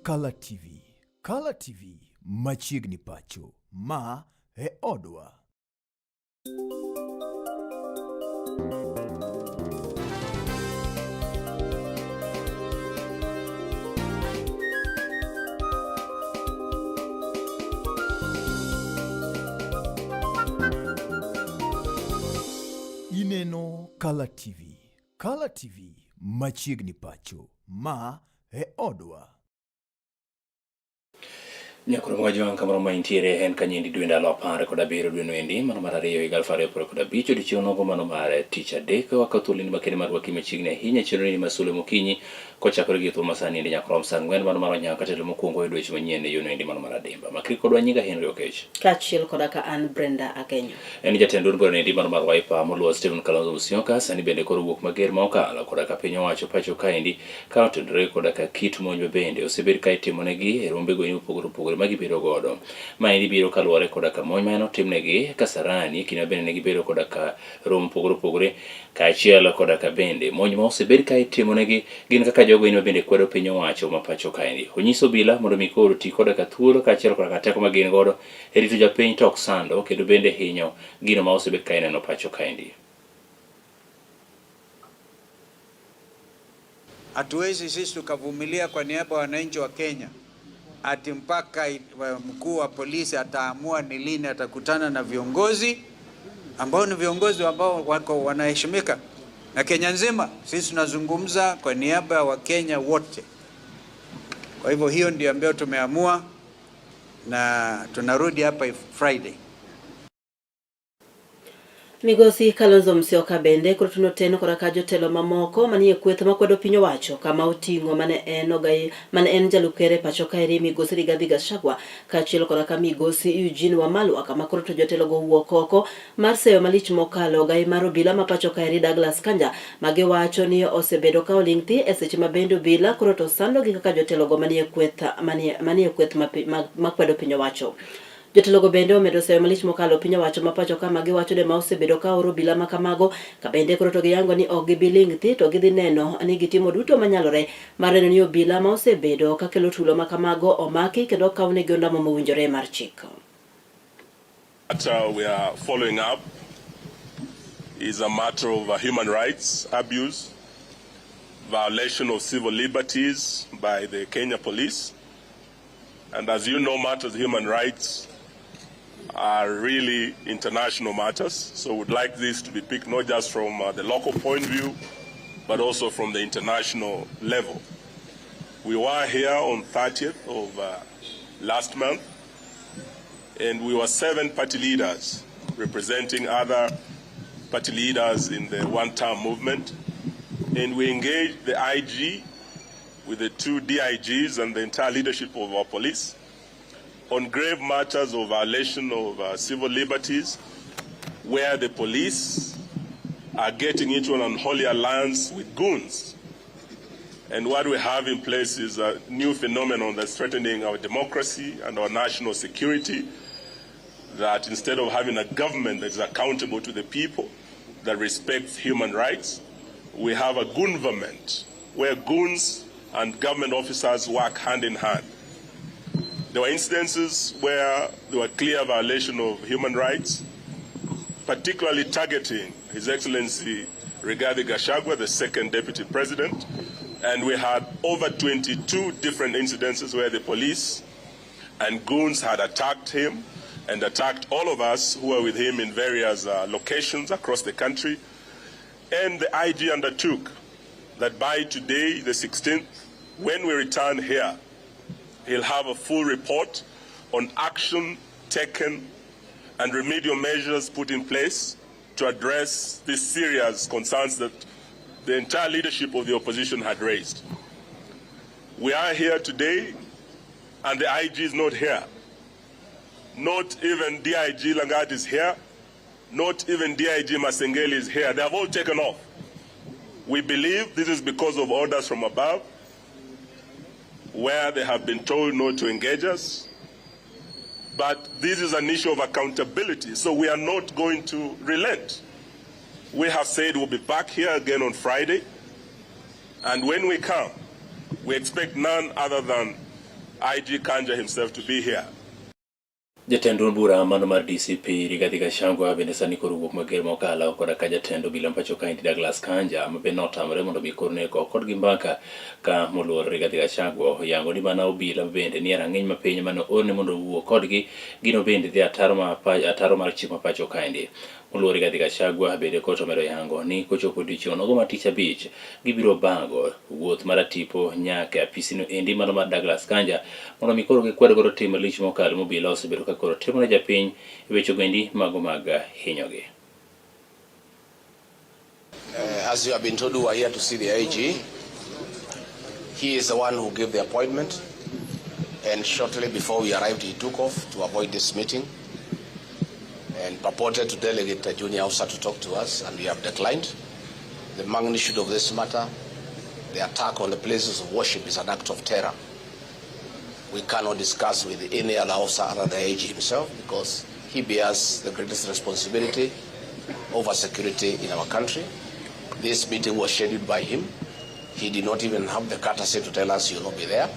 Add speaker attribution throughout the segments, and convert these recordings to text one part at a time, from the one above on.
Speaker 1: Kala TV. Kala TV machiegni pacho. Ma e odwa. Ineno Kala TV. Kala TV machiegni pacho. Ma e odwa.
Speaker 2: Nyakoro mwajwang' kamoro ma intiere en kanyendi dwe ndalo 17 dwe noendi mano mar ariyo higa 2025 odiochieng' nogo mano mar tich adek wakawo thuoloni makende mar rwaki machiegni ahinya chenroni mar sulwe mokinyi kochakore gi thuolo masani endi nyaka rom saa ang'wen mano mar onyango kata telo mokwongo yudo weche manyien e yono endi mano mar adimba makri kodwa nyinga Henry Okech
Speaker 3: kaachiel koda ka an Brenda Agenyo.
Speaker 2: En jatend duond bura endi mano mar Wiper moluor Stephen Kalonzo Musyoka sani bende koro wuok mager ma okalo koda ka piny owacho pacho kaendi ka otenore koda ka kit monj ma bende osebed ka itimonegi e rombego mopogore opogore ma gibedo godo. Maendi biro kaluwore koda ka monj ma en otimnegi Kasarani e kinde ma bende ne gibedo koda ka romo mopogore opogore kaachiel koda ka bende monj ma osebed ka itimonegi gin kaka jogo ma bende kwedo piny owacho ma pacho kaendi. Onyiso obila mondo mi koro oti koda ka thuolo kaachiel koda ka teko ma gin godo e rito japiny to ok sando kendo bende hinyo gino ma osebed ka ineno pacho kaendi.
Speaker 4: Hatuwezi sisi tukavumilia kwa niaba ya wananchi wa Kenya ati mpaka mkuu wa polisi ataamua ni lini atakutana na viongozi ambao ni viongozi ambao wako wanaheshimika na Kenya nzima. Sisi tunazungumza kwa niaba ya Wakenya wote. Kwa hivyo hiyo ndio ambayo tumeamua na tunarudi hapa Friday.
Speaker 3: Migosi Kalonzo Musyoka bende koro tuno teno koda ka jotelo mamoko manie kweth makwedo piny owacho kama oting'o mane en ogai mane en jalup ker e pacho kaeri Migosi Rigathi Gachagua kaachiel koda ka Migosi Eugene Wamalwa kama koro to jotelo go owuok oko mar seyo malich mokalo ogai mar obila ma pacho kaeri Douglas Kanja ma giwacho ni osebedo ka oling' thi e seche ma bende obila koro to sandogi kaka jotelo go manie kweth manie kweth makwedo piny owacho. Jotelogo bende omedo seyo malich mokalo piny owacho ma pacho ka ma giwacho ni ma osebedo ka oro obila ma kamago ka bende koro to giyango ni ok gibi ling' thi to gidhi neno ni gitimo duto manyalore mar neno ni obila ma osebedo ka kelo tulo ma kamago omaki kendo okawnegi ondamo mowinjore mar chik.
Speaker 5: Matter we are following up is a matter of human rights abuse, violation of civil liberties by the Kenya police. And as you know, matters of human rights are really international matters. So we'd like this to be picked not just from the local point of view, but also from the international level. We were here on 30th of last month, and we were 7 party leaders representing other party leaders in the one-term movement. And we engaged the IG with the 2 DIGs and the entire leadership of our police on grave matters of violation of civil liberties, where the police are getting into an unholy alliance with goons. And what we have in place is a new phenomenon that's threatening our democracy and our national security, that instead of having a government that is accountable to the people, that respects human rights, we have a goonverment where goons and government officers work hand in hand. There were instances where there were clear violation of human rights, particularly targeting His Excellency Rigathi Gachagua, the second deputy president, and we had over 22 different incidences where the police and goons had attacked him and attacked all of us who were with him in various locations across the country. And the IG undertook that by today, the 16th, when we return here, he'll have a full report on action taken and remedial measures put in place to address these serious concerns that the entire leadership of the opposition had raised. We are here today, and the IG is not here. Not even DIG Langat is here. Not even DIG Masengeli is here. They have all taken off. We believe this is because of orders from above, where they have been told not to engage us. But this is an issue of accountability, so we are not going to relent. We have said we'll be back here again on Friday, and when we come, we expect none other than IG Kanja himself to be here.
Speaker 2: Jatend duond bura mano mar DCP Rigathi Gachagua bende sani koro wuok mager mokalo koda ka jatend obila pacho kaendi Douglas Kanja ma bende notamore mondo mi koro ne go kodgi mbaka ka moluor Rigathi Gachagua oyango ni mana obila bende nie rang'iny mapiny mane oorne mondo owuo kodgi gino bende dhi ataro ma ataro mar chik ma pacho kaendi. Moluor Rigathi Gachagua bende koto omedo yango ni kochopo odiochieng' onogo mar tich abich gibiro bango wuoth mar atipo nyaka e apisino endi mano mar Douglas Kanja mondo mi koro gikwed godo tim malich mokalo mobila osebedo ka koro timo ne japiny e wechego endi mago mag hinyogi.
Speaker 6: As you have been told, we are here to see the IG. He is the one who gave the appointment, and shortly before we arrived, he took off to avoid this meeting and purported to delegate a junior officer to talk to us, and we have declined. The magnitude of this matter, the attack on the places of worship is an act of terror. We cannot discuss with any other officer other than the IG himself because he bears the greatest responsibility over security in our country. This meeting was scheduled by him. He did not even have the courtesy to tell us he will not be there,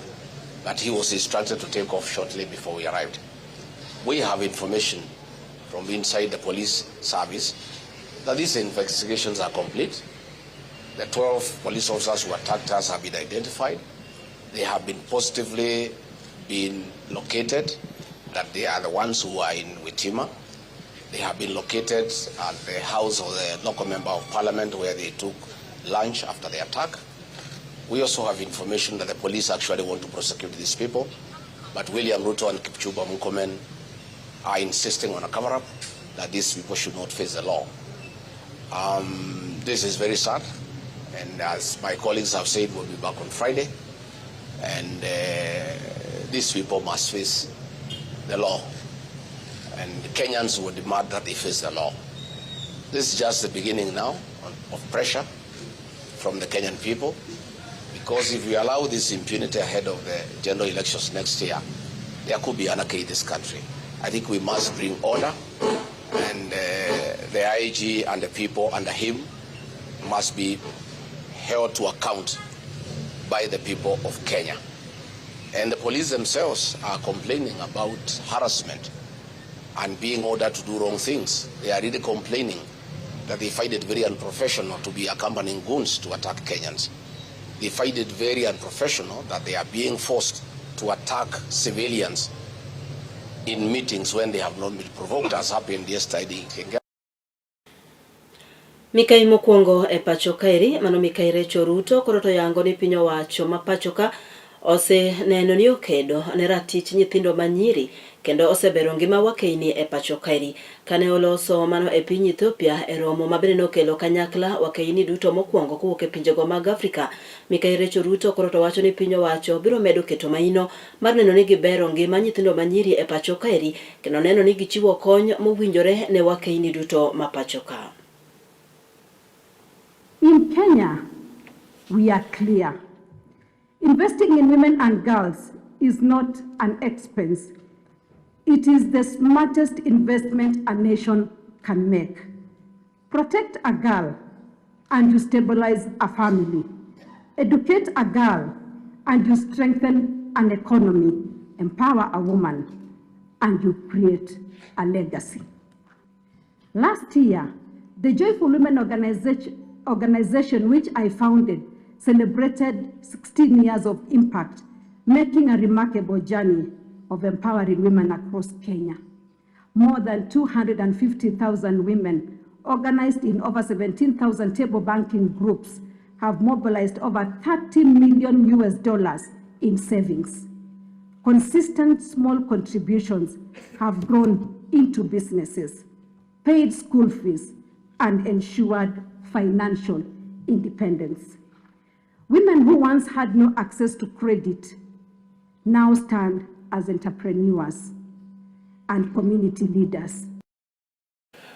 Speaker 6: but he was instructed to take off shortly before we arrived. We have information from inside the police service that these investigations are complete. The 12 police officers who attacked us have been identified. They have been positively been located, that they are the ones who are in Witima. They have been located at the house of the local member of parliament where they took lunch after the attack. We also have information that the police actually want to prosecute these people, but William Ruto and Kipchumba Murkomen are insisting on a cover-up, that these people should not face the law. This is very sad, and as my colleagues have said, we'll be back on Friday, and these people must face the law, and Kenyans will demand that they face the law. This is just the beginning now of pressure from the Kenyan people, because if we allow this impunity ahead of the general elections next year, there could be anarchy in this country. I think we must bring order, and the IG and the people under him must be held to account by the people of Kenya. And the police themselves are complaining about harassment and being ordered to do wrong things. They are really complaining that they find it very unprofessional to be accompanying goons to attack Kenyans. They find it very unprofessional that they are being forced to attack civilians in meetings when they have not been provoked, as happened yesterday in Kenya.
Speaker 3: Mikai mokwongo e pacho kaeri mano Mikai Rachel Ruto koro to yango ni piny owacho ma pacho ka oseneno ni okedo ne ratich nyithindo manyiri kendo osebero ngima wakeyni e pacho kaeri. Kane oloso mano e piny Ethiopia e romo ma bende nokelo kanyakla wakeyni duto mokwongo kowuok e pinjego mag Afrika. Mikai Rachel Ruto koro to wacho ni piny owacho biro medo keto maino mar neno ni gibero ngima nyithindo manyiri e pacho kaeri kendo neno ni gichiwo kony mowinjore ne wakeyni duto ma pacho ka.
Speaker 7: In Kenya, we are clear. Investing in women and girls is not an expense. It is the smartest investment a nation can make. Protect a girl and you stabilize a family. Educate a girl and you strengthen an economy. Empower a woman and you create a legacy. Last year, the Joyful Women Organization, which I founded, celebrated 16 years of impact, making a remarkable journey of empowering women across Kenya. More than 250,000 women organized in over 17,000 table banking groups have mobilized over $30 million US dollars in savings. Consistent small contributions have grown into businesses, paid school fees, and ensured financial independence. Women who once had no access to credit now stand as entrepreneurs and community leaders.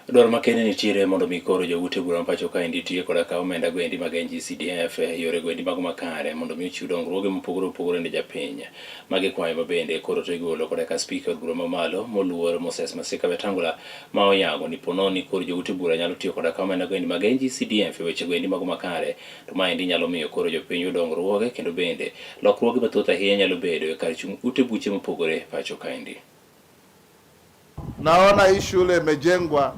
Speaker 2: Dwaro makende nitiere mondo mi koro joute bura ma pacho kaendi tiyo koda ka omenda goendi mag NGCDF e yore goendi mago makare mondo mi ochiw dongruoge mopogore opogore ne japiny. Magi kwayo ma bende koro to igolo koda ka spika od bura mamalo moluor Moses Masika Wetangula ma oyango ni pono ni koro joute bura nyalo tiyo koda ka omenda goendi mag NGCDF e weche goendi mago makare to maendi nyalo miyo koro jopiny yud dongruoge kendo bende lokruoge mathoth ahinya nyalo bedo e kar chung' ute buche mopogore pacho kaendi.
Speaker 8: Naona hii shule imejengwa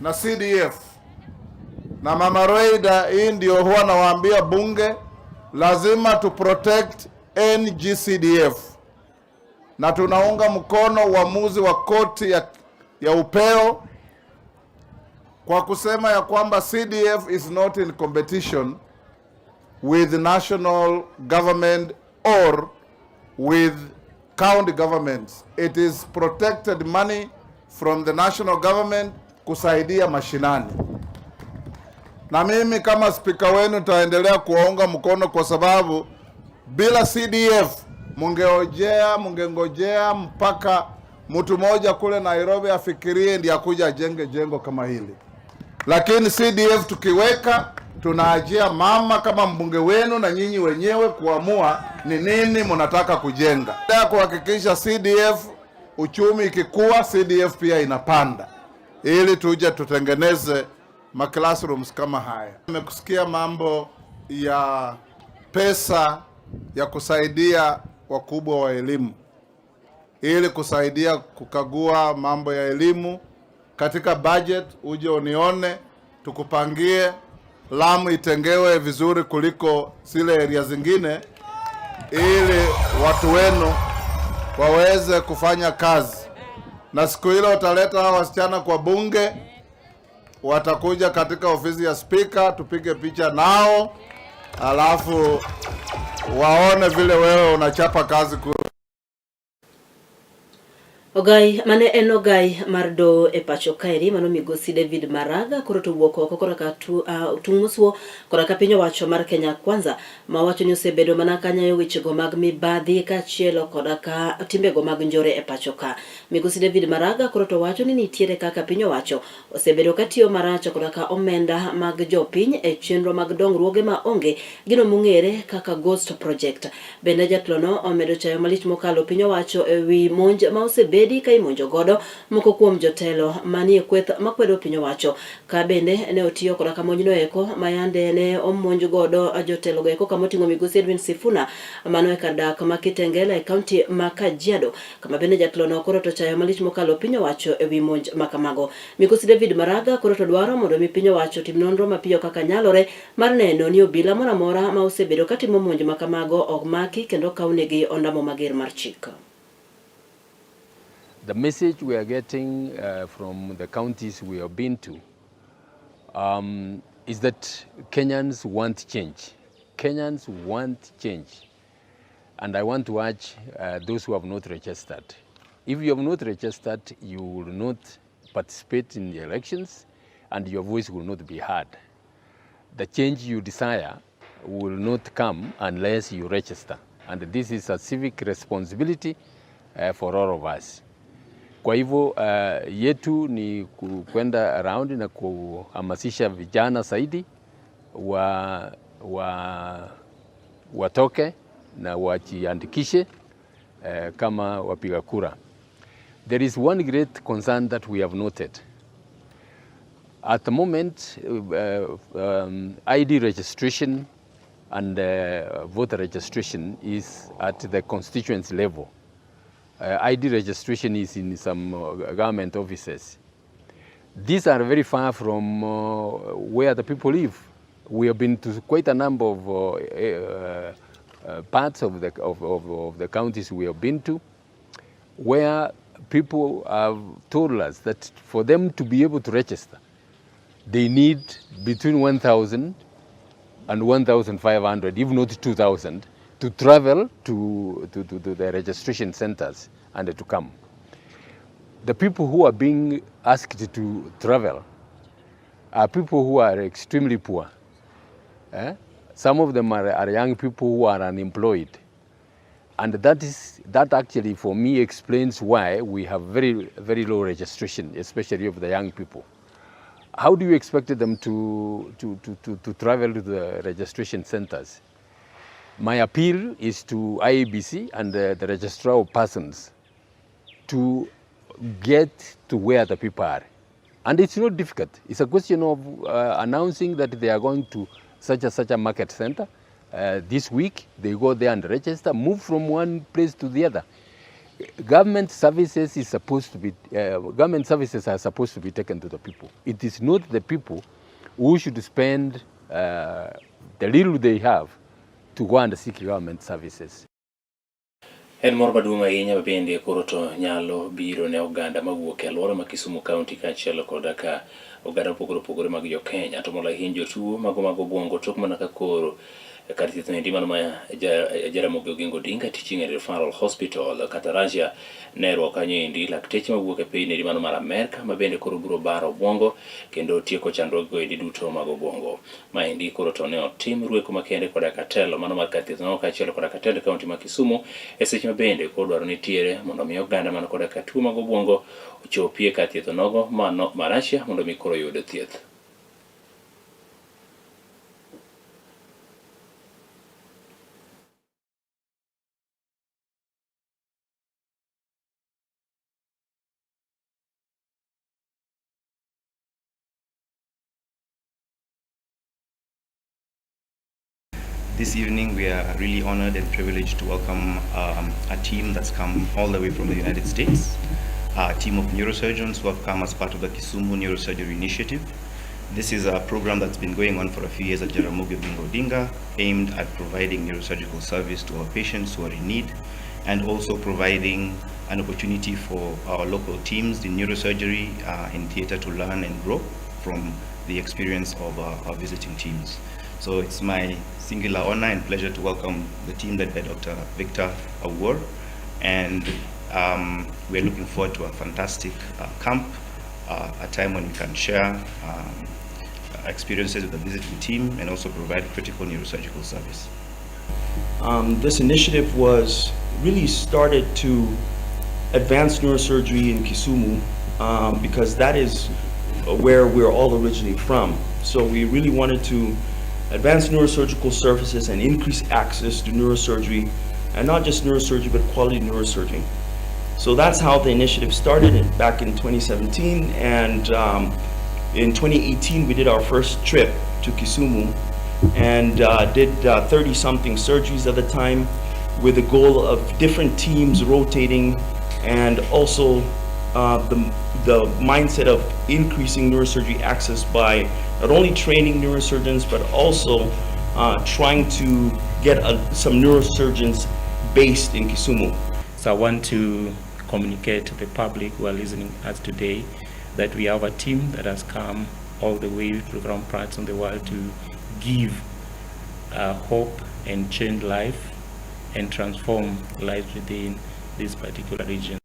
Speaker 8: na CDF na Mama Roida. Hii ndio huwa nawaambia bunge, lazima tu protect NGCDF na tunaunga mkono uamuzi wa koti ya upeo kwa kusema ya kwamba CDF is not in competition with national government or with county governments. It is protected money from the national government kusaidia mashinani. Na mimi kama spika wenu taendelea kuwaunga mkono kwa sababu bila CDF mungeojea mungengojea mpaka mtu mmoja kule Nairobi afikirie ndiye akuja ajenge jengo kama hili, lakini CDF tukiweka tunaachia mama kama mbunge wenu na nyinyi wenyewe kuamua ni nini mnataka kujenga. Kuhakikisha CDF uchumi ikikua, CDF pia inapanda, ili tuje tutengeneze ma classrooms kama haya. Nimekusikia mambo ya pesa ya kusaidia wakubwa wa elimu ili kusaidia kukagua mambo ya elimu katika budget, uje unione tukupangie Lamu itengewe vizuri kuliko zile area zingine, ili watu wenu waweze kufanya kazi. Na siku ile utaleta hawa wasichana kwa bunge, watakuja katika ofisi ya spika, tupige picha nao, alafu waone vile wewe unachapa kazi kule.
Speaker 3: Ogai mane en ogai mar doho e pacho kaeri mano migosi David Maraga koro to wuok oko korka tung' mosuo korka piny owacho mar Kenya Kwanza ma wacho ni osebedo mana kanyayo wechego mag mibadhi kaachiel koda ka timbego mag njore e pacho ka. Migosi David Maraga koro to wacho ni nitiere kaka piny owacho osebedo katiyo marach koda ka omenda mag jopiny e chenro mag dongruoge ma onge gino mong'ere kaka Ghost Project. Bende jatelono omedo chayo malich mokalo piny owacho e wi monj ma osebedi ka imonjo godo moko kuom jotelo manie kweth makwedo piny owacho ka bende ne otiyo koda ka monjno eko ma yande ne omonj godo jotelo go eko kama oting'o migosi Edwin Sifuna mano e kar dak ma Kitengela e kaunti ma Kajiado kama bende jatelono koro to chayo malich mokalo piny owacho e wi monj ma kamago. Migosi David Maraga koro to dwaro mondo mi piny owacho otim nonro mapiyo kaka nyalore mar neno ni obila moro amora ma osebedo katimo monj ma kamago ok maki kendo okawnegi ondamo mager mar chik.
Speaker 9: The message we are getting from the counties we have been to is that Kenyans want change. Kenyans want change. And I want to urge those who have not registered. If you have not registered, you will not participate in the elections and your voice will not be heard. The change you desire will not come unless you register. And this is a civic responsibility for all of us. Kwa hivyo yetu ni kwenda around na kuhamasisha vijana zaidi wa watoke na wajiandikishe kama wapiga kura. There is one great concern that we have noted. At the moment, ID registration and voter registration is at the constituency level. ID registration is in some government offices. These are very far from where the people live. We have been to quite a number of parts of the counties we have been to, where people have told us that for them to be able to register, they need between 1,000 and 1,500, if not 2,000, to travel to the registration centers and to come. The people who are being asked to travel are people who are extremely poor. Eh? Some of them are young people who are unemployed. And that actually for me explains why we have very, very low registration, especially of the young people. How do you expect them to travel to the registration centers? My appeal is to IEBC and the registrar of persons to get to where the people are. And it's not difficult. It's a question of announcing that they are going to such and such a market center. This week, they go there and register, move from one place to the other. Government services is supposed to be, government services are supposed to be taken to the people. It is not the people who should spend the little they have to go and seek government services.
Speaker 2: En mor maduong' ahinya bende koro to nyalo biro ne oganda mawuok e alwora ma Kisumu County kaachiel koda ka oganda mopogore opogore mag jo Kenya to moloyo ahinya jotuo mago mag obwongo tok mana ka koro kar thieth noendi mano ma Jaramogi Oginga Odinga Teaching and Referral Hospital kata Russia ne rwako kanyo endi lakteche mawuok e piny endi mano mar Amerka ma bende koro biro baro obwongo kendo tieko chandruogego endi duto mag obwongo. Maendi koro to ne otim rweko makende koda ka telo mano mar kar thieth no kaachiel koda ka tend kaunti ma Kisumu e seche ma bende koro dwaro nitiere mondo mi oganda man koda ka tuo mag obwongo ochopie kar thieth nogo mano ma Russia mondo mi koro oyud thieth.
Speaker 10: This evening we are really honored and privileged to welcome a team that's come all the way from the United States, a team of neurosurgeons who have come as part of the Kisumu Neurosurgery Initiative. This is a program that's been going on for a few years at Jaramogi Oginga Odinga, aimed at providing neurosurgical service to our patients who are in need, and also providing an opportunity for our local teams in neurosurgery in theater to learn and grow from the experience of our visiting teams. So it's my singular honor and pleasure to welcome the team led by Dr. Victor Awuor, and we're looking forward to a fantastic camp, a time when we can share experiences with the visiting team and also provide critical neurosurgical service.
Speaker 11: This initiative was really started to advance neurosurgery in Kisumu because that is where we're all originally from. So we really wanted to advance neurosurgical services and increase access to neurosurgery, and not just neurosurgery, but quality neurosurgery. So that's how the initiative started back in 2017, and in 2018 we did our first trip to Kisumu and did 30-something surgeries at the time, with the goal of different teams rotating, and also the mindset of increasing neurosurgery access by not only training neurosurgeons, but also trying to get some neurosurgeons based in Kisumu.
Speaker 12: So I want to communicate to the public who are listening to us today that we have a team that has come all the way from parts of the world to give hope and change life and transform lives within this particular region.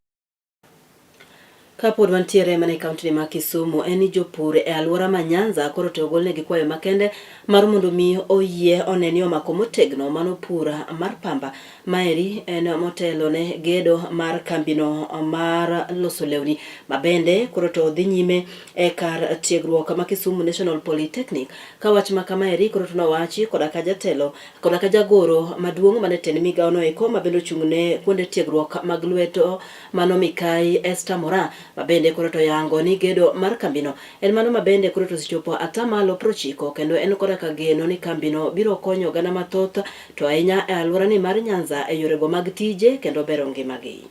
Speaker 3: Kapod wantiere mana e kaunti ma Kisumu, en ni jopur e alwora ma Nyanza koro to ogolnegi kwayo makende mar mondo mi oyie one ni omako motegno mano pur mar pamba. Maeri en motelo ne gedo mar kambino mar loso lewni ma bende koro to dhi nyime e kar tiegruok ma Kisumu National Polytechnic. Ka wach ma kamaeri koro to nowachi koda ka jatelo koda ka jagoro maduong' mane tend migawo no eko ma bende ochung' ne kuonde tiegruok mag lwedo mano Mikai Esther Mora, mabende koro to yango ni gedo mar kambino en mano mabende koro to osechopo atamalo 90 kendo en koda ka geno ni kambino biro konyo oganda mathoth to ahinya e alworani mar Nyanza e yorego mag tije kendo bero ngimagi.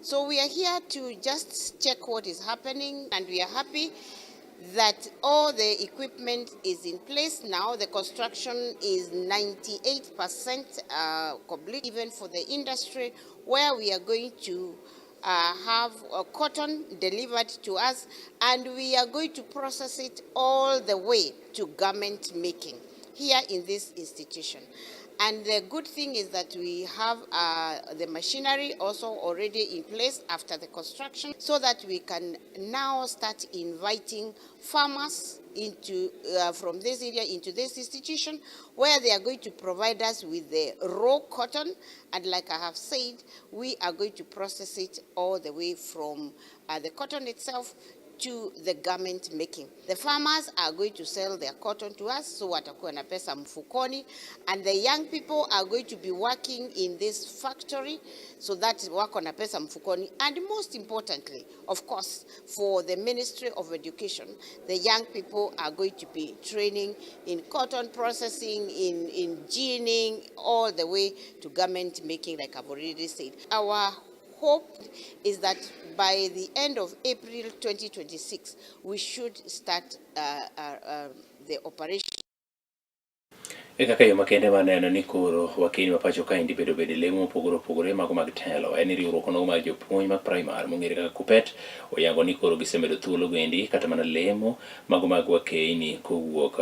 Speaker 13: So we are here to just check what is happening, and we are happy that all the equipment is in place now. The construction is 98% complete, even for the industry, where we are going to have cotton delivered to us, and we are going to process it all the way to garment making here in this institution. And the good thing is that we have the machinery also already in place after the construction so that we can now start inviting farmers into from this area into this institution where they are going to provide us with the raw cotton and like I have said we are going to process it all the way from the cotton itself to the garment making. The farmers are going to sell their cotton to us, so watakuwa na pesa mfukoni, and the young people are going to be working in this factory so that wako na pesa mfukoni. And most importantly, of course, for the Ministry of Education, the young people are going to be training in cotton processing, in, in ginning, all the way to garment making, like I've already said. Our hope is that by the end of April 2026, we should start the operation.
Speaker 2: E kaka yo makende mar neno ni koro wakili ma pacho kaendi bedo bede lemo mopogore opogore mago mag telo en ni riwruok onogo mar jopuonj mag primar mong'ere kaka KUPPET oyango ni koro gisemedo thuolo goendi kata mana lemo mago mag wakeini kowuok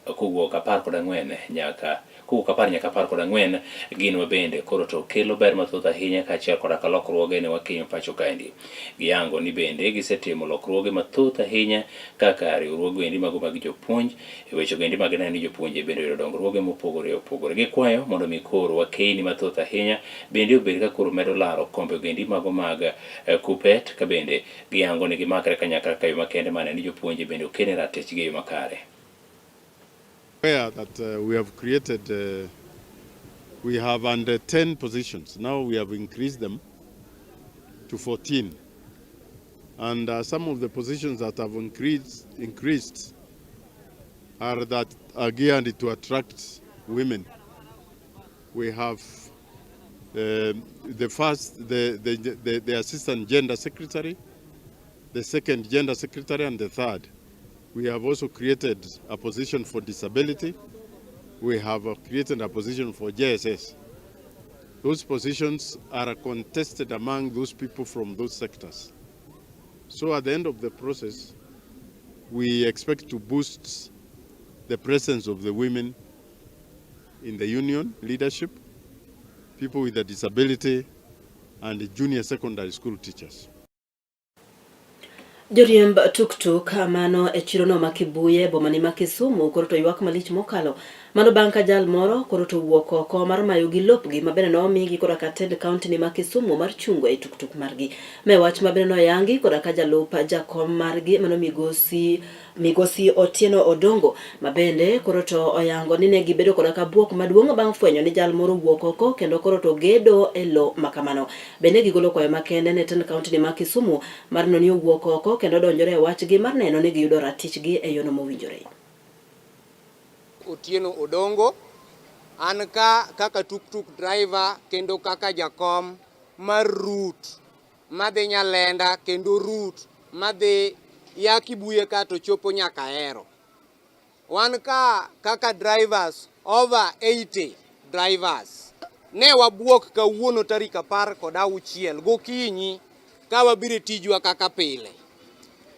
Speaker 2: kowuok apar kod ang'wen nyaka kowuok apar nyaka apar kod ang'wen gin mabende koro to kelo ber mathoth ahinya kaachiel koda ka lokruoge ne wakeini ma pacho kaendi giyango ni bende gisetimo lokruoge mathoth ahinya kaka riwruoge endi mago mag jopuonj e weche goendi mag neno ni jopuonje bende oyudo dongruoge mopogore opogore gikwayo mondo mi koro wakeini mathoth ahinya bende obed ka koro medo laro kombe goendi mago mag KUPPET ka bende giyango ni gimakre kanyakla ka yo makende mar neno ni jopuonje bende okene ratichgi e yo makare
Speaker 8: Aware that we have created, we have under 10 positions. Now we have increased them to 14. And some of the positions that have increased are that are geared to attract women. We have the first, the assistant gender secretary, the second gender secretary, and the third. We have also created a position for disability. We have created a position for JSS. Those positions are contested among those people from those sectors. So at the end of the process, we expect to boost the presence of the women in the union leadership, people with a disability, and the junior secondary school teachers.
Speaker 3: Joriemb tuktuk mano e chirono ma Kibuye e bomani ma Kisumu koro to ywak malich mokalo mano bang' ka jal moro koro to owuok oko mar mayogi lopgi ma bende nomigi koda ka tend kaunti ni ma Kisumu mar chungo e tuktuk margi. Ma e wach ma bende noyangi koda ka jalup jakom margi mano migosi migosi Otieno Odongo ma bende koro to oyango ni ne gibedo koda ka buok maduong' bang' fwenyo ni jal moro owuok oko kendo koro to gedo e lo ma kamano. Bende gigolo kwayo makende ne tend kaunti ni ma Kisumu mar neno ni owuok oko kendo donjore e wachgi mar neno ni giyudo ratichgi e yono mowinjore.
Speaker 14: Otieno Odongo, an ka kaka tuktuk driver kendo kaka jakom mar route madhi Nyalenda kendo route madhi ya Kibuye ka to chopo nyaka Ahero. Wan ka kaka drivers over 80 drivers. Ne wabuok kawuono tarik apar kod auchiel gokinyi ka wabiro e tijwa kaka pile.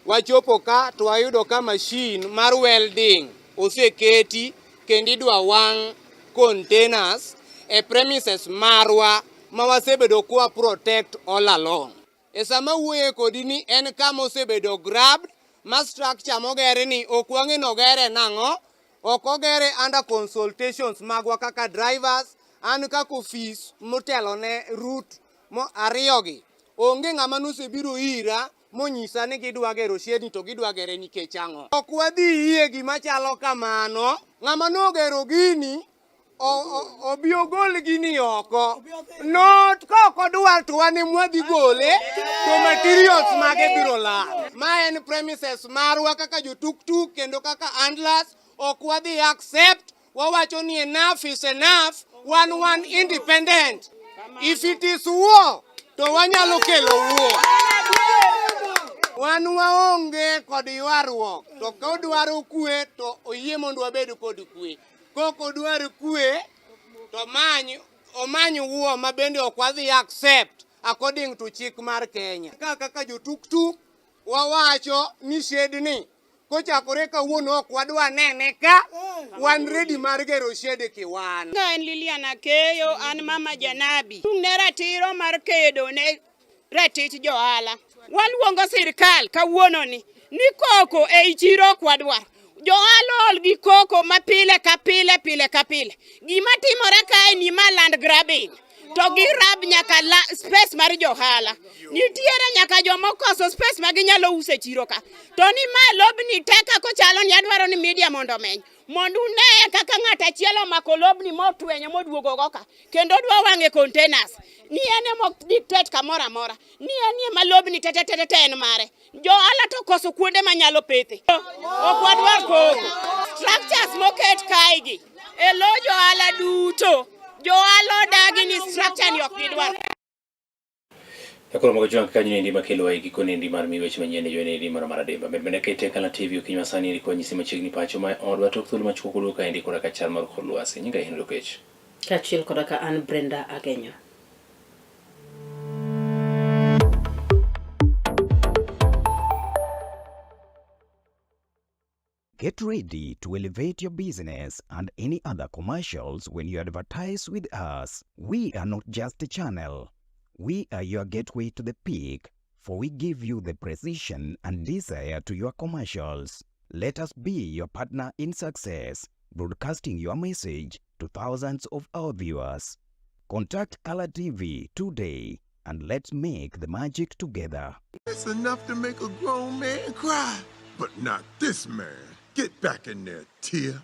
Speaker 14: Wachopo ka to wayudo ka machine mar welding oseketi kendo idwa wang' containers e premises marwa ma wasebedo kwa protect all along. E sama wuoye kodi ni en kama osebedo grabbed ma structure mogere ni ok wang'e ni ogere nang'o, ok ogere under consultations magwa kaka drivers, an kaka ofis motelo ne route mo ariyogi. Onge ng'ama nosebiro ira monyisa ni gidwa gero shedni to gidwa gere nikech ang'o. Ok wadhi yie gima chalo kamano. Ng'ama nogero gini obi ogol gini oko. Not ka ok odwar to wan ema wadhi gole to materials mage biro lal. Ma en premises marwa kaka jotuktuk kendo kaka handlers ok wadhi accept. Wawacho ni enough is enough. Wan wan independent. If it is war to wanyalo kelo war. Wan waonge kod ywaruok to ka odwaro kwe to oyie mondo wabed kod kwe. Kok odwar kwe to many omany war ma bende ok wadhi accept according to chik mar Kenya. Ka kaka jotuktuk wawacho ni shedni Kochakore kawuono ok wadwa nene ka wan ready mar gero shede kiwan.
Speaker 13: En Lilian Akeyo, an mama janabi. Chung' ne ratiro mar kedo ne ratich johala. Waluongo sirkal kawuono ni ni koko ei chiro ok wadwar. Johala ool gi koko ma pile ka pile pile ka pile. Gima timore kae ni ma land grabbing. To gi rab nyaka la, space mar johala. Nitiere nyaka joma okoso space ma ginyalo uso e chiro ka. To ni ma lobni te kaka ochalo ni adwaro ni media mondo omeny. Mondo uneye kaka ng'at achiel omako lobni motwenyo moduogo go ka. Kendo odwa wang'e containers. Ni en ema dictate kamoro amora. Ni en ema lobni te te te te en mare. Johala to koso kuonde manyalo pethe. Ok wadwar koko. Structures moket kae gi e lo johala duto. Johala odagi ni structure ni ok gidwar.
Speaker 2: Koro mogo jwang' kanyo nendi makelo e giko nendi mar mi weche manyien e nendi mar mar adimba. Med bende kete Kala TV okinyi masani ni kwa nyisi machiegni pacho ma odwa tok thuolo machuok oduogo kaendi koda ka chal mar kor lwasi. Nyinga Henry Okech.
Speaker 3: Kaachiel koda ka an Brenda Agenyo.
Speaker 15: Get ready to elevate your business and any other commercials when you advertise with us. We are not just a channel. We are your gateway to the peak, for we give you the precision and desire to your commercials. Let us be your partner in success, broadcasting your message to thousands of our viewers. Contact Color TV today and let's make the magic together.
Speaker 5: It's enough to make a grown man cry, but not this man. Get back in there, Tia.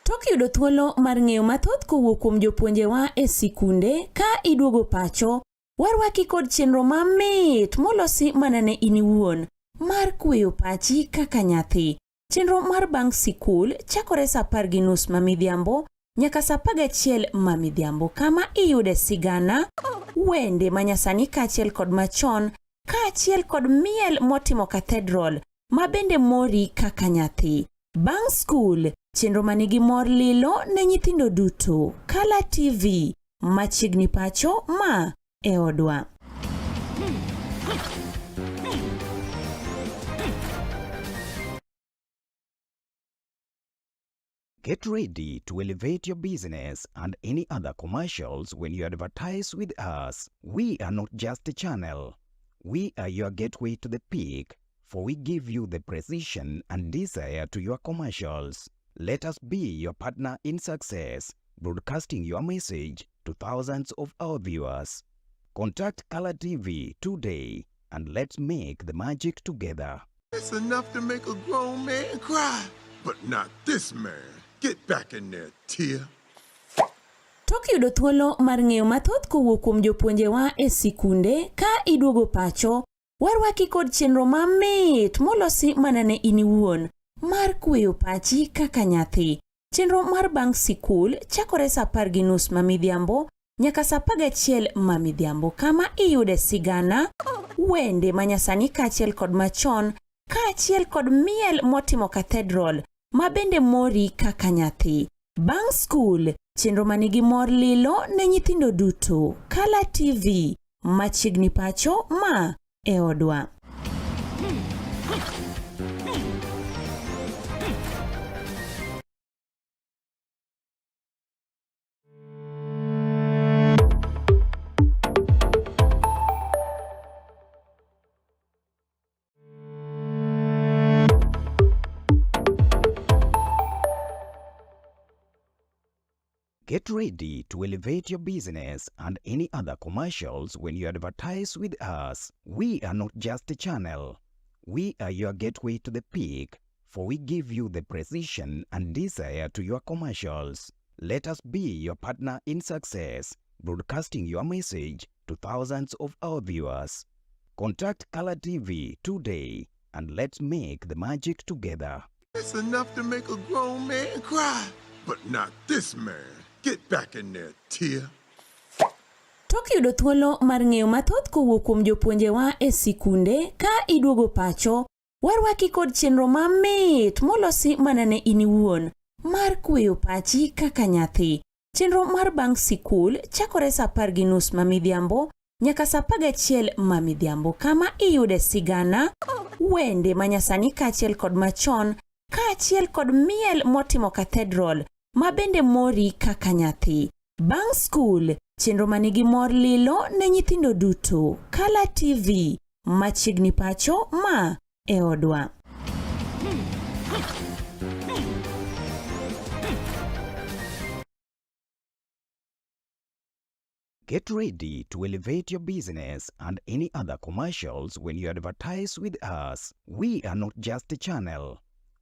Speaker 16: Tok yudo thuolo mar ng'eyo mathoth kowuok kuom jopuonjewa e sikunde ka iduogo pacho, warwaki kod chenro mamit molosi mana ne in iwuon mar kweyo pachi kaka nyathi. Chenro mar bang' sikul chakore sa 10:30 ma midhiambo nyaka sa 11 ma midhiambo kama iyude sigana, wende manyasani kaachiel kod machon kaachiel kod miel motimo cathedral ma bende mori kaka nyathi. Bang' skul, chenro manigi mor lilo ne nyithindo duto. Kala TV, machiegni pacho ma e odwa.
Speaker 15: Get ready to elevate your business and any other commercials when you advertise with us. We are not just a channel. We are your gateway to the peak, for we give you the precision and desire to your commercials. Let us be your partner in success, broadcasting your message to thousands of our viewers. Contact Color TV today and let's make the magic together.
Speaker 5: It's enough to make a grown man cry, but not this man. Get back in there, Tia.
Speaker 16: Tok yudo thuolo mar ng'eyo mathoth kowuok kuom jopuonjewa e sikunde ka iduogo pacho, warwaki kod chenro mamit molosi mana ne in iwuon mar kweyo pachi kaka nyathi. Chenro mar bang' sikul chakore sa 10:30 ma midhiambo nyaka sa 11 ma midhiambo kama iyude sigana, wende manyasani kaachiel kod machon kaachiel kod miel motimo cathedral ma bende mori kaka nyathi. Bang' skul, chenro manigi mor lilo ne nyithindo duto. Kala TV, machiegni pacho ma e odwa.
Speaker 15: Get ready to elevate your business and any other commercials when you advertise with us. We are not just a channel. We are your gateway to the peak, for we give you the precision and desire to your commercials. Let us be your partner in success, broadcasting your message to thousands of our viewers. Contact Color TV today and let's make the magic together.
Speaker 5: It's enough to make a grown man cry, but not this man. Get back in there, Tia.
Speaker 16: Tok yudo thuolo mar ng'eyo mathoth kowuok kuom jopuonjewa e sikunde ka iduogo pacho, warwaki kod chenro mamit molosi mana ne in iwuon mar kweyo pachi kaka nyathi. Chenro mar bang' sikul chakore sa 10:30 ma midhiambo Nyaka saa 11 ma midhiambo kama iyude sigana, wende manyasani kaachiel kod machon, kaachiel kod miel motimo cathedral ma bende mori kaka nyathi. Bang' skul, chenro manigi mor lilo ne nyithindo duto. Kala TV, machiegni pacho ma e odwa.
Speaker 15: Get ready to elevate your business and any other commercials when you advertise with us. We are not just a channel.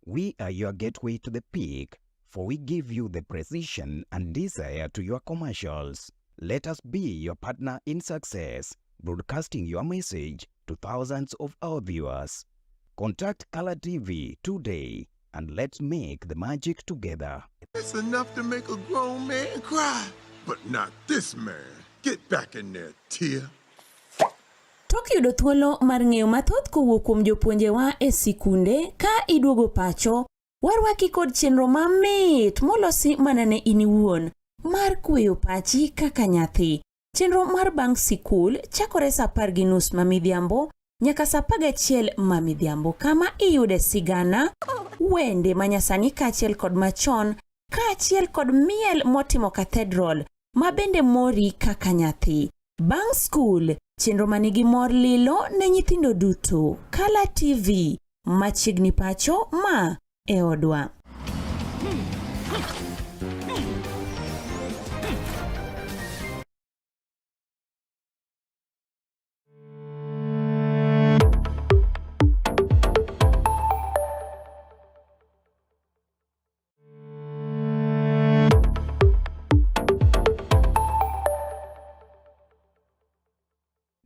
Speaker 15: We are your gateway to the peak, for we give you the precision and desire to your commercials. Let us be your partner in success, broadcasting your message to thousands of our viewers. Contact Color TV today and let's make the magic together.
Speaker 17: It's enough to make a grown man cry, but not this man. Get back in there, Tia.
Speaker 16: Tok yudo thuolo mar ng'eyo mathoth kowuok kuom jopuonjewa e sikunde ka iduogo pacho, warwaki kod chenro mamit molosi mana ne in iwuon mar kweyo pachi kaka nyathi. Chenro mar bang' sikul chakore saa 10:30 ma midhiambo nyaka saa 11 ma midhiambo kama iyude sigana, wende manyasani kaachiel kod machon, kaachiel kod miel motimo cathedral ma bende mori kaka nyathi. Bang' skul, chenro manigi mor lilo ne nyithindo duto. Kala TV, machiegni pacho ma e odwa.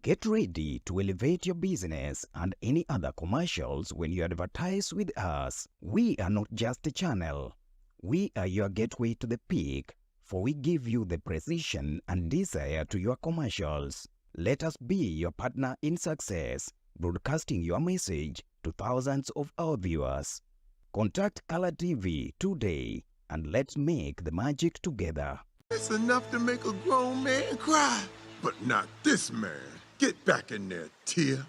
Speaker 15: Get ready to elevate your business and any other commercials when you advertise with us. We are not just a channel. We are your gateway to the peak, for we give you the precision and desire to your commercials. Let us be your partner in success, broadcasting your message to thousands of our viewers. Contact Color TV today and let's make the magic together.
Speaker 17: It's enough to make a grown man cry, but not this man. Get back in there, Tia.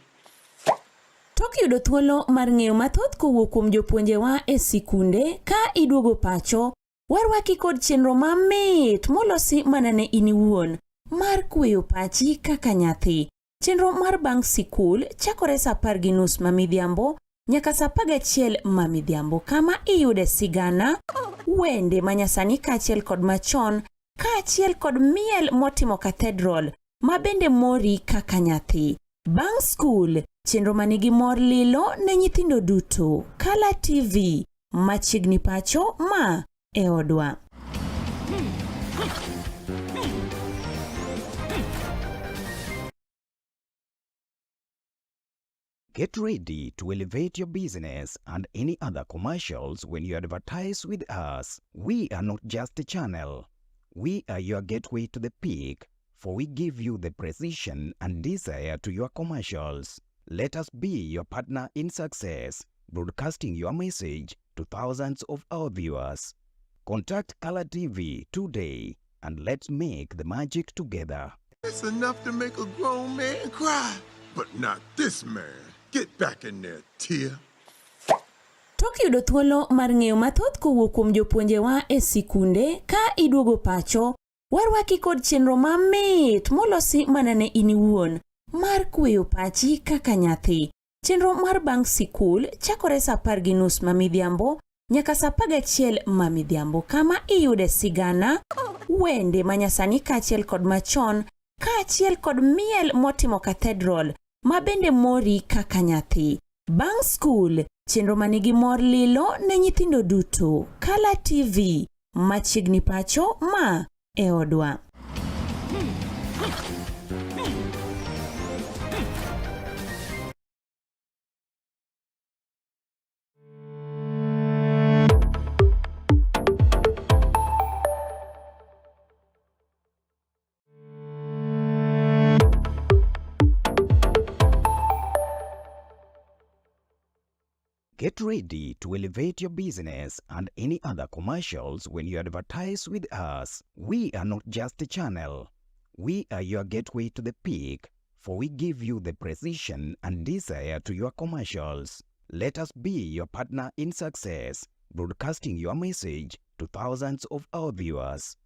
Speaker 16: Tok yudo thuolo mar ng'eyo mathoth kowuok kuom jopuonjewa e sikunde ka iduogo pacho, warwaki kod chenro mamit molosi mana ne in iwuon mar kweyo pachi kaka nyathi. Chenro mar bang' sikul chakore saa 10:30 ma midhiambo nyaka saa 11 ma midhiambo kama iyude sigana, wende manyasani kaachiel kod machon, kaachiel kod miel motimo cathedral ma bende mori kaka nyathi. Bang' skul, chenro manigi mor lilo ne nyithindo duto. Kala TV, machiegni pacho ma e odwa.
Speaker 15: Get ready to elevate your business and any other commercials when you advertise with us. We are not just a channel. We are your gateway to the peak, for we give you the precision and desire to your commercials. Let us be your partner in success, broadcasting your message to thousands of our viewers. Contact Color TV today and let's make the magic together.
Speaker 17: It's enough to make a grown man cry, but not this man. Get back in there, Tia.
Speaker 16: Tok yudo thuolo mar ng'eyo mathoth kowuok kuom jopuonjewa e sikunde ka iduogo pacho, warwaki kod chenro mamit molosi mana ne in iwuon mar kweyo pachi kaka nyathi. Chenro mar bang' sikul chakore saa 10:30 ma midhiambo nyaka saa 11 ma midhiambo kama iyude sigana, wende manyasani kaachiel kod machon, kaachiel kod miel motimo cathedral ma bende mori kaka nyathi. Bang' skul, chenro manigi mor lilo ne nyithindo duto. Kala TV, machiegni pacho ma e odwa.
Speaker 15: Get ready to elevate your business and any other commercials when you advertise with us. We are not just a channel. We are your gateway to the peak, for we give you the precision and desire to your commercials. Let us be your partner in success, broadcasting your message to thousands of our viewers.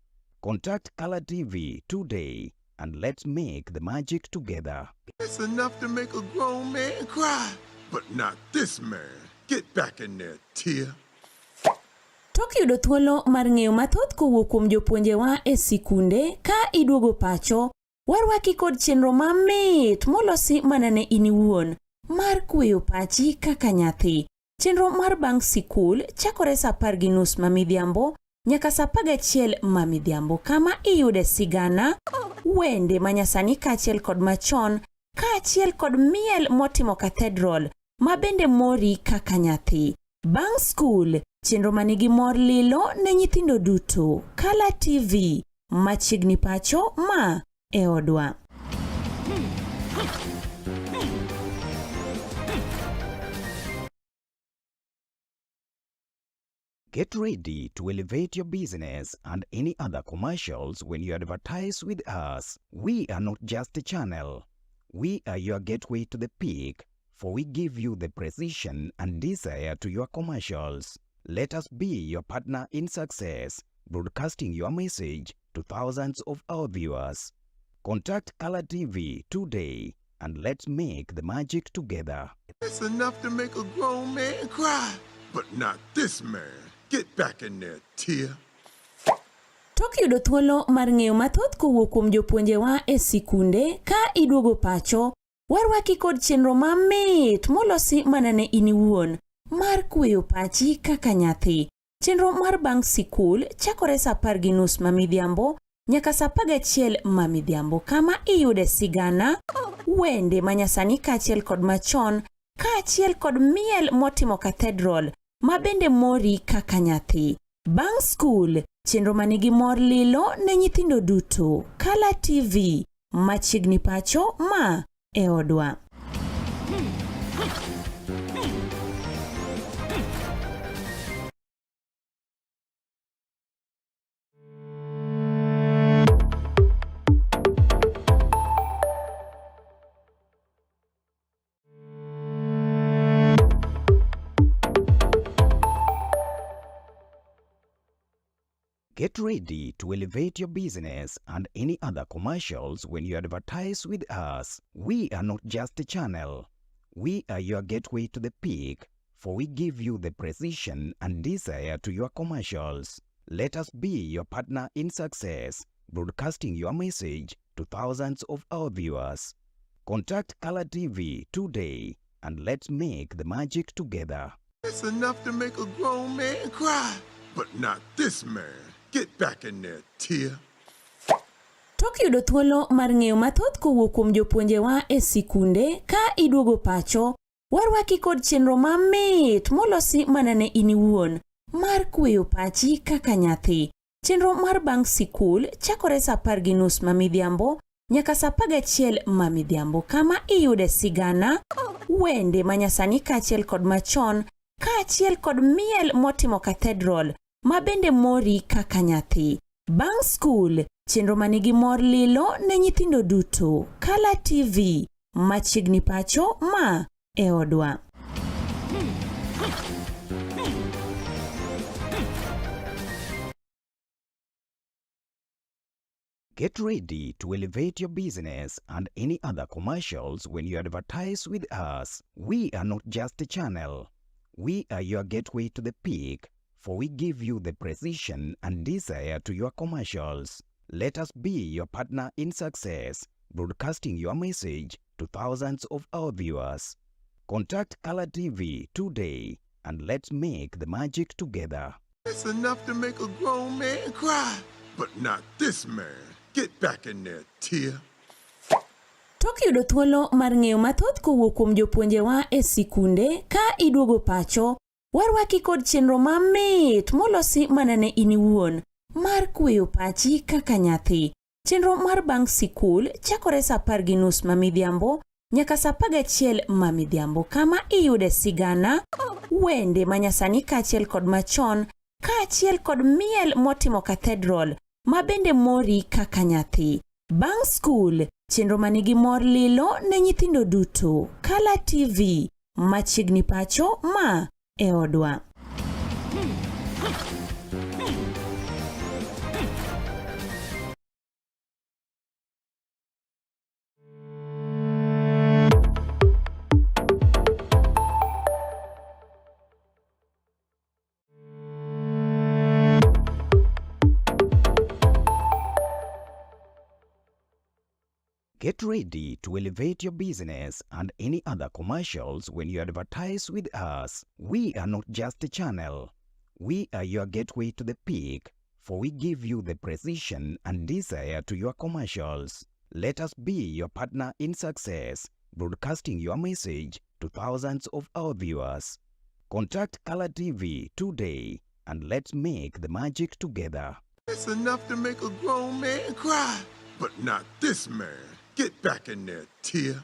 Speaker 15: Contact Color TV today and let's make the magic together.
Speaker 17: It's enough to make a grown man cry, but not this man. Get back in there, Tia.
Speaker 16: Tok yudo thuolo mar ng'eyo mathoth kowuok kuom jopuonjewa e sikunde ka iduogo pacho, warwaki kod chenro mamit molosi mana ne in iwuon mar kweyo pachi kaka nyathi. Chenro mar bang' sikul chakore sa 10:30 ma midhiambo nyaka sa 11 ma midhiambo kama iyude sigana, wende manyasani kaachiel kod machon kaachiel kod miel motimo cathedral ma bende mori kaka nyathi. Bang' skul, chenro ma nigi mor lilo ne nyithindo duto. Kala TV, machiegni pacho ma e odwa.
Speaker 15: Get ready to elevate your business and any other commercials when you advertise with us. We are not just a channel. We are your gateway to the peak, for we give you the precision and desire to your commercials. Let us be your partner in success, broadcasting your message to thousands of our viewers. Contact Color TV today and let's make the magic together.
Speaker 17: It's enough to make a grown man cry, but not this man. Get back in there, Tia.
Speaker 16: Tok yudo thuolo mar ng'eyo mathoth kowuok kuom jopuonjewa e sikunde ka iduogo pacho, warwaki kod chenro mamit molosi mana ne in iwuon mar kweyo pachi kaka nyathi. Chenro mar bang' sikul chakore sa 10:30 ma midhiambo nyaka sa 11 ma midhiambo kama iyude sigana, wende manyasani kaachiel kod machon kaachiel kod miel motimo cathedral ma bende mori kaka nyathi. Bang' skul, chenro ma nigi mor lilo ne nyithindo duto. Kala TV, machiegni pacho ma e odwa.
Speaker 15: Get ready to elevate your business and any other commercials when you advertise with us. We are not just a channel. We are your gateway to the peak, for we give you the precision and desire to your commercials. Let us be your partner in success, broadcasting your message to thousands of our viewers. Contact Color TV today and let's make the magic together.
Speaker 17: It's enough to make a grown man cry, but not this man. Get back in there, Tia.
Speaker 16: Tok yudo thuolo mar ng'eyo mathoth kowuok kuom jopuonjewa e sikunde ka iduogo pacho, warwaki kod chenro mamit molosi mana ne in iwuon mar kweyo pachi kaka nyathi. Chenro mar bang' sikul chakore sa 10:30 ma midhiambo nyaka sa 11 ma midhiambo kama iyude sigana, wende manyasani kaachiel kod machon kaachiel kod miel motimo cathedral ma bende mori kaka nyathi. Bang' skul, chenro ma nigi mor lilo ne nyithindo duto. Kala TV, machiegni pacho ma e odwa.
Speaker 15: Get ready to elevate your business and any other commercials when you advertise with us. We are not just a channel. We are your gateway to the peak, for we give you the precision and desire to your commercials. Let us be your partner in success, broadcasting your message to thousands of our viewers. Contact Color TV today and let's make the magic together.
Speaker 17: It's enough to make a grown man cry, but not this man. Get back in there, Tia.
Speaker 16: Tok yudo thuolo mar ng'eyo mathoth kowuok kuom jopuonjewa e sikunde ka iduogo pacho, warwaki kod chenro mamit molosi mana ne in iwuon mar kweyo pachi kaka nyathi. Chenro mar bang' sikul chakore sa 10:30 ma midhiambo nyaka sa 11 ma midhiambo kama iyude sigana, wende manyasani kaachiel kod machon kaachiel kod miel motimo cathedral ma bende mori kaka nyathi. Bang' skul, Chenro manigi mor lilo ne nyithindo duto. Kala TV, machiegni pacho ma e odwa.
Speaker 15: Get ready to elevate your business and any other commercials when you advertise with us. We are not just a channel. We are your gateway to the peak, for we give you the precision and desire to your commercials. Let us be your partner in success, broadcasting your message to thousands of our viewers. Contact Color TV today and let's make the magic together.
Speaker 17: It's enough to make a grown man cry, but not this man. Get back in there, Tia.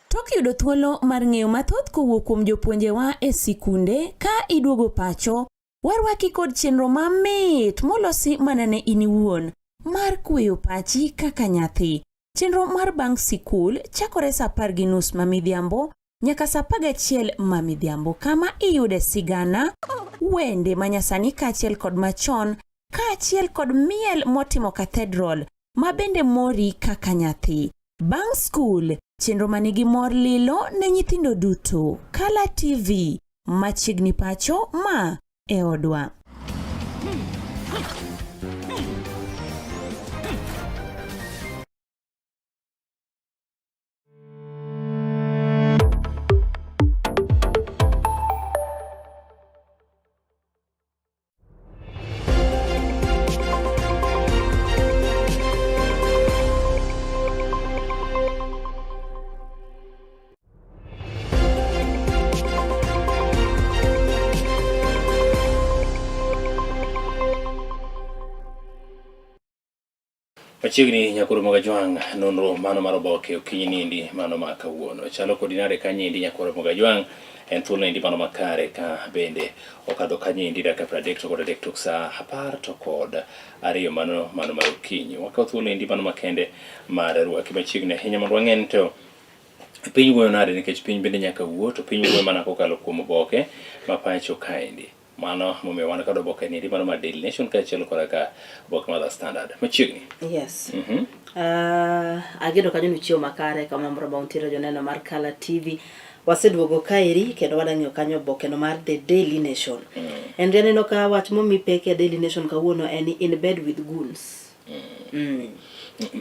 Speaker 16: Tok yudo thuolo mar ng'eyo mathoth kowuok kuom jopuonjewa e sikunde ka iduogo pacho, warwaki kod chenro mamit molosi mana ne in iwuon mar kweyo pachi kaka nyathi. Chenro mar bang' sikul chakore sa 10:30 ma midhiambo nyaka sa 11 ma midhiambo kama iyude sigana, wende manyasani kaachiel kod machon kaachiel kod miel motimo cathedral ma bende mori kaka nyathi. Bang' skul, chenro manigi mor lilo ne nyithindo duto. Kala TV, machiegni pacho ma e odwa.
Speaker 2: Machiegni nyakoro Mogajwang' nonro mano mar oboke okinyi nindi mano ma kawuono. Chalo kodi nade kanyo endi nyakoro Mogajwang' en thuolo endi mano makare ka bende okadho kanyo endi dakika 33 to kod 3 tok saa 12 mano mano mar okinyi. Wakawo thuolo endi mano makende mar rwaki machiegni ahinya mondo wang'e ni to piny wuoyo nade nikech piny bende nyaka wuo to piny wuoyo mana kokalo kuom oboke ma pacho kaendi. Mano momiyo wan kod oboke ni mano mar Daily Nation kaachiel koda ka oboke mar The Standard. Machiegni.
Speaker 3: Yes. Mm -hmm. uh, ageno kanyo ni uchiewo makare kama moro ma untiere joneno mar Kala TV. Waseduogo kaeri kendo wadang'iyo kanyo oboke no mar The Daily Nation. Mm. En aneno ka wach momi pek e Daily Nation kawuono en in bed with goons.
Speaker 2: Mm. Mm.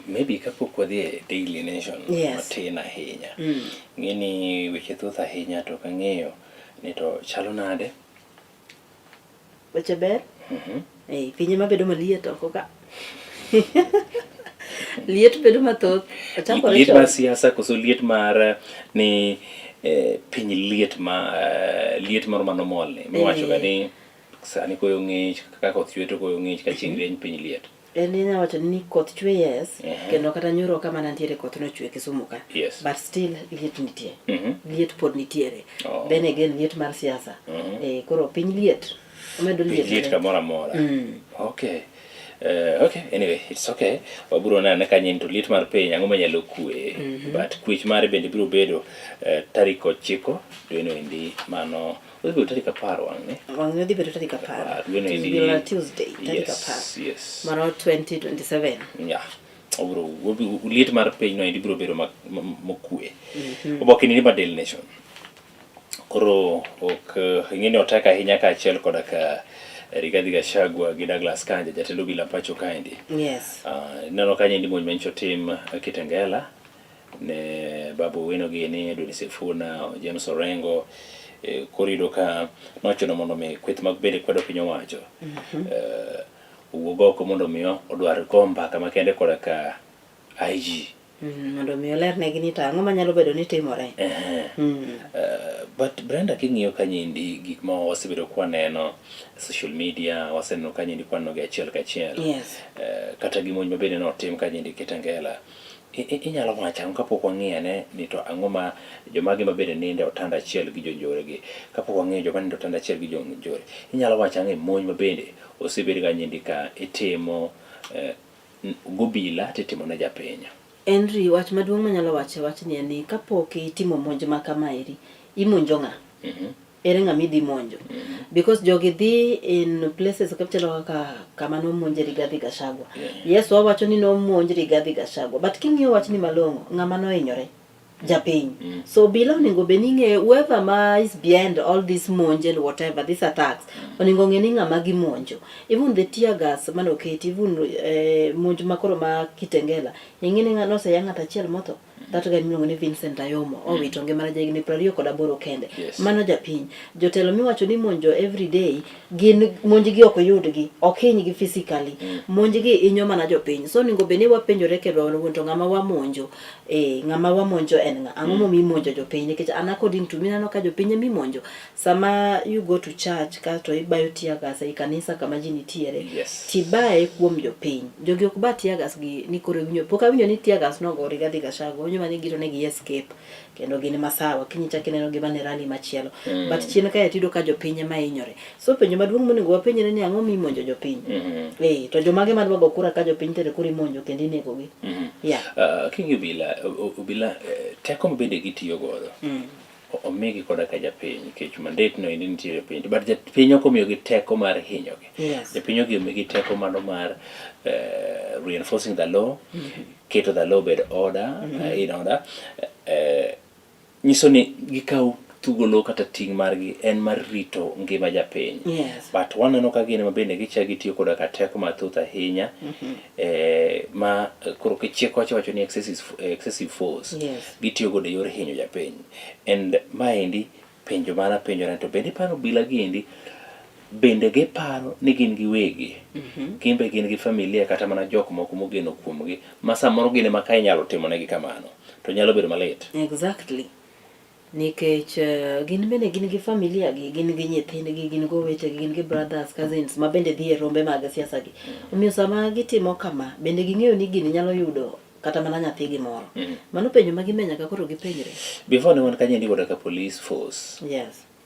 Speaker 2: Maybe kapok wadhi e Daily Nation
Speaker 3: yes.
Speaker 2: matin ahinya.
Speaker 3: Mm.
Speaker 2: Ng'e ni weche thoth ahinya to ok ang'eyo ni to chalo nade.
Speaker 3: Weche ber?
Speaker 2: Mm -hmm.
Speaker 3: Eh, pinye mabedo maliet oko ka. liet bedo mathoth. Ochakore
Speaker 2: Liet
Speaker 3: chon.
Speaker 2: mar siasa koso liet mar eh, ni eh, piny liet ma eh, liet moro manomol ni miwacho ga
Speaker 3: Eh.
Speaker 2: ni sani koyo ng'ich ka koth chwe to koyo ng'ich ka chieng' rieny piny liet.
Speaker 3: En inya wacho ni koth chwe yes,
Speaker 2: Mhm.
Speaker 3: kendo kata nyoro kama nantiere koth nochwe Kisumu ka.
Speaker 2: Yes.
Speaker 3: But still liet nitie.
Speaker 2: Mhm.
Speaker 3: Liet pod nitiere.
Speaker 2: Oh.
Speaker 3: Then again liet mar siasa.
Speaker 2: Mhm.
Speaker 3: Eh, koro piny liet. Omedo
Speaker 2: Piny
Speaker 3: liet.
Speaker 2: liet kamoro amora.
Speaker 3: Mm.
Speaker 2: Okay. Uh, okay, anyway, it's okay. Wabiro nene ka nyen to liet mar piny ang'o manyalo kwe.
Speaker 3: Mhm.
Speaker 2: But kwech mare bende biro bedo uh, tarik 9 dweno endi mano odhi bedo tarik 10 wang'ni.
Speaker 3: Wang'ni odhi bedo tarik 10.
Speaker 2: Dweno endi
Speaker 3: Tuesday, na Tuesday, tarik
Speaker 2: Yes,
Speaker 3: 10.
Speaker 2: yes.
Speaker 3: Mano 2027.
Speaker 2: Yeah. Obiro liet mar piny no endi biro bedo mokwe.
Speaker 3: Mhm.
Speaker 2: Oboke ni mar Daily Nation. Koro ok ing'e ni otek ahinya kaachiel koda ka Rigathi Gachagua gi Douglas Kanja jatend obila pacho kaendi.
Speaker 3: Yes.
Speaker 2: Ineno kanyo endi monj manyicho tim Kitengela ne Babu Owino gini, Edwin Sifuna, James Orengo eh, koro iyudo ka nochuno mondo mi kweth mag bende kwedo piny owacho
Speaker 3: Mm -hmm.
Speaker 2: eh, owuog oko mondo mi odwar go mbaka makende koda ka IG
Speaker 3: Mm, mondo mi olernegi ni to ang'o manyalo bedo ni timore.
Speaker 2: Mm. But Brenda king'iyo kanyendi gik ma wasebedo kwaneno e social media waseneno kanyendi kwaneno gi achiel kachiel.
Speaker 3: Yes.
Speaker 2: Kata gi monj mabende notim kanyendi Kitengela. Inyalo wacho ang'o kapok wang'iyo ane ni to ang'o ma jomage ma bende nindo e otanda achiel gi jonjore gi. Kapok wang'iyo joma nindo e otanda achiel gi jonjore. Inyalo wacho ang'o e monj ma bende osebed kanyendi ka itimo gobila titimo ne japiny.
Speaker 3: Henry, wach maduong' manyalo wacho e wachni en ni kapok itimo monj ma kamaeri, imonjo ng'a? Ere ng'ama idhi monjo? Because jogi dhi in places kachalo kaka kama nomonje Rigathi Gachagua. Yes, wawacho ni nomonj Rigathi Gachagua, but king'iyo wachni malong'o, ng'ama nohinyore? Japiny. So obila onego bed ni ng'eyo whoever ma is behind all these monj and whatever, these attacks, onego ng'e ni ng'ama gimonjo. Even the tear gas mane oketi, even monj makoro ma Kitengela, ing'e ni noseya ng'ato achiel motho. That guy miluongo ni Vincent Ayomo owito ngimane ja higni 28 kende. Mano japiny. Jotelo miwacho ni monjo every day gin monj gi ok yudgi, ok hinygi physically. Monj gi hinyo mana jopiny. So onego bed ni wapenjore kendwa wan owuon to ng'ama wamonjo, ng'ama wamonjo en ng'a? Ang'o momiyo imonjo jopiny? Nikech an according to me aneno ka jopiny ema imonjo. Sama you go to church kasto ibayo tear gas ei kanisa kama ji nitiere, tibaye kuom jopiny. Jogi ok ba tear gas gi ni koro iwinjo, pok awinjo ni tear gas nogo Rigathi Gachagua, awinjo mana ni girito ni gi escape kendo gin masawa, kiny ichak ineno gi mana e rally machielo. But chien kae tiyudo ka jopiny ema hinyore. So penjo maduong' monego wapenjre ni ang'o mimonjo jopiny? To jomage madwa go kura ka jopiny tere koro imonjo kendo inegogi? Yeah.
Speaker 2: King'iyo obila teko ma bende gitiyo godo omigi koda ka japiny nikech mandate no endi nitiere e piny but japiny ok omiyogi teko mar hinyogi. Japiny omigi teko mano mar reinforcing the law, keto the law bed order, in order, nyiso ni gikawo thuolo kata ting' margi en mar rito ngima japiny. But waneno ka gin ema bende gichako gitiyo koda ka teko mathoth ahinya, ma koro kichik wacho wacho ni excessive force gitiyo godo e yor hinyo japiny. And maendi penjo mana penjore to bende iparo obila giendi bende giparo ni gin giwegi, gin be gin gi familia kata mana jok moko mogeno kuomgi ma samoro gin ema ka inyalo timonegi kamano to nyalo bedo malit.
Speaker 3: Exactly. Nikech gin bende gin gi familia gi, gin gi nyithindgi, gin gi owetegi, gin gi brothers, cousins ma bende dhi e rombe mag siasa gi. Omiyo sama gitimo kama, bende ging'eyo ni gini nyalo yudo kata mana nyathigi moro. Mano penjo ma gin be nyaka koro gipenjre.
Speaker 2: Before ne wan kanyo endi koda ka police force.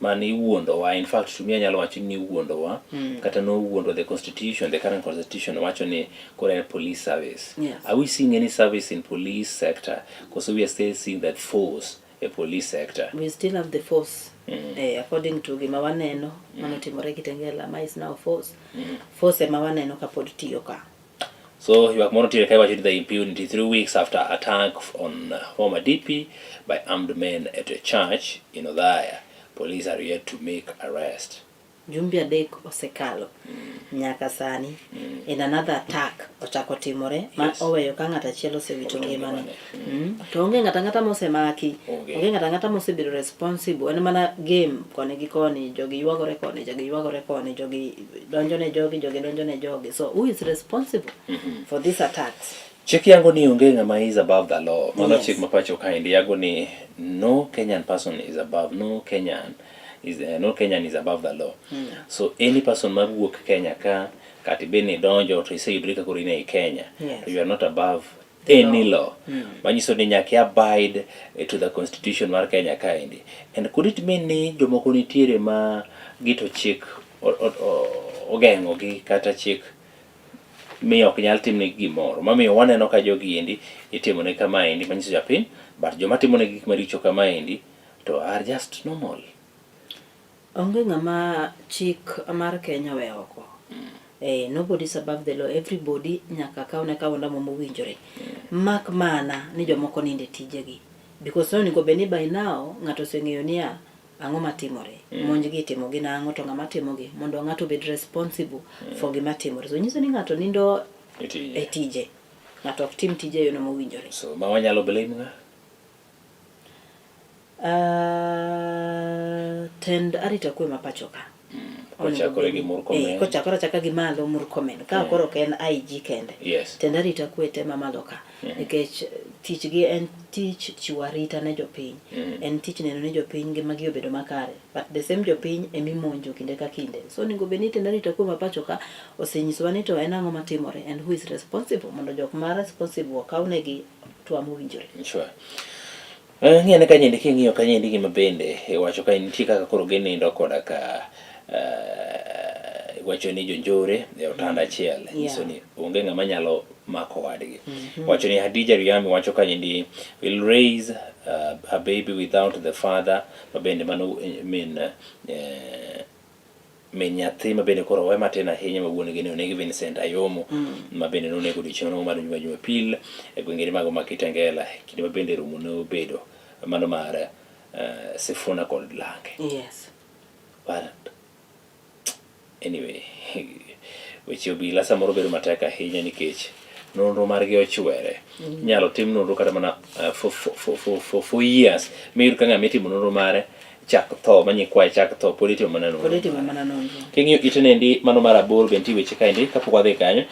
Speaker 2: Mane iwuondowa, in fact to me anyalo wacho ni iwuondowa, kata nowuondwa the constitution, the current constitution wacho ni koro en police service. Are we seeing any service in police sector? Koso we are still seeing that force e police sector?
Speaker 3: We still have the force. According to gima waneno, mano timore Kitengela, ma is now force. Force ema waneno kapod tiyo ka.
Speaker 2: So ywak moro nitiere ka iwacho ni the impunity 3 weeks after attack on former DP by armed men at a church in Othaya. Police are yet to make arrest.
Speaker 3: Jumbe 3 osekalo nyaka sani in another attack ochako timore ma oweyo ka ng'ato achiel osewito ngimane. To onge ng'ato ang'ata mosemaki, onge ng'ato ang'ata mosebedo responsible. En mana game koni gi koni, jogi ywagore koni, jogi ywagore koni, jogi donjo ne jogi, jogi donjo ne jogi. So who is responsible for these attacks?
Speaker 2: Chik yango ni onge ng'ama is above the law. Mano chik ma pacho kaendi yango ni no Kenyan person is above, no Kenyan is no Kenyan is above the law. So any person ma wuok Kenya ka kata ibed ni idonjo to iseyudori ka koro in ei Kenya, you are not above any law. Manyiso ni nyaka i abide to the constitution mar Kenya kaendi. And could it mean ni jomoko nitiere ma gito chik ogeng'ogi kata chik miyo ok nyal timnegi gimoro mamiyo waneno ka jogi endi itimone kamaendi manyiso japiny, but joma timonegi gik maricho kamaendi to are just normal.
Speaker 3: Onge ng'ama chik mar Kenya oweyo oko. Nobody is above the law. Everybody nyaka kawne kaunda mowinjore. Mak mana ni jomoko nindo e tijegi. Because onego bed ni by now ng'ato oseng'eyo niya ang'o matimore. Monj gi itimo gi nang'o to ng'ama timogi mondo ng'ato obed responsible for gima timore. So nyiso ni ng'ato nindo e tije. Ng'ato ok tim tije e yono mowinjore.
Speaker 2: So ma wanyalo blame ng'a?
Speaker 3: Tend arita kwe ma pacho ka.
Speaker 2: Kochakore gi Murkomen.
Speaker 3: Kochakore achaka gi malo Murkomen. Ka koro ok en IG kende. Tend arita kwe te mamalo ka. Nikech tich gi en tich chiwo arita ne jopiny. En tich neno ni jopiny ngimagi obedo makare. But the same jopiny emimonjo kinde ka kinde. So onego bed ni tend arita kwe ma pacho ka osenyisowa ni to en ang'o matimore and who is responsible mondo jok ma responsible okawnegi hatua mowinjore.
Speaker 2: Sure. Ng'iyane ka nyendi king'iyo ka nyendi gima bende iwacho ka nitie kaka koro ginindo koda ka iwacho ni jonjore e otanda achiel nyiso ni onge ng'ama nyalo mako wadgi. Wacho ni Hadija Riami wacho kanyendi will raise a baby without the father, mabende mano min min nyathi ma bende koro owe matin ahinya ma wuon gi ne onegi Vincent Ayomo ma bende nonego odiochieng' mar juma Jumapil e gwenge mago ma Kitengela e kinde ma bende romo ne obedo mano mar Sifuna kod Lange. But anyway, weche obila samoro bedo matek ahinya nikech nonro margi ochwere. Inyalo tim nonro kata mana for 4 years miyud ka ng'ama itimo nonro mare chak tho ma nyikwaye chak tho pod itimo mana
Speaker 3: Pod
Speaker 2: nonro.
Speaker 3: itimo mana nonro.
Speaker 2: King'iyo ite nendi mano mar aboro bende nitie weche kaendi kapok wadhi kanyo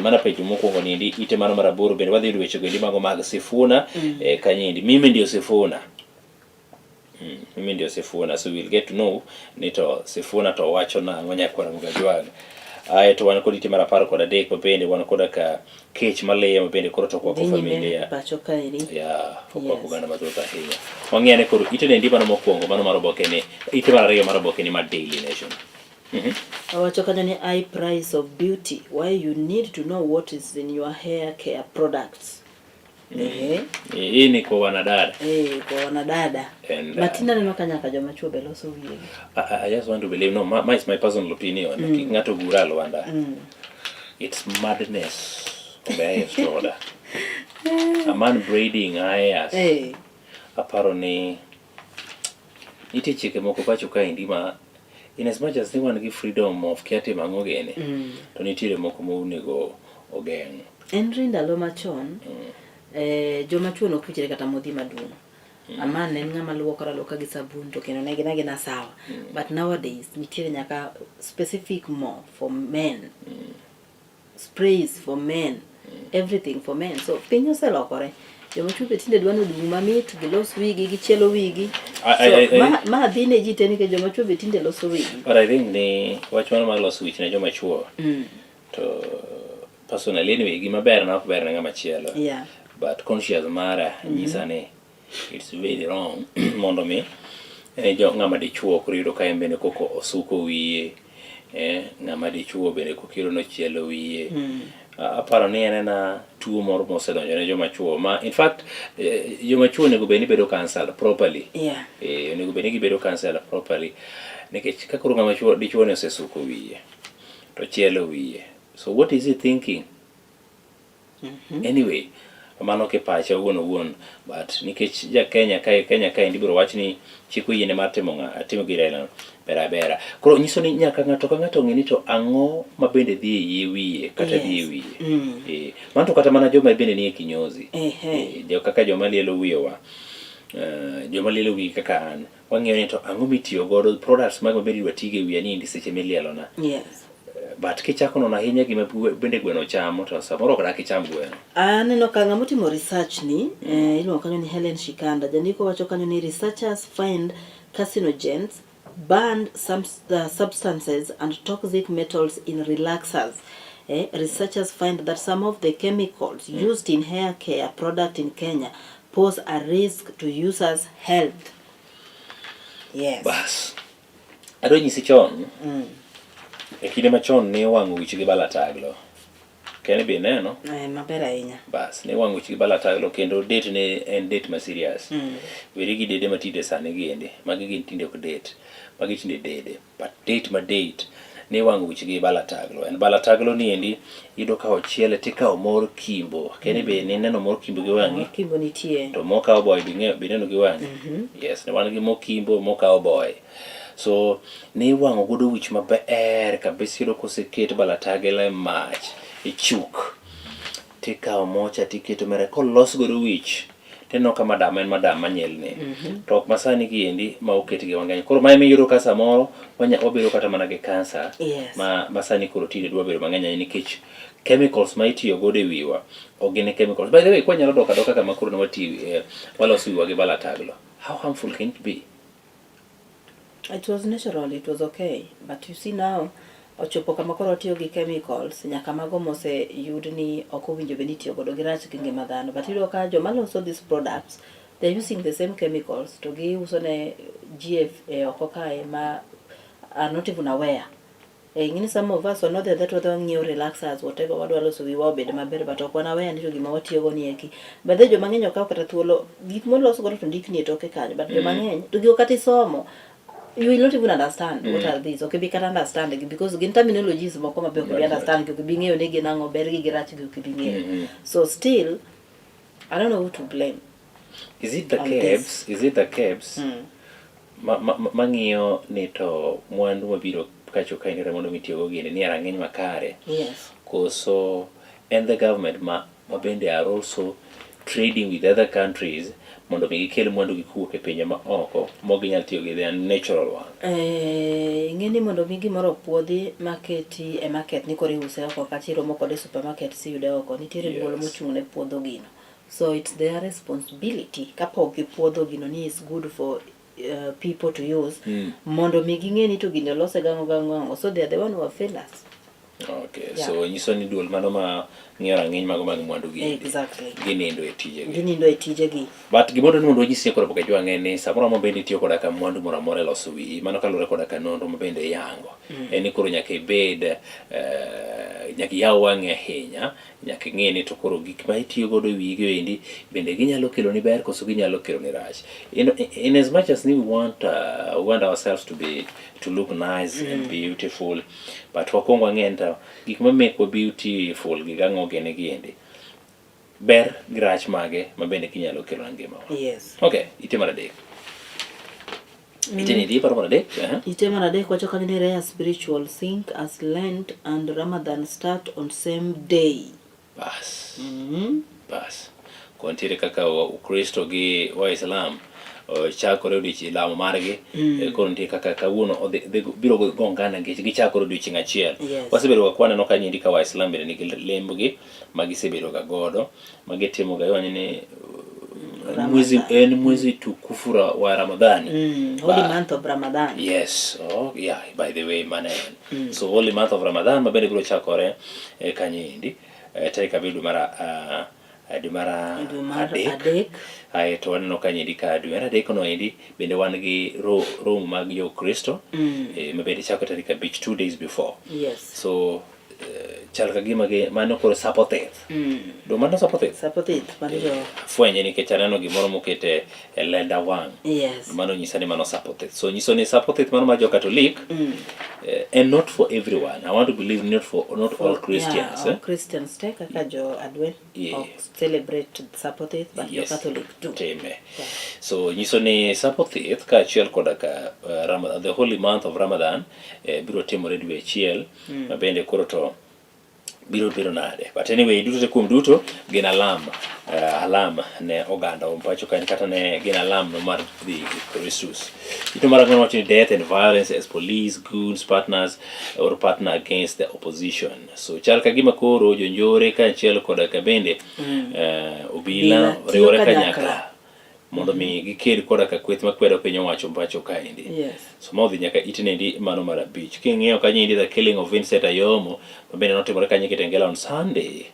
Speaker 2: mana penjo mokwongo niendi ite mano mar aboro bende wadhi yudo weche goendi mago mag Sifuna kanyo endi mimi ndio Sifuna. Mimi ndio Sifuna, so we'll get to know ni to Sifuna to wacho nang'o nyakwar Mugajwang'. Ae to wan kod ite mar 13 ma bende wan koda ka kech maliyo ma bende koro to kwako
Speaker 3: Dhi nyime
Speaker 2: familia
Speaker 3: pacho kaeri.
Speaker 2: ya okwako oganda mathoth ahinya. Wang'i ane koro ite nendi mano mokwongo mano mar oboke ni ite mar ariyo mar oboke ni mar Daily Nation.
Speaker 3: Owacho kanyo ni high price of beauty, why you need to know what is in your hair care products. Ehe.
Speaker 2: Hii ni kwa wanadada.
Speaker 3: Eh, kwa wanadada.
Speaker 2: And,
Speaker 3: Matinda aneno ka nyaka joma chuo be loso wiyegi.
Speaker 2: I just want to believe, no, my, it's my personal opinion. Kik ng'ato gura alwanda. It's madness of the highest order. A man braiding hairs. Aparo ni nitie chike moko pacho kaendi ma in as much as ni wan gi freedom of kia timo ang'o gini to nitiere moko monego ogeng'.
Speaker 3: En ri ndalo machon, joma chuo nok wichre kata modhi maduong'. Aman ne en ng'ama luokore aluoka gi sabun to kendo ne gin agina sawa. But nowadays nitiere nyaka specific mo for men. Sprays for men. Everything for men. So piny oselokore. Joma chuo be tinde dwa ni odum mamit, gilos wigi, gichielo wigi. So ma dhi ne ji te nikech joma chuo be tinde loso wigi.
Speaker 2: But I think ni wach mano mar loso wich ne joma chuo to personally anyway gima ber na ok ber ne ng'ama chielo. But conscious mara nyisa ni it's very wrong mondo mi jo ng'ama dichuo koro iyudo ka en bende koko osuko wiye ng'ama dichuo bende koko iyudo nochielo wiye. Aparo ni en ena tuo moro mosedonjo ne joma chuo ma in fact joma chuo onego bed ni bedo counselled properly. Onego bed ni gibedo counselled properly nikech ka koro ng'ama chuo dichuo ni osesuko wiye to chielo wiye, so what is he thinking? Anyway, mano ke pacha owuon owuon, but nikech ja Kenya kae Kenya kaendi ibiro wach ni chik oyiene mar timo ng'a timo gir ailano ber abera. Koro nyiso ni nyaka ng'ato ka ng'ato ong'e ni to ang'o ma bende dhi e yie wiye kata dhi e wiye. Mano to kata mana joma bende nie kinyozi. Jo kaka joma lielo wiyewa, joma lielo wigi kaka an, wang'iyo ni to ang'o mitiyo godo, products mag mabende idwa tigo e wiya niendi seche milielona. But kichako nono ahinya gima bende gweno chamo to samoro ok dak icham gweno.
Speaker 3: Aneno ka ng'ama otimo research ni iluongo kanyo ni Helen Shikanda. Jandiko wacho kanyo ni researchers find carcinogens, banned some substances and toxic metals in relaxers. Researchers find that some of the chemicals used in hair care product in Kenya pose a risk to users' health. Yes.
Speaker 2: Bas. Adwa nyisi chon, e kinde machon ne iwang'o wich gi balataglo. Ken be ineno?
Speaker 3: Maber ahinya.
Speaker 2: Bas, ne iwang'o wich gi balataglo kendo date ne en date ma serious. Weri gi dede matinde sani gi endi. Magi gin tinde ok date. Magi tinde dede. But date ma date ne iwang'o wich gi balataglo. En balataglo ni endi iyudo ka ochiele tikawo mor kimbo. Ken be nineno mor kimbo gi wang'i?
Speaker 3: Mor kimbo nitie.
Speaker 2: To mo cowboy be ing'eyo be ineno gi wang'i? Yes, ne wan gi mo kimbo, mo cowboy. So ne iwang'o godo wich maber kabisa iyudo koseket balatagla e mach e chuk tikawo mocha tiketo mere kolos godo wich tineno ka madam en madam manyilni. To ok masani gi endi ma oket gi mang'eny. Koro ma ema iyudo ka samoro wabedo kata mana gi kansa ma sani koro tinde dwa bedo mang'eny ahinya nikech chemicals ma itiyo godo e wiwa ok gin chemicals. By the way, kwanyalo dok adoka kama koro ne wati waloso wiwa gi balataglo. How harmful can it be?
Speaker 3: It was natural, it was okay. But you see now, ochopo kama koro watiyo gi chemicals, nyaka mago moseyud ni ok owinjo bed ni itiyo godo girach gi ngima dhano. But iyudo ka joma loso these products, they're using the same chemicals to giuso ne ji e oko kae ma are not even aware. Eh, ing'eni some of us wanodhi adhiya to wadhi wang'iewo relaxers whatever wadwa loso wiwa obed maber but ok wan aware ni to gima watiyogo ni eki. By the way joma ng'eny ok kaw kata thuolo gik molos godo to ondikni e toke kanyo but joma ng'eny to gigo kata isomo you will not even understand what are these ok ibi kata understand gi because gin terminologies moko ma be ok ibi understand gi ok ibi ng'eyo ni gin ang'o ber gi gi rach gi ok ibi ng'eyo. So still I don't know who to blame.
Speaker 2: Is it the
Speaker 3: on this.
Speaker 2: cabs? Is it the cabs? Ma, ma, ma- mang'iyo ni to mwandu mabiro kacho kaendi kata mwandu mitiyogo gini ni e rang'iny makare koso en the government ma, ma bende are also trading with other countries mondo mi gikel mwandu gi kowuok e pinje ma oko mok ginyal tiyo gi their natural one.
Speaker 3: Eh, ing'e ni mondo mi gimoro opuodhi maketi e market ni koro iuse oko kata iromo kode e supermarket siyude oko nitiere duol mochung' ne puodho gino. So it's their responsibility kapok gipuodho gino ni is good for people to use mondo mi ging'e ni to gini olose gang'o gang'o gang'o so they are the one who have failed us.
Speaker 2: Okay,
Speaker 3: Yeah.
Speaker 2: so nyiso ni duol mano ma ng'iyo rang'iny mago mag mwandu gi ginindo e tijegi.
Speaker 3: Ginindo e tijegi.
Speaker 2: But gimoro ni mondo wanyisi koro pok ijwang'e ni samoro ma bende itiyo koda ka mwandu moro amora e loso wiyi mano kaluwore koda ka nonro ma bende iyango. En ni koro nyaka ibed nyaka iyaw wang'i ahinya nyaka ing'e ni to koro gik ma itiyo godo e wiyi gi endi bende ginyalo keloni ber koso ginyalo keloni rach. In as much as ni we want ourselves to be to look nice and beautiful but wakwong wang'e ni to gik ma make wa beautiful gi gang'o gini gi endi ber gi rach mage ma bende ginyalo kelo e ngimawa. Okay, ite mar adek. Ite ni paro mar adek.
Speaker 3: Ite mar adek wacho kanyo ni rare spiritual sync as Lent and Ramadan start on same day.
Speaker 2: Bas. Bas. Kontiere kaka Ukristo gi Waislam chakore odiochieng' lamo margi koro nitie kaka kawuono biro gongana nikech gichakore odiochieng' achiel. Wasebedo ga kwaneno ka nyendi ka Waislam bende nigi lembgi ma gisebedo ga godo ma gitimo ga iwacho ni mwezi en mwezi tukufu wa Ramadhani.
Speaker 3: Holy month of Ramadan.
Speaker 2: Yes. Oh, yeah, by the way mano en. So holy month of Ramadan ma bende biro chakore kanyo endi tarik abiriyo dwe mar dwe mar
Speaker 3: Dwe mar
Speaker 2: adek.
Speaker 3: adek.
Speaker 2: Aeto waneno kanyo endi ka dwe mar adek no endi bende wan gi romo mag jo Kristo ma bende chako tarik abich 2 days before. So chal ka gima gi mano koro sapo thith. Do mano sapo thith?
Speaker 3: Sapo thith mano jo
Speaker 2: Fwenye nikech aneno gimoro mokete e lenda wang'. Mano nyisa ni mano sapo thith. So nyiso ni sapo thith mano mar jo Katolik and not for everyone. I want to believe not for not all Christians.
Speaker 3: Yeah, all Christians te kaka jo Advent ok celebrate sapo thith but jo Catholic do.
Speaker 2: Time. So nyiso ni sapo thith kaachiel koda ka Ramadan, the holy month of Ramadan biro timore dwe achiel ma bende koro to biro bedo nade. But anyway, duto te kuom duto gin alam alam ne oganda wa pacho kae kata ne gin alam no mar dhi Kristus. Ito mar ang'wen wacho ni death and violence as police goons partners or partner against the opposition. So chal ka gima koro jonjore kaachiel koda ka bende obila
Speaker 3: Obila tiyo
Speaker 2: riwore
Speaker 3: kanyakla.
Speaker 2: kanyakla mondo mi giked koda ka kweth makwedo piny owacho pacho kaendi. So ma odhi nyaka itenendi mano mar abich. King'iyo kanyo endi the killing of Vincent Ayomo ma bende notimore kanyo Kitengela on Sunday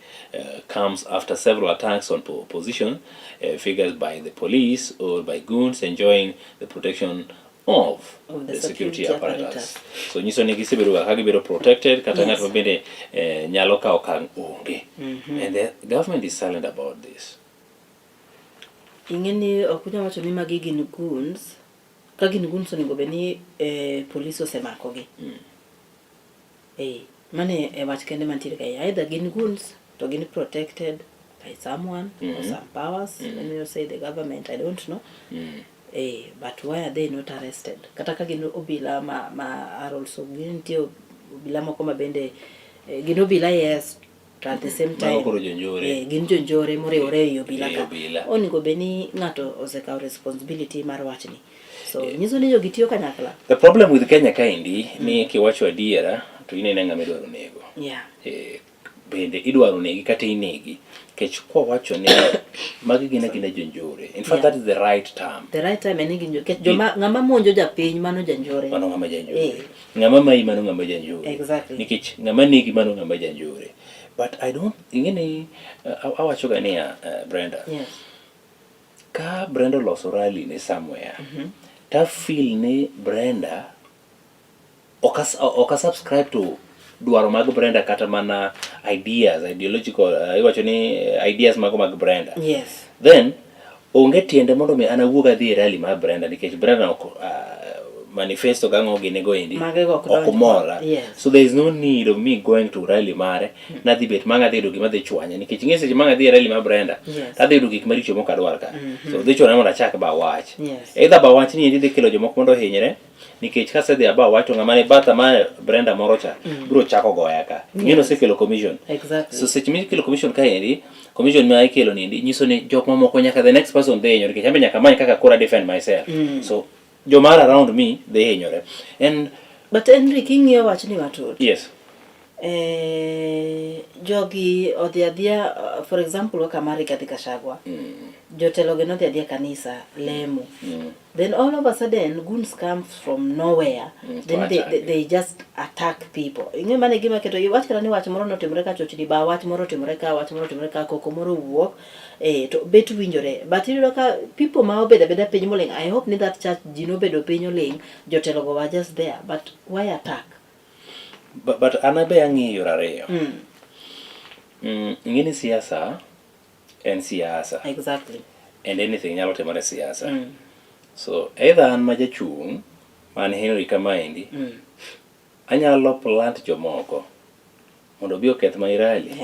Speaker 2: comes after several attacks on opposition figures by the police or by goons enjoying the protection of
Speaker 3: Of the
Speaker 2: the security
Speaker 3: security
Speaker 2: apparatus.
Speaker 3: apparatus.
Speaker 2: So nyiso ni gisebedo ga ka gibedo protected kata ng'at ma bende nyalo kawo okang' onge. And the government is silent about this.
Speaker 3: Ing'e ni ok unyal wacho ni magi gin goons. Ka gin goons onego bed ni police osemakogi. Mano e wach kende mantiere kae. Either gin goons to gin protected by someone or some powers. Let me not say the government, I don't know. But why are they not arrested? Kata ka gin obila ma are also gin nitie obila moko ma bende gin obila yes, to at the same
Speaker 2: Mago
Speaker 3: time
Speaker 2: koro jonjore.
Speaker 3: Gin jonjore moriwore ei obila
Speaker 2: Ei
Speaker 3: ka.
Speaker 2: obila.
Speaker 3: Onego bed ni ng'ato osekawo responsibility mar wachni. So nyiso ni jogi tiyo kanyakla.
Speaker 2: The problem with Kenya kaendi ni kiwacho adiera to inene ng'ama idwaro nego. Bende idwaro negi kata inegi. Nikech kwa wacho ni magi gin agina jonjore. In fact, that is the right term.
Speaker 3: The right term en ni gin nikech joma ng'ama monjo japiny mano janjore.
Speaker 2: Mano ng'ama janjore. Ng'ama mayi mano ng'ama janjore. Nikech ng'ama negi mano ng'ama janjore. But I don't ing'e ni awacho ga niya Brenda. Ka Brenda oloso rally ne somewhere, ta feel ni Brenda Ok a subscribe to dwaro mag Brenda kata mana ideas, ideological, iwacho ni ideas mago mag Brenda. Then onge tiende mondo mi an awuog adhi e rally mar Brenda nikech Brenda ok manifesto gang'o gini go endi
Speaker 3: Mage go ok
Speaker 2: ok
Speaker 3: donj.
Speaker 2: mora. So there is no need of me going to rally mare nadhi bet mang' adhi yudo gima dhi chwanya nikech ing'e seche mang' adhi e rally mar Brenda tadhi yudo gik maricho mok adwar ka. So dhi chuna mondo achak ba wach. Either ba wach ni endi dhi kelo jomoko mondo ohinyre nikech kasedhi aba wach to ng'ama ne batha ma Brenda moro cha biro chako goya ka. Ing'e ni osekelo commission. So seche mikelo commission ka endi, commission ma ikelo ni endi nyiso ni jok mamoko nyaka the next person dhi hinyore nikech an be nyaka amany kaka koro a defend myself. So joma are around me dhi hinyore. And
Speaker 3: But Henry, king'iyo wachni matut, jogi odhi adhiya, for example kaka mar Rigathi Gachagua, jotelo gi nodhi adhiya kanisa lemo. Then all of a sudden goons come from nowhere. Then
Speaker 2: to attack.
Speaker 3: they just attack people. Ing'e mano e gima keto wach kata ni wach moro notimore ka chochni ba wach moro otimore ka wach moro otimore ka koko moro owuok to bet winjore. But iyudo ka people ma obedo abeda piny moling', I hope ni that church ji nobedo piny oling', jotelo go were just there. But why attack?
Speaker 2: But an abe ang'iyo yore ariyo. Ing'e ni siasa en siasa. And anything nyalo timore e siasa. So either an ma jachung' man Henry kamaendi, anyalo plant jomoko mondo obi oketh my rally.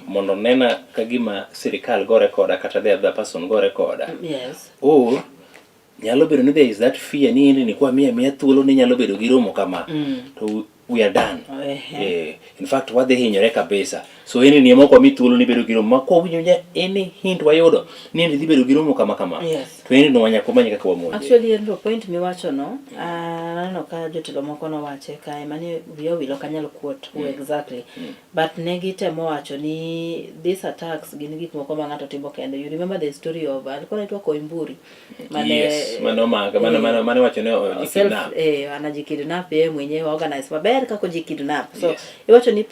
Speaker 2: Mondo nena ka gima sirikal gore koda kata the other person gore koda. Or nyalo bedo ni there is that fear ni Henry ni kwa miya miya thuolo ni nyalo bedo gi romo kama. To we are done. In fact wadhi hinyore kabisa. So Henry ni ema ok wami thuolo ni bedo gi romo ma kwawinjo nya any hint wayudo ni Henry dhi bedo gi romo kama kama. To Henry no wanyaka wamany kaka wamonje.
Speaker 3: Actually, Henry, point miwacho no, aneno ka jotelo moko nowache kae, mani wiya owil ok anyal quote who exactly. But ne gitemo wacho ni these attacks gin gik moko ma ng'ato timo kende. You remember the story of alikuwa anaitwa Koimburi mane
Speaker 2: Yes, mane omake, mane wacho ni ojikidnap.
Speaker 3: Self, anajikidnap yeye mwenyewe organize maber kaka ojikidnap. So iwacho ni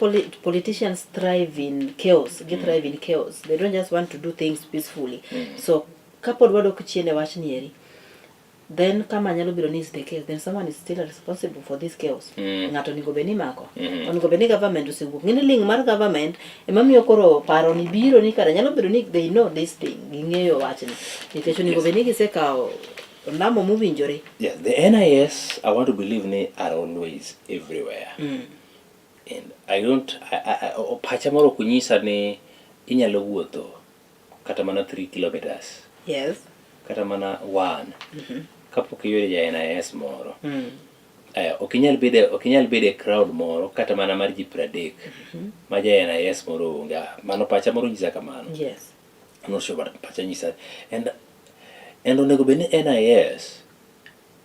Speaker 3: politicians thrive in chaos, gi thrive in chaos. They don't just want to do things peacefully. So kapod wadok chien e wach ni eri, then kama nyalo bedo ni is the case, then someone is still responsible for this chaos. Ng'ato onego bed ni imako. Onego bed ni government osewuok. Ng'eni ling mar government ema miyo koro paro ni biro ni kare nyalo bedo ni they know this thing, ging'eyo wachni. Nikech onego bed ni gisekawo ondamo mowinjore.
Speaker 2: Yes, the NIS, I want to believe ni are always everywhere. And I don't, pacha moro ok nyisa ni inyalo wuotho kata mana 3 kilometers. Kata mana 1. Kapok iyudo ja NIS moro. Ok inyal bedo e crowd moro kata mana mar ji 30 ma ja NIS moro onge. Mano pacha moro nyisa kamano. I'm not sure, but pacha nyisa. And onego bed ni NIS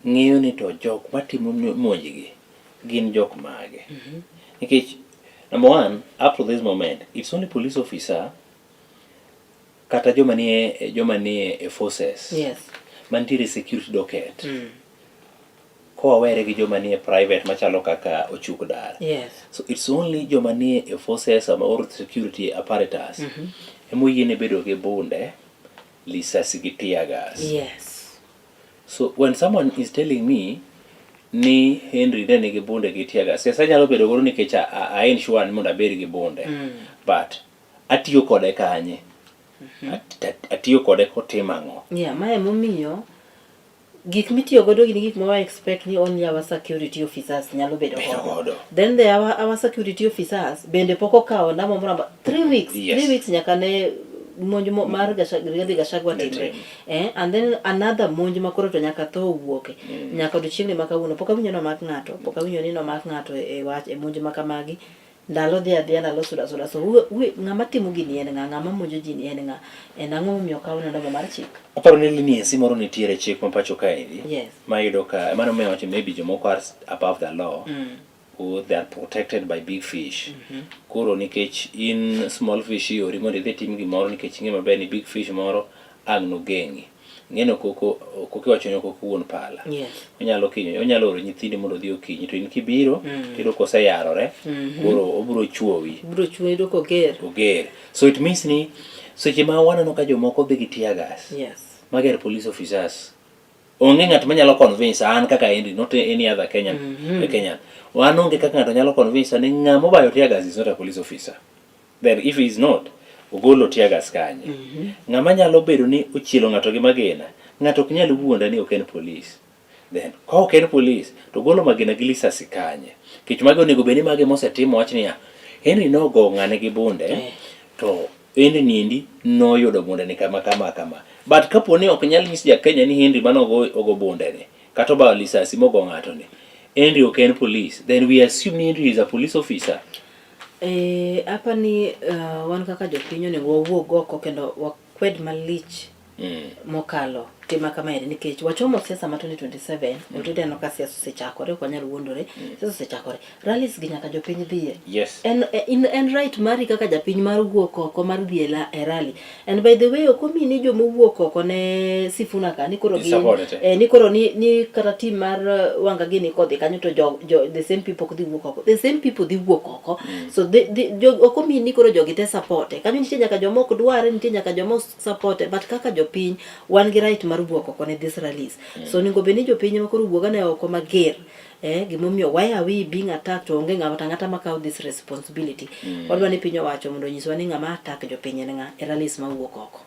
Speaker 2: ng'eyo ni to jok matimo monjgi gin jok mage. Nikech number one, up to this moment, it's only police officer kata joma nie e forces mantiere security docket. Kowawere gi joma nie private machalo kaka ochuk dar. So it's only joma nie e forces or security apparatus emoyiene bedo gi bunde, lisasi gi tear gas. So when someone is telling me ni Henry ne nigi bunde gi tear gas, yes, anyalo bedo godo nikech a ensure ni mondo abed gi bunde. But atiyo kode kanye? Atiyo kode kotimo ang'o?
Speaker 3: Yeah, mae momiyo gik mitiyo godo gin gik ma wa expect ni only our security officers nyalo bedo
Speaker 2: Bedo
Speaker 3: godo.
Speaker 2: godo.
Speaker 3: Then the our security officers bende pok okawo ndamo moro amora. 3 weeks, 3 weeks nyaka ne monj mar Rigathi Gachagua
Speaker 2: Ne
Speaker 3: timre.
Speaker 2: tim.
Speaker 3: And then another monj ma koro to nyaka tho owuoke. Nyaka odiochieng'ni ma kawuono pok awinjo ni omak ng'ato, pok awinjo ni nomak ng'ato e wach e monj ma kamagi. Ndalo dhi adhiya, ndalo suda suda. So ng'ama timo gini en ng'a, ng'ama monjo ji ni en ng'a? En ang'o momiyo okaw ne namba mar chik?
Speaker 2: Aparo ni leniency moro nitiere chik ma pacho kaendi. Ma iyudo ka, mano miyo wacho maybe jomoko are above the law. Or they are protected by big fish. Koro nikech in small fish iori mondo idhi tim gimoro nikech ing'e maber ni big fish moro ang' nogeng'i. Ing'e koko iwacho ni koko wuon pala. Onyalo kinyo, onyalo oro nyithindi mondo odhi okinyi to in kibiro tiyudo koseyarore, koro obiro chuowi.
Speaker 3: Obiro chuowi iyudo koger.
Speaker 2: Oger. So it means ni seche ma waneno ka jomoko dhi gi tear gas. Mager police officers. Onge ng'at manyalo convince an kaka Henry, not any other Kenyan. Kenyan. Wan onge kaka ng'ato nyalo convince ni ng'ama obayo tear gas is not a police officer. Then if he is not, ogolo tear gas kanye? Ng'ama nyalo bedo ni ochielo ng'ato gi magina, ng'ato ok nyal wuonda ni ok en police. Then ka ok en police, to golo magina gi lisasi kanye? Nikech mago onego bed ni mage mosetimo wach niya, Henry nogo ng'ane gi bunde, to Henry niendi noyudo bunde ni kama kama kama. But kapo ni ok nyal nyis ja Kenya ni Henry mane ogo bunde ni, kata obayo lisasi mogo ng'ato ni, Henry ok en police, then we assume ni Henry is a police officer.
Speaker 3: Apa ni wan kaka jopiny onego wawuog oko kendo wakwed malich mokalo tima kamaeri nikech wachomo siasa ma 2027. Already aneno ka siasa osechakore, ok wanyal wuondore. Siasa osechakore, rallies gi nyaka jopiny dhiye. En right mari kaka japiny mar wuok oko mar dhi e rally. And by the way, ok omi ni jomowuok oko ne Sifuna ka ni koro gin
Speaker 2: Support it.
Speaker 3: Ni koro ni kata team mar Wanga gini kodhi kanyo to jo the same people ok dhi wuok oko, the same people dhi wuok oko. So ok omi ni koro jogi te support e kanyo. Nitie nyaka joma ok dware, nitie nyaka joma support, but kaka jopiny wan gi right mar wuok oko ne this rallies. So onego bed ni jopiny ema koro wuog ane oko mager. Gimomiyo why are we being attacked to onge ng'ato ang'ata makawo this responsibility? Wadwa ni piny owacho mondo onyiswa ni ng'ama attack jopiny en ng'a e rallies mawuok oko.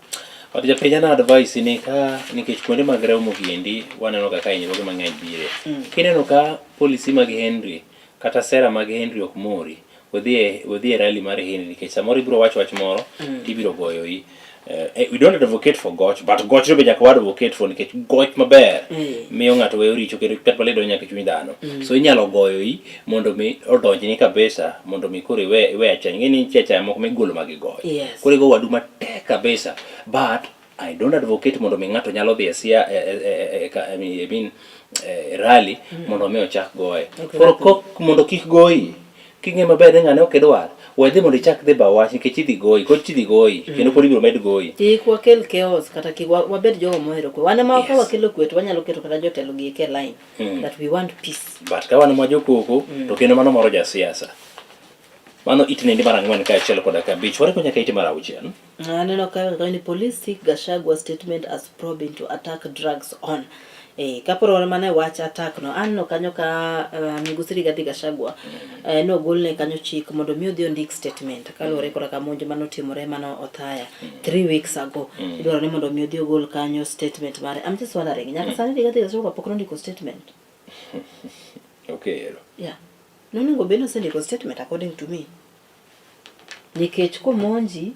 Speaker 2: But japiny an advice ni ka nikech kuonde mag remo giendi waneno ga ka hinyruoge mang'eny bire. Kineno ka policy mag Henry kata sera mag Henry ok mori, wedhi e rally mar Henry nikech samoro ibiro wacho wach moro tibiro goyoi. We don't advocate for goch, but goch no be nyaka wa advocate for nikech goch maber miyo ng'ato weyo richo kendo kata malit donjo nyaka e chuny dhano. So inyalo goyoi mondo mi odonjni kabisa mondo mi koro iwe achaya. Ing'e ni nitie achaya moko migolo ma gi goch. Koro igo wadu matek kabisa. But I don't advocate mondo mi ng'ato nyalo dhi e sia e, e, e, e, ka- I mean, rally mondo mi ochak goye. Koro kok mondo kik goyi. King'e maber ni ng'ane ok idwar, we dhi mondo ichak dhi ba wach nikech idhi goyi, koch idhi goyi, kendo pod ibiro med goyi.
Speaker 3: Kik wakel chaos kata kik wabed jogo mohero kwe. Wan ema ka wakelo kwe to wanyalo keto kata jotelo gi eke line that we want peace.
Speaker 2: But ka wan ma jokoko, to kendo mano moro jasiasa. Mano it nendi mar 4 kaachiel koda 5. Wariko nyaka ite mar 6.
Speaker 3: Aneno ka ni police seek Gachagua statement as probe into attack drugs on. Kaporo mana e wach attack no, aneno kanyo ka migosi Rigathi Gachagua nogolne kanyo chik mondo mi odhi ondik statement kaluwore koda ka monj manotimore mano Othaya 3 weeks ago. Idwaro ni mondo mi odhi ogol kanyo statement mare. I'm just wondering, nyaka sani Rigathi Gachagua pok nondiko statement.
Speaker 2: Okay. Ero.
Speaker 3: Yeah. Nonego bed ni osendiko statement according to me. Nikech komonji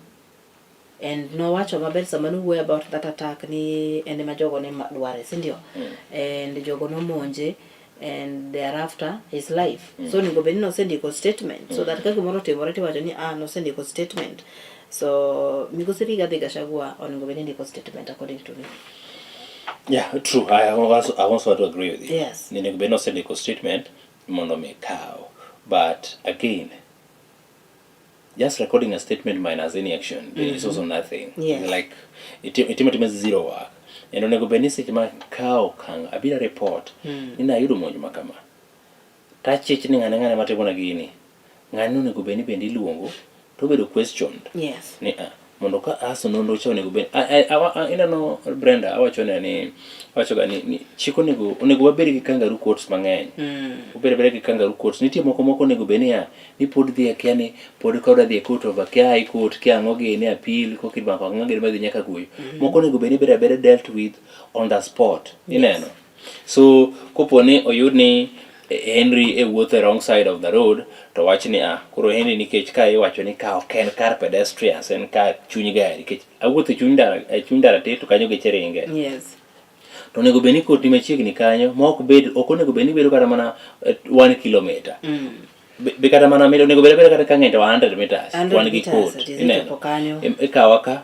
Speaker 3: and nowacho maber sama nowuoyo about that attack ni en ema jogo ne dware, si ndio? And jogo nomonje and thereafter his life. So onego bed ni nosendiko statement so that ka gimoro otimore tiwacho ni ah, nosendiko statement. So migosi Rigathi Gachagua onego bed ni ndiko statement according to me.
Speaker 2: Yeah, true. I also want to agree with you.
Speaker 3: Yes.
Speaker 2: Ni onego bed ni osendiko statement mondo mi kaw. But again, just recording a statement minus any action is also nothing. Like itimo atima zero work. And onego bed ni seche ma kawo okang' abiro report ni nayudo monj ma kama. Tachich ni ng'ane ng'ane matimona gini. Ng'ane onego bed ni bende iluongo to obedo questioned. Ni ah, mondo ka aso nonro cha onego bed ineno Brenda awacho ne ni awacho ga ni chik onego wabed gi kangaroo courts mang'eny. Wabed abeda gi kangaroo courts. Nitie moko onego bed niya ni pod dhi akia ni pod ka odwa dhi e court of akia high court kia ang'o gini appeal koka imako ang'o gini madhi nyaka kuyo. Moko onego bed ni bedo abeda dealt with on the spot. Ineno. So kopo ni oyud ni Henry e wuotho e wrong side of the road to wach ni ah, koro Henry nikech ka iwacho ni ka ok en kar pedestrians, en kar chuny gari nikech awuotho e chuny ndara tir to kanyo geche ringe. To onego bed ni court ni machiegni kanyo ma ok bed ok onego bed ni bedo kata mana 1 kilometer. Be kata mana onego bed abeda kata ka ng'eny to 100 meters
Speaker 3: 100
Speaker 2: wan gi
Speaker 3: meters,
Speaker 2: court.
Speaker 3: ati
Speaker 2: Ineno.
Speaker 3: ichopo kanyo.
Speaker 2: Ikawa ka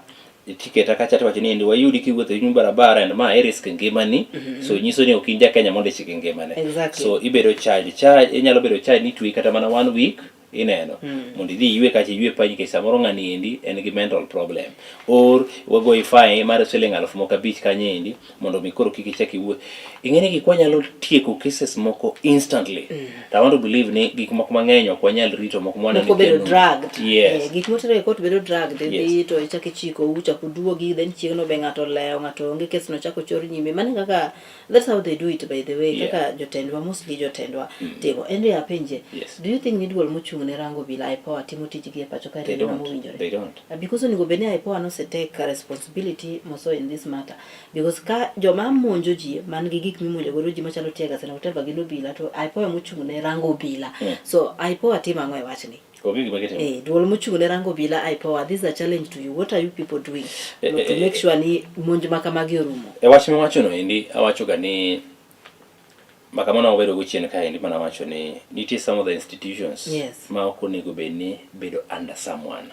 Speaker 2: tiketa kacha tiwacho ni endi wayudi kiwuotho e chuny barabara and ma e risk ngimani. So nyiso ni ok in ja Kenya mondo ichik ngimane. So ibedo charge inyalo bedo charge ni twe kata mana one week. Ineno? Mondo idhi iywe kacha iywe pachi nikech samoro ng'ani endi en gi mental problem. Or wagoyi fine mar siling aluf moko abich kanyo endi mondo mi koro kik ichak iwuo. Ing'e ni gik wanyalo tieko cases moko instantly. To I want to believe ni gik moko mang'eny ok wanyal rito moko mwaneno
Speaker 3: Moko
Speaker 2: ni
Speaker 3: bedo
Speaker 2: kelo-
Speaker 3: dragged.
Speaker 2: Yes.
Speaker 3: Eh, gik motero e court bedo dragged.
Speaker 2: Yes.
Speaker 3: Idhi to ichak ichiko uchak uduogi then chieng'no be ng'ato olewo ng'ato onge kes no chako chor nyime. Mano e kaka that's how they do it by the way.
Speaker 2: Yeah.
Speaker 3: Kaka jotendwa mostly jotendwa timo. Henry apenje.
Speaker 2: Yes.
Speaker 3: Do you think ni duol mochung' ne rango obila IPOA timo tijgi e pacho kae
Speaker 2: They
Speaker 3: e yo
Speaker 2: don't.
Speaker 3: mowinjore?
Speaker 2: They don't.
Speaker 3: Because onego bed ni IPOA nose take responsibility moso in this matter. Because ka joma monjo ji man gi gik mimonjo godo ji machalo tear gas and whatever gin obila to IPOA mochung' ne rango obila. So IPOA timo ang'o e wachni?
Speaker 2: Onge gima gitimo.
Speaker 3: Eh, duol mochung' ne rango obila IPOA, this is a challenge to you. What are you people doing to make sure ni monj ma kamagi orumo?
Speaker 2: E wach miwacho no endi awacho ga ni mbaka mane wabedo go chien kaendi mana wacho ni nitie some of the institutions ma ok onego bed ni bedo under someone.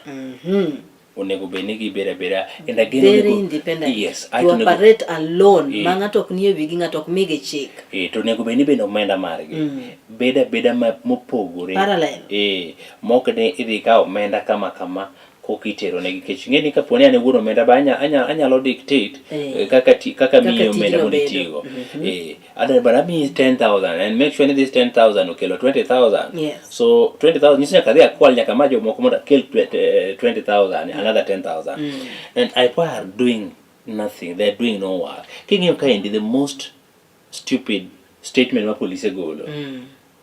Speaker 2: Onego bed ni gibedo abeda and again
Speaker 3: Very
Speaker 2: onego-
Speaker 3: independent.
Speaker 2: Yes,
Speaker 3: To
Speaker 2: aeto onego-
Speaker 3: operate alone
Speaker 2: Eh.
Speaker 3: ma ng'ato ok nie wigi ng'ato ok migi chik.
Speaker 2: Eh, to onego bed ni bende omenda margi bedo abeda mopogore.
Speaker 3: Parallel.
Speaker 2: Eh, mok ni idhi kawo omenda kama kama koka itero negi nikech ing'e ni kapo ni an e wuon omenda ba anyalo dictate kaka ti, kaka
Speaker 3: Kaka
Speaker 2: miyi omenda
Speaker 3: tijno
Speaker 2: mondo
Speaker 3: bedo.
Speaker 2: itigo. Eh, adwa but amiyi 10,000 and make sure ni this 10,000 okelo 20,000. So 20,000 nyiso nyaka adhi akwal nyaka ma jomoko mondo akel 20,000 another 10,000. And IPOA are doing nothing, they are doing no work. King'iyo kaendi the most stupid statement ma polise golo.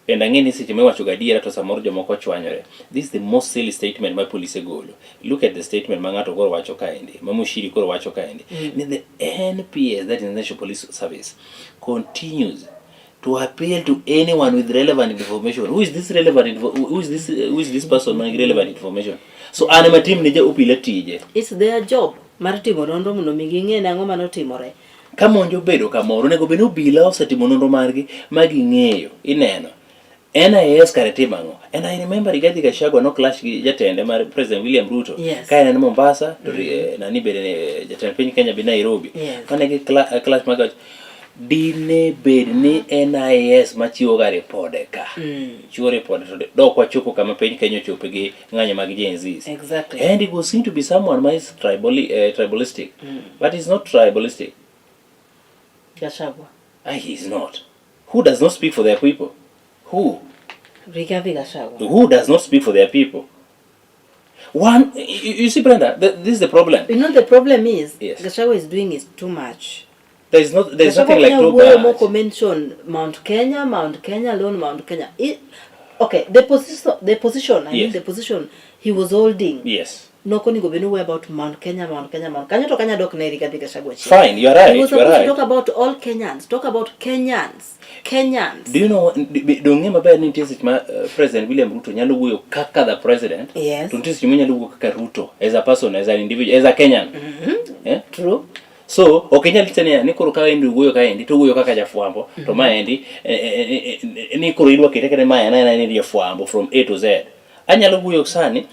Speaker 2: And ang'e ni seche miwacho ga adiera to samoro jomoko chwanyore. This is the most silly statement ma polise golo. Look at the statement ma ng'ato koro wacho kaendi, ma Mushiri koro wacho kaendi. Ni the NPS, that is National Police Service, continues to appeal to anyone with relevant information. Who is this relevant who is this, who is this person man relevant information? So an ema tim ne ja obila tije.
Speaker 3: It's their job mar timo nonro mondo mi ging'e nang'o mane otimore.
Speaker 2: Ka monj obedo kamoro, onego bed ni obila osetimo nonro margi ma ging'eyo, ineno. NIS kare timo ang'o? And I remember Rigathi Gachagua no clash gi jatende mar President William Ruto. Ka en Mombasa, to nani bende jatend piny Kenya be Nairobi. Mane gi clash mag dine bed ni NIS machiwo ga ripode ka. Chiwo ripode to dok wachopo kama piny Kenya ochope gi ng'anyo mag Gen Zs. And it was seen to be someone ma is tribalistic. But he's not tribalistic.
Speaker 3: Gachagua.
Speaker 2: He is not. Who does not speak for their people? Who?
Speaker 3: Rigathi Gachagua.
Speaker 2: Who does not speak for their people? One, you see, Brenda, this is the problem.
Speaker 3: You know, the problem is,
Speaker 2: Yes.
Speaker 3: Gachagua is doing is too much.
Speaker 2: There is not, there is
Speaker 3: Gachagua
Speaker 2: nothing like
Speaker 3: onya
Speaker 2: too
Speaker 3: wuoyo
Speaker 2: much.
Speaker 3: moko mention Mount Kenya, Mount Kenya alone, Mount Kenya. It, okay, the position, the position, I mean, the position he was holding. Nok onego bed ni wuoyo about Mount Kenya, Mount Kenya, Mount Kenya, to Kenya dok ne Rigathi Gachagua chien.
Speaker 2: Fine, you are right,
Speaker 3: He was
Speaker 2: you are
Speaker 3: supposed to
Speaker 2: right.
Speaker 3: talk about all Kenyans, talk about Kenyans, Kenyans.
Speaker 2: Do you know, dong'e maber ni nitie seche ma President William Ruto nyalo wuoyo kaka the president. To nitie seche monyalo wuoyo kaka Ruto as a person, as an individual, as a Kenyan.
Speaker 3: True.
Speaker 2: So, ok inyal wacho niya, ni koro ka endi wuoyo kaendi, to owuoyo kaka jafwambo, to maendi, ni koro idwa kete kata mae en aena ni jafwambo from A to Z. Anyalo wuoyo sani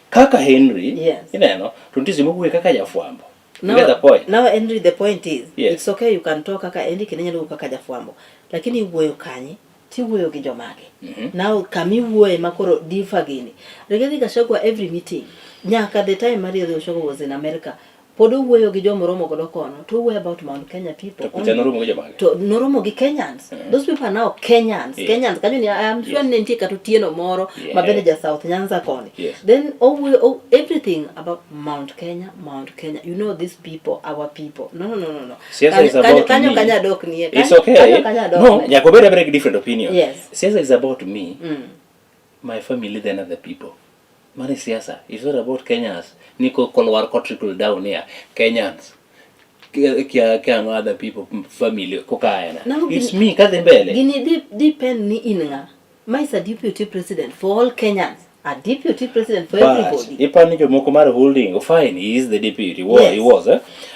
Speaker 2: kaka Henry, ineno, to nitie seche mowuoyo kaka jafwambo. You
Speaker 3: Now,
Speaker 2: get the point?
Speaker 3: Now Henry, the point is, it's okay you can talk kaka Henry kendo inyalo wuoyo kaka jafwambo, lakini iwuoyo kanye? Tiwuoyo gi jomage? Now kama iwuoye ma koro differ gini. Rigathi Gachagua every meeting, nyaka the time mar Rigathi Gachagua was in America, pod owuoyo gi joma oromo godo kono, to owuoyo about Mount Kenya people.
Speaker 2: To kucha noromo gi jomage?
Speaker 3: To noromo gi Kenyans. Those people are now Kenyans. Kenyans. Kanyo ni, I am sure ne nitie kata Otieno moro ma bende ja South Nyanza koni. Then owuoyo, everything about Mount Kenya, Mount Kenya. You know these people, our people. No, no, no, no, no.
Speaker 2: Siasa is
Speaker 3: Kanyo,
Speaker 2: about
Speaker 3: kanyo,
Speaker 2: me.
Speaker 3: kanyo adok nie.
Speaker 2: It's
Speaker 3: Kanyo,
Speaker 2: okay.
Speaker 3: kanyo, kanyo adok
Speaker 2: No,
Speaker 3: nie.
Speaker 2: nyaka wabed abeda gi different opinion. Siasa is about me, my family, then other people. Mano e siasa. It's not about Kenyans. Ni kolwar ko trickle down here. Kenyans. Kia, kia ang'o other people, family, koka aena.
Speaker 3: Now,
Speaker 2: It's me, kadhi mbele.
Speaker 3: Gini depend ni in ng'a. Ma is a deputy president for all Kenyans. A deputy president for
Speaker 2: But
Speaker 3: everybody.
Speaker 2: iparo ni jomoko mar holding, fine, he is the deputy, he was,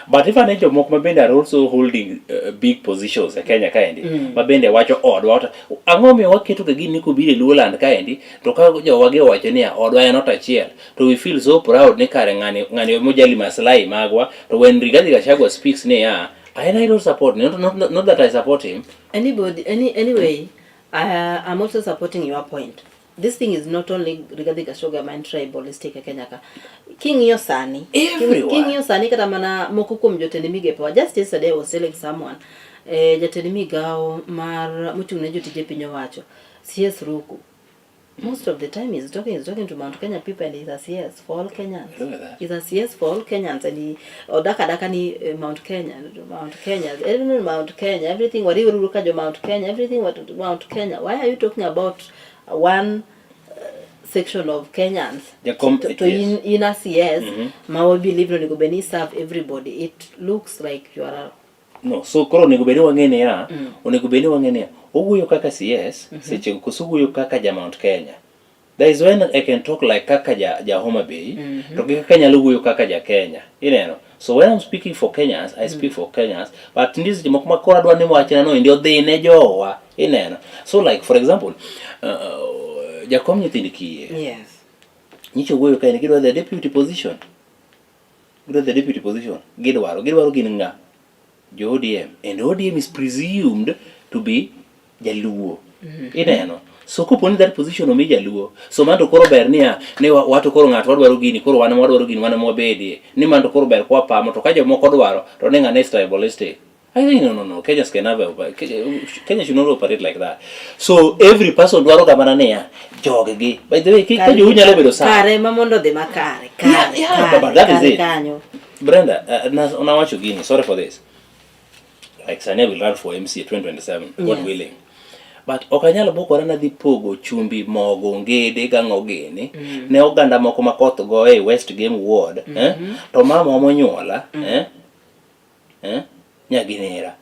Speaker 2: But iparo ni jomoko ma bende are also holding big positions e Kenya kaendi, ma bende wacho odwa, ang'o miyo waketo ga gini ni kobiro e Luoland kaendi, to ka jowagi owacho niya, odwa en ot achiel, to we feel so proud ni kare ng'ani mojali maslahi magwa, to when Rigathi Gachagua speaks niya, I don't support, not that I support him.
Speaker 3: Anybody, any, anyway, I'm also supporting your point. This thing is not only Rigathi Gachagua ma en tribalistic e Kenya ka. King'iyo sani,
Speaker 2: Everyone.
Speaker 3: king'iyo sani kata mana moko kuom jotend migepe wa. Just yesterday I was telling someone, eh, jatend migawo mar mochung' ne jotije piny owacho, CS Ruku. Most of the time he's talking to Mount Kenya people and he's a CS for all Kenyans.
Speaker 2: Look at that.
Speaker 3: He's a CS for all Kenyans and he odak adaka ni eh, Mount Kenya, Mount Kenya, everything Mount Kenya, everything wariuru ka jo Mount Kenya, everything what Mount Kenya. Why are you talking about one section of Kenyans? To
Speaker 2: Yes.
Speaker 3: in a CS, ma we believe onego bed ni serve everybody. It looks like you are a
Speaker 2: No, so koro onego bed ni wang'e niya, onego bed ni wang'e niya, owuoyo kaka CS seche go koso owuoyo kaka ja Mount Kenya. There is when I can talk like kaka ja Homa Bay, to gi kaka anyalo wuoyo kaka ja Kenya. Ineno? So when I'm speaking for Kenyans, I speak for Kenyans, but nitie seche moko ma koro adwa ni wachna no endi odhi ne jowa. Ineno? So like for example, jakom nyithind kiye. Nyicho wuoyo kae ni gidwaro the deputy position. Gidwaro the deputy position. Gidwaro. Gidwaro gin ng'a? Jo ODM. And ODM is presumed to be jaluo. Ineno? So kopo ni that position omi jaluo, so mano to koro ber niya, ni wato koro ng'ato wadwaro gini, koro wan ema wadwaro gini, wan ema wabedie. Ni mano to koro ber kwapamo, to ka jomoko dwaro, to ni ng'ane is tribalistic. I think no. Kenyans can never Kenya should not operate like that. So every person dwaro ga mana niya, jog gi. By the way, ka jou nyalo bedo sawa.
Speaker 3: Kare ma mondo odhi makare. Kare,
Speaker 2: Yeah,
Speaker 3: kare,
Speaker 2: but that is
Speaker 3: kare
Speaker 2: it.
Speaker 3: kanyo.
Speaker 2: Brenda, nawacho gini, sorry for this. Like Sania will run for MCA 2027, God willing. But ok anyal bukora nadhi pogo chumbi, mogo, ngede gang'o gini ne oganda moko ma koth go e West Game Ward, eh? To mama monyuola, eh? Eh? Nyaginera.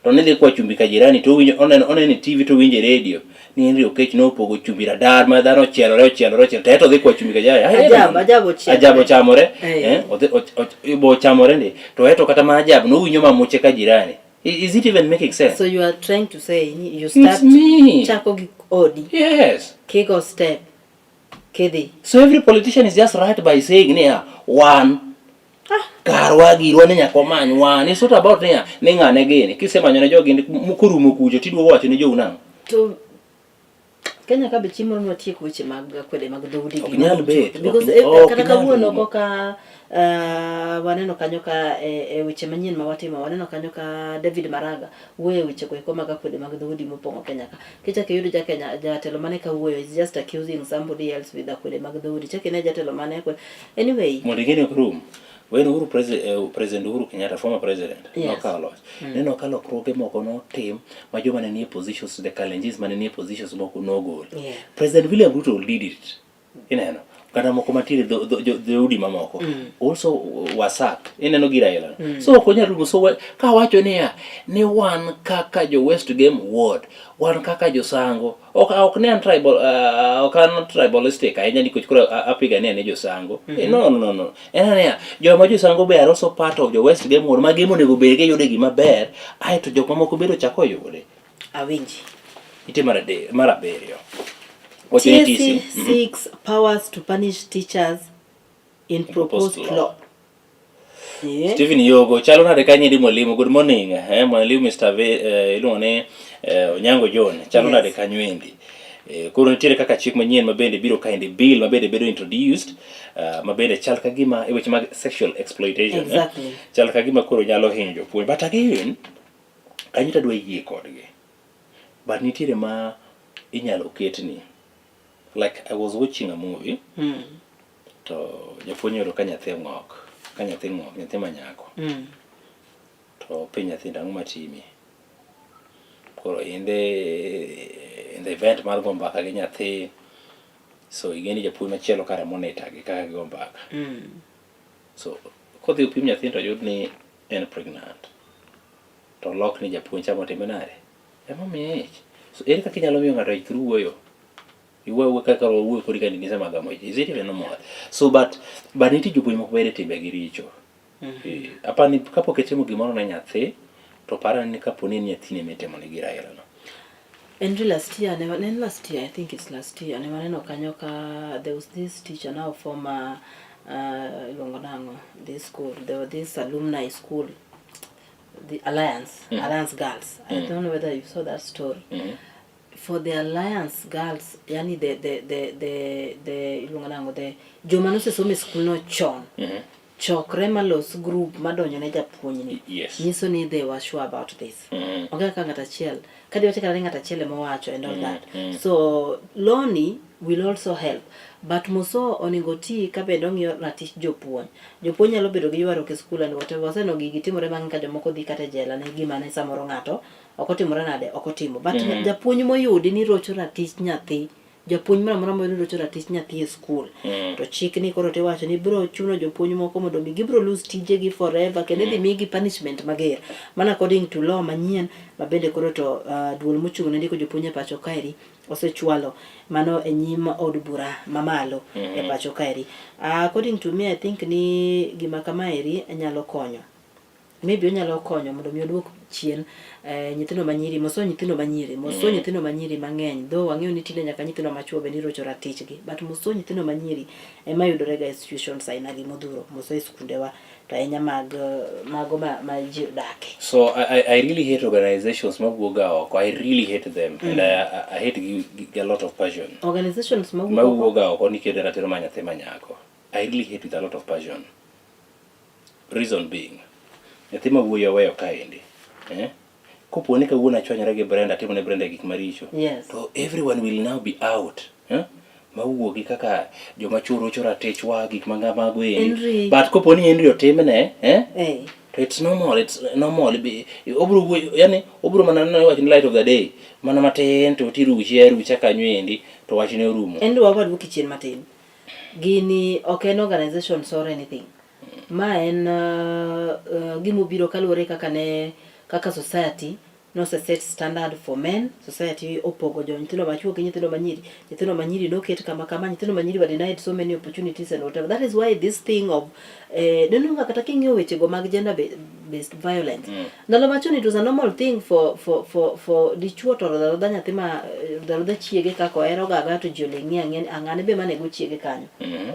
Speaker 2: To nidhi kwa chumbi ka jirani to owinjo oneno e TV to owinjo e radio ni Henry Okech nopogo chumbi radar ma dhano ochielore ochielore ochielore to eto odhi kwa chumbi ka jirani. Ah,
Speaker 3: Ajab, ajab ochielore.
Speaker 2: Ajab ochamore.
Speaker 3: Eh.
Speaker 2: Eh, odhi bo ochamore ndi. To eto kata ma ajab nowinjo mamuche ka jirani. Is it even making sense?
Speaker 3: So you are trying to say ni you
Speaker 2: It's
Speaker 3: start
Speaker 2: me.
Speaker 3: chako gi odi.
Speaker 2: Yes.
Speaker 3: Kigo step. Kidhi.
Speaker 2: So every politician is just right by saying niya, one karwa girwa ni nyaka wamany wan. It's not about niya, ni ng'ane gini. Kisemanyo ne jogi korumo kucho tiduogo wacho ne jou nang'o?
Speaker 3: To Kenya ka be chieng' moro nwatiek weche mag akwede mag dhoudi
Speaker 2: Ok nyal bet.
Speaker 3: Because
Speaker 2: Ok
Speaker 3: kata
Speaker 2: nyal
Speaker 3: kawuono
Speaker 2: rumo.
Speaker 3: koka waneno kanyo ka e weche manyien ma watimo waneno kanyo ka David Maraga wuoyo e weche go eko mag akwede mag dhoudi mopong'o Kenya ka. Kichako iyudo ja Kenya jatelo mane ka wuoyo is just accusing somebody else with akwede mag dhoudi. Chak ine jatelo mane akwede. Anyway.
Speaker 2: Mondo ing'e ni ok rum. When Uhuru President Uhuru Kenyatta, former president, nokawo loch. Neno ka lokruoge moko notim ma joma ne nie positions, the Kalenjins mane nie positions moko nogol. President William Ruto did it. Ineno? Kata moko mantiere dhoudi mamoko. Also were sacked. Ineno gi Raila. So ok onyal rumo. So ka wacho niya, ni wan kaka jo West Game Ward, wan kaka jo Sango, ok ne an tribal, ok an tribalistic ahinya nikech koro apigania ne jo Sango. No, no, no, no. En niya, joma jo Sango be are also part of jo West Game Ward ma gemo onego bed giyude gima ber, aeto jok mamoko bende ochako oyude.
Speaker 3: Awinji.
Speaker 2: Ite mar adek, mar abiriyo. Wacho ni
Speaker 3: TSC
Speaker 2: TC.
Speaker 3: seeks powers to punish teachers in proposed
Speaker 2: Proposed law.
Speaker 3: law. Yeah.
Speaker 2: Stephen Yogo, chalo nade ka nyiri mwalimu? Good morning. Mwalimu Mr. V, iluongo ni Onyango John. Chalo nade ka nywendi? Koro nitiere kaka chik manyien ma bende biro kaendi, bill ma bende bedo introduced, ma bende chal ka gima e weche mag sexual exploitation. Chal ka gima koro nyalo hinyo jopuonj. But again, kanyo to adwa yie kodgi. But nitiere ma inyalo ketni. Like I was watching a movie. To japuonj oyudo ka nyathi ong'ok, ka nyathi ng'ok, nyathi ma nyako. To openjo nyathi ang'o matimi. Koro in the event mar go mbaka gi nyathi, so ing'e ni japuonj machielo kare monitor gi kaka gigo mbaka. So kodhi opim nyathi to oyud ni en pregnant. To olok ni japuonj chamo otime nade? Emomiye ich. So ere kaka inyalo miyo ng'ato ich through wuoyo? Iwuoyo awuoya kaka wawuoyo kodi ka ni isemagamo ich. Is it even normal? So but nitie jopuonj moko bende timbegi richo. Apani kapok itimo gimoro ne nyathi, to par ane ni kapo ni en nyathini ema itimo ne gir aila no.
Speaker 3: Henry last year, ne, ne last year, I think it's last year, ne waneno kanyo ka there was this teacher now former iluongo nang'o, this school, there was this alumni school, the Alliance, Alliance Girls. I don't know whether you saw that story. For the Alliance girls, yani the the the the the iluongo nang'o the joma nosesomo e skulno chon chokre malos group madonjo ne japuonjni nyiso ni they were sure about this. Onge kaka ng'at achiel kadiwache kata ni ng'at achiel ema owacho and all that. So loni will also help but Muso onego ti ka bende ong'iyo ratich jopuonj. Jopuonj nyalo bedo gi ywaruok e skul and whatever. Waseneno gigi timore mang'eny ka jomoko dhi kata e jela ne gima ne samoro ng'ato ok otimore nade ok otimo. But japuonj moyudi ni rocho ratich nyathi, japuonj moro amora moyudi ni rocho ratich nyathi e skul, to chik ni koro tiwacho ni biro chuno jopuonj moko mondo mi gibiro lose tijegi forever kendo idhi migi punishment mager. Mana according to law manyien ma bende koro to duol mochung' ne ndiko jopuonj e pacho kaeri osechwalo mano e nyim od bura mamalo e pacho kaeri. According to me I think ni gima kamaeri nyalo konyo. Maybe onyalo konyo mondo mi oduok chien nyithindo manyiri, moso nyithindo manyiri, moso nyithindo manyiri mang'eny. Though wang'eyo ni tinde nyaka nyithindo machuo bende irocho ratichgi, but moso nyithindo manyiri ema yudore ga e situations aina gi modhuro, moso e skundewa to ahinya mag mago ma ji odake.
Speaker 2: So I really hate organizations mawuok ga oko. I really hate them and I hate gi a lot of passion.
Speaker 3: Organizations mawuok oko?
Speaker 2: Mawuok ga oko nikech ratiro mar nyathi ma nyako. I really hate with a lot of passion. Reason being, nyathi ma wuoyi oweyo kaendi, eh? Kopo ni kawuono achwanyora gi Brenda, atimo ne Brenda gik maricho. To everyone will now be out. Eh? Mawuogi kaka joma chuo rocho ratichwa, gik ma mago endi.
Speaker 3: Henry.
Speaker 2: But kopo ni Henry otimne, eh? To it's normal, it's normal. Obro wuoyo, yani obro mana neno wach ni light of the day. Mana matin to tiruche arucha kanyo endi to wachne orumo.
Speaker 3: Henry waduoki chien matin. Gini ok en organizations or anything. Ma en gimobiro kaluwore kaka ne kaka society nose set standard for men. Society opogo jo nyithindo machuo gi nyithindo manyiri. Nyithindo manyiri noket kama kama, nyithindo manyiri were denied so many opportunities and whatever. That is why this thing of neno kata king'iyo wechego mag gender based violence. Ndalo machon it was a normal thing for dichuo to rodho arodha nyathi ma rodho arodha chiege kaka ohero ga aga to ji oling' ni ang'e ang'ane be manego chiege kanyo.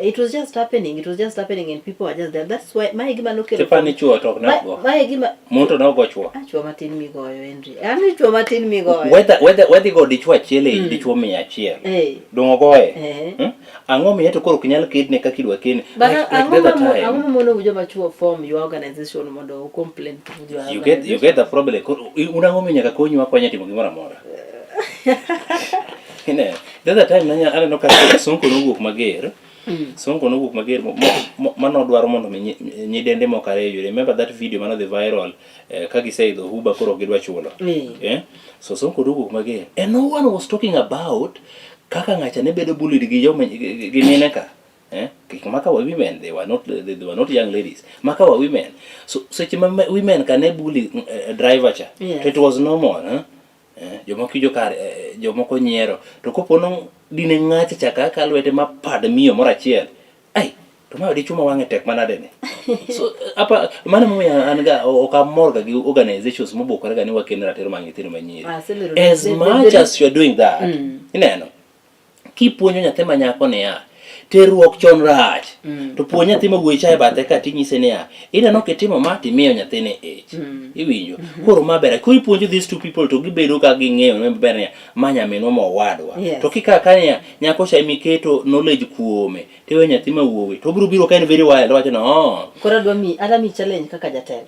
Speaker 3: It was just happening, it was just happening and people were just there. That's why mae gima nokelo
Speaker 2: Tipa ni chuo to ok ne go.
Speaker 3: Mae gima
Speaker 2: Mon to ne ok go chuo.
Speaker 3: Ah, chuo matin migoyo Henry. An ni chuo matin migoyo.
Speaker 2: Whether go dichuo achiel e dichuo 100. Dong' ogoye. Ang'o miyo to koro ok nyal kedne kaka idwa kedne?
Speaker 3: But
Speaker 2: Like the other time.
Speaker 3: ang'o mamono joma chuo form your organization mondo u complain to your
Speaker 2: You get the problem. Koro, un ang'o miyo nyaka konyu akonya timo gimoro amora? Ine, the other time nanya aneno ka Sonko nowuok mager. Sonko nowuok mager manodwaro mondo mi nyidende moko ariyo. You remember that video mano dhi viral ka giseidho Uber koro ok gidwa chulo. So Sonko nowuok mager. And no one was talking about kaka ng'acha ne bedo bullied gi joma gi mine ka. Kik maka wa women, they were not young ladies. Maka wa women. So seche ma women ka ne bully driver cha. To it was normal, eh? Jomoko ijo kar jomoko nyiero. To kopo no dine ng'acha cha kaka lwete ma pad miyo moro achiel. Ai, to ma dichuo ma wang'e tek manade ni. So apa mano momiyo an ga ok amor ga gi organizations mobukore ga ni wakeno ratiro mag nyithindo manyiri. As much as you are doing that, ineno, kipuonjo nyathi ma nyako niya, terruok chon rach, to puonj nyathi ma wuoyi cha e bathe ka tinyise niya, ineno kitimo ma timiyo nyathini ich. Iwinjo? Koro ma ber. Koro ipuonjo these two people to gibedo ka ging'eyo maber niya, ma nyaminwa ma owadwa. To kika ka niya, nyako cha emiketo knowledge kuome, tiwe nyathi ma wuowi, to obiro biro ka en very wild, owacho ni, oh.
Speaker 3: Koro adwa mi, adwa mi challenge kaka jatelo.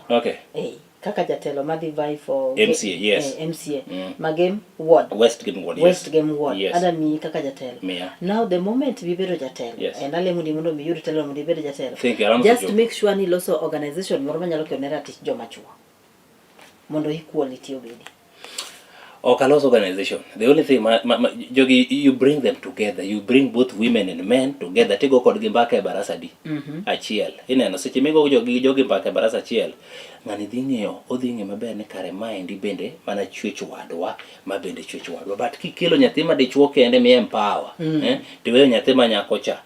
Speaker 3: Kaka jatelo madhi vie for
Speaker 2: MCA, yes.
Speaker 3: MCA. Magem Ward.
Speaker 2: West Gem Ward, yes.
Speaker 3: West Gem Ward.
Speaker 2: Yes.
Speaker 3: Adwa miyi kaka jatelo.
Speaker 2: Miya.
Speaker 3: Now the moment mibedo jatelo, and alemo ni mondo mi iyud telo mondo ibed jatelo.
Speaker 2: Thank you, Alamo
Speaker 3: Just
Speaker 2: Job.
Speaker 3: make sure ni iloso organization moro manyalo kelo ne ratich joma chuo. Mondo equality obedi.
Speaker 2: Ok alos organization. The only thing ma jogi, you bring them together. You bring both women and men together. Tigo kodgi mbaka e barasa di. Achiel. Ineno, seche migo jogi mbaka e barasa achiel, ng'ani dhi ng'eyo, odhi ng'eyo maber ni kare maendi bende mana chwech wadwa, ma bende chwech wadwa. But kikelo nyathi ma dichuo kende mi empower, tiweyo nyathi ma nyako cha.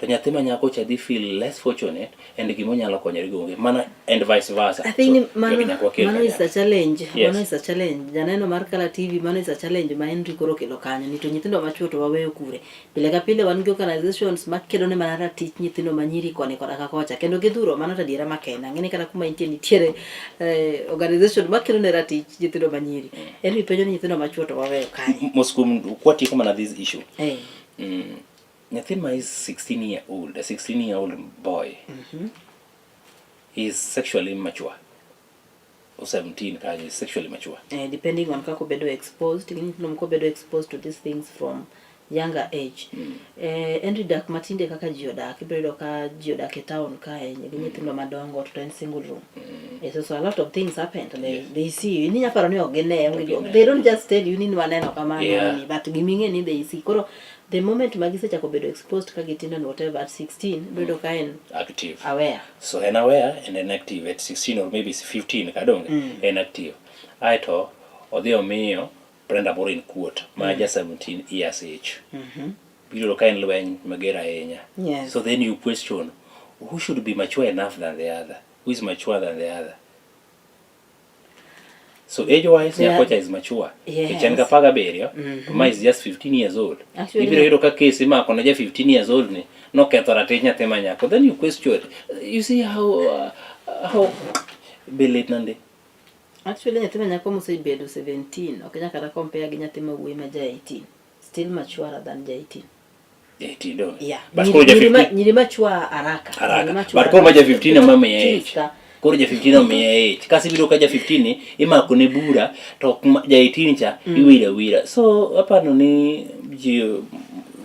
Speaker 2: to nyathi ma nyako cha dhi feel less fortunate and gima onyalo konyore go onge mana and vice versa.
Speaker 3: I think
Speaker 2: so,
Speaker 3: ni mano,
Speaker 2: jogi nyaka wakel
Speaker 3: mano is
Speaker 2: kanyakla.
Speaker 3: a challenge.
Speaker 2: Yes.
Speaker 3: Mano is a challenge. Janeno mar Kala TV, mano is a challenge ma Henry koro okelo kanyo. Ni to nyithindo machuo to waweyo kure. Pile ka pile wan gi organizations makedo ne mana ratich nyithindo ma nyiri koni koda ka kocha. Kendo gidhuro mano to adiera makende. Ang'e ni kata kuma intie nitiere eh, organization makedo ne ratich nyithindo ma nyiri. Henry penjo ni nyithindo machuo to waweyo kanye.
Speaker 2: Mos kuom kwatieko mana this issue.
Speaker 3: Eh.
Speaker 2: Nyathi ma is 16 year old, a 16 year old boy is sexually immature. Or 17 kanyo is sexually mature.
Speaker 3: Eh, depending on kaka obedo exposed gi nyithindo moko bedo exposed to these things from younger age eh, Henry dak matinde kaka ji odak ibiro yudo ka ji odak e town kae gi nyithindo madongo to en single room eh, so, so a lot of things happen to they, they see you inya paro ni ok gine onge
Speaker 2: Ok gine.
Speaker 3: they don't just tell you ni waneno kamano
Speaker 2: Yeah.
Speaker 3: ni but giming'e ni they see koro the moment ma gisechako bedo exposed ka gitindo and whatever at 16 ibiro yudo ka en
Speaker 2: Active.
Speaker 3: aware
Speaker 2: So en aware and en active at 16 or maybe 15 kadonge en active. Aeto odhi omiyo Brenda moro in quote ma ja 17 years age. Biro yudo ka en lweny mager ahinya.
Speaker 3: Yes.
Speaker 2: So then you question who should be mature enough than the other? Who is mature than the other? So age wise
Speaker 3: Yeah.
Speaker 2: nyakocha is mature.
Speaker 3: Yes.
Speaker 2: Nikech en gi 17, to ma is just 15 years old.
Speaker 3: Actually,
Speaker 2: Ibiro yudo ka case imako ne ja 15 years old ni noketho ratich nyathi ma nyako. Then you question. You see how be lit nande.
Speaker 3: Actually nyathi ma nyako mosebedo 17 ok inyal kata compare gi nyathi ma wuoyi ma ja 18 still maturer than ja 18
Speaker 2: 18 do.
Speaker 3: yeah
Speaker 2: But
Speaker 3: Nyiri-
Speaker 2: koro ja
Speaker 3: nyiri ma-
Speaker 2: 15
Speaker 3: nyiri mature haraka Nyiri
Speaker 2: haraka.
Speaker 3: mature
Speaker 2: But koro ma ja
Speaker 3: haraka.
Speaker 2: 15 ema miye
Speaker 3: Teens
Speaker 2: age.
Speaker 3: ka.
Speaker 2: Koro ja 15 omiye age. Kasi ibiro ka ja 15 ni imako ne bura to ok ma- ja 18 cha iwiro awira. So aparo ni ji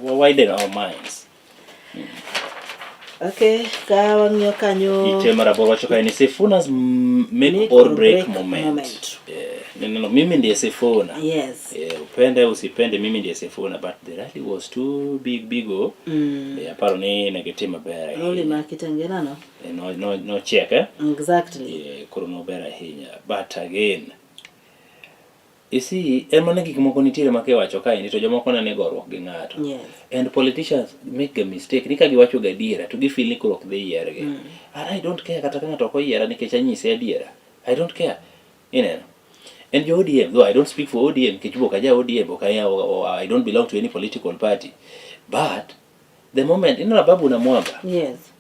Speaker 2: wa widen our minds.
Speaker 3: okay ka wang'iyo kanyo
Speaker 2: Ite mar aboro wacho kae ni Sifuna's make
Speaker 3: Make
Speaker 2: or break moment.
Speaker 3: moment.
Speaker 2: Yeah. No, no, mimi ndiye Sifuna.
Speaker 3: yes
Speaker 2: Yeah, upende usipende mimi ndiye Sifuna but the rally was too big big oh. Yeah, aparo ni ne gitimo maber ahinya.
Speaker 3: roli ma Kitengela no
Speaker 2: Eh, No, no, no check eh?
Speaker 3: exactly
Speaker 2: Yeah, koro nober ahinya but again you see en mana gik moko nitiere ma kiwacho kaendi to jomoko neno ni goruok gi ng'ato
Speaker 3: yes
Speaker 2: and politicians make a mistake ni ka giwacho ga adiera to gifeel ni koro ok dhi yiergi and I don't care kata ka ng'ato ok oyiera nikech anyise adiera I don't care ineno and jo ODM though I don't speak for ODM nikech bok aja ODM bok I don't belong to any political party but the moment ineno Ababu Namwamba
Speaker 3: yes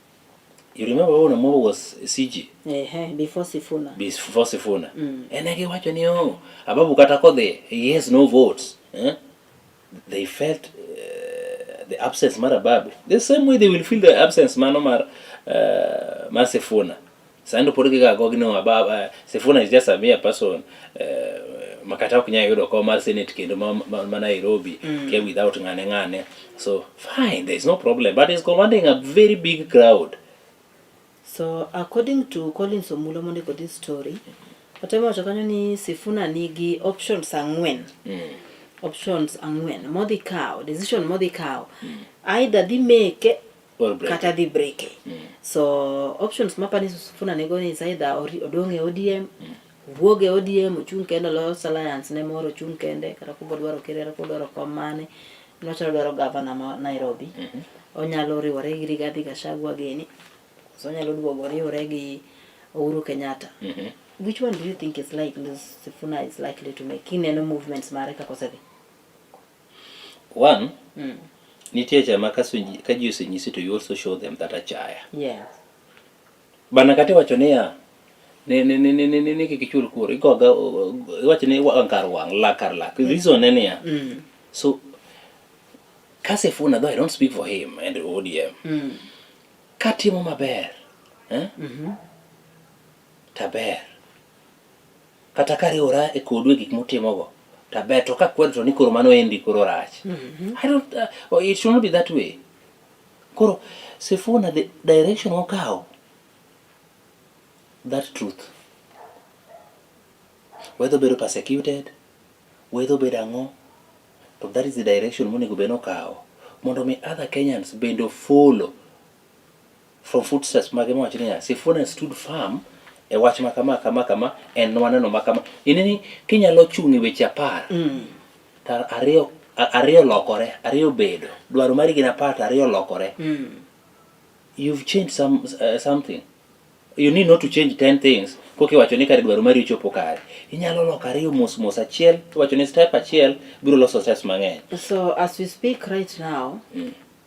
Speaker 2: you remember Ababu Namwamba was CG
Speaker 3: ehe before Sifuna
Speaker 2: before Sifuna en e giwacho ni oh Ababu kata kodhi he has no votes eh? they felt the absence mar Ababu the same way they will feel the absence mano mar mar Sifuna sani to pod gigago gi no Ababu Sifuna is just a mere person makata ok nyal yudo kom mar senate kendo ma Nairobi kia without ng'ane ng'ane so fine there is no problem but he's commanding a very big crowd.
Speaker 3: So according to Collins Omulo mondiko this story, otemo wacho kanyo ni Sifuna nigi options ang'wen. Options ang'wen modhi kawo, decision modhi kawo. Either dhi make
Speaker 2: Or break.
Speaker 3: kata dhi break. So options mapani Sifuna nigo ni is either odong' e ODM, owuog e ODM, ochung' kende olos alliance ne moro ochung' kende kata kubodwaro ker kata kubodwaro kom mane nochalo dwaro gavana ma Nairobi. Onyalo riwore gi Rigathi Gachagua gini. So onyalo duogo riwre gi Uhuru Kenyatta. Which one do you think is likely Sifuna is likely to make? Kineno movements mare kaka osedhi.
Speaker 2: One, nitie chama ka ji osenyisi to you also show them that achaya.
Speaker 3: Yes.
Speaker 2: Bana kata iwacho niya ni kik ichul kuor igoga iwacho ni wang' kar wang' lak kar lak. Reason en niya. So ka Sifuna though I don't speak for him and ODM. Katimo maber eh? Taber kata kariwora e kodu e gik mutimogo taber to kakwedo to ni koro mano endi koro rach. I don't it should not be that way. Koro Sifuna the direction mokawo that truth whether obedo persecuted whether obedo ang'o to that is the direction monego bed nokawo mondo mi other Kenyans bende follow from footsteps mage mowacho niya Sifuna stood firm e wach ma kama kama kama en waneno ma kama ineni kinyalo chung' e weche 10 to ariyo lokore ariyo bedo dwaro mari gin 10 to ariyo lokore. You've changed some, something. You need not to change 10 things koka iwacho ni kare dwaro mari ochopo kare. Inyalo loko ariyo mos mos achiel, iwacho ni step achiel biro loso steps mang'eny.
Speaker 3: So as we speak right now,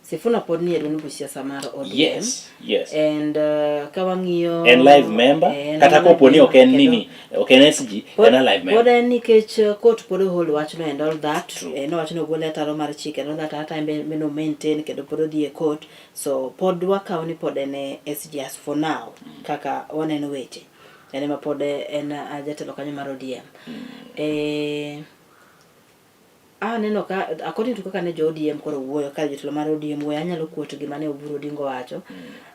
Speaker 3: Sifuna pod nie duond buch siasa mar ODM.
Speaker 2: Yes.
Speaker 3: And ka wang'iyo
Speaker 2: En live member,
Speaker 3: en
Speaker 2: kata
Speaker 3: live
Speaker 2: kopo ni ok en
Speaker 3: member,
Speaker 2: nini, ok en SG, en a live
Speaker 3: pod
Speaker 2: member.
Speaker 3: en nikech court pod hold wachno and all that. Nowacho ni ogole ataro mar chike and all that hata en be no maintain kendo pod odhi e court. So pod wakawo ni pod en e SG as for now kaka waneno weche. En ema pod en jatelo kanyo mar ODM. Aneno ka according to kaka ne jo ODM koro wuoyo ka jotelo mar ODM wuoyo anyalo kuoto gima ne Oburu Odinga owacho.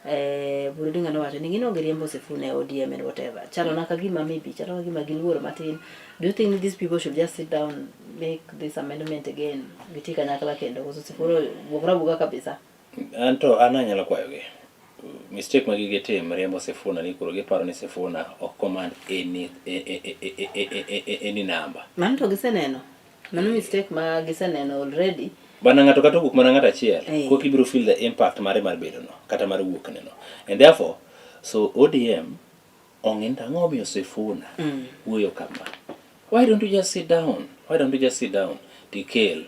Speaker 3: Oburu Odinga nowacho ni gino giriembo Sifuna e ODM and whatever. Chalo na ka gima maybe chalo ka gima giluoro matin. Do you think these people should just sit down make this amendment again giti kanyakla kendo koso Sifuna wuokra awuoka kabisa?
Speaker 2: Anto an anyalo kwayogi. Mistake ma gigitim riembo Sifuna ni koro giparo ni Sifuna ok command any number.
Speaker 3: Mano to giseneno. Mano mistake ma giseneno already.
Speaker 2: Bana ng'ato kata owuok mana ng'ato achiel, koka ibiro feel the impact mare mar bedo no, kata mar wuok ne no. And therefore, so ODM ong'e ni ang'o momiyo Sifuna wuoyo kama. Why don't you just sit down? Why don't you just sit down? Tikel,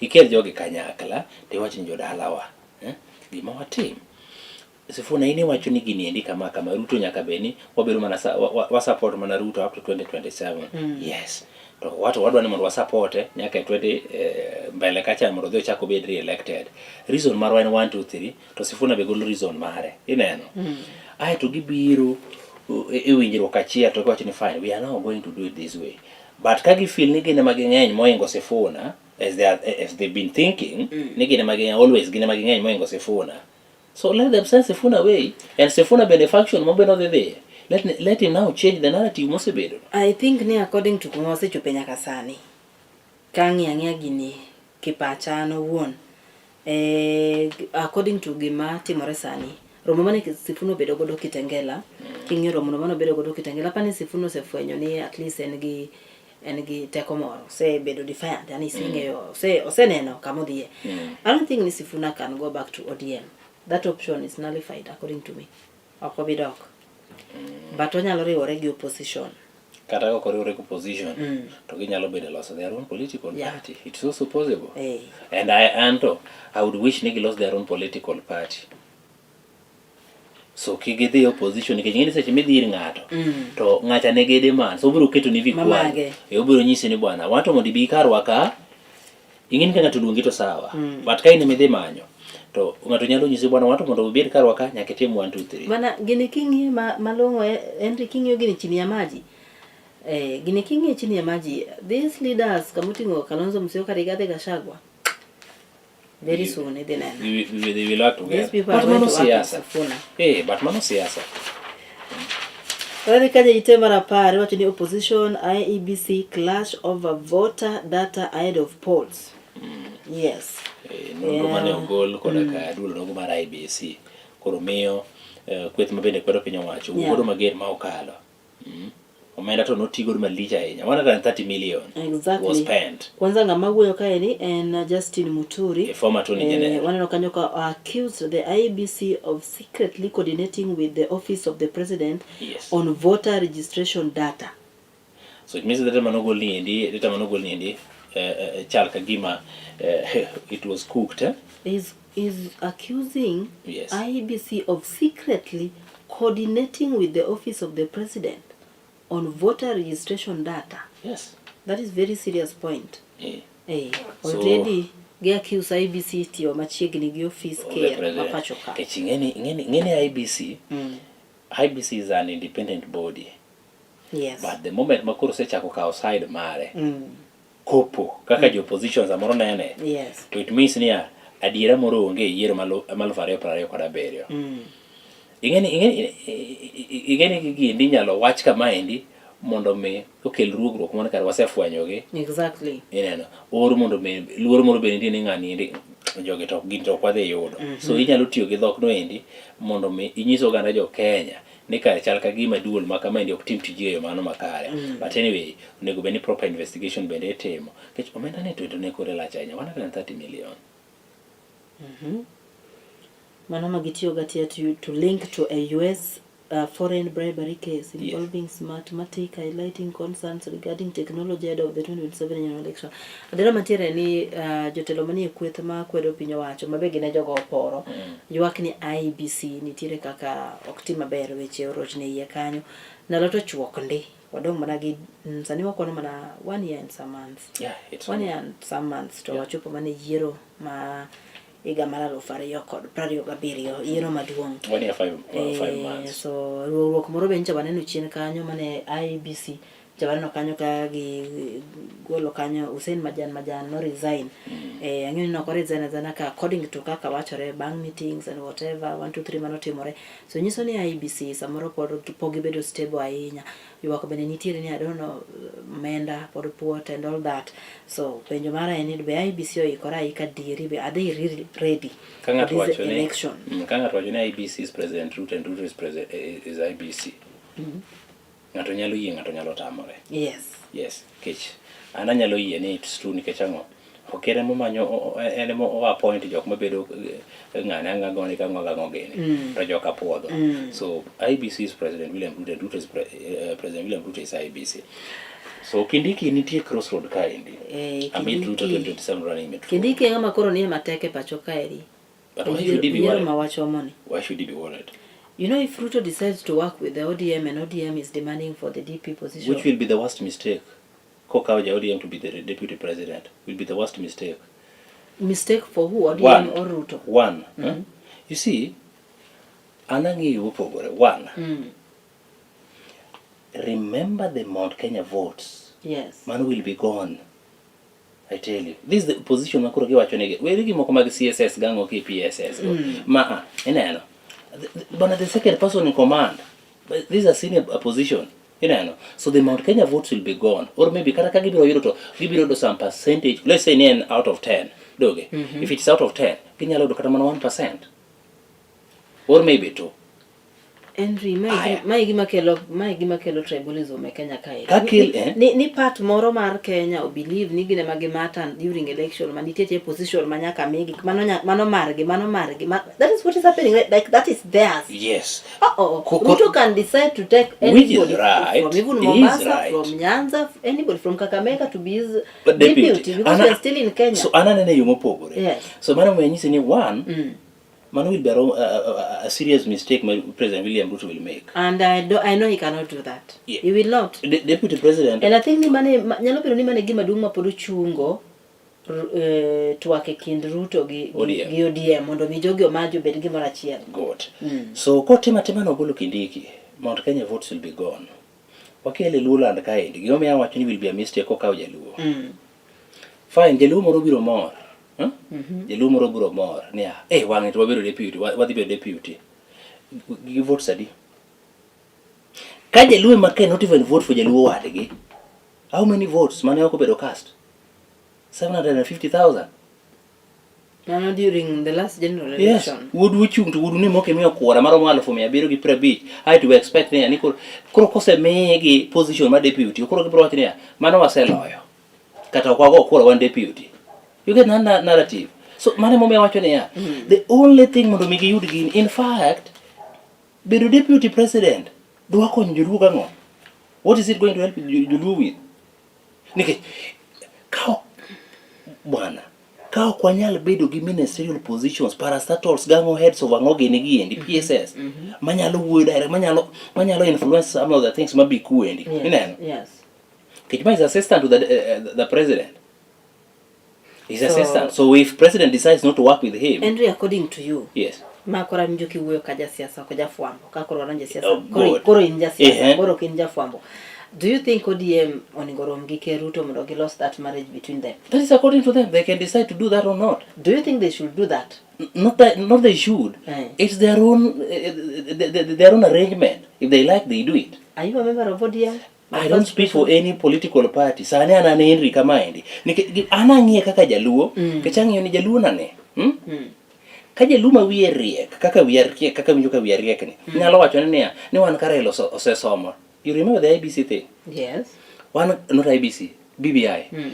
Speaker 2: ikel jogi kanyakla, tiwach ni jodalawa. Eh? Gima watim. Sifuna in iwacho ni gini endi kama kama Ruto nyaka bed ni wabedo mana wa support mana Ruto up to 2027. Yes. To wato wadwa ni mondo wa support nyaka e 20 mbele kacha mondo odhi ochak obed re-elected. Reason marwa en 1 2 3 to Sifuna be golo reason mare. Ineno? Ae to gibiro e winjruok achiel to giwacho ni fine, we are now going to do it this way. But ka gi feel ni gin ema ging'eny moingo Sifuna as they are, as they've been thinking ni gin ema ging'eny always gin ema ging'eny moingo Sifuna. So let them send Sifuna away and Sifuna bende faction mo bende odhi dhiye. Let him now change the narrative mosebedo.
Speaker 3: I think ni according to kuma wasechope nyaka sani, ka ang'iyo ang'iya gini kipacha an owuon, according to gima timore sani, romo mane Sifuna obedo godo Kitengela, king'iyo romo no mane obedo godo Kitengela, apani Sifuna osefwenyo ni at least en gi en gi teko moro, osebedo defiant, yani oseng'eyo, oseneno kama odhiye. I don't think ni Sifuna can go back to ODM. That option is nullified according to me. Ok obi dok. But onyalo riwore gi opposition.
Speaker 2: Kata ka ok oriwore gi opposition, to ginyalo bedo loso their own political party. It's also possible. And I anto, I would wish ni gilos their own political party. So kik gidhi opposition nikech ing'e ni seche midhi ir ng'ato to ng'acha nigi demand so obiro ketoni vikwazo.
Speaker 3: Mamage.
Speaker 2: Obiro nyisi ni bwana wato mondo ibi karwa ka ing'e ni ka ng'ato oluongi to sawa. But ka in ema idhi manyo to ng'ato nyalo nyisi bwana wato mondo ibed karwa ka nyaka itim 1 2 3.
Speaker 3: Bana gini king'iye malong'o Henry king'iyo gini chini ya maji. Gini king'iyo chini ya maji these leaders kamoting'o Kalonzo Musyoka, Rigathi Gachagua very soon idhi neno.
Speaker 2: They will work together.
Speaker 3: These people
Speaker 2: But
Speaker 3: are going
Speaker 2: mano
Speaker 3: to work with
Speaker 2: siasa.
Speaker 3: Sifuna.
Speaker 2: But mano siasa.
Speaker 3: Wadhi kaja ite mar 10 iwacho ni opposition IEBC clash over voter data ahead of polls. Yes.
Speaker 2: Nonro mane ogol koda ka duol nogo mar IEBC koro miyo kweth ma bende kwedo piny owacho wuoyo mager ma okalo. Omenda to notigo malich ahinya. 130 million was spent.
Speaker 3: Kwanza ng'ama wuoyo kae ni en Justin Muturi.
Speaker 2: A former attorney general.
Speaker 3: Waneno kanyo ka accused the IEBC of secretly coordinating with the office of the president on voter registration data.
Speaker 2: So it means that data manogol ni endi, data manogol ni endi, chal ka gima it was cooked.
Speaker 3: Is accusing IEBC of secretly coordinating with the office of the president on voter registration data. That is very serious point.
Speaker 2: So
Speaker 3: Already gi accuse IEBC tiyo machiegni gi office
Speaker 2: Of the
Speaker 3: ker
Speaker 2: president.
Speaker 3: ma pacho ka.
Speaker 2: Kech ing'eni IEBC, IEBC is an independent body. But the moment ma koro osechako kawo side mare, kopo kaka jo opposition samoro nene, to it means niya adiera moro onge e yiero ma 2027. Ing'eni gigi endi inyalo wach kamaendi mondo mi okel ruogruok mano kare wasefwenyogi. Ineno, or mondo mi luoro moro bende nitie ni ng'ani endi jogi to gin to ok wadhi yudo. So inyalo tiyo gi dhok no endi mondo mi inyis oganda jo Kenya ni kare chal ka gima duol ma kama endi ok tim tijgi e yo mano makare. But anyway, onego bed ni proper investigation bende itimo. Nikech omenda ni to ne kore lach ahinya, 130 million.
Speaker 3: Mano ma gitiyogo atiya to link to a US foreign bribery case involving Smartmatic highlighting concerns regarding technology ahead of the 2027 general election. Adiera mantiere ni jotelo manie kweth ma kwedo piny owacho ma be gin e jogo oporo ywak ni IEBC nitiere kaka ok tim maber weche orochni e iye kanyo. Ndalo to chuok ndi. Wadong' mana gi sani wakwano mana one year and some months.
Speaker 2: Yeah, it's
Speaker 3: one year and some months to wachopo mana e yiero ma higa mar 2027 yiero maduong'.
Speaker 2: One year, five months.
Speaker 3: So riwruok moro be nyocha waneno chien kanyo mane IEBC nyocha waneno kanyo ka gi golo kanyo Hussein Majan Majan no resign. Ang'eyo ni ok resign asigna ka according to kaka wachore bang' meetings and whatever 1 2 3 manotimore. So nyiso ni IEBC samoro pod pok gibedo stable ahinya. Ywak bende nitiere ni I don't know omenda pod puot and all that. So penjo mara en ni be IEBC oikore aika adieri be are they really ready
Speaker 2: Ka
Speaker 3: for
Speaker 2: ng'ato
Speaker 3: this
Speaker 2: wacho ni
Speaker 3: election?
Speaker 2: Ka ng'ato wacho ni IEBC is President Ruto and Ruto is president is IEBC. Ng'ato nyalo yie, ng'ato nyalo tamore. Yes, kech an anyalo yie ni it's true nikech ang'o? Ok en emomanyo en emo o appoint jok mabedo ng'ane ang'a gone ka ang'o gang'o gini to joka puodho. So IEBC is President William Ruto and Ruto is President William Ruto is IEBC. So Kindiki nitie crossroad kaendi. Amid Ruto 2027 running mate.
Speaker 3: Kindiki e ng'ama koro nie matek e pacho kaeri.
Speaker 2: But why should he be
Speaker 3: Yiero
Speaker 2: worried?
Speaker 3: ma wachomo ni.
Speaker 2: Why should he be worried?
Speaker 3: You know, if Ruto decides to work with the ODM and ODM is demanding for the DP position.
Speaker 2: Which will be the worst mistake. Kokawo ja ODM to be the deputy president will be the worst mistake.
Speaker 3: Mistake for who? ODM
Speaker 2: One.
Speaker 3: or Ruto?
Speaker 2: One. Huh? You see, an ang'eyo mopogore. One. Remember the Mount Kenya votes. Mano will be gone. I tell you. This is the position ma koro giwacho negi. Weri gi moko mag CSS gang'o ki PSS go. Ma a, ineno. Bana the second person in command. But this is a senior position. Ineno. So the Mount Kenya votes will be gone. Or maybe kata ka gibiro yudo to gibiro yudo some percentage. Let's say ni en out of 10. Doge. If it's out of 10, ginyalo yudo kata mana 1%. Or maybe 2.
Speaker 3: Henry, mae gima kelo mae gima kelo tribalism e Kenya kae.
Speaker 2: Ka kel, eh?
Speaker 3: Ni part moro mar Kenya o believe ni gine ma gimata during election ma nitie tie position ma nyaka migi mano margi mano margi ma, that is what is happening, right? Like that is theirs.
Speaker 2: Yes.
Speaker 3: Ruto can decide to take
Speaker 2: Which is
Speaker 3: anybody
Speaker 2: right.
Speaker 3: from even
Speaker 2: He is
Speaker 3: Mombasa,
Speaker 2: right.
Speaker 3: from Nyanza, anybody from Kakamega to be his
Speaker 2: But deputy.
Speaker 3: deputy because we are still in Kenya.
Speaker 2: So an anene yo mopogore.
Speaker 3: Yes.
Speaker 2: So mano omiyo anyisi ni one, mano will be a serious mistake ma President William Ruto will make.
Speaker 3: And I know he cannot do that.
Speaker 2: Yeah.
Speaker 3: He will not.
Speaker 2: Deputy President.
Speaker 3: And I think ni mane nyalo bedo ni mane gima duong' ma pod ochungo twak e kind Ruto gi
Speaker 2: ODM.
Speaker 3: gi ODM mondo mi jogi omaji obed gimoro achiel.
Speaker 2: Good. So kotimo atima no ogolo Kindiki, Mount Kenya votes will be gone. Wakele Luoland kaendi, gimomiyo awacho ni will be a mistake kokawo Jaluo. Fine, Jaluo moro biro mor. Huh? Jaluo moro biro mor niya, eh wang'e to wabedo deputy, wadhi bedo deputy. Gi votes adi? Ka Jaluo ema cannot even vote for Jaluo wadgi, how many votes mane ok obedo cast? 750,000.
Speaker 3: Mano during the last general
Speaker 2: Yes,
Speaker 3: election.
Speaker 2: wuodu ochung' to wuodu ni mok imiyo kura maromo 750,000. Aeto we expect niya ni koro kosemigi position mar deputy, koro gibiro wacho niya, mano waseloyo. Kata ok wago kura wan deputy. You get that narrative. So mano emomiyo awacho niya, the only thing mondo mi giyud gini, in fact, bedo deputy president dwa konyo joluo gang'o? What is it going to help joluo with? Nikech ka bwana ka ok wanyal bedo gi ministerial positions, parastatals, gang'o heads of ang'o gini giendi, PSS, manyalo wuoyo direct, manyalo influence some of the things mabi kuendi. Ineno?
Speaker 3: Yes.
Speaker 2: Nikech ma is assistant to the president. He's assistant. So if president decides not to work with him,
Speaker 3: Henry, according to you,
Speaker 2: yes.
Speaker 3: ma koro awinjo kiwuoyo ka jasiasa ok jafwambo, ka koro wadonjo e siasa,
Speaker 2: Oh, good.
Speaker 3: koro in jasiasa, koro ok in jafwambo. Do you think ODM onego rom gi Ker Ruto mondo gilos that marriage between them?
Speaker 2: That is according to them. They can decide to do that or not.
Speaker 3: Do you think they should do that?
Speaker 2: Not that, not they should. It's their own arrangement. If they like, they do it.
Speaker 3: Are you a member of ODM?
Speaker 2: I don't speak for any political party. Sani an an Henry kamaendi. Nikech an ang'iye kaka jaluo, nikech ang'iyo ni jaluo nane. Ka jaluo ma wiye riek, kaka wiya riek, kaka winjo ka wiya riek ni, nyalo wacho ni niya, ni wan ka Raila osesomo. You remember the IBC thing?
Speaker 3: Yes.
Speaker 2: One, not IBC, BBI.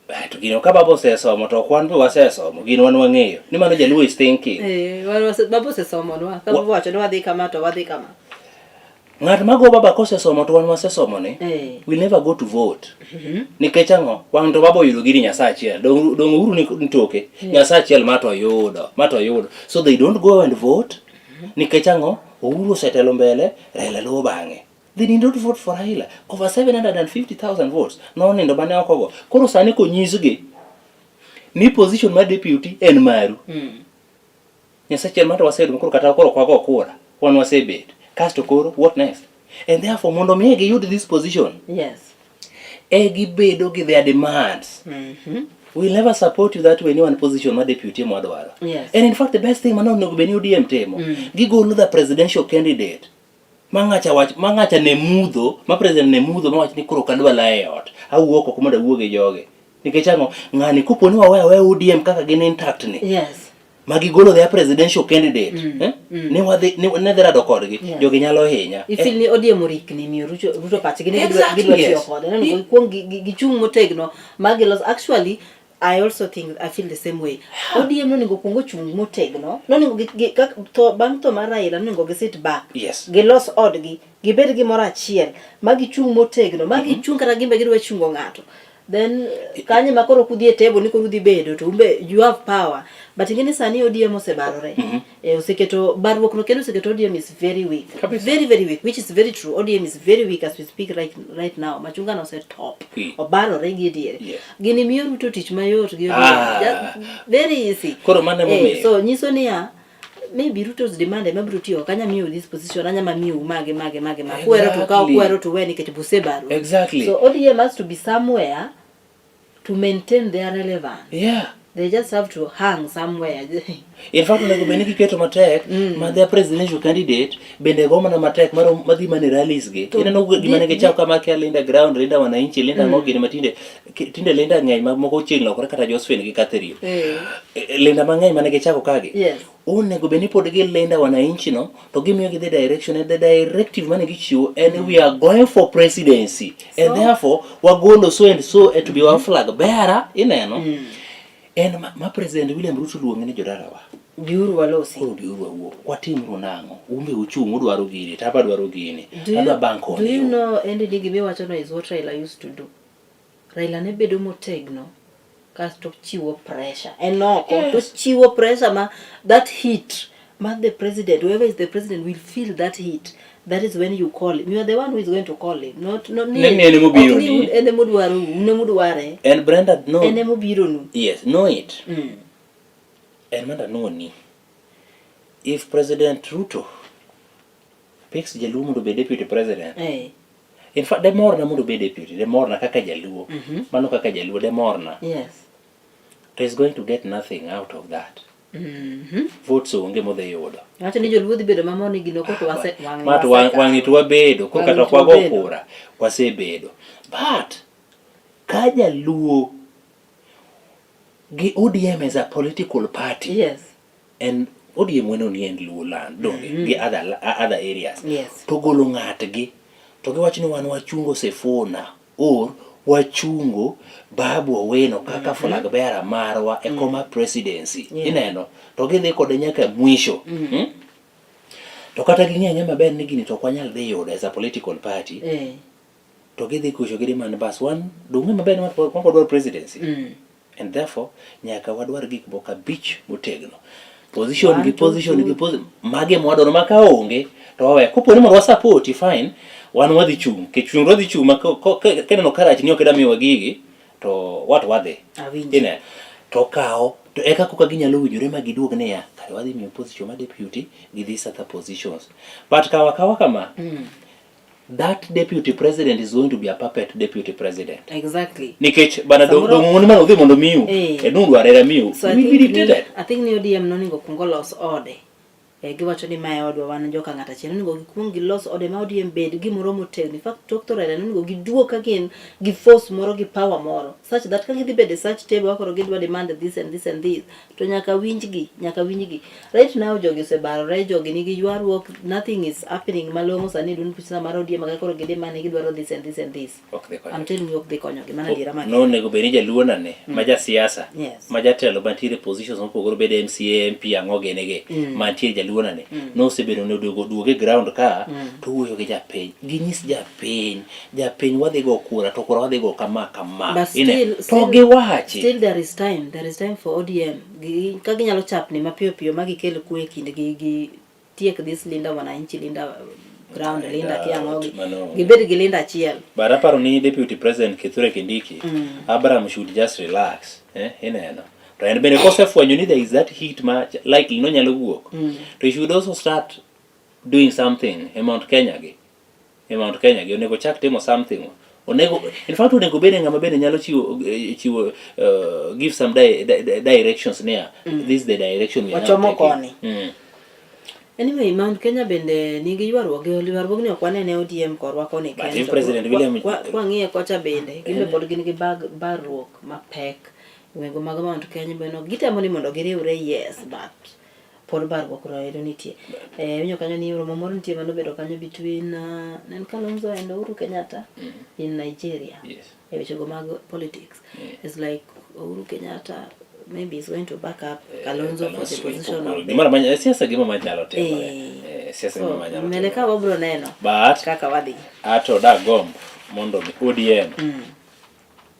Speaker 2: Eh, to gino ka baba osesomo to ok wan be wasesomo gino wan wang'eyo ni mano jaluo is thinking
Speaker 3: Eh, wan baba osesomonwa. Ka baba owacho ni wadhi kama to wadhi kama.
Speaker 2: ng'at ma go baba kosesomo to wan wasesomo ni
Speaker 3: Eh.
Speaker 2: will never go to vote nikech ang'o wang' to baba oyudo gini nyasaye achiel dong dong Uhuru ni ni toke nyasaye achiel ma to oyudo ma to oyudo so they don't go and vote nikech ang'o Uhuru osetelo mbele Raila luwo bang'e they did not vote for Raila over 750,000 votes nonindo mane ok ogo koro sani konyisgi ni position mar deputy en maru Nyasaye achiel mar to waseyudo koro kata koro ok wago kura wan wasebet kasto koro what next and therefore mondo mi giyud this position
Speaker 3: Yes.
Speaker 2: e gibedo gi their demands we'll never support you that way ni wan position mar deputy ema wadwaro
Speaker 3: Yes.
Speaker 2: and in fact the best thing mano onego bed ni ODM timo gigolo the presidential candidate ma ng'acha wach ma ng'acha ne mudho ma president ne mudho ma wach ni koro ok adwa laye e ot awuok oko mondo awuo gi joge nikech ang'o ng'ani kopo ni waweyo aweya ODM kaka gin intact ni
Speaker 3: Yes.
Speaker 2: ma gigolo their presidential candidate eh? ni wadhi ni ne dhi rado kodgi
Speaker 3: Yes.
Speaker 2: jogi nyalo hinya
Speaker 3: Ifeel ni ODM orikni miyo Ruto, Ruto pachgi ni gidwa
Speaker 2: Exactly,
Speaker 3: gidwa tiyo
Speaker 2: yes.
Speaker 3: kode. Neno gikwong gichung' motegno ma gilos. Actually, I also think I feel the same way. ODM nonego kuong ochung' motegno. Nonego gi, gi, kak, tho, bang' tho mar Raila nonego gi sit back.
Speaker 2: Yes.
Speaker 3: Gilos odgi, gibed gimoro achiel, ma gichung' motegno, ma gichung' kata gimbe gidwa chungo ng'ato. Then kanyo ma koro kudhi e table ni koro udhi bedo to umbe you have power. But ing'e ni sani ODM osebarore. Eh, oseketo barruok no kendo oseketo ODM is very weak. Very very weak, which is very true. ODM is very weak as we speak right now. Machunga no osetop. Obarore gi e diere.
Speaker 2: Yes.
Speaker 3: Gini miyo Ruto tich mayot gi ODM.
Speaker 2: Ah.
Speaker 3: Just very easy.
Speaker 2: Koro mano emomiyo.
Speaker 3: Eh, so nyiso niya maybe Ruto's demand ema biro tiyo ok anya miyo this position anya ma miyo mage mage mage ma kwero to kaw
Speaker 2: Exactly.
Speaker 3: kwero to we nikech busebaru
Speaker 2: Exactly.
Speaker 3: so ODM has to be somewhere to maintain their relevance
Speaker 2: yeah
Speaker 3: they just have to hang somewhere
Speaker 2: in fact onego bed ni giketo matek ma their presidential candidate bende go mana matek mar madhi mana e rallies gi
Speaker 3: To
Speaker 2: ineno gima ne gichako kama kia linda ground linda wananchi linda ang'o gini matinde tinde linda ng'eny ma moko chiegni lokore kata Josephine gi Catherine
Speaker 3: Eh,
Speaker 2: Eh, linda mang'eny mane gichako kagi
Speaker 3: yes
Speaker 2: onego bed ni pod gilinda wananchi no to gimiyo gi the direction and the directive mane gichiwo en we are going for presidency and
Speaker 3: So?
Speaker 2: therefore wagolo so and so to be our flag bearer ineno en ma, ma president William Ruto luonge ni jodalawa
Speaker 3: biuru walosi
Speaker 2: koro biuru wawuo watimru nang'o umbe uchung' udwaro gini to apa dwaro gini
Speaker 3: Do you,
Speaker 2: adwa bank
Speaker 3: do
Speaker 2: on
Speaker 3: you
Speaker 2: you
Speaker 3: know Andy ni gima iwachono is what Raila used to do. Raila ne bedo motegno kasto chiwo pressure. En oko
Speaker 2: Yes.
Speaker 3: to chiwo pressure ma that heat ma the president whoever is the president will feel that heat. That is when you call him. You are the one who is going to call him. Not not
Speaker 2: Ne ni en emobiro
Speaker 3: ok ni
Speaker 2: ni.
Speaker 3: en emodwaro un emodware.
Speaker 2: and Brenda no
Speaker 3: En emobironu.
Speaker 2: yes know it en manda noni if President Ruto picks Jaluo mondo obed deputy president
Speaker 3: Eh.
Speaker 2: in fact demorna mondo obed deputy demorna kaka Jaluo mano kaka Jaluo demorna
Speaker 3: Yes.
Speaker 2: to is going to get nothing out of that votes onge modhi yudo
Speaker 3: Wacho ni joluo dhi bedo mamor ni gino koro to wase wang'ni
Speaker 2: ma to
Speaker 3: wasekawo.
Speaker 2: wang'ni to wabedo koro
Speaker 3: Wang'ni
Speaker 2: kata ok
Speaker 3: to
Speaker 2: wago
Speaker 3: wabedo.
Speaker 2: kura wasebedo but ka jaluo gi ODM as a political party
Speaker 3: Yes.
Speaker 2: and ODM weno ni en Luo land donge gi other areas
Speaker 3: Yes.
Speaker 2: to golo ng'atgi to giwacho ni wan wachungo Sifuna or wachungo Babu Owino kaka flag bearer marwa e koma presidency
Speaker 3: Yeah.
Speaker 2: ineno to gidhi kode nyaka mwisho To kata ging'e ang'e maber ni gini to ok wanyal dhi yudo as a political party
Speaker 3: Eh.
Speaker 2: to gidhi kucho gi demand bas wan dong'e maber ni wan wadwaro presidency and therefore nyaka wadwar gik moko abich motegno position
Speaker 3: One,
Speaker 2: gi
Speaker 3: two,
Speaker 2: position
Speaker 3: two.
Speaker 2: gi position mage mwadwaro ma ka onge to waweyo kopo ni mondo wasapoti fine wan wadhi chung' nikech chung' wadhi chung' ma kineno karach ni ok ida miyowa gigi to wat wadhi
Speaker 3: Awinjo.
Speaker 2: ine to kawo to eka koka ginyalo winjore ma giduog niya kare wadhi miyo position ma deputy gi these other positions but kawa kawa kama that deputy president is going to be a puppet deputy president
Speaker 3: Exactly.
Speaker 2: nikech bana
Speaker 3: Samoro-
Speaker 2: dong mon mane odhi mondo miu
Speaker 3: Eh.
Speaker 2: e nudware ra miu
Speaker 3: So I
Speaker 2: will be
Speaker 3: think ni,
Speaker 2: dictated
Speaker 3: I think ni ODM nonego kuong olos ode. Eh, giwacho ni mae odwa wan joka ng'at achiel onego gikuong gilos ode ma ODM bed gimoro motegno. In fact tok tho Raila nonego giduog ka gin gi force moro gi power moro such that ka gidhi bedo e such table koro gidwa demand this and this and this to nyaka winjgi nyaka winjgi. Right now jogi osebarore jogi nigi ywaruok nothing is happening malong'o sani e duond buch mar ODM ka koro gidemand ni gidwaro this and this and this.
Speaker 2: Ok dhi konyogi.
Speaker 3: I'm telling you ok dhi konyogi mano adiera ma
Speaker 2: Nonego bed ni jaluo nane ma jasiasa
Speaker 3: Yes.
Speaker 2: ma jatelo mantiere positions mopogore obed MCA, MP ang'o gini gi mantiere jaluo nane nosebedo ni oduogo duoge ground ka to wuoyo gi japiny ginyis japiny japiny wadhi go kura to kura wadhi go kama kama
Speaker 3: But
Speaker 2: Ine,
Speaker 3: still,
Speaker 2: to
Speaker 3: still,
Speaker 2: giwachi
Speaker 3: still there is time there is time for ODM Gi, ka ginyalo chapni mapiyo piyo ma gikel kwe e kindgi gi tiek this Linda Wananchi Linda ground
Speaker 2: I
Speaker 3: Linda
Speaker 2: doubt,
Speaker 3: kiang'ogi
Speaker 2: mano-
Speaker 3: gibed gi Linda achiel
Speaker 2: But aparo ni Deputy President Kithure Kindiki, Abraham should just relax. Eh, ineno. To en bende kosefwenyo ni there is that heat ma likely nonyalo wuok. To he should also start doing something e Mount Kenya gi. E Mount Kenya gi onego chak timo something. Onego in fact onego bede ng'ama bende nyalo chiwo eh, chiwo give some di di di directions niya. This is the direction we are now
Speaker 3: Wachomo
Speaker 2: taking.
Speaker 3: koni. Anyway, Mount Kenya bende nigi ywaruok gi ywaruogni ok wanene ODM korwa koni
Speaker 2: But
Speaker 3: kende.
Speaker 2: if President William-
Speaker 3: Kwang'iye kocha bende, gin be pod gin gi bag barruok mapek. Gwenge mag Mount Kenya bende gitemo ni mondo giriwre yes, but pod barruok ero nitie. Eh, winjo kanyo ni romo moro nitie manobedo kanyo between ne en Kalonzo and Uhuru Kenyatta in Nigeria.
Speaker 2: Yes.
Speaker 3: E wechego mag politics. It's like Uhuru Kenyatta maybe is going to back up Kalonzo for the position of the
Speaker 2: Gimoro amanya siasa gima manyalo timore.
Speaker 3: Eh.
Speaker 2: Eh, siasa
Speaker 3: So,
Speaker 2: gima manyalo
Speaker 3: mbele
Speaker 2: timore.
Speaker 3: ka wabro neno
Speaker 2: But
Speaker 3: kaka wadhi.
Speaker 2: ato dagomb mondo mi ODM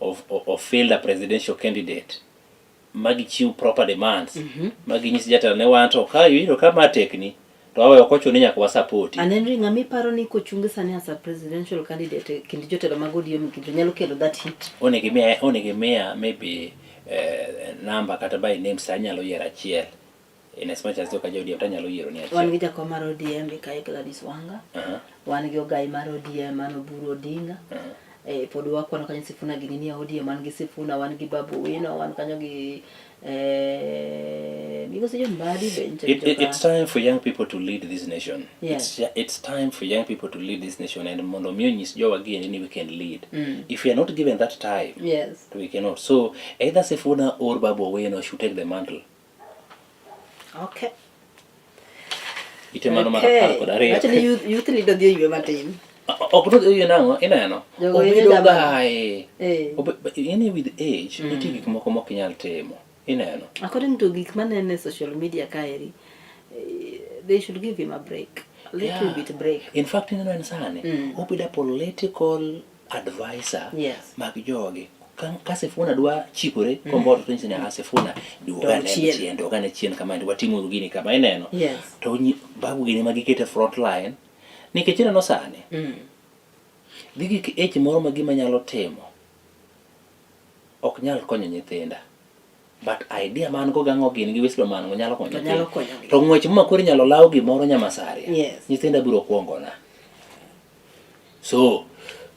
Speaker 2: of, of, of field a presidential candidate magichiw proper demands maginyis jatelo ne wan to ka iyudo ka ma tekni to waweyo ok ochuno ni nyaka wasapoti
Speaker 3: And Henry ng'ama iparo ni kochungi sani as a presidential candidate e kind jotelo mag ODM gi to nyalo kelo that heat.
Speaker 2: onego imiya onego imiya maybe eh, number kata by name sa anyalo yiero achiel in as much as ok aja ODM to anyalo yiero ni
Speaker 3: Wan
Speaker 2: achiel
Speaker 3: gi jakom mar ODM Ikae Gladys Wanga,
Speaker 2: Aha,
Speaker 3: wan gi ogai mar ODM mano Oburu Odinga.
Speaker 2: aha.
Speaker 3: Eh, pod wakwano kanyo Sifuna gini ni e ODM, wan gi Sifuna, wan gi Babu Owino, wan kanyo gi eh, migosi John Mbadi be nyicha
Speaker 2: It, it's time for young people to lead this nation.
Speaker 3: Yes.
Speaker 2: It's time for young people to lead this nation and mondo mi onyis jowa gi ni we can lead. If we are not given that time,
Speaker 3: Yes.
Speaker 2: we cannot. So either Sifuna or Babu Owino should take the mantle.
Speaker 3: Okay.
Speaker 2: Ite mano mar apar kod ariyo.
Speaker 3: Wacho ni youth, youth leader dhi oywe matin.
Speaker 2: Ok no oyie nang'o ineno.
Speaker 3: Jogo
Speaker 2: Obedo
Speaker 3: winjo dama.
Speaker 2: gae.
Speaker 3: Eh.
Speaker 2: Ine with age nitie gik moko mok inyal timo. Ineno.
Speaker 3: According to gik manene e social media kaeri, eh, they should give him a break. A little
Speaker 2: Yeah.
Speaker 3: bit break.
Speaker 2: In fact ineno en sani obedo a political advisor
Speaker 3: Yes.
Speaker 2: mag jogi. Ka, ka Sifuna dwa chikore komboto to nyise ni "Ah, Sifuna duoga
Speaker 3: Dog
Speaker 2: ne
Speaker 3: chien."
Speaker 2: chien duoga ne chien kama watimuru gini kama ineno.
Speaker 3: Yes.
Speaker 2: To babu gini ma gikete front line nikech ineno sani dhi gi age moro ma gima nyalo timo ok nyal konyo nyithinda but idea man go gang'o gin gi wisdom man go nyalo konyo
Speaker 3: To nyalo
Speaker 2: nyithindo.
Speaker 3: konyogi.
Speaker 2: To ng'wech ma koro inyalo law gimoro nyamasaria
Speaker 3: Yes.
Speaker 2: nyithinda biro kuongona so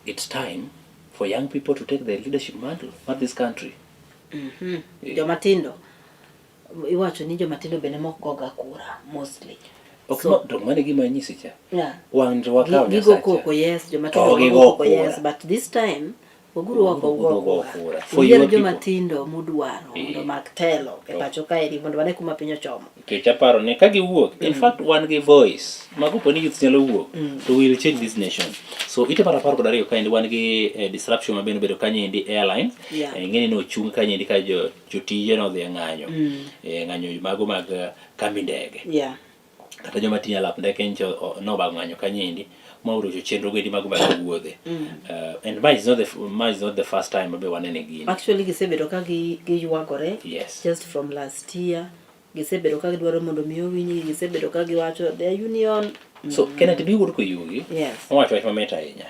Speaker 2: it's time for young people to take the leadership mantle of this country Eh.
Speaker 3: Joma tindo iwacho ni joma tindo bende mok goga kura mostly.
Speaker 2: ok
Speaker 3: So-
Speaker 2: ma, to mano e gima anyisi cha
Speaker 3: Yeah.
Speaker 2: wang' to wakaw
Speaker 3: Gigo
Speaker 2: Nyasacha.
Speaker 3: koko yes, joma
Speaker 2: To
Speaker 3: tindo
Speaker 2: gigo
Speaker 3: gogo koko
Speaker 2: kura.
Speaker 3: yes, but this time oguru oko
Speaker 2: Oguru
Speaker 3: ugo
Speaker 2: go
Speaker 3: kura.
Speaker 2: kura. For
Speaker 3: Uyier
Speaker 2: your
Speaker 3: joma
Speaker 2: people.
Speaker 3: tindo mudwaro mondo
Speaker 2: Eh.
Speaker 3: mak telo e pacho kaeri mondo wane kuma piny ochomo.
Speaker 2: Nikech aparo ni ka giwuok in fact wan gi voice ma kopo ni youth nyalo wuok to will change this nation so ite mar apar kod ariyo kaendi wan gi eh, disruption ma bende obedo kanyendi airlines
Speaker 3: Yeah.
Speaker 2: eh, ing'eni nochung kanyendi ka jo jotije nodhi e ng'anyo eh, ng'anyo mago mag eh, kambi ndege
Speaker 3: Yeah.
Speaker 2: kata joma ting'o alap ndeke nyicha nobago ng'anyo kanyendi ma orocho chenro goendi mago mag wuodhe and ma is not the ma is not the first time mabe wanene gini
Speaker 3: Actually gisebedo ka gi giywagore
Speaker 2: Yes.
Speaker 3: just from last year gisebedo ka gidwaro mondo mi owinjgi gisebedo ka giwacho their union
Speaker 2: so Kenneth Bi wuod Koyugi
Speaker 3: Yes.
Speaker 2: owacho wach mamit ahinya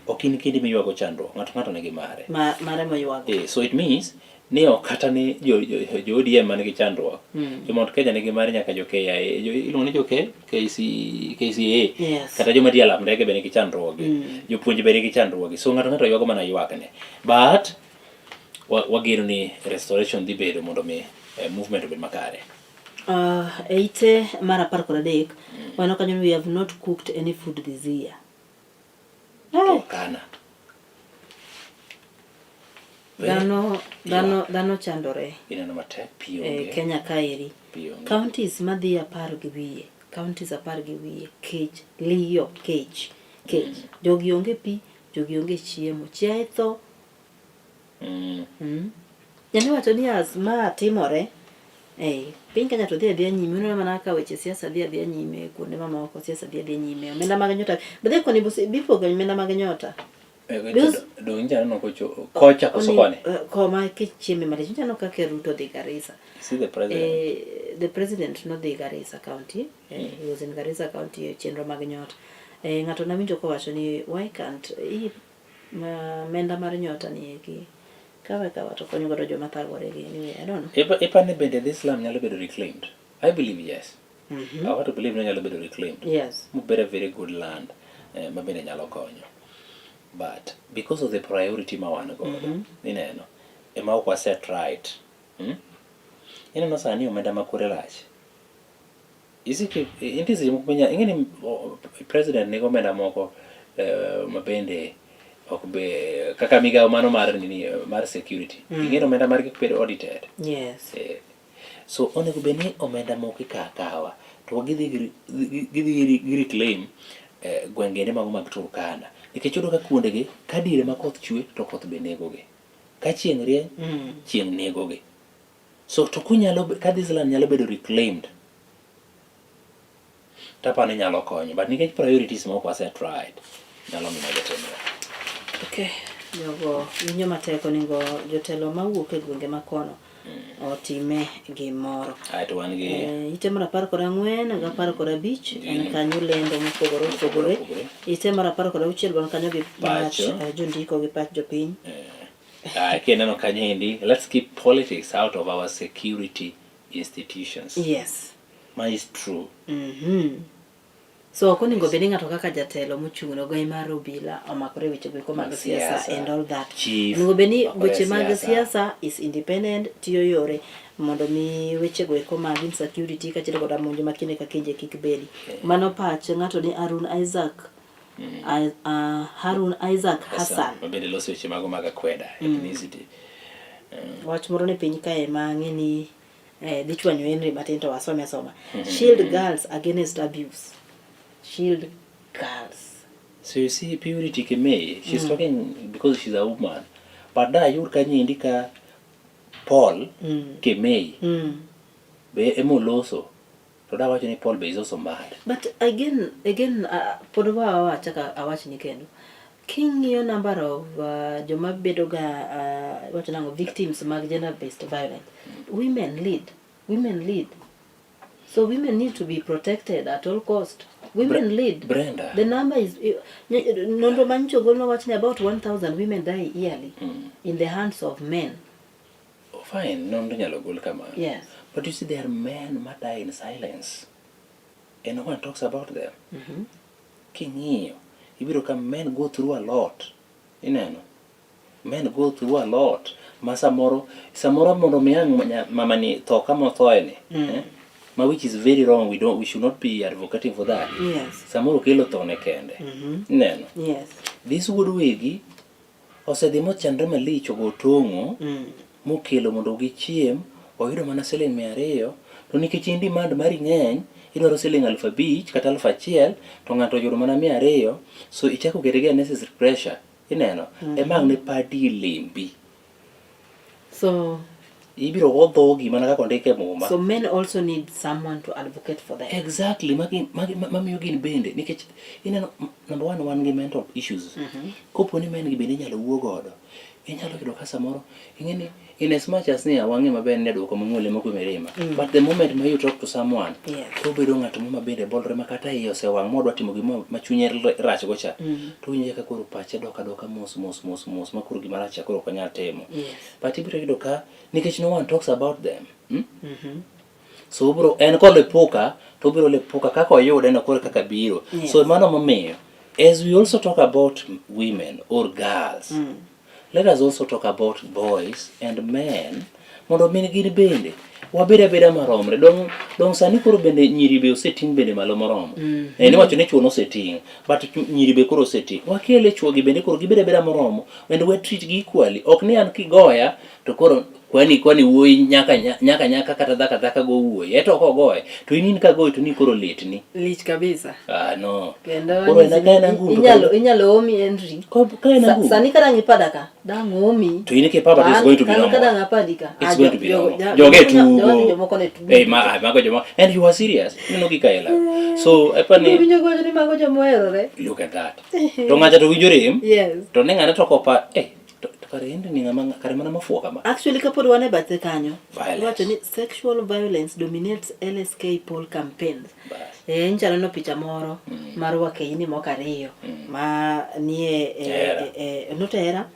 Speaker 2: ok in kendi miywago chandruok ng'ato ng'ato nigi mare
Speaker 3: ma, mare moywago
Speaker 2: Eh, so it means ni ok kata ni jo, jo, jo ODM man gi chandruok jo Mount Kenya nigi mare nyaka jo KIA jo iluongo ni jo K, KC, KCA
Speaker 3: Yes.
Speaker 2: kata joma tiyo alap ndege be nigi chandruoge jopuonj be nigi chandruoge so ng'ato ng'ato ywago mana ywakne but wageno ni restoration dhi bedo mondo mi eh, movement obed makare.
Speaker 3: E ite mar 13 waneno kanyo ni we have not cooked any food this year.
Speaker 2: Turkana.
Speaker 3: Dhano dhano dhano chandore.
Speaker 2: Ineno matek pi
Speaker 3: e
Speaker 2: onge.
Speaker 3: Kenya kaeri.
Speaker 2: Pi onge.
Speaker 3: Counties madhi apar gi wiye, counties apar gi wiye, kech, liyo, kech, kech. Jogi onge pi, jogi onge chiemo, chiaye tho. Nyalo wacho ni as ma timore, eh, piny Kenya to dhi adhiya nyime, uneno mana kaka weche siasa dhi adhiya nyime, kuonde mamoko siasa dhi adhiya nyime, omenda mag nyota, but koni bipogo omenda mag nyota.
Speaker 2: Eh, Donge nyaneno kocho kocha koso koni?
Speaker 3: Eh, koma kichieme malich, ineno kaka Ruto dhi Garissa.
Speaker 2: See the president.
Speaker 3: Eh, the president nodhi Garissa County. Eh, he was in Garissa County e chenro mag nyota. Eh, ng'ato nawinjo kowacho ni why can't i omenda mar nyota ni eki kawe kawa to konyo godo joma thagore gi anyway, I don't know.
Speaker 2: Ipa ni bende this land nyalo bedo reclaimed? I believe yes. I want to believe ni nyalo bedo reclaimed.
Speaker 3: Yes.
Speaker 2: Mobed a very good land eh, ma bende nyalo konyo. But because of the priority ma wan godo, ineno, ema ok wa set right. Ineno sani omenda ma kore lach. Isike nitie seche moko minya ing'e ni president nigi omenda moko eh, ma bende ok be kaka migawo mano mar nini mar security. Ing'e ni omenda margi ok bed audited.
Speaker 3: Yes.
Speaker 2: Eh, so onego bed ni omenda moko ikawo akawa to gidhi gidhi gi reclaim eh, gwengene mago mag Turkana nikech iyudo ka kuondegi ka diere ma koth chwe to koth be negogi ka chieng' rieny chieng' negogi so to kunyalo ka this land nyalo bedo reclaimed tapani nyalo konyo but nikech priorities moko wa set right nyalo miyo jotimre.
Speaker 3: Okay. Jogo winjo matek onego jotelo mawuok e gwenge makono otime gimoro.
Speaker 2: Aeto wan gi
Speaker 3: Eh, ite mar 14 gi 15 en kanyo lendo mopogore opogore.
Speaker 2: Opogore.
Speaker 3: Ite mar 16 wan kanyo gi pach
Speaker 2: Pacho.
Speaker 3: jondiko gi pach jopiny.
Speaker 2: Ah, kineno kanyo endi let's keep politics out of our security institutions.
Speaker 3: Yes.
Speaker 2: Ma is true.
Speaker 3: So ok onego bed ni ng'ato kaka jatelo mochung' ne ogai mar obila omakore e weche goeko mag
Speaker 2: Mag
Speaker 3: siasa
Speaker 2: siasa.
Speaker 3: and all that.
Speaker 2: Chief
Speaker 3: Onego bed ni
Speaker 2: omakore e
Speaker 3: weche mag
Speaker 2: siasa.
Speaker 3: siasa is independent tiyo yore mondo mi weche goeko mag insecurity kaachiel koda monj ma kinde ka kinde kik bedi. Mano pach ng'ato ni Harun Isaac Harun Isaac Hassan.
Speaker 2: Ma bende loso weche mago mag akweda, ethnicity.
Speaker 3: Wach moro ni piny kae ma ang'e ni eh, dhi chwanyo Henry matin to wasome asoma. Shield girls against abuse. Shield girls.
Speaker 2: So you see Purity Kimei, she's talking because she's a woman. But da yud ka nyendi ka Paul Kimei be emoloso to da wacho ni Paul be is also mad.
Speaker 3: But again, again pod wa awachaka awachni kendo. King'iyo number of joma bedo ga iwacho nang'o victims mag gender based violence, women lead. Women lead. So women need to be protected at all cost. Women lead.
Speaker 2: Brenda.
Speaker 3: The number is nonro manyicho gol nowach ni about 1000 women die yearly in the hands of men.
Speaker 2: Oh, fine, nonro nyalo gol kamano.
Speaker 3: Yes.
Speaker 2: But you see there are men ma die in silence and no one talks about them. King'iyo, ibiro ka men go through a lot. Ineno? Men go through a lot. Ma samoro, samoro mondo mi ang' mama ni tho kama othoe ni. Eh? Ma which is very wrong. We don't, we should not be advocating for that.
Speaker 3: Yes.
Speaker 2: Samoro kelo thone kende. Ineno?
Speaker 3: Yes.
Speaker 2: This wuod wegi osedhi mochandre malich ogo tong'o mokelo mondo gichiem oyudo mana siling 200 to nikech in demand mari ng'eny idwaro siling 5000 kata 1000 to ng'ato oyudo mana 200 so ichako kete gi unnecessary pressure ineno ema ang' ne padi lembi
Speaker 3: So
Speaker 2: ibiro go dhogi mana kaka ondik e muma
Speaker 3: so men also need someone to advocate for them.
Speaker 2: Exactly, magi magi mamiyo gin bende nikech ineno number one wan gi mental issues. Kopo ni men gi bende inyalo wuo godo, inyalo yudo ka samoro ing'e ni in as much as ni wang'e maber ni duoko mamuol ema kwe mirima but the moment ma you talk to someone to obedo ng'at mo ma bende bolre ma kata iye osewang' modwa timo gima ma chunye rach go cha to owinjo ka koro pache dok adoka mos mos mos mos ma koro gima rach cha koro ok onyal timo. But ibiro yudo ka nikech no one talks about them. So obiro en kolipuka to obiro lipuka kaka oyude no koro kaka biro. So mano momiyo as we also talk about women or girls let us also talk about boys and men mondo min gin bende Wabed abeda maromre. Dong dong sani koro bende nyiri be oseting' bende malo moromo. Eh, niwacho ni chwo noseting', but nyiri be koro oseting'. Wakele chwo gi bende koro gibed abeda moromo and we treat gi equally. Ok ni an kigoya to koro kwani kwani wuoyi nyaka nyaka nyaka kata dhaka dhaka go wuoyi. Eto ok ogoye. To in in ka goyi to ni koro litni.
Speaker 18: Lich kabisa.
Speaker 2: Ah no.
Speaker 18: Kendo
Speaker 2: Koro en
Speaker 18: nyisi
Speaker 2: ka en
Speaker 18: ni
Speaker 2: angum.
Speaker 18: inyalo inyalo omi Henry.
Speaker 2: Ka en angum.
Speaker 18: Sani ka dang' ipada ka, dang' omi.
Speaker 2: To in kipa but it's
Speaker 18: An-
Speaker 2: going to be
Speaker 18: an
Speaker 2: normal.
Speaker 18: ka dang' apadi ka.
Speaker 2: It's
Speaker 18: ah,
Speaker 2: going to be normal. Joge tugo.
Speaker 18: Jomoko ne tugo.
Speaker 2: Eh, ma mago joma and you are serious. Ineno gi Kaela. So epani
Speaker 18: Winjo gocho ni mago joma oherore.
Speaker 2: look at that. To ng'acha to winjo rem.
Speaker 18: Yes.
Speaker 2: To ne ng'ane to kopa eh to to kare en ni ng'ama kare mana mafuo kama.
Speaker 3: Actually kapod wan e bathe kanyo,
Speaker 2: Violence.
Speaker 3: iwacho ni sexual violence dominates LSK poll campaigns. Eh, nyicha aneno picha moro mar wakeini moko ariyo ma nie e,
Speaker 2: Hera.
Speaker 3: e, e, not hera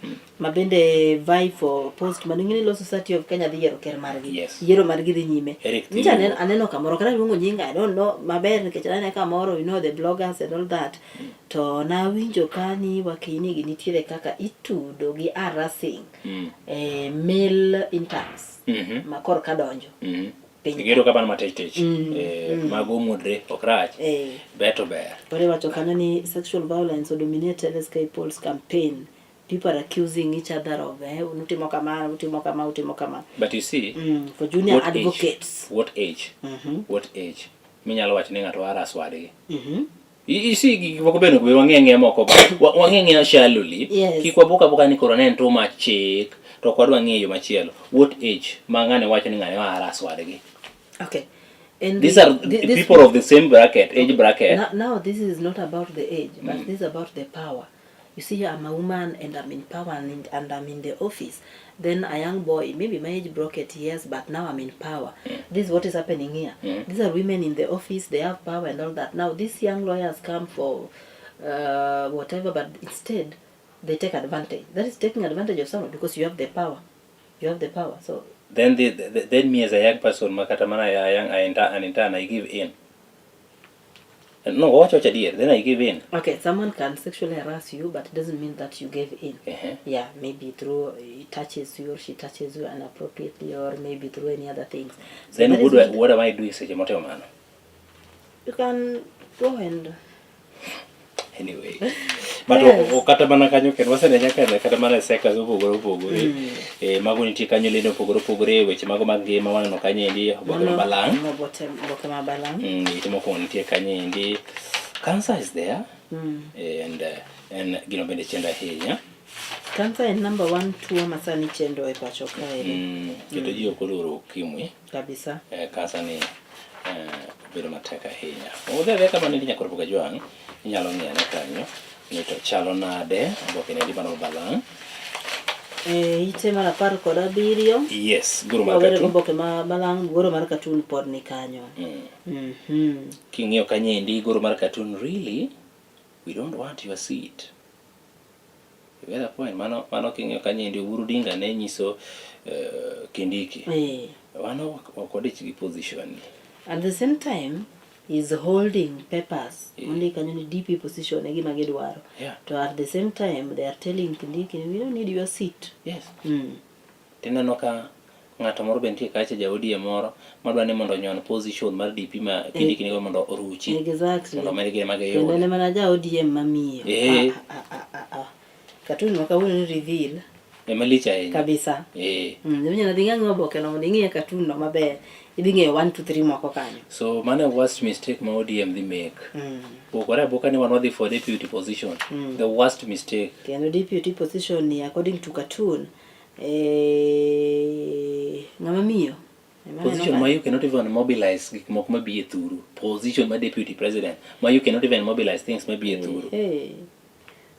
Speaker 3: ma bende vie for post mano ing'e ni Law Society of Kenya dhi yiero ker margi.
Speaker 2: Yes.
Speaker 3: Yiero margi dhi nyime.
Speaker 2: Eric
Speaker 3: Nyicha
Speaker 2: Thiong'o.
Speaker 3: aneno kamoro kata luongo nyinga I don't know maber nikech anene kamoro you know the bloggers and all that. To nawinjo ka ni wakeini gi nitiere kaka itudo gi harassing male interns ma korka donjo. Piny
Speaker 2: Igedo ka mano matech tech.
Speaker 3: Mm,
Speaker 2: Eh, mago omuodre ok rach. Ber to ber.
Speaker 3: Koro iwacho kanyo ni sexual violence dominate LSK polls campaign. People are accusing each other of utimo kama, utimo kama, utimo kama.
Speaker 2: But you see,
Speaker 3: For junior
Speaker 2: what age-
Speaker 3: advocates.
Speaker 2: what age? What age? Minyalo wacho ni ng'ato harass wadgi. You see, gik moko bende onego wang'e ang'eya moko ba wang'e ang'eya shallowly.
Speaker 3: Yes.
Speaker 2: Kik wabuk abuka ni koro ne en too much chik to ok wadwa ng'eyo machielo. What age ma ng'ane wacho ni ng'ane harass wadgi?
Speaker 3: Okay. And
Speaker 2: These are
Speaker 3: this-
Speaker 2: people of the same bracket, age bracket.
Speaker 3: Now this is not about the age, but this is about the power. You see, I'm a woman and I'm in power and I'm in the office. Then a young boy, maybe my age bracket, yes, but now I'm in power. This is what is happening here. These are women in the office, they have power and all that. Now these young lawyers come for whatever, but instead they take advantage. That is taking advantage of someone because you have the power. You have the power. So
Speaker 2: Then then me as a young person, makata mana a young I enter an intern, I give in. No, watch watch adier. Then I give in.
Speaker 3: Okay, someone can sexually harass you, but it doesn't mean that you gave in. Yeah, maybe through he touches you or she touches you inappropriately, or maybe through any other things. So
Speaker 2: Then
Speaker 3: that is
Speaker 2: what, do I,
Speaker 3: not-
Speaker 2: what am I doing seche motimo mano?
Speaker 3: You can go and
Speaker 2: Anyway. But
Speaker 3: Yes.
Speaker 2: kata mana kanyo kendo wasene nyaka kata mana e sectors mopogore opogore. Eh, mago nitie kanyo lendo mopogore opogore, weche mago mag ngima waneno kanyo endi, oboke
Speaker 3: Mano-
Speaker 2: ma balang'.
Speaker 3: Oboke ma balang'.
Speaker 2: Ite mokwongo nitie kanyo endi. Cancer is there. And en gino bende chendo ahinya.
Speaker 3: Cancer en number one tuo ma sani chendo e pacho kae.
Speaker 2: Kendo ji ok oluoro ukimwi.
Speaker 3: Kabisa.
Speaker 2: Kansa ni bedo matek ahinya. Odhi adhiya kama nindi nyakoro Kajwang', inyalo ng'iyane kanyo ni to chalo nade, oboke ne mano balang'.
Speaker 3: Ite mar 17.
Speaker 2: Yes, goro mar
Speaker 3: Wawere
Speaker 2: katun.
Speaker 3: goboke ma balang' goro mar katun pod ni kanyo.
Speaker 2: King'iyo kanyo endi goro mar katun, really, we don't want your seat. You get the point? Mano, mano king'iyo kanyo endi Oburu Odinga ne nyiso Kindiki. Mano ok wadich gi position ni.
Speaker 3: At the same time, is holding papers. Only kanyo ni DP position e gima gidwaro. To at the same time, they are telling Kindiki, we don't need your seat.
Speaker 2: Yes. Tineno ka ng'ato moro be nitie kacha ja ODM moro madwa ni mondo onyon position mar DP ma Kindiki nigo mondo oruchi.
Speaker 3: Exactly.
Speaker 2: Mondo omed gine mag
Speaker 3: Kendo
Speaker 2: yude.
Speaker 3: en mana ja ODM mamiyo. Katun ma kawuono ni reveal.
Speaker 2: Ema lich ahinya.
Speaker 3: Kabisa. Inyalo dhi ng'ang'o oboke no mondo ing'iye katun no maber. Idhi ng'eyo 1 2 3 moko kanyo.
Speaker 2: So mano e worst mistake ma ODM dhi make. Bukore abuka ni wan wadhi for deputy position. The worst mistake.
Speaker 3: Kendo deputy position ni according to cartoon ng'ama miyo. Ema aneno
Speaker 2: Position
Speaker 3: ka-
Speaker 2: ma you cannot even mobilize gik moko mabi e thuru. Position ma deputy president ma you cannot even mobilize things mabi e thuru.
Speaker 3: Hey.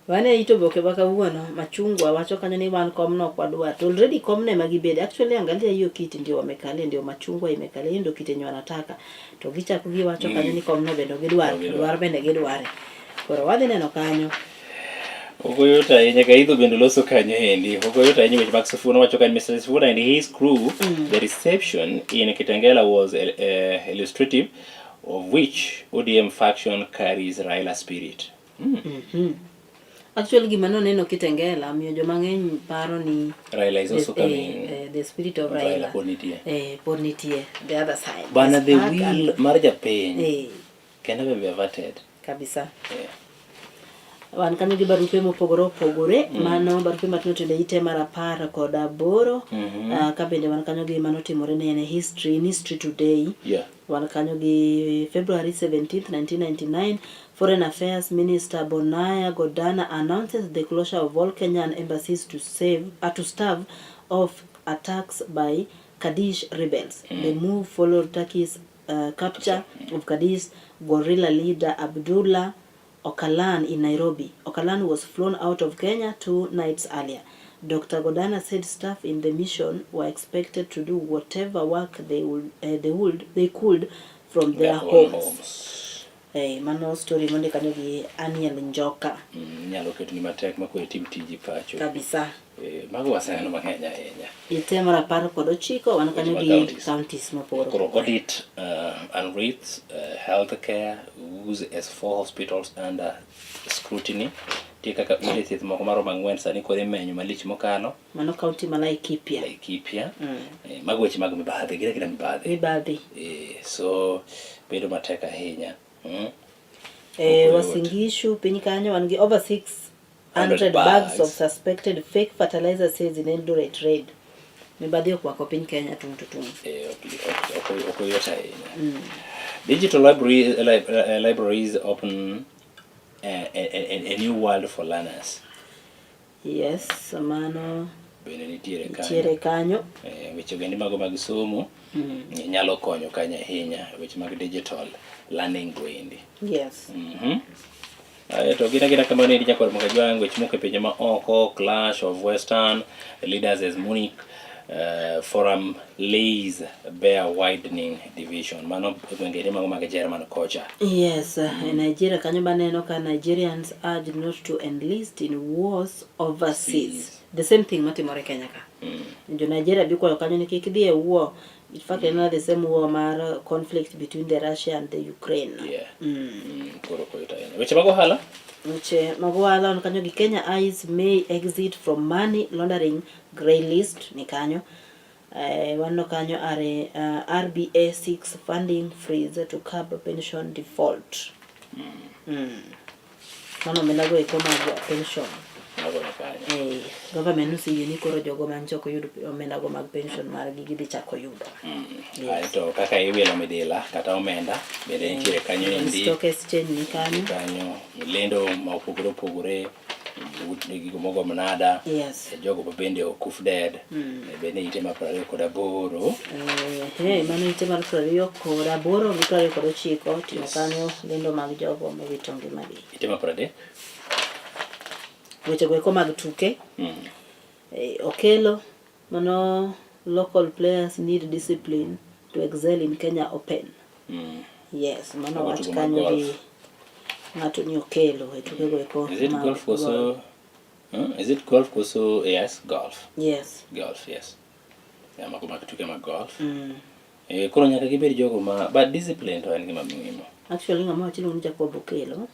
Speaker 3: Wan e it oboke ma kawuono, Machungwa wacho kanyo ni wan komno ok wadwar. To already komno ema gibede. Actually angalia hiyo kiti ndio wamekalia, ndio Machungwa imekalia, hiyo ndio kiti yenye wanataka. To gichako giwacho kanyo ni komno bende ok gidwar,
Speaker 2: Ok gidwar.
Speaker 3: dwar bende gidware. Koro wadhi neno kanyo.
Speaker 2: Ok oyot ahinya Gaidho bende loso kanyo endi. Ok oyot ahinya weche mag Sifuna wacho kanyo Mr. Sifuna and his crew, the reception in Kitengela was illustrative of which ODM faction carries Raila spirit.
Speaker 3: Actually gima noneno Kitengela miyo joma ng'eny paro ni
Speaker 2: Raila is also
Speaker 3: the,
Speaker 2: coming.
Speaker 3: the spirit of
Speaker 2: Raila
Speaker 3: Raila
Speaker 2: pod nitie.
Speaker 3: pod nitie the other side.
Speaker 2: Bana the
Speaker 3: spark
Speaker 2: will mar japiny can never be averted.
Speaker 3: Kabisa.
Speaker 2: Yeah.
Speaker 3: Wan kanyo gi barupe mopogore opogore. Mano barupe matindo tindo ite mar 18. Ka bende wan kanyo gi manotimore ne en history, in history today. Wan kanyo gi February 17, 1999, Foreign Affairs Minister Bonaya Godana announces the closure of all Kenyan embassies to stave off attacks by Kurdish rebels. The move followed Turkey's capture of Kurdish guerrilla leader Abdullah Öcalan in Nairobi. Öcalan was flown out of Kenya 2 nights earlier. Dr. Godana said staff in the mission were expected to do whatever work they could from their
Speaker 2: Their own
Speaker 3: homes.
Speaker 2: homes.
Speaker 3: Mano story mondi kanyo gi Aniel Njoka.
Speaker 2: Inyalo ketni matek ma koro itim tiji pacho.
Speaker 3: Kabisa.
Speaker 2: Mago waseneno mang'eny ahinya.
Speaker 3: Ite mar 19 wan kanyo
Speaker 2: Weche mag
Speaker 3: gi
Speaker 2: counties.
Speaker 3: counties mopogore
Speaker 2: Koro
Speaker 3: opogore.
Speaker 2: audit and rates, healthcare whose as 4 hospitals under scrutiny. Nitie kaka ute thieth moko maromo 4 sani koro imenyo malich mokalo.
Speaker 3: Mano county ma Laikipia.
Speaker 2: Laikipia. Mago weche mag mibadhi, gin agina mibadhi.
Speaker 3: Mibadhi.
Speaker 2: So bedo matek ahinya. Ok oyot.
Speaker 3: Uasin Gishu piny kanyo wan gi over 600
Speaker 2: Hundred
Speaker 3: bags of
Speaker 2: bags.
Speaker 3: suspected fake fertilizer sales in Eldoret trade. Mibadhi okwako piny Kenya tung' to tung'.
Speaker 2: Ok oyot ahinya. Digital libraries open a new world for learners.
Speaker 3: Yes, mano
Speaker 2: Bende nitiere kanyo.
Speaker 3: nitiere kanyo.
Speaker 2: Weche bende mago mag somo nyalo konyo kanyo ahinya weche mag digital learning go endi. Ae, to gin agina kamano endi nyakwar Mokajwang', weche moko e pinje ma oko, clash of Western leaders as Munich forum lays bare widening division. Mano e gwenge eri mago mag German kocha.
Speaker 3: Yes, e Nigeria kanyo baneno ka Nigerians urged not to enlist in wars overseas. The same thing matimore Kenya ka. Jo Nigeria bi kwayo kanyo ni kik dhi e war. In fact, en the same war mar conflict between the Russia and the Ukraine.
Speaker 2: Koro koyot ahinya. Weche mag ohala?
Speaker 3: Weche mag ohala on kanyo gi Kenya eyes may exit from money laundering grey list ni kanyo. Waneno kanyo RBA 6 funding freeze to curb pension default. Mano omenda go eko mag pension.
Speaker 2: Mago ni kanyo.
Speaker 3: Government oseyie ni koro jogo manche ok oyud omenda go mag pension margi gidhi chako yudo.
Speaker 2: Aeto kaka iwilo midila kata omenda bende nitiere kanyo endi.
Speaker 3: Stock exchange ni kanyo.
Speaker 2: Kanyo lendo ma opogore opogore, gigo mogo mnada. Jogo ma bende okuf dead. Bende ite mar 28.
Speaker 3: Mano ite mar 28 gi 29 timo kanyo lendo mag jogo mowito ngimagi.
Speaker 2: Ite mar 30.
Speaker 3: Weche go eko mag tuke. Okelo mano local players need discipline to excel in Kenya Open. Yes, mano
Speaker 2: Mago
Speaker 3: wach
Speaker 2: tugo mag
Speaker 3: kanyo gi
Speaker 2: golf.
Speaker 3: ng'ato ni Okelo e tuke go eko
Speaker 2: Is it
Speaker 3: mag
Speaker 2: golf koso?
Speaker 3: golf.
Speaker 2: Is it golf koso? Yes, golf.
Speaker 3: Yes.
Speaker 2: Golf, yes. Yeah, mago mag tuke mag golf. Koro nyaka gibed jogo ma but discipline to en gima muhimu.
Speaker 3: Actually ng'ama wacho ni Jacob Okelo.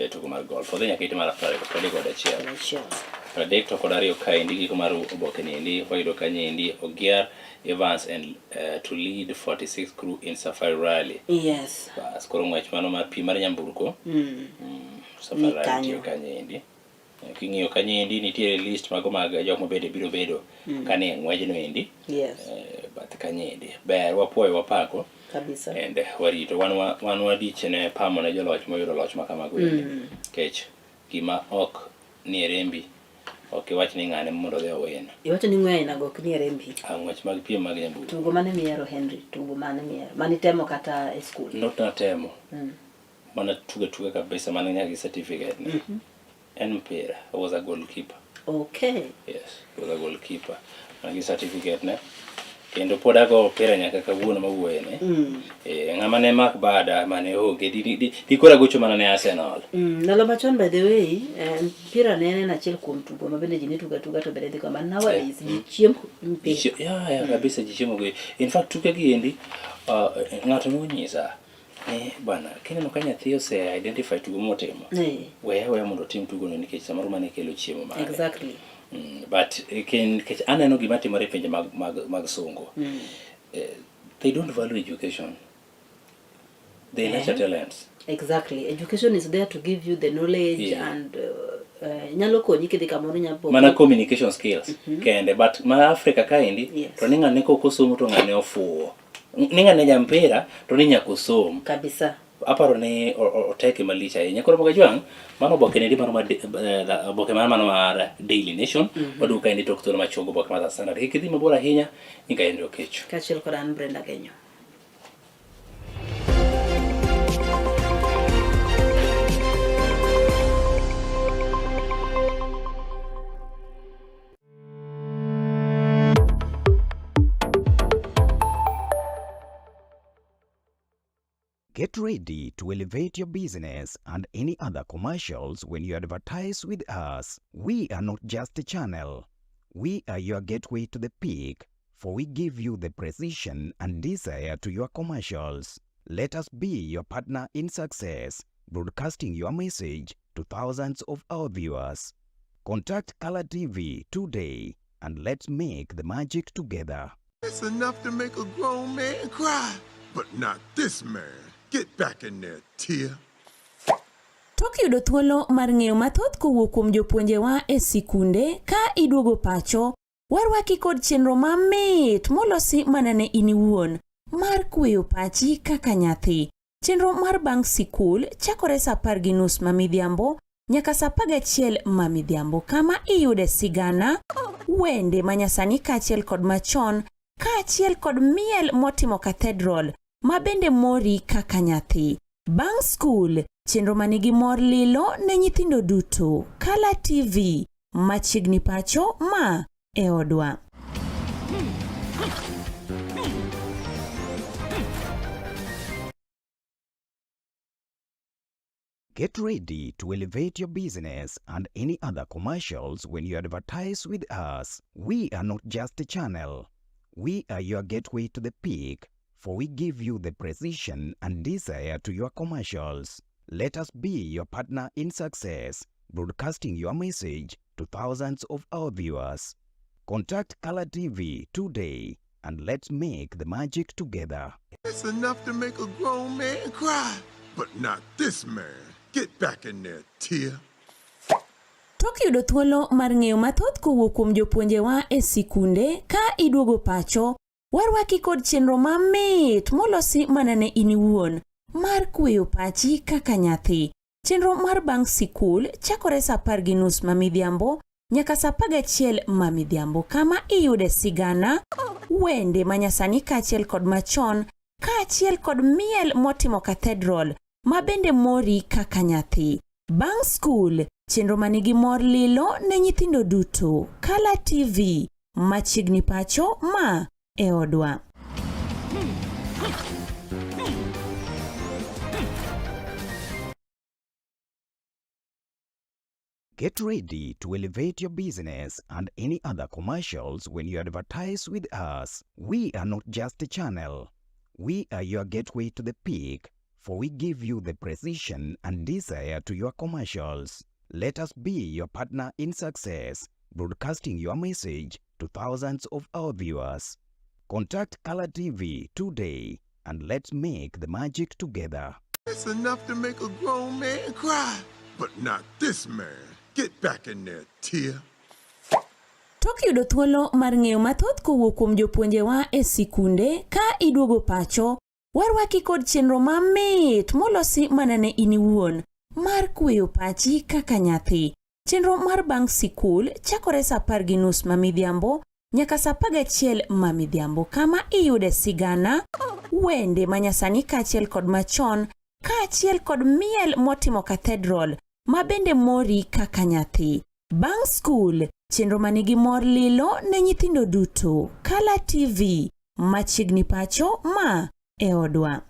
Speaker 2: Tugo mar golf. Odhi nyaka ite mar 31.
Speaker 3: Achiel.
Speaker 2: 32 kaendi giko mar oboke ni endi wayudo kanyo endi Ogier Evans and to lead 46 crew in Safari Rally. Bas koro ng'wech mano mar pi mar nyamburko. Safari
Speaker 3: Ni
Speaker 2: Rally
Speaker 3: kanyo.
Speaker 2: nitie kanyo endi. King'iyo kanyo endi nitiere list mago mag jok mabende biro bedo kanie e ng'wejno endi. Bath kanyo endi. Ber wapuoyo wapako.
Speaker 3: Kabisa.
Speaker 2: And warito wan wadich ne pamo ne joloch moyudo loch ma kamago endi. Nikech gima ok nie rembi ok iwach ni ng'ane mondo odhi owin.
Speaker 3: Iwacho ni ng'we aina go ok nie rembi.
Speaker 2: Ng'wech mag piem mag nyamburko.
Speaker 3: Tugo mane mihero Henry? Tugo mane mihero? Mane itemo kata e school?
Speaker 2: Not natemo. Mana tuga tuga kabisa mana nyaka gi certificate ne. En mpira. I was a goalkeeper. Yes, I was a goalkeeper. Mana gi certificate ne. Kendo pod ago mpira nyaka kawuono mawuoye ne. Ng'ama ne mak bada mane onge di koro agocho mana ne Arsenal.
Speaker 3: Ndalo machon by the way, mpira ne en achiel kuom tugo ma bende ji ne tugo atuga to bende dhi kama nowadays ji chiemo mpira.
Speaker 2: Ji ya kabisa ji chiemo gi. In fact tuke gi endi ng'ato nonyisa. Ni bwana, kineno ka nyathi ose identify tugo motimo. Weye aweya mondo otim tugono nikech samoro mane kelo chiemo mare.
Speaker 18: Exactly.
Speaker 2: But nikech aneno gima timore e pinje mag sungu. They don't value education. They nurture talents.
Speaker 18: Exactly. Education is there to give you the knowledge and nyalo konyi kidhi kamoro inyalo
Speaker 2: Mana communication skills kende, but ma Africa kaendi to ni ng'ane kok osomo to ng'ane ofuwo. Ni ng'ane jampira to ni nyaka osom.
Speaker 18: Kabisa.
Speaker 2: Aparo ni oteke malich ahinya. Koro Moga Jwang', mano oboke nendi mano mar oboke mar mano mar Daily Nation. Waduogo kaendi tok thuolo machuok oboke mar The Standard. Kik idhi mabor ahinya, nyinga Henry Okecho.
Speaker 18: Kaachiel kod an Brenda Genyo.
Speaker 15: Get ready to elevate your business and any other commercials when you advertise with us. We are not just a channel. We are your gateway to the peak, for we give you the precision and desire to your commercials. Let us be your partner in success, broadcasting your message to thousands of our viewers. Contact Color TV today and let's make the magic together.
Speaker 17: It's enough to make a grown man cry, but not this man. Get back in there, Tia.
Speaker 16: Tok yudo thuolo mar ng'eyo mathoth kowuok kuom jopuonjewa e sikunde ka iduogo pacho, warwaki kod chenro mamit molosi mana ne in iwuon mar kweyo pachi kaka nyathi. Chenro mar bang' sikul chakore saa apar gi nus ma midhiambo nyaka saa apar gachiel ma midhiambo kama iyude sigana, wende manyasani kaachiel kod machon kaachiel kod miel motimo cathedral ma bende mori kaka nyathi. Bang' skul, chenro manigi mor lilo ne nyithindo duto. Kala TV, machiegni pacho ma e odwa.
Speaker 15: Get ready to elevate your business and any other commercials when you advertise with us. We are not just a channel. We are your gateway to the peak, for we give you the precision and desire to your commercials. Let us be your partner in success, broadcasting your message to thousands of our viewers. Contact Color TV today and let's make the magic together.
Speaker 17: It's enough to make a grown man cry, but not this man. Get back in there, Tia.
Speaker 16: Tok yudo thuolo mar ng'eyo mathoth kowuok kuom jopuonjewa e sikunde ka iduogo pacho, warwaki kod chenro mamit molosi mana ne in iwuon mar kweyo pachi kaka nyathi. Chenro mar bang' sikul chakore saa apar gi nus ma midhiambo nyaka saa apar gachiel ma midhiambo kama iyude sigana, wende manyasani kaachiel kod machon kaachiel kod miel motimo cathedral ma bende mori kaka nyathi. Bang' skul, chenro manigi mor lilo ne nyithindo duto. Kala TV, machiegni pacho ma e odwa.
Speaker 15: Get ready to elevate your business and any other commercials when you advertise with us. We are not just a channel. We are your gateway to the peak, for we give you the precision and desire to your commercials. Let us be your partner in success, broadcasting your message to thousands of our viewers. Contact Color TV today and let's make the magic together.
Speaker 17: It's enough to make a grown man cry, but not this man. Get back in there, Tia.
Speaker 16: Tok yudo thuolo mar ng'eyo mathoth kowuok kuom jopuonjewa e sikunde ka iduogo pacho, warwaki kod chenro mamit molosi mana ne in iwuon mar kweyo pachi kaka nyathi. Chenro mar bang' sikul chakore saa apar gi nus ma midhiambo nyaka saa apar gachiel ma midhiambo kama iyude sigana, wende manyasani kaachiel kod machon kaachiel kod miel motimo cathedral ma bende mori kaka nyathi. Bang' skul, chenro manigi mor lilo ne nyithindo duto. Kala TV, machiegni pacho ma e odwa.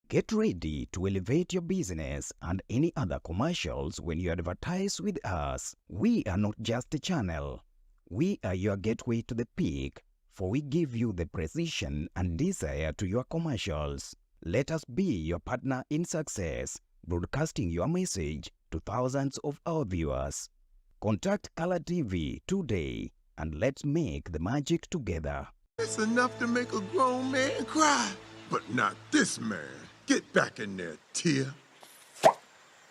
Speaker 15: Get ready to elevate your business and any other commercials when you advertise with us. We are not just a channel. We are your gateway to the peak, for we give you the precision and desire to your commercials. Let us be your partner in success, broadcasting your message to thousands of our viewers. Contact Color TV today and let's make the magic together.
Speaker 17: It's enough to make a grown man cry, but not this man. Get back in there, Tia.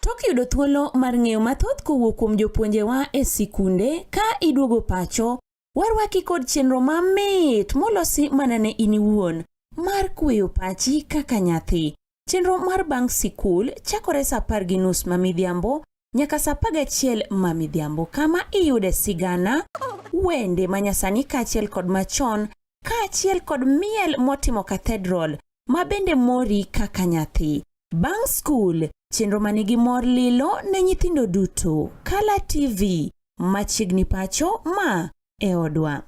Speaker 16: Tok yudo thuolo mar ng'eyo mathoth kowuok kuom jopuonjewa e sikunde ka iduogo pacho, warwaki kod chenro mamit molosi mana ne in iwuon mar kweyo pachi kaka nyathi. Chenro mar bang' sikul chakore sa 10:30 ma midhiambo nyaka sa 11 ma midhiambo kama iyude sigana, wende manyasani kaachiel kod machon kaachiel kod miel motimo cathedral ma bende mori kaka nyathi. Bang' skul, chenro manigi mor lilo ne nyithindo duto. Kala TV, machiegni pacho ma e odwa.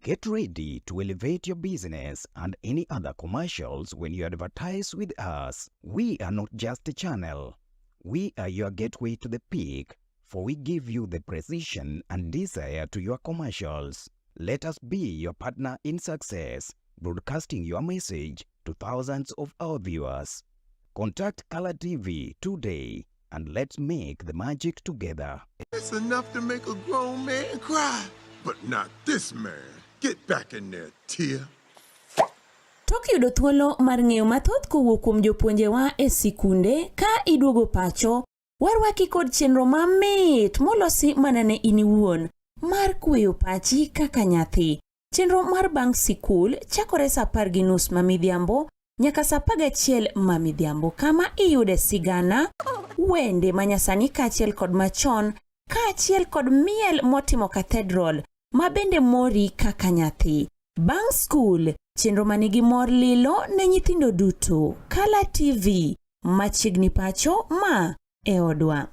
Speaker 15: Get ready to elevate your business and any other commercials when you advertise with us. We are not just a channel. We are your gateway to the peak, for we give you the precision and desire to your commercials. Let us be your partner in success, broadcasting your message to thousands of our viewers. Contact Color TV today and let's make the magic together.
Speaker 17: It's enough to make a grown man cry, but not this man. Get back in there, Tia.
Speaker 16: Tok yudo thuolo mar ng'eyo mathoth kowuok kuom jopuonjewa e sikunde ka iduogo pacho, warwaki kod chenro mamit molosi mana ne in iwuon mar kweyo pachi kaka nyathi. Chenro mar bang' sikul chakore sa 10:30 ma midhiambo nyaka sa 11 ma midhiambo kama iyude sigana, wende manyasani kaachiel kod machon kaachiel kod miel motimo cathedral ma bende mori kaka nyathi. Bang' skul, chenro manigi mor lilo ne nyithindo duto. Kala TV, machiegni pacho ma e odwa.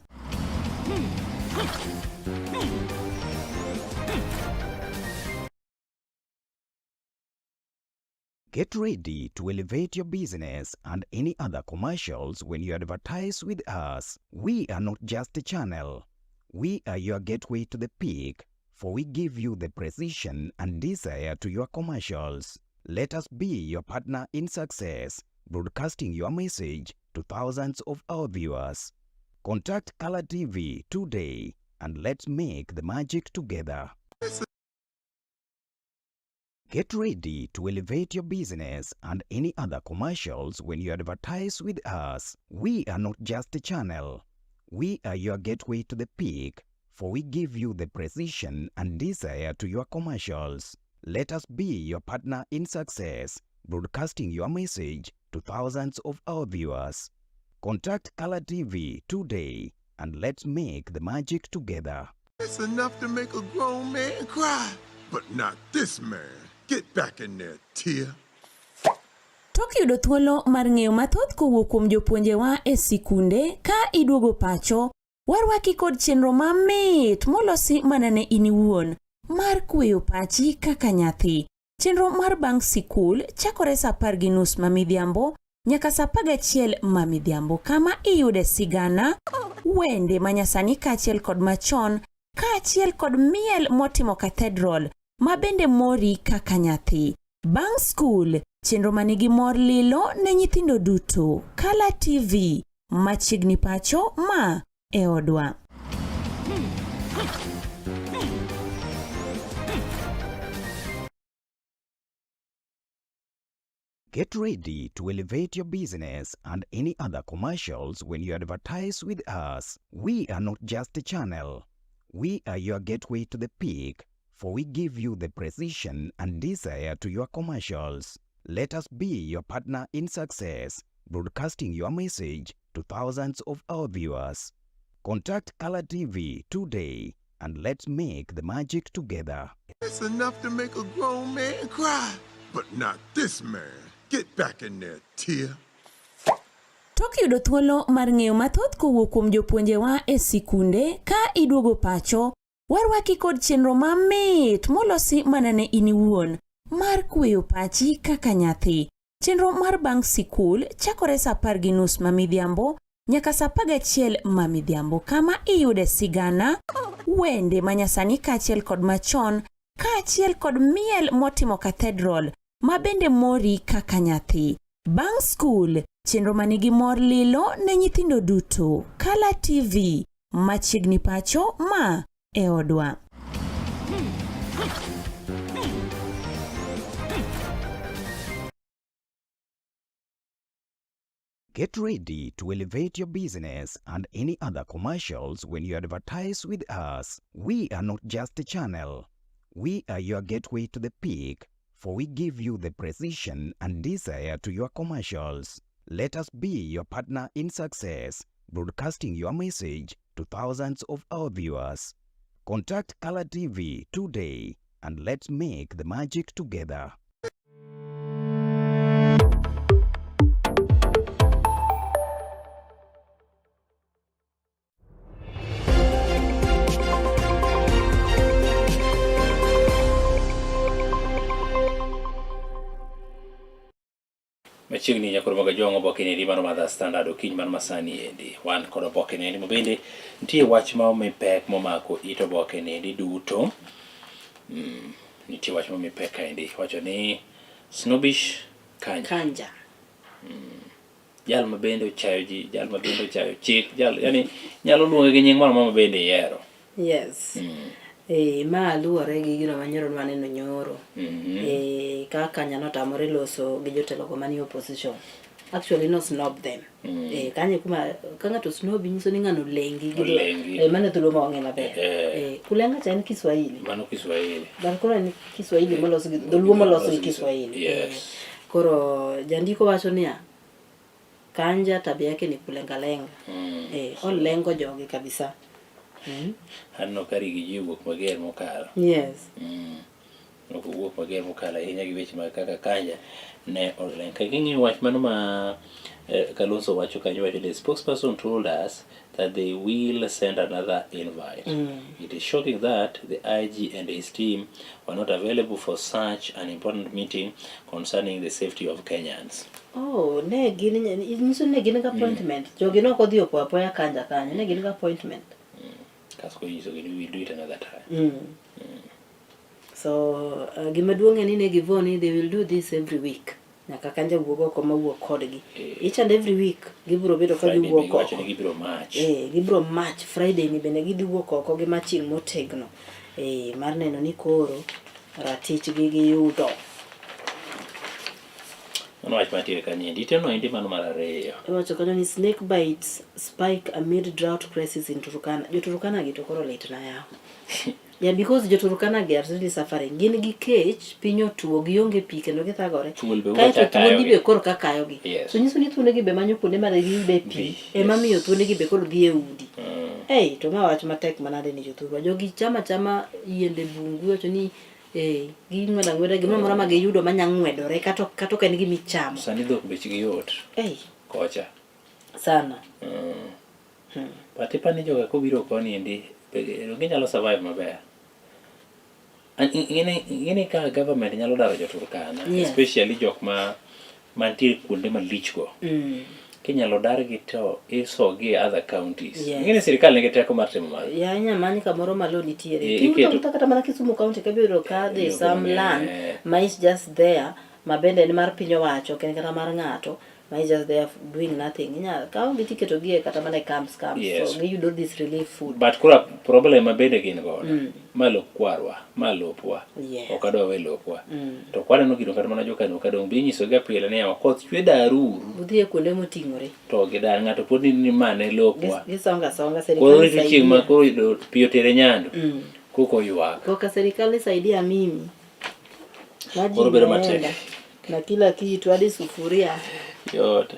Speaker 15: Get ready to elevate your business and any other commercials when you advertise with us. We are not just a channel. We are your gateway to the peak, for we give you the precision and desire to your commercials. Let us be your partner in success, broadcasting your message to thousands of our viewers. Contact Color TV today and let's make the magic together. Get ready to elevate your business and any other commercials when you advertise with us. We are not just a channel. We are your gateway to the peak, for we give you the precision and desire to your commercials. Let us be your partner in success, broadcasting your message to thousands of our viewers. Contact Color TV today and let's make the magic together.
Speaker 17: It's enough to make a grown man cry, but not this man. Get back in there, Tia.
Speaker 16: Tok yudo thuolo mar ng'eyo mathoth kowuok kuom jopuonjewa e sikunde ka iduogo pacho, warwaki kod chenro mamit molosi mana ne in iwuon mar kweyo pachi kaka nyathi. Chenro mar bang' sikul chakore sa 10:30 ma midhiambo nyaka sa 11 ma midhiambo kama iyude sigana, wende manyasani kaachiel kod machon kaachiel kod miel motimo cathedral ma bende mori kaka nyathi. Bang' skul, chenro manigi mor lilo ne nyithindo duto. Kala TV, machiegni pacho ma e odwa.
Speaker 15: Get ready to elevate your business and any other commercials when you advertise with us. We are not just a channel. We are your gateway to the peak, for we give you the precision and desire to your commercials. Let us be your partner in success, broadcasting your message to thousands of our viewers. Contact Color TV today and let's make the magic together.
Speaker 17: It's enough to make a grown man cry, but not this man. Get back in there, Tia.
Speaker 16: Tok yudo thuolo mar ng'eyo mathoth kowuok kuom jopuonjewa e sikunde ka iduogo pacho, warwaki kod chenro mamit molosi mana ne in iwuon mar kweyo pachi kaka nyathi. Chenro mar bang' sikul chakore saa apar gi nus ma midhiambo nyaka saa apar gachiel ma midhiambo kama iyude sigana, wende manyasani kaachiel kod machon kaachiel kod miel motimo cathedral ma bende mori kaka nyathi. Bang' skul, chenro ma nigi mor lilo ne nyithindo duto. Kala TV, machiegni pacho ma e odwa.
Speaker 15: Get ready to elevate your business and any other commercials when you advertise with us. We are not just a channel. We are your gateway to the peak, for we give you the precision and desire to your commercials. Let us be your partner in success, broadcasting your message to thousands of our viewers. Contact Color TV today and let's make the magic together.
Speaker 2: Machiegni nyakoro mag ajwang' oboke ni mar Mother Standard okinyi mar masani endi. Wan kod oboke ni ma bende nitie wach ma omi pek momako it oboke ni endi duto. Nitie wach ma omi pek kaendi. Wacho ni Snobbish Kanja.
Speaker 18: Kanja.
Speaker 2: Jal ma bende ochayo ji, jal ma bende ochayo chik, jal yani nyalo luonge gi nying moro amora ma bende ihero.
Speaker 18: Yes. Ma luwore gi gino ma nyoro nwaneno nyoro. Kaka Kanja notamore loso gi jotelo go manie opposition. Actually no snob them. Kanyo kuma ka ng'ato snob nyiso ni ng'ano olengi gi
Speaker 2: Olengi.
Speaker 18: Mano e dholuo ma wang'e maber. Kulenga cha en Kiswahili.
Speaker 2: Mano Kiswahili.
Speaker 18: But koro en Kiswahili molos gi dholuo molos gi Kiswahili.
Speaker 2: Yes.
Speaker 18: Koro jandiko wacho niya, Kanja tabia yake ni kulengalenga. Olengo jogi kabisa.
Speaker 2: Aneno ka rigi ji owuok mager mokalo.
Speaker 18: Yes.
Speaker 2: Ok owuok mager mokalo ahinya gi weche mag kaka Kanja ne oleng. Ka ging'iyo wach mano ma Kalonzo wacho kanyo, wacho the spokesperson told us that they will send another invite. It is shocking that the IG and his team were not available for such an important meeting concerning the safety of Kenyans.
Speaker 18: Oh, ne gin nyiso ne gin gi appointment. Jogi ne ok odhi opo apoya Kanja kanyo, ne gin gi appointment.
Speaker 2: Kasto koro inyisogi ni we will do it another time.
Speaker 18: So gima duong' en ni ne givo ni they will do this every week. Nyaka Kanja wuog oko ma wuok kodgi. Each and every week gibiro bedo ka
Speaker 2: Friday
Speaker 18: giwuok
Speaker 2: be giwacho
Speaker 18: oko.
Speaker 2: ni gibiro march.
Speaker 18: Gibiro march Friday ni bende gidhi wuok oko gi marching motegno. Mar neno ni koro ratichgi giyudo.
Speaker 2: Mano wach mantiere kanyo endi. Iteno endi mano mar ariyo.
Speaker 18: Iwacho kanyo ni snake bites spike amid drought crisis in Turkana. Jo Turkana gi to koro litna yawa. Yeah, because jo Turkana gi are really suffering. Gin gi kech, piny otuo, gionge pi kendo githagore.
Speaker 2: Thuol be
Speaker 18: Kaeto
Speaker 2: wuok
Speaker 18: thuondi
Speaker 2: kayogi.
Speaker 18: be koro ka kayogi.
Speaker 2: Yes.
Speaker 18: So nyiso ni thuonde gi be manyo kuonde ma giyude pi. Ema miyo thuonde gi be koro dhi e udi. Ei, to ma wach matek manade ni jothurwa. Jogi chama chama yiende bungu, iwacho ni ging'wedo ang'weda gimoro amora ma giyudo manya ng'wedore kata ok en gima ichamo.
Speaker 2: Sani dhok bechgi yot.
Speaker 18: Ei.
Speaker 2: Kocha.
Speaker 18: Sana.
Speaker 2: But ipani joga kobiro koni endi, ginyalo survive maber. Ing'eni ka government nyalo daro jo Turkana, especially jok ma mantie kuonde malich go. Kinyalo dargi to isogi e other counties. Ing'eni sirikal nigi teko mar timo mano.
Speaker 18: Ya inya many kamoro ma lowo nitiere. Iketo kata mana Kisumu County ka ibiro ka there is some land ma is just there ma bende en mar piny owacho ok en kata mar ng'ato ma is just there doing nothing. Inya kaw gi tiketo gi e kata mana e camps.
Speaker 2: Yes.
Speaker 18: So giyudo this relief food.
Speaker 2: But koro problem ma bende gin godo. Ma lop kwarwa, ma lopwa.
Speaker 18: Yes.
Speaker 2: Ok adwa we lopwa. To kwaneno gino kata mana jokano kadong' be inyiso ga pile ni yawa koth chwe daruru.
Speaker 18: Udhi e kuonde moting'ore.
Speaker 2: To gidar ng'ato pod ni ma ne lopwa.
Speaker 18: Gisonga songa serikal.
Speaker 2: Koro rito chieng' ma koro yudo pi otere nyando. Koko ywak.
Speaker 18: Koka serikal isaidia mimi. Maji
Speaker 2: Koro bedo matek.
Speaker 18: imeenda. Na kila kitu hadi sufuria.
Speaker 2: Yot.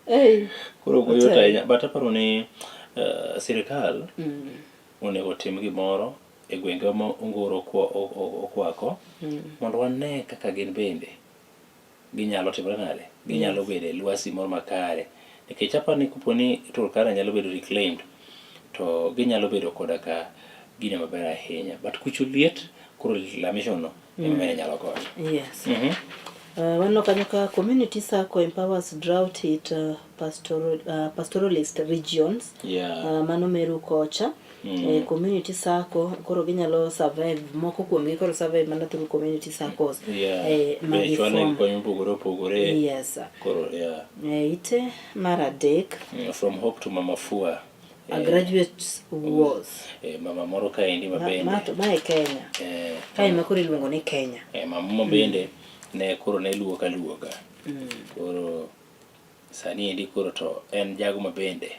Speaker 18: Hey.
Speaker 2: Koro ok oyot ahinya. But aparo ni sirikal onego otim gimoro e gwenge ma ongoro okwako mondo wane kaka gin bende ginyalo timore nade, ginyalo bedo e lwasi moro makare. Nikech aparo ni kopo ni Turkana nyalo bedo reclaimed to ginyalo bedo koda ka gino maber ahinya. But kucho liet, koro reclamation no ema bende nyalo konyo.
Speaker 18: Yes. Waneno kanyo ka community sacco empowers drought hit pastoralist regions. Mano Meru kocha. Community sacco koro ginyalo survive moko kuomgi koro survive mana through community saccos.
Speaker 2: Be
Speaker 18: Magi
Speaker 2: chwalne
Speaker 18: form.
Speaker 2: kony mopogore opogore.
Speaker 18: Yes.
Speaker 2: Koro yeah.
Speaker 18: Ite mar adek.
Speaker 2: From Hope to Mama Fua.
Speaker 18: A graduate was.
Speaker 2: Mama moro kaendi ma bende.
Speaker 18: Ma e Kenya. Kae ma koro iluongo ni Kenya.
Speaker 2: Mama ma bende ne koro ne luoka luoka. Koro sani endi koro to en jago ma bende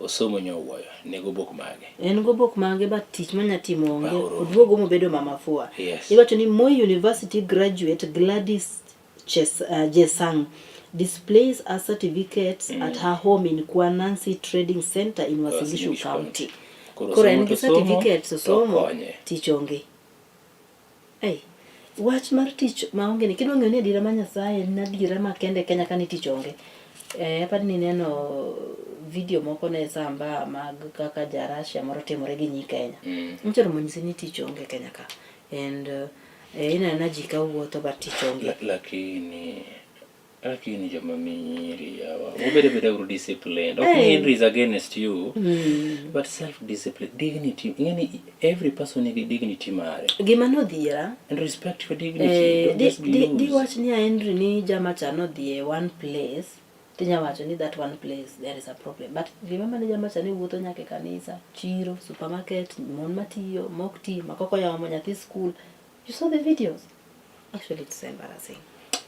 Speaker 2: osomo nyowuoyo nego obok mage.
Speaker 18: En gobok mage but tich manya timo onge.
Speaker 2: Oro.
Speaker 18: Oduogo mobedo Mama Fua.
Speaker 2: Yes.
Speaker 18: Iwacho ni Moi University graduate Gladys Jesang displays her certificates at her home in Kwanansi Trading Center in Uasin Gishu
Speaker 2: Uasin Gishu
Speaker 18: County.
Speaker 2: Koro
Speaker 18: Koro en
Speaker 2: somo
Speaker 18: gi
Speaker 2: to somo,
Speaker 18: certificates
Speaker 2: to
Speaker 18: osomo
Speaker 2: konye.
Speaker 18: tich onge. Ei, wach mar tich maonge ni kidwa ng'eyo ni adiera ma Nyasaye en adiera makende Kenya ka ni tich onge. Aparo ni ineno video moko ne samba mag kaka ja Russia moro timore gi nyi Kenya. Nyicha romo nyisi ni tich onge Kenya ka. And ineno ji ka wuotho but tich onge.
Speaker 2: Lakini joma minyiri yawa. Ubedo beda uru disciplined. Ok
Speaker 18: Hey.
Speaker 2: Henry is against you. But self discipline, dignity. Ingeni every person nigi dignity mare.
Speaker 18: Gima nodhiera
Speaker 2: And respect your dignity. Don't just be loose.
Speaker 18: Diwach ni Henry ni jama cha nodhi e one place tinya wacho ni that one place there is a problem but remember ni jama cha ne wuotho nyaka e kanisa chiro supermarket mon matiyo mok ti makoko yawo nyathi school you saw the videos actually it's embarrassing.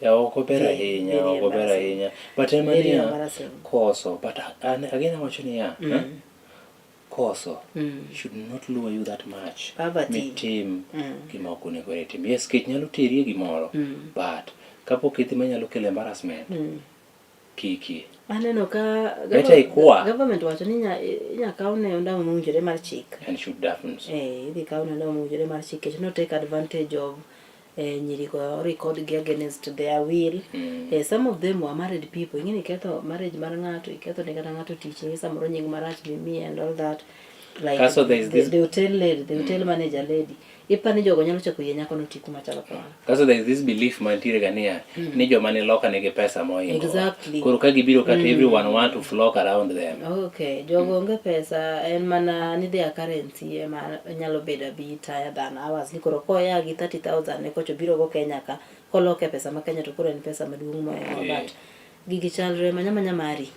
Speaker 2: Ya ok ober
Speaker 18: Very,
Speaker 2: ahinya,
Speaker 18: very
Speaker 2: ok ober
Speaker 18: embarrassing.
Speaker 2: ahinya. But ema
Speaker 18: Very
Speaker 2: niya,
Speaker 18: embarrassing.
Speaker 2: koso. But an again awacho niya, koso should not lure you that much.
Speaker 18: Poverty.
Speaker 2: Mitim gima ok onego itim. Yes, kech nyalo teri e gimoro. But kapok idhi manyalo kelo embarrassment, kiki.
Speaker 18: Aneno ka
Speaker 2: Better ikwa.
Speaker 18: government wacho ni inya kawne ondamo mowinjore mar chik.
Speaker 2: And should happen.
Speaker 18: Idhi kawne ondamo mowinjore mar chik nikech no take advantage of nyiri go record gi against their will. Some of them were married people. Ing'eni iketho marriage mar ng'ato, iketho ne kata ng'ato tich, ing'e samoro nying marach mimiye and all that. Like
Speaker 2: Kaso there is this
Speaker 18: the hotel lady, the hotel manager lady. Ipa ni jogo nyalo chako yie nyako no ti kuma chalo kamano.
Speaker 2: Kaso there is this belief mantiere ga niya, ni joma ni loka nigi pesa mohingo.
Speaker 18: Exactly.
Speaker 2: Koro ka gibiro kata everyone want to flock around them.
Speaker 18: Okay, jogo onge pesa en mana ni their currency ema nyalo bedo a bit higher than ours. Ni koro koya gi 30,000 ne kocho biro go Kenya ka, koloke pesa ma Kenya to koro en pesa maduong' mohingo. But gigi chalre manya manya mari.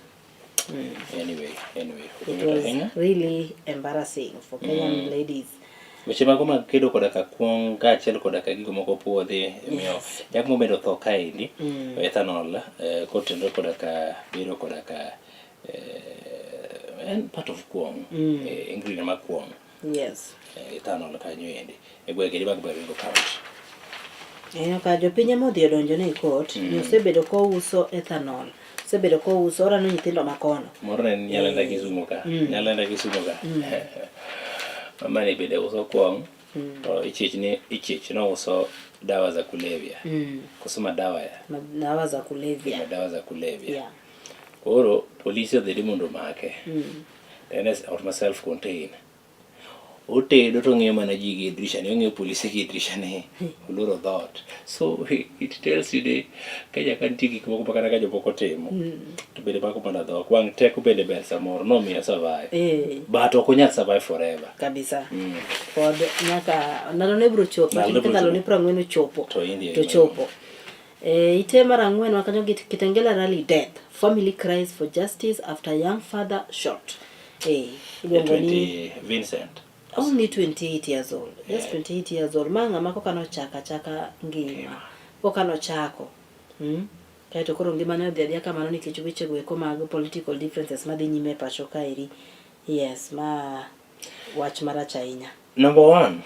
Speaker 2: Anyway, anyway.
Speaker 18: It was really embarrassing for Kenyan ladies.
Speaker 2: Weche mago mag kedo koda ka kuong' kaachiel koda ka gigo moko puodhi miyo jago mobedo tho kaendi ethanol kotenore koda ka bero koda ka en part of kuong' ingredient mar kuong'
Speaker 18: Yes.
Speaker 2: Ethanol kanyo endi e gwenge mag Baringo County.
Speaker 18: Ineno ka jopiny ema odhi odonjo ne e court ni osebedo kouso ethanol, osebedo kouso orano nyithindo makono.
Speaker 2: Moro ne en Nyalenda Kisumu ka, Nyalenda Kisumu ka. Mama ni bende uso kuong' to ichich ni ichich nouso dawa za kulevya. Koso madawa ya
Speaker 18: Dawa za kulevya.
Speaker 2: madawa za kulevya.
Speaker 18: Yeah.
Speaker 2: Koro polisi odhi mondo omake. To en e ot ma self contained. Otedo to ong'iyo mana ji gi e dirisha ni, ong'iyo polise gi e dirisha ni, oloro dhoot. So it tells you ni Kenya ka nitie gik moko ma kata ka jomoko timo, to bende mako mana dhok. Wang' teko bende ber samoro, nomiyo survive. But ok onyal survive forever.
Speaker 18: Kabisa. Pod nyaka ndalo ne biro chopo,
Speaker 2: Ndalo ne biro
Speaker 18: ndalo ne
Speaker 2: chopo.
Speaker 18: 40 ochopo.
Speaker 2: To indie
Speaker 18: To chopo. Ite mar ang'wen wakanyo gi Kitengela rally death. Family cries for justice after young father shot. Iluongo ni
Speaker 2: 20 Vincent.
Speaker 18: Only 28 years old. Just 28 years old. Ma ng'ama koka nochako achaka ngima. Koka nochako. Kaeto koro ngimane odhi adhiya kamano nikech weche go eko mag political differences madhi nyime e pacho kaeri. Yes, ma wach marach ahinya.
Speaker 2: Number 1,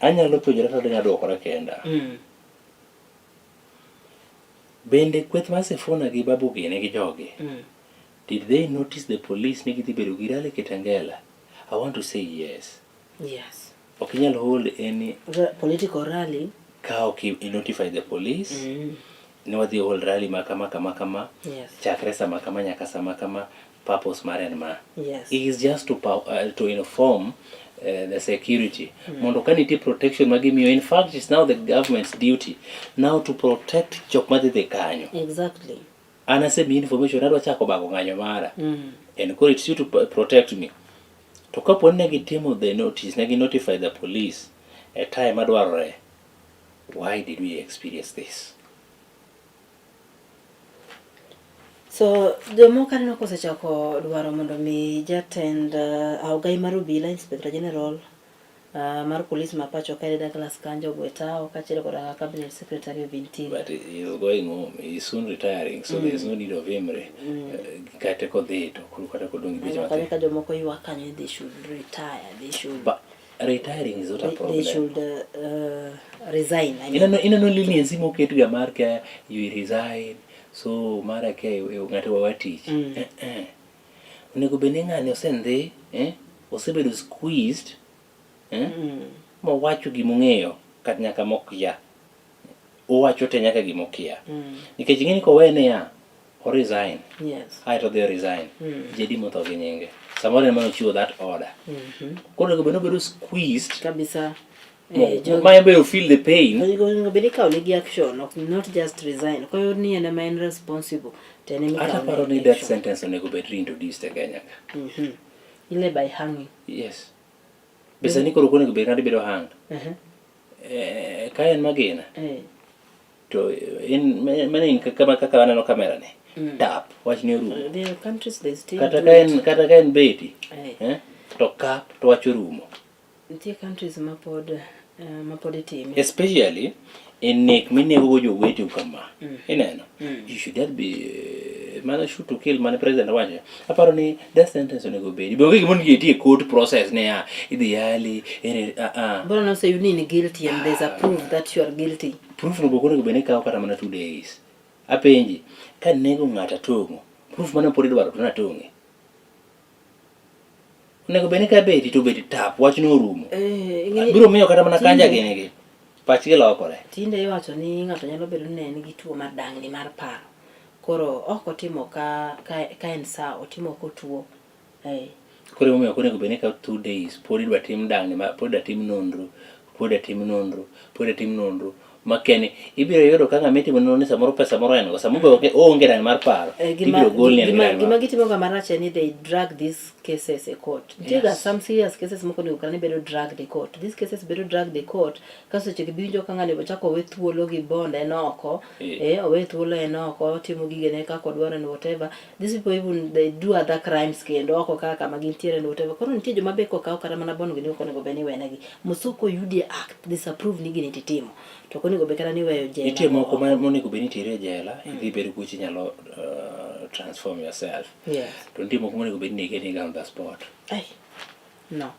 Speaker 2: anyalo penjora to adwa dwokora kenda. Bende kweth mar Sifuna gi Babu gini gi jogi, did they notice the police ni gidhi bedo gi rally Kitengela? I want to say yes.
Speaker 18: Yes.
Speaker 2: Ok inyal hold any
Speaker 18: Political rally.
Speaker 2: Ka ok i notify the police ni wadhi hold rally ma kama kama kama. Chakre sama kama nyaka sama kama, purpose mare en ma.
Speaker 18: Yes.
Speaker 2: It is just to inform the security mondo ka nitie protection ma gimiyo in fact it's now the government's duty now to protect jok madhi dhi kanyo
Speaker 18: Exactly.
Speaker 2: an asemiyi information adwa chako bago ng'anyo mara
Speaker 18: Mm.
Speaker 2: and koro it's you to protect me to kapo ni ne gitimo the notice ne gi notify the police e time madwarore why did we experience this
Speaker 18: So jomoko aneno kosechako dwaro mondo mi jatend uh, ogai mar obila Inspector General uh, mar polis ma pacho kae Douglas Kanja ogwe tawo kaachiel koda Cabinet Secretary of Interior.
Speaker 2: But he is going home. He is soon retiring, so mm. there is no need of him. Kata kodhi to koro kata kodong' gi
Speaker 18: beche matin. Ka jomoko ywak kanyo they should retire, they should.
Speaker 2: But retiring is not a problem.
Speaker 18: They should resign. I
Speaker 2: mean. Ineno ineno leniency moket ga mar ka you resign so mara ka ng'ato wawa tich. Mm. Eh, eh. Onego bed ni ng'ani osendhi eh, osebedo squeezed eh, mm. mowacho gimong'eyo kata nyaka mokia. Owacho te nyaka gimokia. Mm. Nikech ing'e ni kowe niya o resign.
Speaker 18: Yes.
Speaker 2: Ae to odhi o resign. Mm. JD motho gi nyinge. Samoro en mane ochiwo that order. Mm -hmm. Koro onego bed ni obedo squeezed.
Speaker 18: Kabisa.
Speaker 2: Eh, ma en be feel the pain.
Speaker 18: Onego bed ikawo negi action, ok not just resign. Koyud ni en ema en responsible, to en ema
Speaker 2: ikawo. Ata paro ni death sentence onego bed reintroduced e Kenya ka.
Speaker 18: Mm -hmm. Ile by hanging.
Speaker 2: Yes. Be sani koro ok onego bed ng'ato bedo hanged. Uh -huh. Eh, ka en magina. Eh. To in mane in kama kaka aneno kamera ni. Mm. Tap wach ni orumo.
Speaker 18: There are countries they still
Speaker 2: kata ka en kata ka en beti. Eh. Eh, to kap to wach orumo.
Speaker 18: Nitie countries ma pod eh, ma pod itime.
Speaker 2: Especially e nek minego go joweteu kama. Mm. Ineno? Mm. You should just be eh, mana shoot to kill mane president wacho. Aparo ni death sentence onego bedi. Be onge gima onego itie court process niya idhi yali ere a a.
Speaker 18: Bora noseyud ni in guilty and there's a proof that you are guilty.
Speaker 2: Proof no be ok onego bed ni kawo kata mana 2 days. Apenji, ka nego ng'ato atong'o, proof mane pod idwaro to natong'e. Onego bed ni ka beti to beti tap, wachno orumo.
Speaker 18: Eh, ing'e ni-
Speaker 2: Biro miyo kata mana kanja
Speaker 18: tinde-
Speaker 2: gini gi pachgi lokore.
Speaker 18: Tinde iwacho ni ng'ato nyalo bedo ni ne en gi tuo mar dang'ni mar paro. Koro ok otimo ka, ka, ka en sawa, otimo kotuo. Eh.
Speaker 2: Koro emomiyo ok onego bed ni ka 2 days pod idwa tim dang'ni ma pod idwa tim nonro, pod idwa tim nonro, pod idwa tim nonro. Makeni ibiro yudo ka ng'ama itimo nonro ni samoro pesa moro en go, samoro be oke- oonge dang'ni mar paro.
Speaker 18: Eh, gima,
Speaker 2: Ibiro gol ni en gi
Speaker 18: gima,
Speaker 2: dang'ni
Speaker 18: gima
Speaker 2: mar
Speaker 18: gitimo ga marach en ni they drag these cases e court. Nitie ga
Speaker 2: Yes.
Speaker 18: some serious cases moko onego kata ni bedo dragged e court. These cases bedo dragged e court ka seche gi biwinjo ka ng'ani ochako owe thuolo gi bond en oko.
Speaker 2: Eh.
Speaker 18: Eh, owe thuolo en oko, otimo gigene kaka odwaro and whatever. These people even they do other crimes kendo oko kaka kama gintiere and whatever. Koro nitie joma be kokaw kata mana bond gi ni ok onego bed ni iwenegi. Mosoko oyudi e act, disapprove ni gini titimo. To ok onego bed kata ni iweyo jela.
Speaker 2: Nitie moko ma monego bed ni iteri e jela, idhi bedo kucho inyalo transform yourself.
Speaker 18: Yes.
Speaker 2: To nitie moko monego bed ni inege on the spot.
Speaker 18: Ai. No.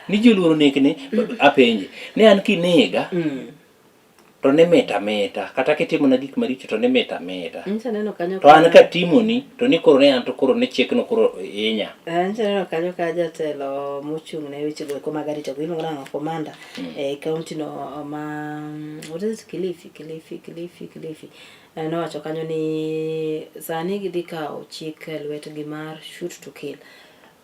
Speaker 2: Ni ji oluoro nekni, apenji, ni an kinega, to ne mit amita, kata kitimona gik maricho to ne mit amita.
Speaker 18: Nyicha neno kanyo
Speaker 2: To an katimoni, to ni koro ne an to koro ne chikno koro hinya.
Speaker 18: Eh, nyicha neno kanyo ka jatelo mochung' ne weche go eko mag arita kwe iluongo nang'o komanda e kaunti no ma what is it Kilifi Kilifi Kilifi Kilifi eh, nowacho kanyo ni sani gidhi kawo chik e lwetgi mar shoot to kill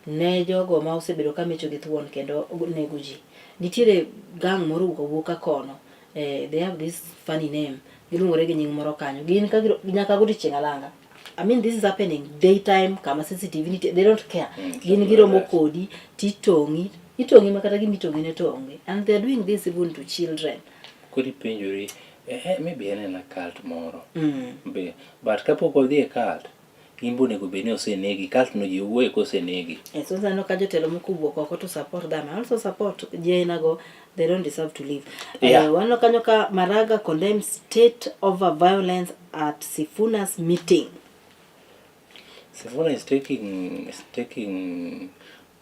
Speaker 18: ne jogo ma osebedo ka mecho gi thuon kendo nego ji. Nitiere gang moro owuok awuoka kono. Eh, they have this funny name. Giluongore gi nying moro kanyo. Gin ka giro, nyaka godiechieng' alanga. I mean this is happening daytime kama CCTV nitie. They don't care. Gin giromo kodi titong'i. Itong'i ma kata gima itong'i ne to onge. And they are doing this even to children.
Speaker 2: Koro ipenjori, eh, maybe en ena cult moro. Be, but kapok odhi e cult, in be onego bed ni osenegi. Cult no ji wuoye kosenegi.
Speaker 18: Eh, so aneno ka jotelo moko owuok oko to support them. I also support ji ainago. They don't deserve to live.
Speaker 2: Yeah.
Speaker 18: Eh, waneno kanyo ka Maraga condemns state over violence at Sifuna's meeting.
Speaker 2: Sifuna is taking,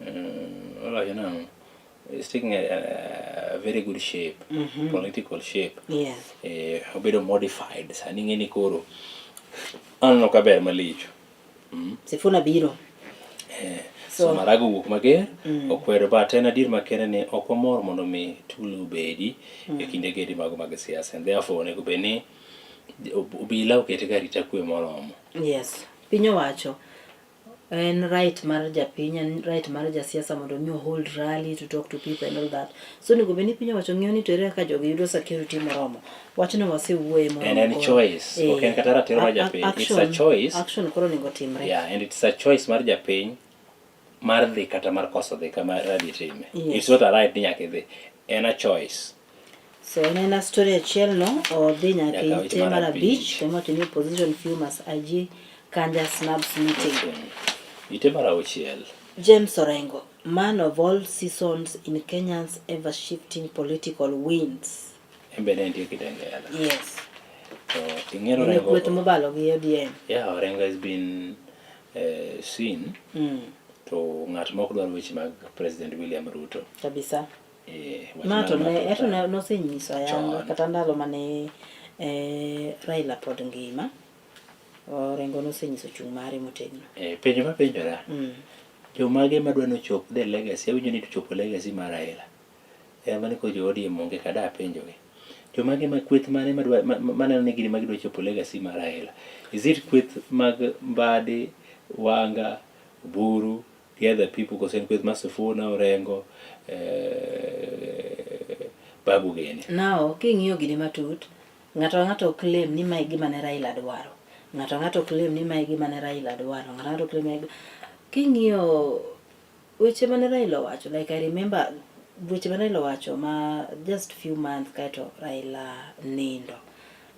Speaker 2: well, is taking a very good shape, political shape.
Speaker 18: Yes.
Speaker 2: Eh, obedo modified. Sani ing'e ni koro aneno ka ber malich.
Speaker 18: Sifuna biro.
Speaker 2: Eh, so Maraga owuok mager okwedo but en adier makende ni ok wamor mondo mi tulo obedi e kinde gedi mago mag siasa and therefore onego bed ni obila oket ga arita kwe moromo.
Speaker 18: Yes. Piny owacho. En right mar japiny, en right mar jasiasa mondo mi hold rally to talk to people and all that. So onego bed ni piny owacho ng'iyo ni to ere kaka jogi yudo security moromo. Wachno wasewuoye moromo.
Speaker 2: And en
Speaker 18: koro.
Speaker 2: choice,
Speaker 18: Eh,
Speaker 2: ok en kata ratiro mar japiny. It's a choice.
Speaker 18: Action koro onego timre.
Speaker 2: Yeah, and it's a choice mar japiny mar dhi kata mar koso dhi kama rally itime.
Speaker 18: Yes.
Speaker 2: It's not a right ni nyaka idhi. En a choice.
Speaker 18: So en ena story achiel no odhi nyaka
Speaker 2: Nyaka
Speaker 18: ite
Speaker 2: weche mar
Speaker 18: mar abich
Speaker 2: abich.
Speaker 18: kama wacho ni opposition fume as IG Kanja snubs meeting.
Speaker 2: Ite mar auchiel.
Speaker 18: James Orengo, man of all seasons in Kenya's ever shifting political winds.
Speaker 2: En be ne entie Kitengela.
Speaker 18: Yes.
Speaker 2: To ing'eyo
Speaker 18: En e
Speaker 2: Orengo.
Speaker 18: kweth mobalo gi ODM.
Speaker 2: Yeah, Orengo has been seen to ng'at mok dwar weche mag President William Ruto.
Speaker 18: Kabisa.
Speaker 2: Eh, wach
Speaker 18: Ma
Speaker 2: mar
Speaker 18: to ne
Speaker 2: ng'ato
Speaker 18: eto
Speaker 2: ka-
Speaker 18: ne nosenyiso ayanga
Speaker 2: Chon.
Speaker 18: kata ndalo mane Raila pod ngima. Orengo nosenyiso chung' mare motegno.
Speaker 2: Eh, penjo mapenjora. Jomage madwa nochop the legacy, awinjo ni to chopo legacy mar Raila. Ema ni koro jo ODM onge ka da apenjogi. Jomage ma kweth mane madwa maneno ni gin ema gidwa chopo legacy mar Raila. Is it kweth mag Mbadi, Wanga, Oburu, the other people koso en kweth mar Sifuna, Orengo, Babu gini.
Speaker 18: Now, king'iyo gini matut, ng'ato ka ng'ato claim ni mae gima ne Raila dwaro. Ng'ato ka ng'ato claim ni mae gima ne Raila dwaro. Ng'ato ka ng'ato claim ni king'iyo weche mane Raila owacho, like I remember weche mane Raila owacho ma just few months kaeto Raila nindo.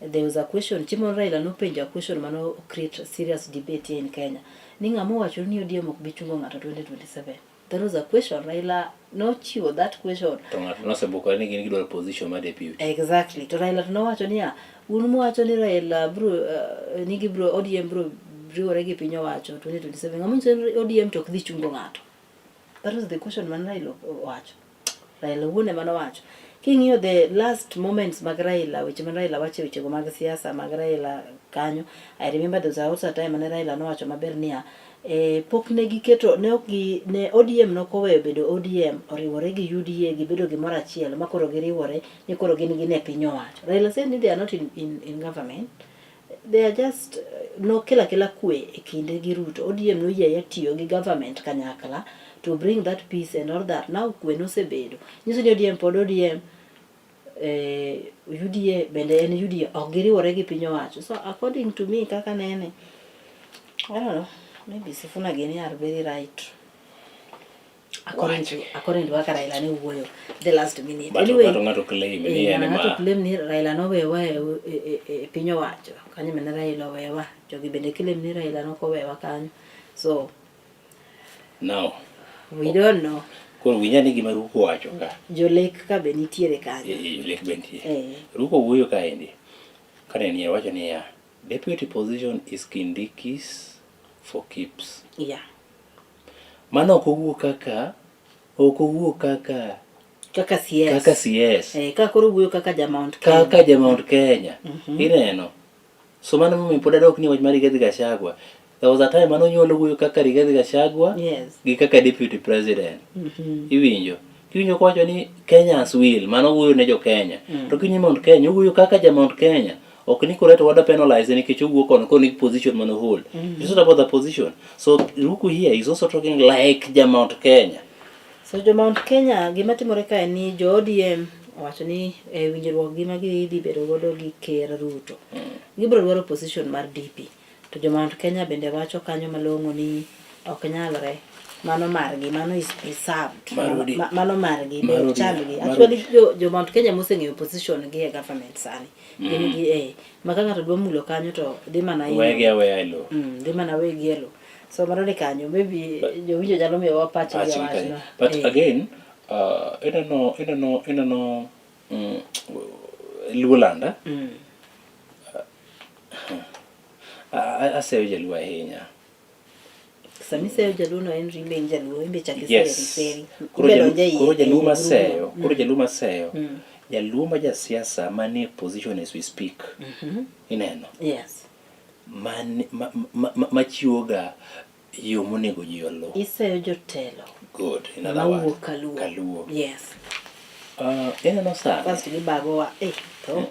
Speaker 18: There was a question, chieng' moro Raila nopenjo a question mano create serious debate here in Kenya. Ni ng'ama owacho ni ODM ok bi chungo ng'ato 2027. That was a question. Raila nochiwo that question.
Speaker 2: To ng'ato nosebukore ni gin gidwaro position mar deputy.
Speaker 18: Exactly. To Raila to nowacho niya, un muwacho ni Raila bro ni gibro ODM bro riwore gi piny owacho 2027. Ng'ama onyiso ni ODM to ok dhi chungo ng'ato. That was the question man Raila owacho. Raila owuon ema nowacho. King'iyo the last moments mag Raila, weche man Raila wacho e wechego mag siasa mag Raila kanyo, I remember there was also a time mane Raila nowacho maber niya, pok ne giketo, ne ok gi, ne ODM nok oweyo bedo ODM, oriwore gi UDA, gibedo gimoro achiel ma koro giriwore ni koro gin gin e piny owacho. Raila said ni they are not in government. They are just, nokelo akela kwe e kinde gi Ruto. ODM noyie ayiea tiyo gi government kanyakla to bring that peace and all that. Now kwe nosebedo. Nyiso ni ODM pod ODM, UDA bende en UDA, ok giriwore gi piny owacho. So according to me kaka nene, I don't know, maybe Sifuna gini are very right. According to kaka Raila ne wuoyo the last minute.
Speaker 2: But
Speaker 18: Anyway,
Speaker 2: ng'ato claim ni en
Speaker 18: ng'ato
Speaker 2: ma
Speaker 18: claim ni Raila nowewa e piny owacho. Kanyo mane Raila owewa. Jogi bende claim ni Raila nokowewa kanyo. So
Speaker 2: now
Speaker 18: we don't know.
Speaker 2: Koro winja ni gima Ruko wacho ka.
Speaker 18: Jolek ka be nitiere kanyo.
Speaker 2: Jolek be nitie. Ruko wuoyo kaendi. Kane ni wacho niya, deputy position is Kindiki's for keeps. Mano ok owuo kaka ok owuo kaka
Speaker 18: Kaka CS.
Speaker 2: Kaka CS.
Speaker 18: Ka koro wuoyo kaka ja Mount Kenya.
Speaker 2: Kaka ja Mount Kenya. Ineno. So mano momiyo pod adok ni wach mar Rigathi Gachagua. There was a time mane onyuolo wuoyo kaka Rigathi Gachagua gi kaka deputy president. Iwinjo. Kiwinjo kowacho ni Kenyans will, mano wuoyo ne jo Kenya. To kiwinjo Mount Kenya, owuoyo kaka ja Mount Kenya. Ok ni koro to wadwa penalize nikech owuok kono koro ni position mane hold. It's not about the position. So Ruku here is also talking like ja Mount Kenya.
Speaker 18: So jo Mount Kenya gima timore kae ni jo ODM owacho ni e winjruok gi ma gidhi bedo godo gi Ker Ruto. Gibiro dwaro position mar DP. To jo Mount Kenya bende wacho kanyo malong'o ni ok nyalre. Mano margi, mano is preserved.
Speaker 2: Marodi.
Speaker 18: Mano margi, be ok
Speaker 2: Marodi.
Speaker 18: chandgi.
Speaker 2: Marodi.
Speaker 18: Actually jo Mount Kenya moseng'eyo position gi e government sani. Gin gi ma ka ng'ato dwa mulo kanyo to dhi mana hinyo.
Speaker 2: Wegi aweya e lowo.
Speaker 18: Dhi mana wegi e lowo. So mano ni kanyo, maybe jowinjo nyalo miyo wa pachgi e
Speaker 2: Pachgi kanyo.
Speaker 18: wachno.
Speaker 2: But again, ineno Luolanda. Aseyo jaluo ahinya.
Speaker 18: Sami seyo jaluo no en rimbe en jaluo, in be chak iseri seri.
Speaker 2: Koro
Speaker 18: Ibe donje iye,
Speaker 2: koro jaluo
Speaker 18: e
Speaker 2: maseyo,
Speaker 18: grup no.
Speaker 2: koro jaluo maseyo. Jaluo ma jasiasa manie position as we speak. Ineno?
Speaker 18: Yes.
Speaker 2: Machiwo ga yo monego ji oluw.
Speaker 18: Iseyo jotelo.
Speaker 2: Good. In other words,
Speaker 18: Mawuok Kaluo.
Speaker 2: Kaluo.
Speaker 18: Yes.
Speaker 2: Ineno sani.
Speaker 18: First gibago wa, to.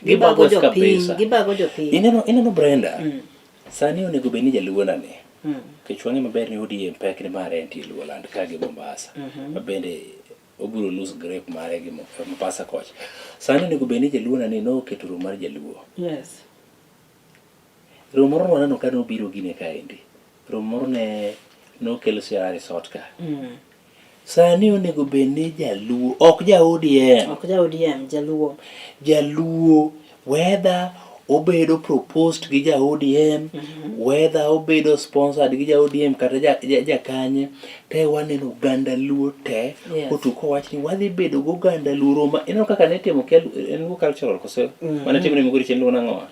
Speaker 2: Gibago
Speaker 18: Gibago jopiny,
Speaker 2: kabisa.
Speaker 18: gibago jopiny.
Speaker 2: Ineno Brenda. Sani onego bed ni jaluo nani. Nikech wang'e maber ni ODM pek ni mare entie Luoland ka gi Mombasa. Ma bende obiro lose grip mare gi Mombasa kocha. Sani onego bed ni jaluo na ni noketo romo mar jaluo.
Speaker 18: Yes.
Speaker 2: Romo moro nwaneno ka nobiro gine kaendi. Romo moro ne nokel Siaya Resort ka. Sani onego bed ni jaluo ok ja ODM.
Speaker 18: Ok ja ODM, jaluo.
Speaker 2: Jaluo whether obedo proposed gi ja ODM, whether obedo sponsored gi ja ODM kata ja, ja, ja kanye, te waneno oganda luo te
Speaker 18: Yes.
Speaker 2: kotu kowach ni wadhi bedo gi oganda luo roma. Ineno kaka ne itimo kia en luo cultural koso mane timore Migori chien luo nang'o?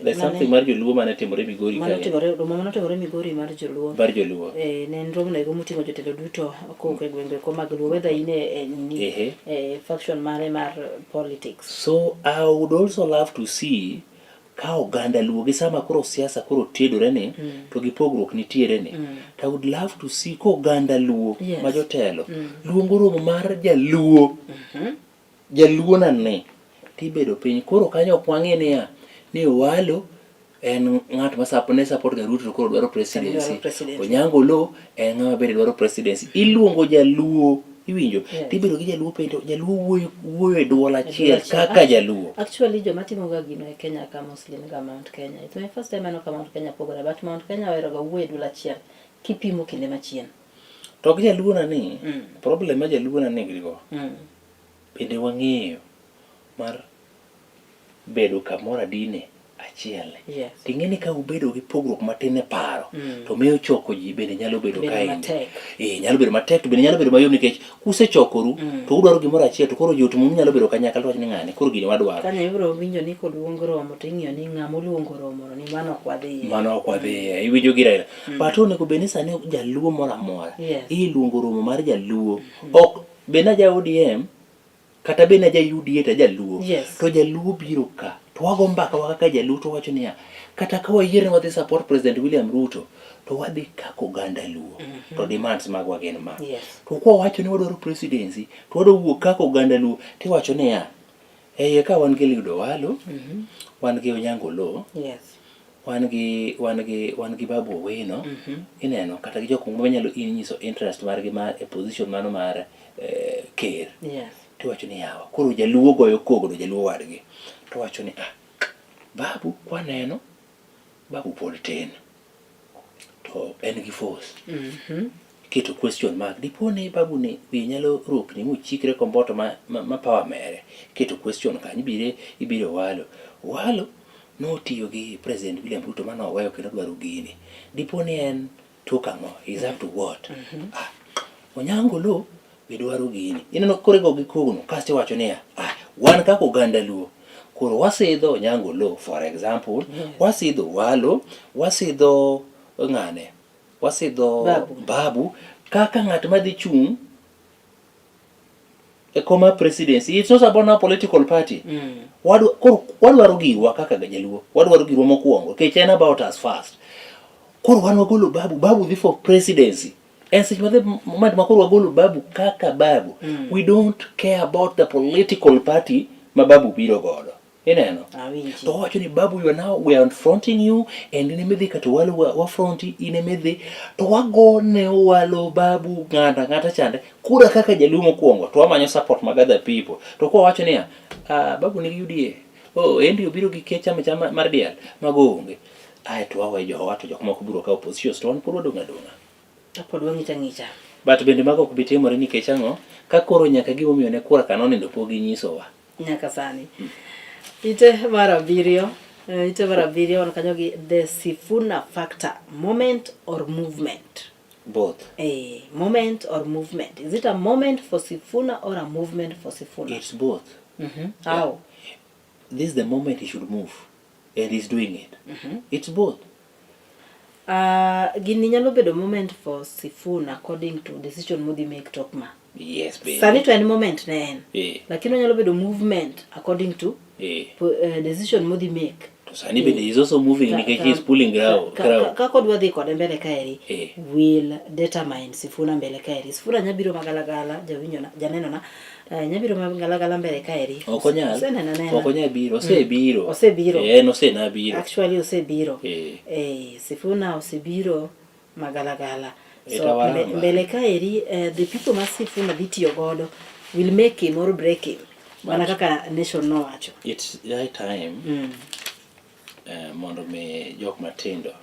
Speaker 2: There's something mar joluo mane timore Migori
Speaker 18: Mano
Speaker 2: kae.
Speaker 18: timore romo mane otimore Migori mar joluo.
Speaker 2: Mar joluo.
Speaker 18: Eh, ne en romo noego moting'o jotelo duto kowuok e gwenge ko mag luo whether in e, e, ni,
Speaker 2: Ehe.
Speaker 18: e faction mare mar politics.
Speaker 2: So I would also love to see ka oganda luo gi sama koro siasa koro tedore ni to gi pogruok nitiere ni to I would love to see ka oganda luo ma jotelo luongo romo mar jaluo jaluo na ni tibedo piny koro kanyo ok wang'e niya ni Owalo en ng'at ma ne support ga Ruto to koro dwaro presidency.
Speaker 18: Dwaro presidency.
Speaker 2: Onyango Oloo en ng'ama bende dwaro presidency. Iluongo jaluo iwinjo
Speaker 18: Yes.
Speaker 2: tibedo gi jaluo piny to jaluo wuoyo wuoyo e duol achiel
Speaker 18: achiel.
Speaker 2: kaka jaluo.
Speaker 18: Actually joma timo ga gino e Kenya ka mostly ni ga Mount Kenya. It's my first time aneno ka Mount Kenya pogore but Mount Kenya ohero ga wuoyo e duol achiel kipimo kinde machien.
Speaker 2: To ok jaluo na ni problem ma jaluo na ni go bende wang'eyo mar bedo kamoro adine achiel.
Speaker 18: Yes.
Speaker 2: Ting'e ni ka ubedo gi pogruok matin e paro to miyo choko ji bende nyalo bedo
Speaker 18: Bedo
Speaker 2: kaendi.
Speaker 18: matek.
Speaker 2: Eh, nyalo bedo matek to bende nyalo bedo mayom nikech kusechokoru to udwaro gimoro achiel to koro yot munu nyalo bedo kanyakla to wach ni ng'ani koro gini wadwaro.
Speaker 18: Kanyo ibiro winjo ni koluong romo to ing'iyo ni ng'ama oluongo romo no ni mano ok wadhiye.
Speaker 2: Mano ok wadhiye, iwinjo gi Raila. But onego bed ni sani jaluo moro amora
Speaker 18: Yes.
Speaker 2: iluongo romo mar jaluo. Ok bed na ja ODM kata bed na ja UDA to jaluo.
Speaker 18: Yes.
Speaker 2: To jaluo biro ka to wago mbaka wa kaka jaluo to wacho niya kata ka wayier ni wadhi support President William Ruto to wadhi kaka oganda luo to demands magwa gin ma.
Speaker 18: Yes.
Speaker 2: To kwa wacho ni wadwaro presidency to wadwa wuok kaka oganda luo tiwacho niya e iye ka wan gi Eliud Owalo, wan gi Onyango Oloo,
Speaker 18: Yes.
Speaker 2: wan gi wan gi wan gi Babu Owino ineno kata gi jok moko manyalo in nyiso interest margi mar e position mano mar eh, ker
Speaker 18: Yes.
Speaker 2: tiwacho ni yawa koro jaluo goyo kogno jaluo wadgi to wacho ni ah babu kwaneno babu pod tin to en gi force keto question mark dipo ni babu ni wiye nyalo rokni mochikre komboto ma, ma, ma power mere keto question kanyo ibire ibiro walo walo notiyo gi president William Ruto mane oweyo kendo dwaro gini dipo ni en tok ang'o is up to what ah, Onyango Oloo be dwaro gini ineno koro igo gi kogno kasto iwacho niya ah, wan kaka oganda luo koro wasidho Onyango Oloo for example wasidho Walo wasidho ng'ane wasidho
Speaker 18: Babu.
Speaker 2: Babu kaka ng'at madhi chung' e koma presidency it's not about now political party Wadwa- koro wadwaro girwa kaka jaluo wadwaro girwa mokwongo nikech en about us first koro wan wagolo babu babu dhi for presidency en seche ma the moment ma koro wagolo babu kaka babu we don't care about the political party ma babu biro godo ineno
Speaker 18: Awinji.
Speaker 2: to wawacho ni babu you are now we are fronting you and in emidhi kata walo wa, wa fronti in emidhi to wagone walo babu ng'ata ng'ata chande kura kaka jaluo mokwongo to wamanyo support mag other people to kwa wacho niya ah, babu nigi UDA oh endi obiro gi kech chama chama mar diel mago onge ae to wawe jowa to jok moko biro kawo positions to wan pod wadong' adong'a
Speaker 18: Pod wang'icha ng'icha.
Speaker 2: but bende mago ok bi timore nikech ang'o ka koro nyaka gimomiyo ne kura ka nonindo pok ginyisowa
Speaker 18: Nyaka sani. Ite mar abiriyo. eh, Ite mar abiriyo wan kanyo gi the Sifuna factor. Moment or movement?
Speaker 2: both
Speaker 18: Eh, moment or movement? Is it a moment for Sifuna or a movement for Sifuna?
Speaker 2: it's both
Speaker 18: How?
Speaker 2: this is the moment he should move and he's doing it it's both
Speaker 18: Gini nyalo bedo moment for Sifuna according to decision modhi make tok ma.
Speaker 2: yes baby.
Speaker 18: Sani to en moment ne en.
Speaker 2: Eh.
Speaker 18: Lakini onyalo bedo movement according to
Speaker 2: Eh.
Speaker 18: Decision modhi make.
Speaker 2: To sani bende is also moving nikech he is pulling ground.
Speaker 18: Kaka odwa dhi kode mbele kaeri will determine Sifuna mbele kaeri. Sifuna nyabiro magalagala jawinjona janenona nyabiro magalagala mbele kaeri.
Speaker 2: Ok onyal.
Speaker 18: Oseneno anena.
Speaker 2: Ok onyal biro. Osebiro.
Speaker 18: Osebiro.
Speaker 2: En osena biro.
Speaker 18: Actually osebiro. Sifuna osebiro magalagala. So
Speaker 2: Itawaramba.
Speaker 18: mbele kaeri the people ma Sifuna dhi tiyo godo will make him or break him. Mana kaka Nation nowacho.
Speaker 2: It's high time mondo mi jok matindo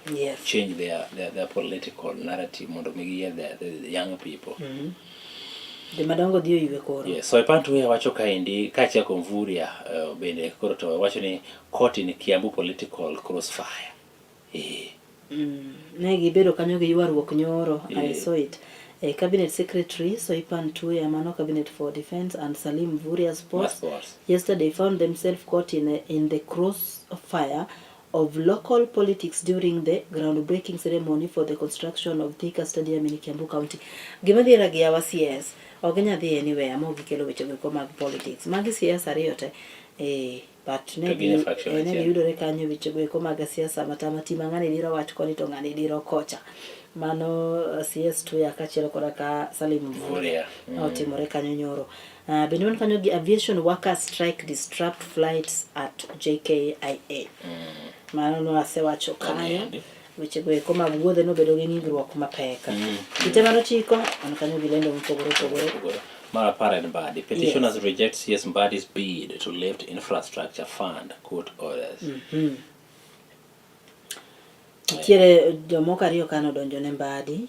Speaker 2: change their political narrative mondo mi giyier the young people.
Speaker 18: Jomadongo dhi oywe koro.
Speaker 2: Yes, so Soipan Tuya wacho kaendi kaachiel kod Mvurya bende koro to wacho ni caught in Kiambu political crossfire.
Speaker 18: Ne gibedo kanyo gi ywaruok nyoro. I saw it. Cabinet Secretary Soipan Tuya, mano Cabinet for Defense, and Salim Mvurya Sports,
Speaker 2: Sports
Speaker 18: yesterday found themselves caught in the crossfire of local politics during the groundbreaking ceremony for the construction of Thika Stadium in Kiambu County. Gima dhiera gi yawa CS, ok ginyal dhi anywhere ma ok gikelo weche go mag politics. Magi CS ariyo te, but ne
Speaker 2: To gin e faction
Speaker 18: ne
Speaker 2: achiel.
Speaker 18: giyudore kanyo weche go eko mag siasa matama tima ng'ani diro wach koni to ng'ani diro kocha. Mano CS Tuya kaachiel koda ka Salim Mvurya
Speaker 2: Mvurya.
Speaker 18: Otimore kanyo nyoro. Bende wan kanyo gi aviation workers strike disrupt flights at JKIA. Mano no asewacho kanyo.
Speaker 2: Omendi.
Speaker 18: Weche go eko mag wuodhe nobedo gi ng'ikruok mapek. Kite mar ochiko, wan kanyo gi lendo mopogore opogore.
Speaker 2: Mar apar en Mbadi. Petitioners reject CS Mbadi's bid to lift infrastructure fund court orders.
Speaker 18: Nitiere jomoko ariyo ka nodonjo ne Mbadi.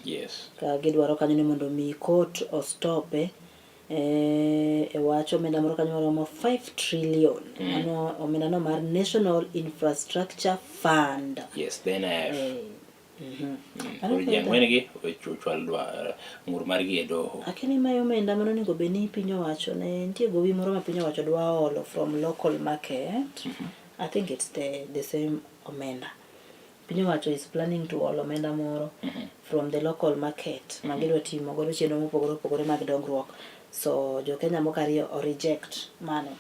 Speaker 18: Ka gidwaro kanyo ni mondo mi court ostope e wach omenda moro kanyo maromo 5 trillion. Mano omenda no mar National Infrastructure Fund.
Speaker 2: Yes, the NIF. Koro ji ang'wen gi ochwal ng'ur margi e doho.
Speaker 18: Lakini mae omenda mano onego bed ni piny owacho ne nitie gowi moro ma piny owacho dwa olo from local market. I think it's the same omenda. Piny owacho is planning to olo omenda moro from the local market ma gidwa timo godo chenro mopogore opogore mag dongruok. So jo Kenya moko ariyo o reject mano.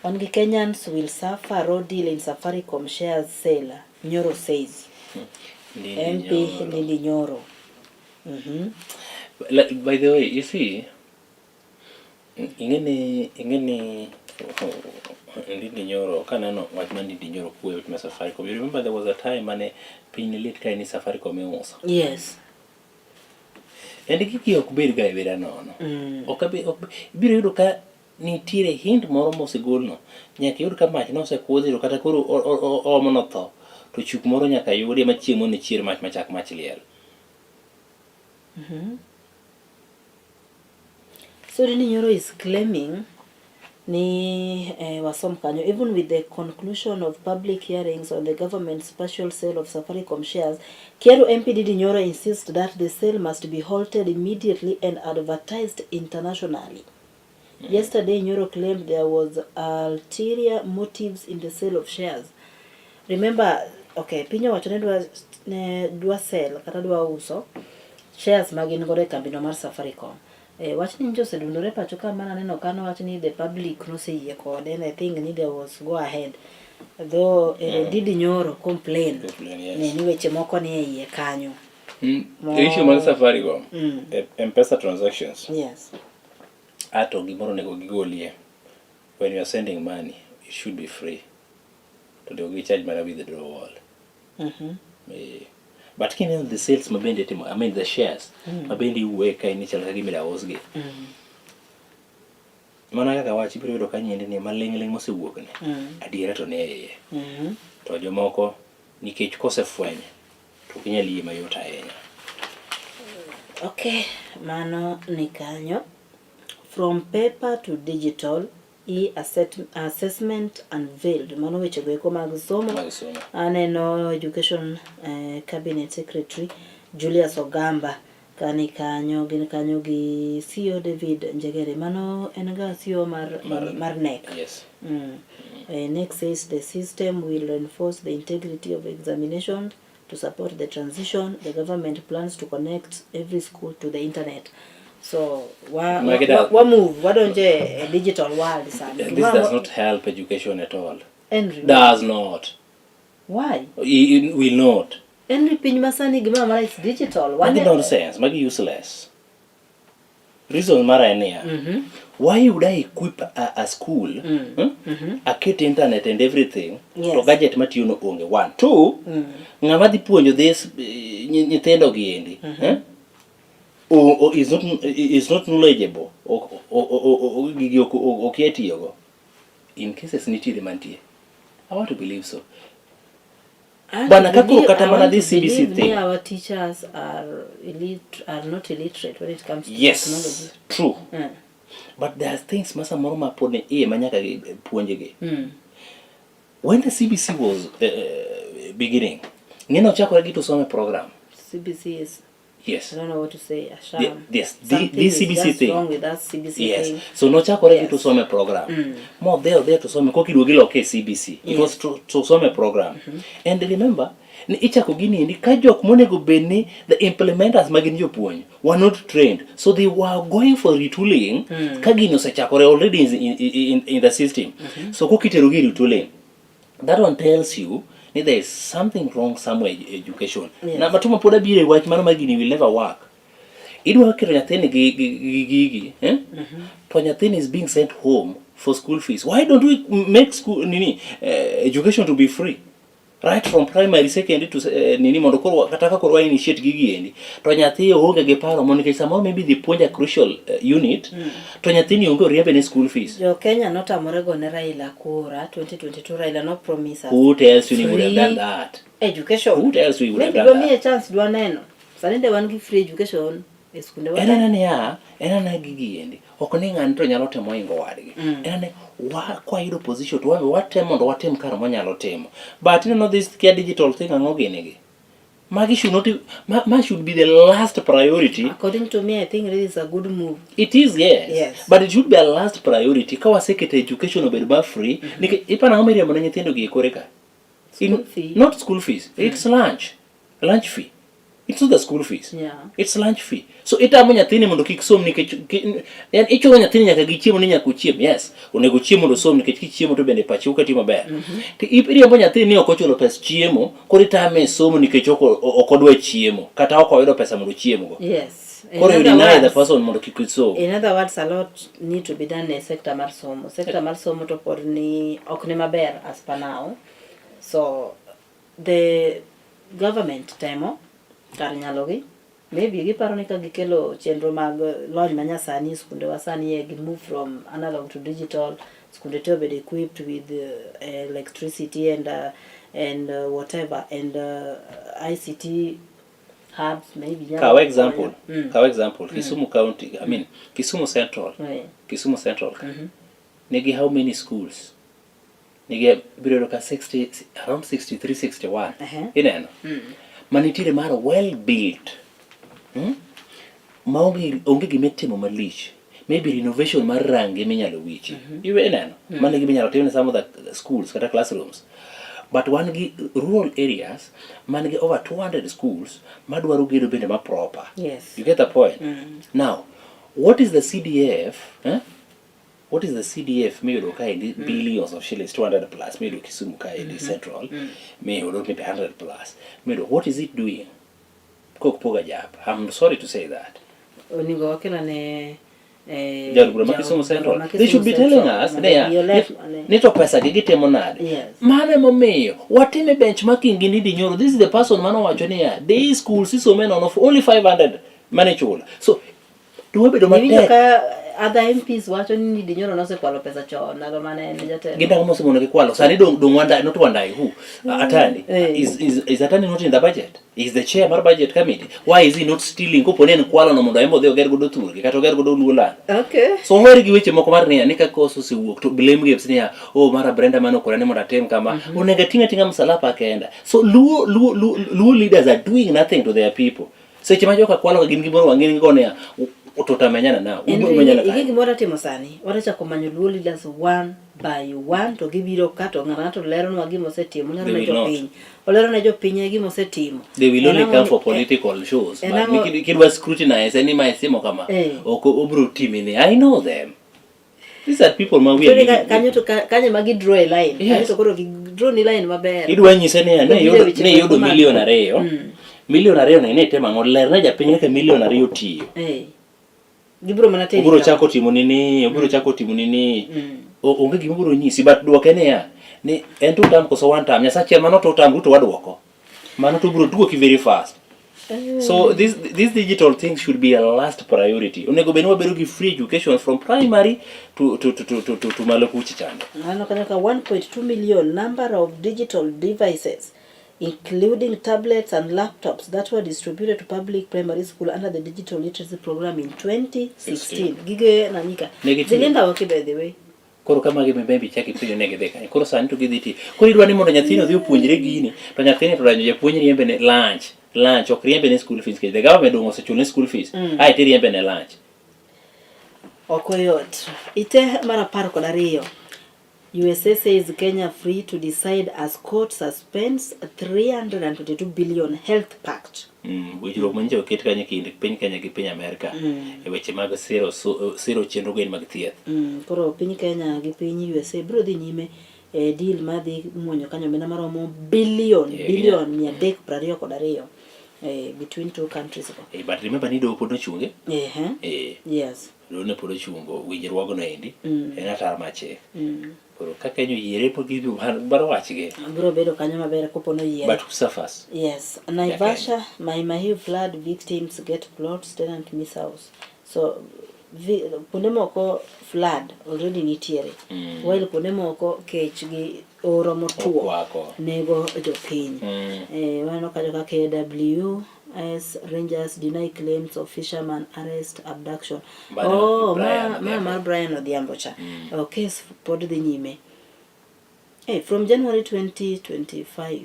Speaker 18: Wan gi Kenyans will suffer raw deal in Safaricom shares sale, Nyoro says.
Speaker 2: Ndindi
Speaker 18: MP
Speaker 2: Nyoro.
Speaker 18: Ndindi Nyoro.
Speaker 2: Like, by the way, you see, ing'eni Ndindi Nyoro, kaneno wach mar Ndindi Nyoro kuwe wach mar Safaricom. You remember there was a time mane piny lit ka ni Safaricom iuso. And gigi ok bed ga abeda nono. Ok abi, ok ibiro yudo ka nitiere hint moro mosegolno. Nyaka iyud ka mach nosekudhi to kata koro oomo notho. To chuk moro nyaka yudi ma chieng' moro ne chier mach machak mach liel.
Speaker 18: So Ndindi Nyoro is claiming ni wasom kanyo, even with the conclusion of public hearings on the government's partial sale of Safaricom shares, Kiaru MP Ndindi Nyoro insists that the sale must be halted immediately and advertised internationally. Yesterday, Nyoro claimed there was ulterior motives in the sale of shares. Remember, okay, piny owacho ne dwa sell kata dwa uso shares ma gin godo e kambino mar Safaricom. Wach ni nyocha osedundore pacho ka mana neno ka nowach ni the public noseyie kode, and I think ni there was go ahead. Though Ndindi Nyoro complain,
Speaker 2: Complain, yes.
Speaker 18: ni weche moko ni e iye kanyo.
Speaker 2: Issue mar Safaricom, M-Pesa transactions. Ato gimoro onego gigolie. When you are sending money, it should be free. To onego gi charge mana withdrawal. But kineno the sales ma bende itimo, I mean the shares ma bende iwuoye ka in ichalo ka gima ida usgi. Mana kaka wach ibiro yudo ka nyiendi ni maling' ling' mosewuok ni. Adiera to ni e iye. To jomoko nikech kosefweny to ok inyal yie mayot ahinya.
Speaker 18: Okay, mano ni kanyo. From paper to digital, e-assessment unveiled. Mano weche go eko mag somo.
Speaker 2: Mag somo.
Speaker 18: Aneno Education Cabinet Secretary Julius Ogamba kani kanyo, gin kanyo gi CEO David Njegere. Mano en ga CEO mar KNEC.
Speaker 2: Yes.
Speaker 18: KNEC says the system will reinforce the integrity of examinations to support the transition. The government plans to connect every school to the internet. So wa,
Speaker 2: Magi
Speaker 18: wa, wa move wadonje e digital world sani.
Speaker 2: This does not help education at all.
Speaker 18: Henry,
Speaker 2: Does not.
Speaker 18: Why?
Speaker 2: It will not.
Speaker 18: Henry, piny masani gimoro amora is digital.
Speaker 2: Magi nonsense, magi useless. Reason mara en niya. Why would I equip a school, Aket internet and everything, to gadget matiyo no onge. One. Two, ng'ama dhi puonjo this nyithindo gi endi, eh? O, is not knowledgeable. Ok gigi ok okia tiyogo. In cases nitiere mantie. I want to believe so. Bwana, ka koro kata mana this CBC thing.
Speaker 18: Our teachers are are not illiterate when it comes to
Speaker 2: Yes,
Speaker 18: technology.
Speaker 2: true. But there are things ma samoro ma pod ni iye ma nyaka puonjgi. When the CBC was beginning, ng'eno ochakore gi Tusome program.
Speaker 18: CBC is
Speaker 2: Yes.
Speaker 18: I don't know what to say. A sham.
Speaker 2: Yes,
Speaker 18: Something
Speaker 2: this
Speaker 18: is
Speaker 2: CBC
Speaker 18: just
Speaker 2: thing.
Speaker 18: wrong with that CBC
Speaker 2: Yes.
Speaker 18: thing.
Speaker 2: So nochakore gi
Speaker 18: Yes.
Speaker 2: Tusome program. Modhi odhi e Tusome koka iduogo iloke e CBC. It was Tusome program. And remember, ni ichako gini endi ka jok monego bed ni the implementers ma gin jopuonj were not trained. So they were going for retooling ka gini osechakore already in the system. So koka itero gi retooling. That one tells you ni there is something wrong somewhere in education.
Speaker 18: Yes.
Speaker 2: Na matuma pod abiro e wach mano mar gini will never work. Idwa keto nyathini gi gigi, eh? To nyathini is being sent home for school fees. Why don't we make school nini education to be free? Right from primary, secondary to nini mondo koro kata ka koro wa initiate gigi endi to nyathi onge gi paro mondo nikech samoro maybe dhi puonja crucial unit to nyathini onge oriembe ne school fees.
Speaker 18: Jo Kenya notamore gone Raila kura 2022. Raila no promise us
Speaker 2: Who tells you he would have
Speaker 18: free
Speaker 2: done that?
Speaker 18: education.
Speaker 2: Who tells you he would have
Speaker 18: Maybe
Speaker 2: done
Speaker 18: dwa
Speaker 2: that?
Speaker 18: miye chance dwa neno. Sani de wan gi free education e skunde wa.
Speaker 2: En anena niya, en anena gigi endi. Ok ni ng'ani to nyalo temo hingo wadgi. En ane kwayudo position to wabe watem mondo watim kar mwanyalo timo. But ineno this kia digital thing ang'o gini gi. Magi should not, ma should be the last priority.
Speaker 18: According to me, I think this is a good move.
Speaker 2: It is, yes.
Speaker 18: Yes.
Speaker 2: But it should be a last priority. Ka waseketo education obed ma free, nikech iparo ang'o miriambo ne nyithindo gi e kore ka?
Speaker 18: School fee.
Speaker 2: Not school fees. It's lunch. Lunch fee. It's not the school fees. It's lunch fee. So itamo nyathini mondo kik som nikech yani ichuno nyathini nyaka gi chiemo ni nyaka ochiem. Yes, onego ochiem mondo osom nikech kichiemo to bende pachi ok ti maber. To iriembo nyathini ni ok ochulo pes chiemo, koro itame somo nikech ok odwa chiemo kata ok oyudo pesa mondo ochiemgo.
Speaker 18: Yes. In
Speaker 2: Koro you
Speaker 18: other
Speaker 2: deny the
Speaker 18: words-
Speaker 2: person mondo kik osom.
Speaker 18: In other words, a lot need to be done e sector mar somo. Sector mar somo to pod ni ok ni maber as per now. So the government temo kar nyalogi. Maybe giparo ni ka gikelo chenro mag lony manyasani e skunde wa sani e gi move from analog to digital. Skunde te obedo equipped with electricity and whatever and ICT hubs maybe nyalo
Speaker 2: Kaw example, kaw example, Kisumu County, I mean Kisumu Central. Kisumu Central ka. Nigi how many schools? Nigi biro yudo ka 60, around 63, 61. Ineno? Manitiere mar well built. Ma onge gima itimo malich. Maybe renovation mar rangi minyalo wichi. Iwe ineno? Mano e gima inyalo tim ne some of the schools kata classrooms. But wan gi rural areas man gi over 200 schools madwaro gedo bende ma proper. You get the point? Now, what is the CDF? What is the CDF miyudo kaendi billions of shillings, 200 plus, miyudo Kisumu kaendi Central, miyudo maybe 100 plus. Miyudo, what is it doing? Kok poga jap. I'm sorry to say that.
Speaker 18: Onego wakelane
Speaker 2: Jaod bura ma Kisumu Central. They should be telling us niya, ni to pesa gi gitimo nade. Mano emomiyo watime benchmarking gi Ndindi Nyoro. This is the person manowacho niya, day schools isome nono for only 500 mane ichulo. So dwa bedo
Speaker 18: Iwinjo
Speaker 2: matek.
Speaker 18: ka other MPs wacho ni Ndindi Nyoro nosekwalo pesa chon ndalo mane en jatelo.
Speaker 2: Gin ang'o mosemono gikwalo? Sani dong Wandayi, not Wandayi, who? Atandi. Is Atandi not in the budget? Is the chair mar budget committee? Why is he not stealing? Kopo ni en kwalo no mondo en odhi oger godo thurgi kata oger godo Luoland. So oher gi weche moko mar niya ni ka koso osewuok to blame games niya, oh mara Brenda mano okora ni mondo atim kama. Onego ating' ating'a msalaba kenda. So Luo leaders are doing nothing to their people. Seche ma joka kwalo gin gimoro wang'e ni go niya, tutamenyana nao.
Speaker 18: Henry,
Speaker 2: Umenyana
Speaker 18: ing'e
Speaker 2: kae.
Speaker 18: gima watimo sani? Watachako manyo Luo leaders one by one to gibiro ka to ng'ato ng'ato leronwa gima osetimo olero
Speaker 2: They
Speaker 18: ne
Speaker 2: will not.
Speaker 18: jopiny olero ne jopiny gima osetimo
Speaker 2: They will
Speaker 18: En
Speaker 2: only
Speaker 18: ang'o
Speaker 2: come
Speaker 18: ni-
Speaker 2: for political shows.
Speaker 18: en
Speaker 2: But
Speaker 18: ang'o-
Speaker 2: kidwa scrutinize any ma isimo kama,
Speaker 18: Eh.
Speaker 2: ok obro timi ni. I know them. These are people ma we are
Speaker 18: Koro ka-
Speaker 2: living with.
Speaker 18: kanyo to ka- kanyo ma gi draw a line
Speaker 2: Yes.
Speaker 18: kanyo to koro gi draw ni line maber
Speaker 2: Idwa nyise niya, ne
Speaker 18: Obiro
Speaker 2: yudo
Speaker 18: weche
Speaker 2: ne
Speaker 18: moko
Speaker 2: yudo
Speaker 18: mag-
Speaker 2: milion ariyo. Milion ariyo ni ne itimo ang'o? Lerna japiny kaka milion ariyo tiyo.
Speaker 18: Eh. Gibiro mana teri
Speaker 2: Obiro
Speaker 18: kama.
Speaker 2: chako timo ni ni, obiro chako timo ni ni.
Speaker 18: Mm.
Speaker 2: Onge gima obiro nyisi but duoke niya, ni en two term koso one term. Nyasaye achiel mano two term Ruto waduoko. Mano to obiro duoki very fast. So this digital thing should be a last priority. Onego bed ni wabedo gi free education from primary to malo kucha chande.
Speaker 18: Aneno kanyo ka 1.2 million number of digital devices including tablets and laptops that were distributed to public primary school under the digital literacy program in 2016. Gige nanika.
Speaker 2: Ne gitiyo.
Speaker 18: Zilinda waki by the way.
Speaker 2: Koro ka magi mibembe ichako ipenjo ne gidhi kanye. Koro sani to gidhi tiyo. Koro idwa ni mondo nyathini odhi opuonjre gini, to nyathini to donjo japuonj riembe ne lunch. Lunch ok riembe ne school fees nikech the government dong' osechulne school fees. Ae to iriembe ne lunch.
Speaker 18: Ok oyot. Ite mar 12. USA says Kenya free to decide as court suspends 322 billion health pact.
Speaker 2: Winjruok manyicha oket kanyo e kind piny Kenya gi piny Amerka e weche mag siro siro chenro gwen mag thieth.
Speaker 18: Koro piny Kenya gi piny USA biro dhi nyime e deal madhi muonyo kanyo omenda maromo billion billion 322 between two countries go.
Speaker 2: But remember ni doho pod nochunge.
Speaker 18: Ehe. Yes.
Speaker 2: Doho ne pod ochungo winjruogno endi. En ataro mar chik. Koro ka Kenya oyiere pod gibiro baro wachgi.
Speaker 18: Biro bedo kanyo maber kopo noyiere.
Speaker 2: But who suffers?
Speaker 18: Yes. Naivasha, Mai Mahiu flood victims get plots, tenant miss house. So kuonde moko flood already nitiere. While kuonde moko kech gi oro motuo
Speaker 2: Okwako.
Speaker 18: nego jopiny. Waneno kanyo ka KWS Rangers deny claims of fisherman arrest abduction.
Speaker 2: Bana
Speaker 18: Oh,
Speaker 2: Brian
Speaker 18: ma
Speaker 2: Odhiambo.
Speaker 18: mar Brian Odhiambo cha. Oh, case pod dhi nyime. From January 2025.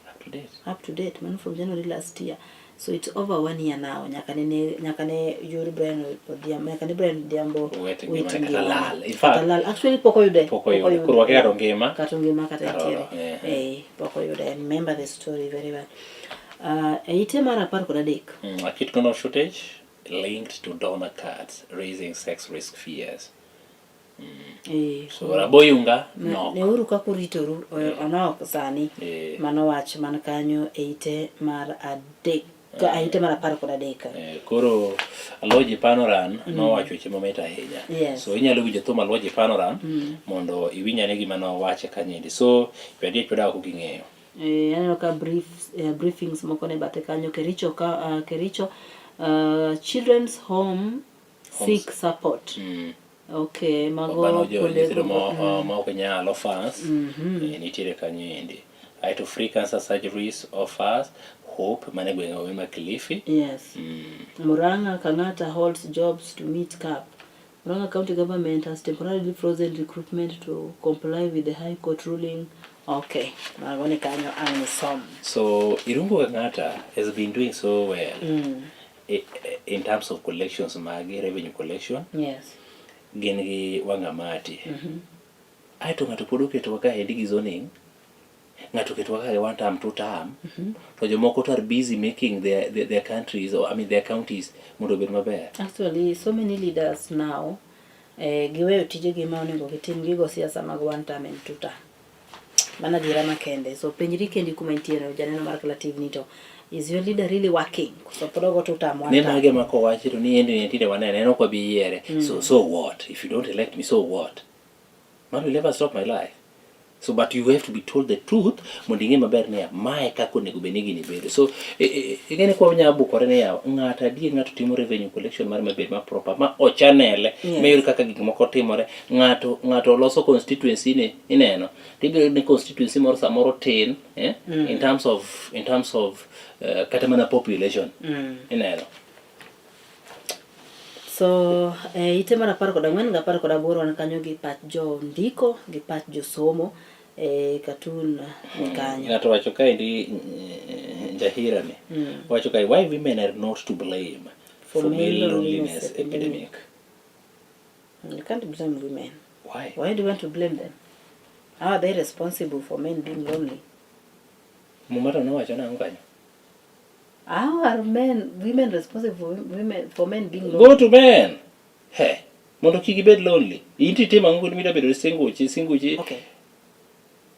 Speaker 2: Up to date.
Speaker 18: Up to date, man, from January last year. So it's over 1 year now. Nyaka ne yud Brian Odhiambo, nyaka ne Brian Odhiambo
Speaker 2: Wet
Speaker 18: wit
Speaker 2: ngima kata
Speaker 18: ngima.
Speaker 2: lal. In fact,
Speaker 18: Kata lal. Actually pok oyude.
Speaker 2: Pok oyude. Koro wakia kata ongima.
Speaker 18: Kata ongima kata
Speaker 2: Kata
Speaker 18: nitiere.
Speaker 2: oro, eh.
Speaker 18: Pok oyude. And remember the story very well. E ite mar 13.
Speaker 2: Acute condom shortage linked to donor cards raising sex risk fears. So Raboyunga nok.
Speaker 18: Neuru kaka uritoru, onok sani. Mano wach man kanyo e ite mar 3. Ite mar 13.
Speaker 2: Koro Aloji Panoran nowacho weche mamit ahinya.
Speaker 18: Yes.
Speaker 2: So inyalo winjo thum Aloji Panoran mondo iwinj ane gima nowacho kanyendi. So jadiech pod ok ging'eyo.
Speaker 18: Aneno ka briefings moko ne bathe kanyo Kericho ka Kericho Children's Home seek support. Okay, mago
Speaker 2: Mano jo
Speaker 18: kuonde
Speaker 2: nyithindo
Speaker 18: go.
Speaker 2: ma ok nyal orphans, nitiere kanyo endi. Aeto free cancer surgeries offers hope mane gwenge ma Kilifi.
Speaker 18: Yes. Murang'a Kang'ata holds jobs to meet cap. Murang'a County government has temporarily frozen recruitment to comply with the High Court ruling. Okay, mago ni kanyo ang' nisom.
Speaker 2: So Irungu Kang'ata has been doing so well in terms of collections magi, revenue collection.
Speaker 18: Yes.
Speaker 2: Gin gi Wangamati. Aeto ng'ato pod oketowa ka endi gi zoning. Ng'ato oketowa ka one term, two term. To jomoko to are busy making their countries, or I mean their counties mondo obed maber.
Speaker 18: Actually, so many leaders now giweyo tijegi ma onego gitim, gigo siasa mag one term and two term. Mano adiera makende. So penjri kendi kuma intiere janeno mar Kala TV ni to is your leader really working? So pod ogo two term, one
Speaker 2: Ne
Speaker 18: term.
Speaker 2: mage ma kowachi to ni endi tinde wanene en ok wabi yiere. So what? If you don't elect me, so what? Man will never stop my life. So but you have to be told the truth mondo ing'e maber niya mae kaka onego bed ni gini bedo. So ing'e ni kwa wanyalo bukore niya ng'ato adier ng'ato timo revenue collection mare mabed ma proper ma ochanele miyud kaka gik moko timore. Ng'ato loso constituency ne ineno tibiro yudo ni constituency moro samoro tin in terms of kata mana population ineno.
Speaker 18: So ite mar 14 gi 18 wan kanyo gi pach jo ndiko gi pach jo somo cartoon ni kanyo.
Speaker 2: Ng'ato wacho kaendi Njahira ni wacho kae why women are not to blame
Speaker 18: for
Speaker 2: for
Speaker 18: male
Speaker 2: male
Speaker 18: loneliness
Speaker 2: loneliness epidemic.
Speaker 18: You can't blame women.
Speaker 2: Why?
Speaker 18: Why do you want to blame them? How are they responsible for men being lonely?
Speaker 2: Muma to nowacho nang'o kanyo?
Speaker 18: How are men, women responsible for women for men being lonely?
Speaker 2: Go to men. He. Mondo kik gibed lonely. In to itimo ang'o kod mida bedo singuchi singuchi.
Speaker 18: Okay.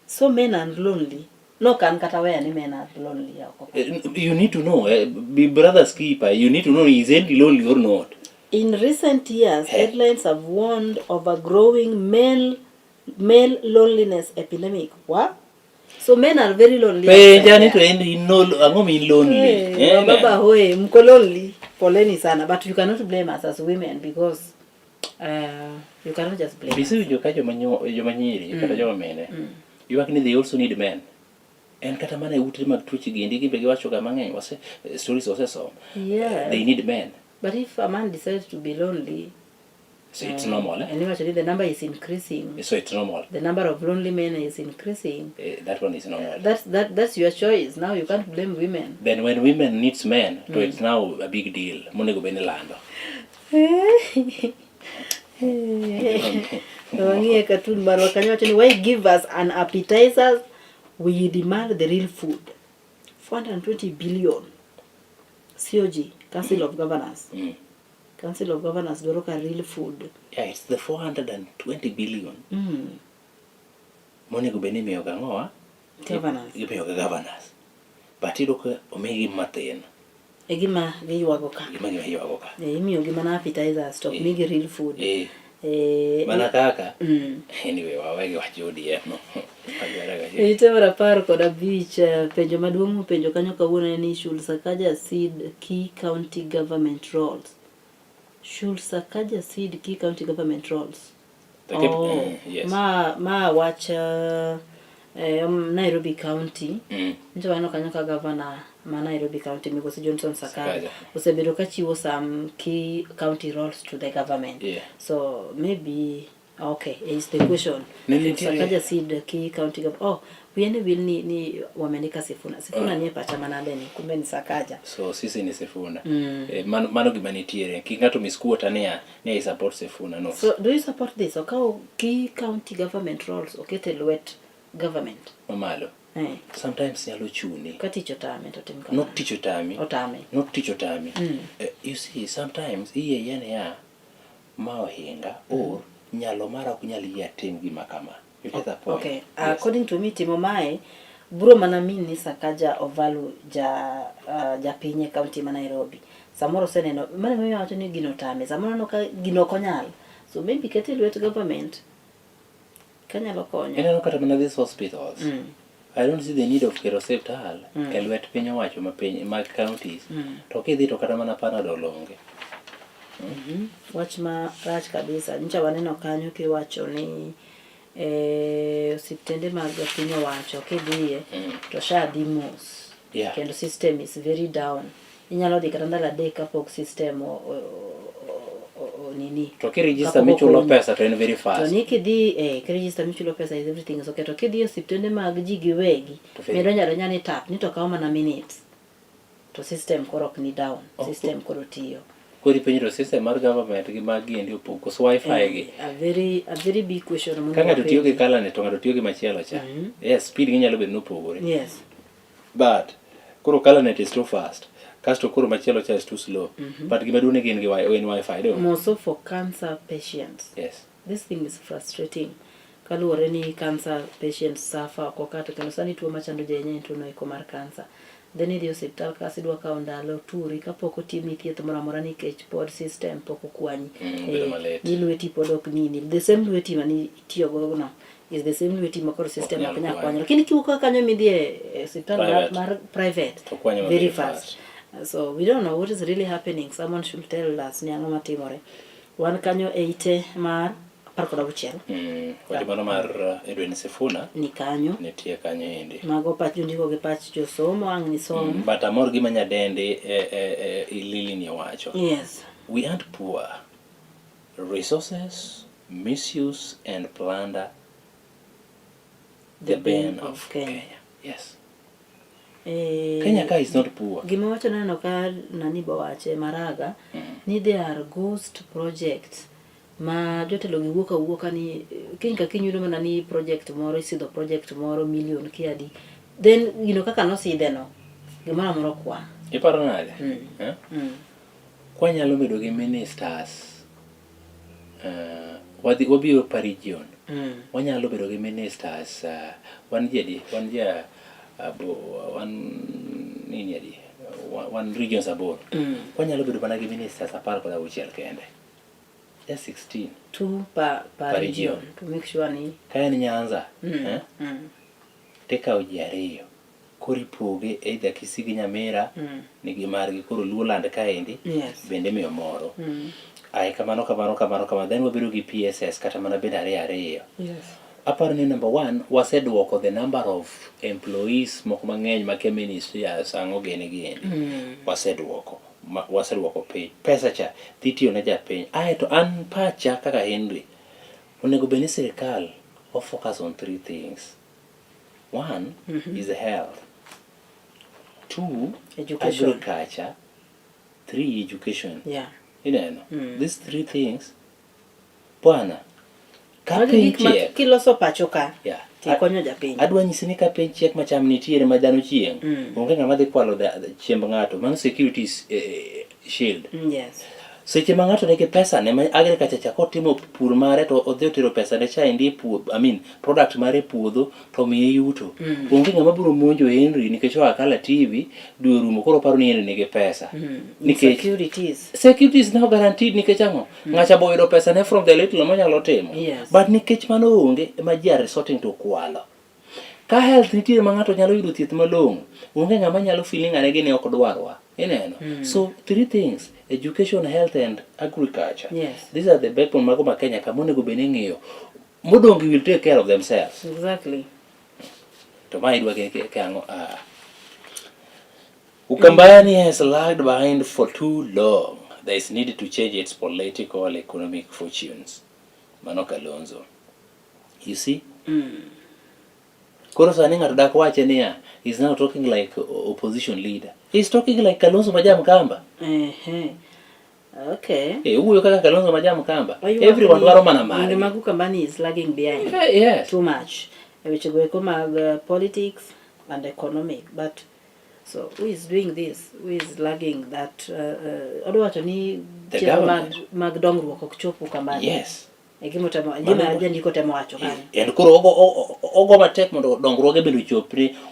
Speaker 18: So men are lonely. No kan kata weya ni men are lonely oko.
Speaker 2: Eh, You need to know, eh, be brother's keeper. You need to know is Andy lonely or not.
Speaker 18: In recent years, headlines have warned of a growing male male loneliness epidemic. What? So men are very lonely.
Speaker 2: Penja
Speaker 18: outside
Speaker 2: ni to
Speaker 18: there.
Speaker 2: en in no ang'o mi in lonely.
Speaker 18: Hey,
Speaker 2: Eh,
Speaker 18: baba hoye, mko lonely. Poleni sana, but you cannot blame us as women because you cannot just blame. us.
Speaker 2: Bisewinjo ka joma joma nyiri kata joma mine ywak ni they also need men. En kata mana e ute mag tuoche gi endi gimbe giwacho ga mang'eny wase stories osesom.
Speaker 18: Yeah.
Speaker 2: They need men.
Speaker 18: But if a man decides to be lonely,
Speaker 2: So it's normal, eh?
Speaker 18: And actually the number is increasing.
Speaker 2: So it's normal.
Speaker 18: The number of lonely men is increasing.
Speaker 2: Eh, that one is normal.
Speaker 18: That's your choice. Now you can't blame women.
Speaker 2: Then when women needs men, to it's now a big deal. Monego bed ni lando.
Speaker 18: Wang'iye cartoon marwa kanyo wacho ni why give us an appetizer we demand the real food 420 billion COG Council of Governors Council of Governors dwaro ka real food
Speaker 2: Yeah, it's the 420 billion. Monego bed ni imiyo ga ang'owa?
Speaker 18: Governors.
Speaker 2: Imiyo ga governors. But iyudo ka omigi mathin.
Speaker 18: E gima giywago ka.
Speaker 2: Gima gima iywago ka.
Speaker 18: E, imiyogi mana appetizers to ok migi real food.
Speaker 2: Eh.
Speaker 18: Eh,
Speaker 2: Mana kaka. Anyway, wawegi wach ODM no.
Speaker 18: Ite mar 15 penjo maduong' mopenjo kanyo kawuono en ni should Sakaja cede key county government roles? Should Sakaja cede key county government roles?
Speaker 2: The yes.
Speaker 18: Ma wach Nairobi County. Nyocha waneno kanyo ka governor ma Nairobi County migosi Johnson Sakaja
Speaker 2: Sakaja.
Speaker 18: osebedo ka chiwo some key county roles to the government. So maybe okay, is the question.
Speaker 2: Ne
Speaker 18: Should
Speaker 2: nitiere-
Speaker 18: Sakaja cede key county gov oh, wiye ne wil ni wameandika Sifuna. Sifuna nie pacha manade ni kumbe ni Sakaja.
Speaker 2: So sisi ni Sifuna. Eh, mano gima nitiere. Kik ng'ato misquote niya ni I support Sifuna. No.
Speaker 18: So do you support this? Okawo key county government roles okete lwet government.
Speaker 2: Mamalo.
Speaker 18: Eh.
Speaker 2: Sometimes nyalo chuni.
Speaker 18: Ka tich otame to tim kamano.
Speaker 2: Not tich otami.
Speaker 18: Otame.
Speaker 2: Not tich otami. Eh, you see, sometimes iye yie niya ma ohinga or nyalo mara ok nyal yie atim gima kama. You get the point?
Speaker 18: Okay.
Speaker 2: Yes.
Speaker 18: According to me timo mae bro mana min ni Sakaja ovalu ja japiny e county ma Nairobi. Samoro oseneno mano emomiyo awacho ni gino otame. Samoro oneno ka gino ok onyal. So maybe kete e lwet government kanyalo konyo.
Speaker 2: Ineno kata mana these hospitals. I don't see the need of kero osiptal e lwet piny owacho ma piny mag counties. To kidhi to kata mana Panadol onge.
Speaker 18: Wach ma rach kabisa. Nyocha waneno kanyo kiwacho ni eh, osiptende mag piny owacho kidhiye to SHA dhi mos. Kendo system is very down. Inyalo dhi kata ndalo adek kapok system o nini.
Speaker 2: To kiregister
Speaker 18: Kapok
Speaker 2: michulo
Speaker 18: okonyi.
Speaker 2: pesa to en very
Speaker 18: To
Speaker 2: fast.
Speaker 18: ni kidhi eh, kiregister michulo pesa is everything is okay. To kidhi e osiptende mag ji giwegi,
Speaker 2: To very-
Speaker 18: midonjo adonja ni tap ni to kawo mana minutes. To system koro ok ni down. System koro tiyo.
Speaker 2: Koro ipenjo to system mar government gi mag giendi opog koso wifi gi.
Speaker 18: A very big question mondo
Speaker 2: Ka ng'ato tiyo gi
Speaker 18: wapenji.
Speaker 2: kalane to ng'ato tiyo gi machielo cha. Yes, speed gi nyalo bedo nopogore.
Speaker 18: Yes.
Speaker 2: But koro kalanet is too fast. Kasto koro machielo cha is too slow. But gima duong' ni gin gi en wifi do.
Speaker 18: More so for cancer patients.
Speaker 2: Yes.
Speaker 18: This thing is frustrating. Kaluwore ni cancer patients suffer oko ka to kendo sani tuo machando ji ahinya en tuo no eko mar cancer. Then idhi e osiptal kasto idwa kawo ndalo turi kapok otimni thieth moro amora nikech pod system pok okwanyi.
Speaker 2: Bedo malit.
Speaker 18: Ni lweti pod ok nini. The same lweti mane itiyogo no is the same lweti ma koro system
Speaker 2: nyal
Speaker 18: ok nyal
Speaker 2: kwanyo.
Speaker 18: kwanyo. Lakini kiwuok ka kanyo midhi e osiptal
Speaker 2: Private.
Speaker 18: mar private
Speaker 2: To kwanyo
Speaker 18: very
Speaker 2: mapiyo
Speaker 18: fast. So we don't know what is really happening. Someone should tell us ni ang'o matimore. Wan kanyo e ite mar 16.
Speaker 2: Wach mano mar Edwin Sifuna
Speaker 18: Ni kanyo.
Speaker 2: nitie kanyo endi.
Speaker 18: Mago pach jondiko gi pach josomo ang' ni som.
Speaker 2: But amor gima nyadendi Lily ni owacho.
Speaker 18: Yes.
Speaker 2: We aren't poor. Resources, misuse and plunder the bane of Kenya. Yes. Kenya ka is not poor.
Speaker 18: Gima wacho neno ka nani bo wache Maraga ni there are ghost projects. Ma jotelo gi wuok awuoka ni kiny ka kiny yudo mana ni project moro isidho project moro million kia adi. Then gino kaka nosidhe no gimoro amora okwam.
Speaker 2: Iparo nade? Eh? Kwanyalo bedo gi ministers wadhi wabiro pa region. Wanyalo bedo gi ministers wan ji adi? Wan ji wan nini adi? Wan regions aboro. Wanyalo bedo mana gi ministers 16 kende. Just 16.
Speaker 18: Two per
Speaker 2: Per
Speaker 18: region.
Speaker 2: region.
Speaker 18: To make sure ni
Speaker 2: Ka en Nyanza, eh, tikawo ji ariyo. Koro ipoge either Kisii gi Nyamira nigi margi koro Luoland kaendi bende imiyo moro. Ae kamano kamano kamano kamano then wabedo gi PSS kata mana bende ariyo ariyo. Aparo ni number one waseduoko the number of employees moko mang'eny ma ke ministry ang'o gini gini. Waseduoko waseduoko piny. Pesa cha dhi tiyo ne japiny. Ae to an pacha kaka Henry onego bed ni sirikal o focus on three things. One is health. Two,
Speaker 18: Education.
Speaker 2: agriculture. Three, education. Ineno? These three things, bwana, ka
Speaker 18: Magi
Speaker 2: piny
Speaker 18: gik ma
Speaker 2: chiek,
Speaker 18: kiloso pacho ka
Speaker 2: yeah.
Speaker 18: tikonyo japiny.
Speaker 2: Adwa nyisi ni ka piny chiek ma cham nitiere ma dhano chieng', onge ng'ama dhi kwalo chiemb ng'ato. Mano security is, shield. Seche ma ng'ato nigi pesa ne ma agriculture cha kotimo pur mare to odhi otero pesa ne cha endi e puodho, I mean product mare e puodho to miye yuto. Onge ng'ama biro monjo Henry nikech oa Kala TV dwe orumo koro oparo ni Henry nigi pesa. Nikech
Speaker 18: Insecurities.
Speaker 2: security is now guaranteed nikech ang'o? Ng'acha bo yudo pesa ne from the little monyalo timo. But nikech mano onge ema ji are resorting to kwalo. Ka health nitiere ma ng'ato nyalo yudo thieth malong'o, onge ng'ama nyalo feeling ane gini ok dwarwa. Ineno? So three things, education, health and agriculture. These are the backbone mago ma Kenya ka monego bed ni ing'iyo. Modong' gi will take care of themselves. To ma idwa ke ang'o? Ukambani has lagged behind for too long. There is need to change its political economic fortunes. Mano Kalonzo. You see? Koro sani ng'ato dak wache niya, he's now talking like opposition leader. He's talking like Kalonzo Majam Kamba.
Speaker 18: Okay.
Speaker 2: Owuoyo kaka Kalonzo Majam Kamba.
Speaker 18: Oywak
Speaker 2: Everyone
Speaker 18: ni
Speaker 2: dwaro mana
Speaker 18: gwenge
Speaker 2: margi.
Speaker 18: mag Ukambani is lagging behind.
Speaker 2: Yes.
Speaker 18: Too much. E weche go eko mag politics and economic. But so who is doing this? Who is lagging that? Odwa wacho ni
Speaker 2: The
Speaker 18: chenro
Speaker 2: government.
Speaker 18: mag dongruok ok chop Ukambani.
Speaker 2: Yes.
Speaker 18: E gima otemo,
Speaker 2: Mano
Speaker 18: gima
Speaker 2: e-
Speaker 18: jandiko temo wacho kanyo.
Speaker 2: En koro ogo matek mondo dongruoge bende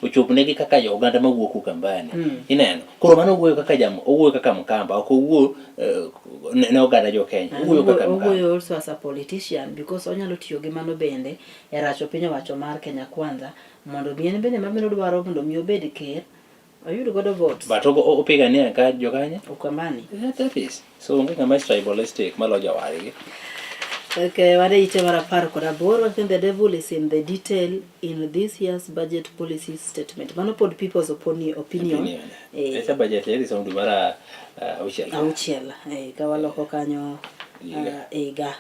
Speaker 2: ochopnegi kaka jo oganda mawuok Ukambani. Ineno? Koro mano owuoyo kaka jam, owuoyo kaka Mkamba, ok owuo ne oganda jo Kenya. Owuoyo kaka Mkamba.
Speaker 18: Owuoyo also as a politician because onyalo tiyo gi mano bende e racho piny owacho mar Kenya Kwanza mondo mi en bende mabiro dwaro mondo mi obed ker oyud godo votes.
Speaker 2: But opigania ka jokanye?
Speaker 18: Ukambani.
Speaker 2: Yeah, that is. So onge ng'ama is tribalistic malo jowadgi.
Speaker 18: Okay, wan e ite mar 18, wacho ni the devil is in the detail in this year's budget policy statement. Mano pod people's opinion.
Speaker 2: Opinion. Esa budget idhi som dwe mar auchiel.
Speaker 18: Auchiel. Ka waloko kanyo,
Speaker 2: Higa.
Speaker 18: higa.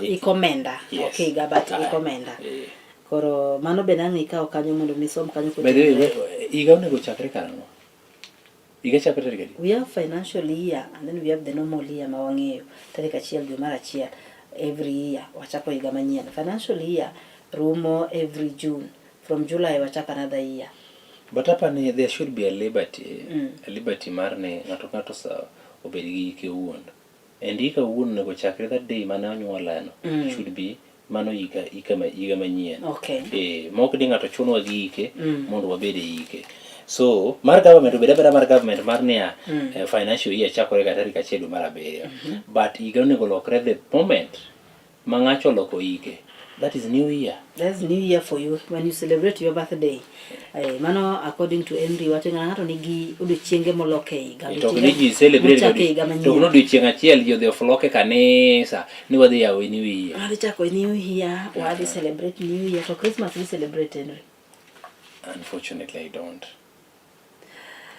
Speaker 18: Ikomenda.
Speaker 2: Yes.
Speaker 18: Ok higa, but ikomenda. Koro mano bende ang' ikaw kanyo mondo mi isom kanyo
Speaker 2: By the way,
Speaker 18: kotenore.
Speaker 2: higa onego chakre karang'o? Higa chakre tarik adi?
Speaker 18: We have financial year and then we have the normal year ma wang'eyo tarik achiel dwe mar achiel every year wachako higa manyien. Financial year rumo every June. From July wachako another year.
Speaker 2: But apani there should be a liberty, a liberty mar ni ng'ato ka ng'ato sa obed gi hike owuon. And hika owuon onego chakre that day mane onyuolano should be mano higa manyien. Mok ni ng'ato chunwa gi hike mondo wabed e hike. So mar government obed abeda mar government mar niya, financial year chakore ga tarik achiel dwe mar abiriyo. But higa onego lokre the moment ma ng'acho oloko hike. That is new year.
Speaker 18: That's new year for you when you celebrate your birthday. Mano according to Henry wacho ni ng'ato nigi odiochienge moloke higa.
Speaker 2: To ok ni ji celebrate
Speaker 18: Mochake higa
Speaker 2: to ok
Speaker 18: manyien.
Speaker 2: ni odiochieng' achiel ji odhi ofloke kanisa ni wadhi yawo new year.
Speaker 18: Wadhi chako new year, wadhi celebrate new year. To Christmas we celebrate, Henry.
Speaker 2: Unfortunately, I don't.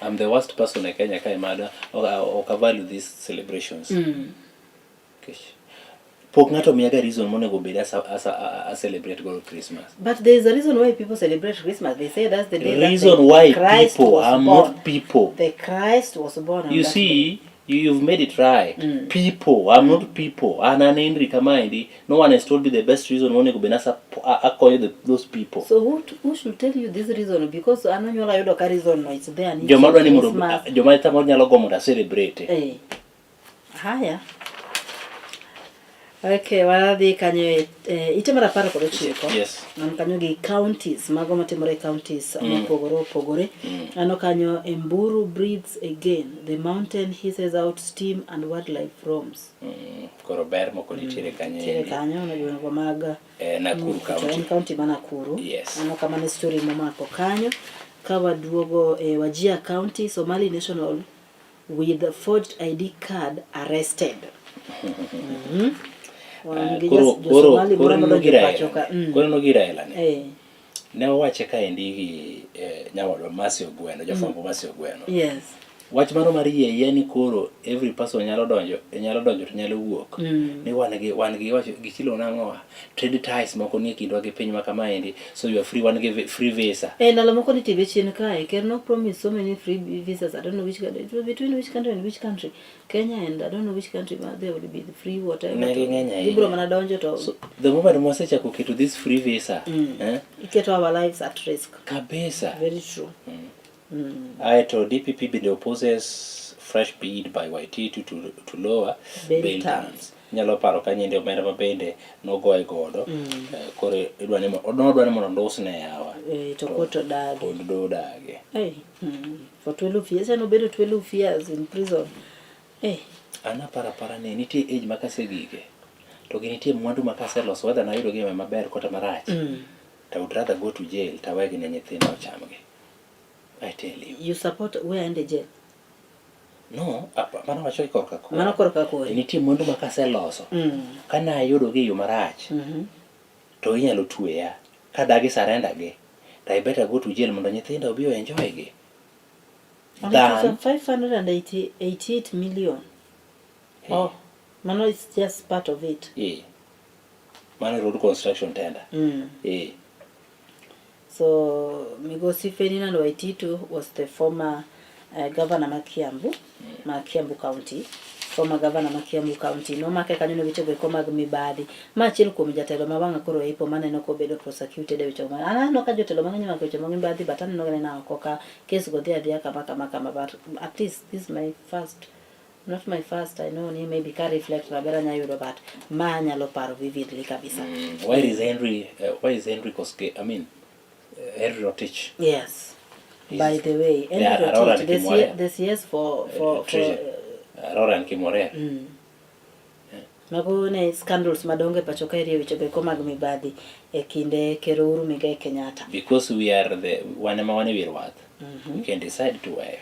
Speaker 2: I'm the worst person in Kenya ka imada ok value these celebrations. Nikech pok ng'ato miyaga reason monego bed a celebrate godo Christmas.
Speaker 18: But there is a reason why people celebrate Christmas. They say that's the day that
Speaker 2: Reason
Speaker 18: the
Speaker 2: why
Speaker 18: Christ
Speaker 2: people
Speaker 18: was
Speaker 2: are
Speaker 18: born.
Speaker 2: not people.
Speaker 18: The Christ was born on
Speaker 2: You
Speaker 18: that
Speaker 2: see,
Speaker 18: day.
Speaker 2: You've made it right. People, I'm not people. An an Henry kamaendi. No one has told me the best reason monego bed nasa akonyo those people.
Speaker 18: So who should tell you this reason? Because an onyuola yudo ka reason no it's there. Ni
Speaker 2: Joma dwa ni mondo
Speaker 18: Christmas.
Speaker 2: joma samoro nyalo gombo mondo a celebrate.
Speaker 18: Eh. Haya. Okay, wadhi kanyo e ite mar 19.
Speaker 2: Yes.
Speaker 18: Man kanyo gi counties, mago matimore e counties mopogore opogore. Aneno kanyo Emburu breathes again, the mountain hisses out steam and wildlife roams.
Speaker 2: Koro ber moko nitiere kanyo
Speaker 18: Nitiere
Speaker 2: endi.
Speaker 18: kanyo ne gwengego mag
Speaker 2: Nakuru
Speaker 18: to en
Speaker 2: County.
Speaker 18: county ma Nakuru.
Speaker 2: Yes.
Speaker 18: Mano kama ne story momako kanyo. Ka waduogo e Wajir County, Somali national with forged ID card arrested. Wan gi
Speaker 2: Koro
Speaker 18: jo
Speaker 2: koro
Speaker 18: Somali
Speaker 2: koro
Speaker 18: moro
Speaker 2: neno
Speaker 18: modonjo
Speaker 2: gi Raila.
Speaker 18: pacho ka.
Speaker 2: Koro neno gi Raila ni. Ne wawache kaendi gi nyawadwa Mercy Ogweno, jafwambo Mercy Ogweno.
Speaker 18: Yes.
Speaker 2: Wach mano mar yie yie ni koro every person nyalo donjo, nyalo donjo to nyalo wuok. Ni wan gi wacho gichilo nang'owa. Trade ties moko nie kindwa gi piny ma kamaendi, so you are free, wan gi free visa.
Speaker 18: Ndalo moko nitie be chien kae, ker no promise so many free visas. I don't know which country, it was between which country and which country. Kenya and I don't know which country, but there will be the free whatever.
Speaker 2: Ne ging'eny ahinya.
Speaker 18: Gibiro mana donjo to
Speaker 2: So, the moment mwasechako keto this free visa,
Speaker 18: iketo our lives at risk.
Speaker 2: Kabisa.
Speaker 18: Very true.
Speaker 2: Aeto DPP bende opposes fresh bid by YT to lower
Speaker 18: Bail
Speaker 2: bail
Speaker 18: terms.
Speaker 2: terms. Inyalo paro ka nyinde omenda ma bende nogoye godo. Koro idwa ni nodwa ni mondo ondusne yawa.
Speaker 18: To court odagi.
Speaker 2: Pod dodagi.
Speaker 18: Hey. For 12 years, en obedo 12 years in prison. Hey.
Speaker 2: An aparo apara ni nitie age ma kasegike to gi nitie mwandu ma kaseloso whether nayudo gi maber kata marach. To I would rather go to jail to awegi ne nyithinda ochamgi. I tell you.
Speaker 18: You support where and jail?
Speaker 2: No, mano wacho gi korka kori.
Speaker 18: Mano korka kori.
Speaker 2: Nitie mwandu ma kaseloso. Ka nayudo gi e yo marach, to inyalo tweya. Ka dagi surrender gi, to I better go to jail mondo nyithinda obi o enjoy gi.
Speaker 18: And
Speaker 2: Than
Speaker 18: it was 588 million. Oh, mano is just part of it.
Speaker 2: Mano road construction tender.
Speaker 18: So Migosi Ferdinand Waititu was the former governor ma Kiambu, ma Kiambu County. Former governor ma Kiambu County. Nomake kanyo ne weche go mag mibadhi. Ma achiel kuom jatelo ma wang'a koro ipo maneno kobedo prosecuted e weche mag. Aneno ka jotelo mang'eny omako weche mag mibadhi, but aneno ga oko ka case go dhi adhiya kama kama kama, but at least this is my first. Not my first, I know ni maybe ka reflect maber anya yudo, but ma anyalo paro vividly kabisa.
Speaker 2: Where is Henry? Where is Henry Koskei? I mean, Henry Rotich.
Speaker 18: Yes. By the way, Henry
Speaker 2: Yeah, Arora
Speaker 18: Rotich,
Speaker 2: and
Speaker 18: the
Speaker 2: Kimwarer.
Speaker 18: the CS for
Speaker 2: Treasure. Arora and Kimwarer.
Speaker 18: Mago ne scandals madongo e pacho ka e weche go mag mibadhi e kinde Ker Uhuru Muigai Kenyatta.
Speaker 2: Because we are the wan ema wan e wi rwath. We can decide to weyo.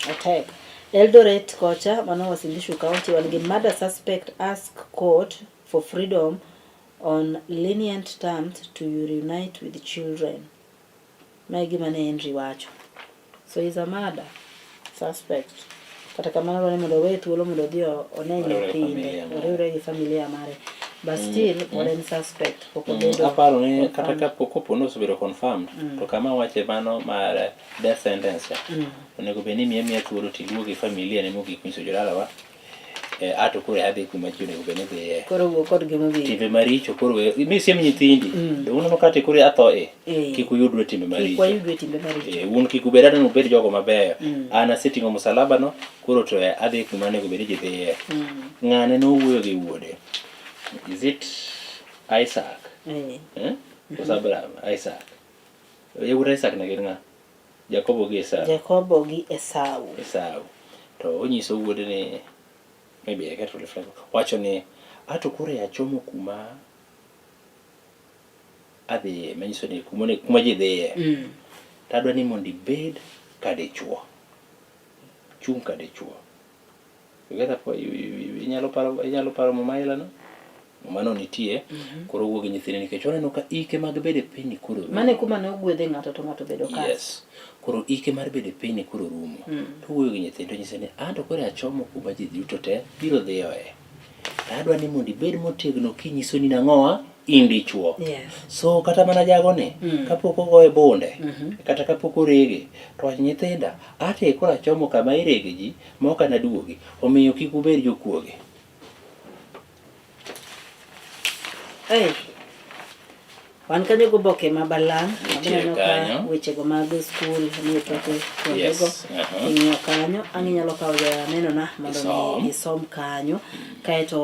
Speaker 18: Otek. Eldoret kocha, mano Uasin Gishu County, wan gi murder suspect ask court for freedom on lenient terms to reunite with children. Ma e gima ne Henry wacho. So he's a murder suspect. Kata kamano dwaro ni mondo oweye thuolo mondo odhi one
Speaker 2: Oriwre gi
Speaker 18: nyithinde,
Speaker 2: familia mare.
Speaker 18: oriwre gi familia mare. But still pod en suspect, pok obedo
Speaker 2: Aparo ni kata
Speaker 18: confirmed.
Speaker 2: ka kopo ni osebedo confirmed, to kama wache mano mar death sentence cha, onego bed ni imiye miya thuolo tiluo gi familia ne mogik nyiso jodalawa, ato koro adhi kuma ji onego bed ni dhiye.
Speaker 18: Koro wuo kodgi mogik.
Speaker 2: Timbe maricho koro mi siem nyithindi. Uneno kata koro atho e, kik uyudre timbe
Speaker 18: Kik
Speaker 2: maricho.
Speaker 18: wayudre timbe maricho.
Speaker 2: Un kik ubed aneno ubed jogo mabeyo. An aseting'o msalaba no, koro to adhi kuma onego bed ni ji dhiye. Ng'ane nowuoyo gi wuode. Is it Isaac? Koso Abraham? Isaac. Yawuot Isaac ne gin ng'a? Jakobo gi Esau.
Speaker 18: Jakobo gi Esau.
Speaker 2: Esau. To onyiso wuode ni maybe I can't reflect. Wacho ni ato koro achomo kuma adhiye, manyiso ni kuma ji dhiye. To adwa ni mondo ibed ka dichuo. Chung' ka dichuo. You get that point? Inyalo paro muma ila no? Muma no nitie. Koro owuo gi nyithinde nikech oneno ka ike mag bedo e pinyni koro rumo.
Speaker 18: Mano e kuma ne ogwedhe ng'ato to ng'ato obedo kas.
Speaker 2: Yes. Koro ike mar bedo e pinyni koro rumo. To owuoyo gi nyithinde onyise ni an to koro achomo kuma ji duto te biro dhiyoe. To adwa ni mondo ibed motegno kinyiso ni nang'owa? in dichuo.
Speaker 18: Yes.
Speaker 2: So kata mana jagoni kapok ogoye bunde kata kapok orege to wach nyithinda ate koro achomo kama irege ji ma ok anaduogi omiyo kik ubed jokuoge.
Speaker 18: Hey. Wan kanyo goboke ma balang'
Speaker 2: Nitie
Speaker 18: aneno ka
Speaker 2: kanyo.
Speaker 18: wechego mag skul nie toke kuondego
Speaker 2: Yes, aha.
Speaker 18: ing'iyo kanyo ang' inyalo kawo janenona mondo
Speaker 2: Isom.
Speaker 18: mi isom kanyo kaeto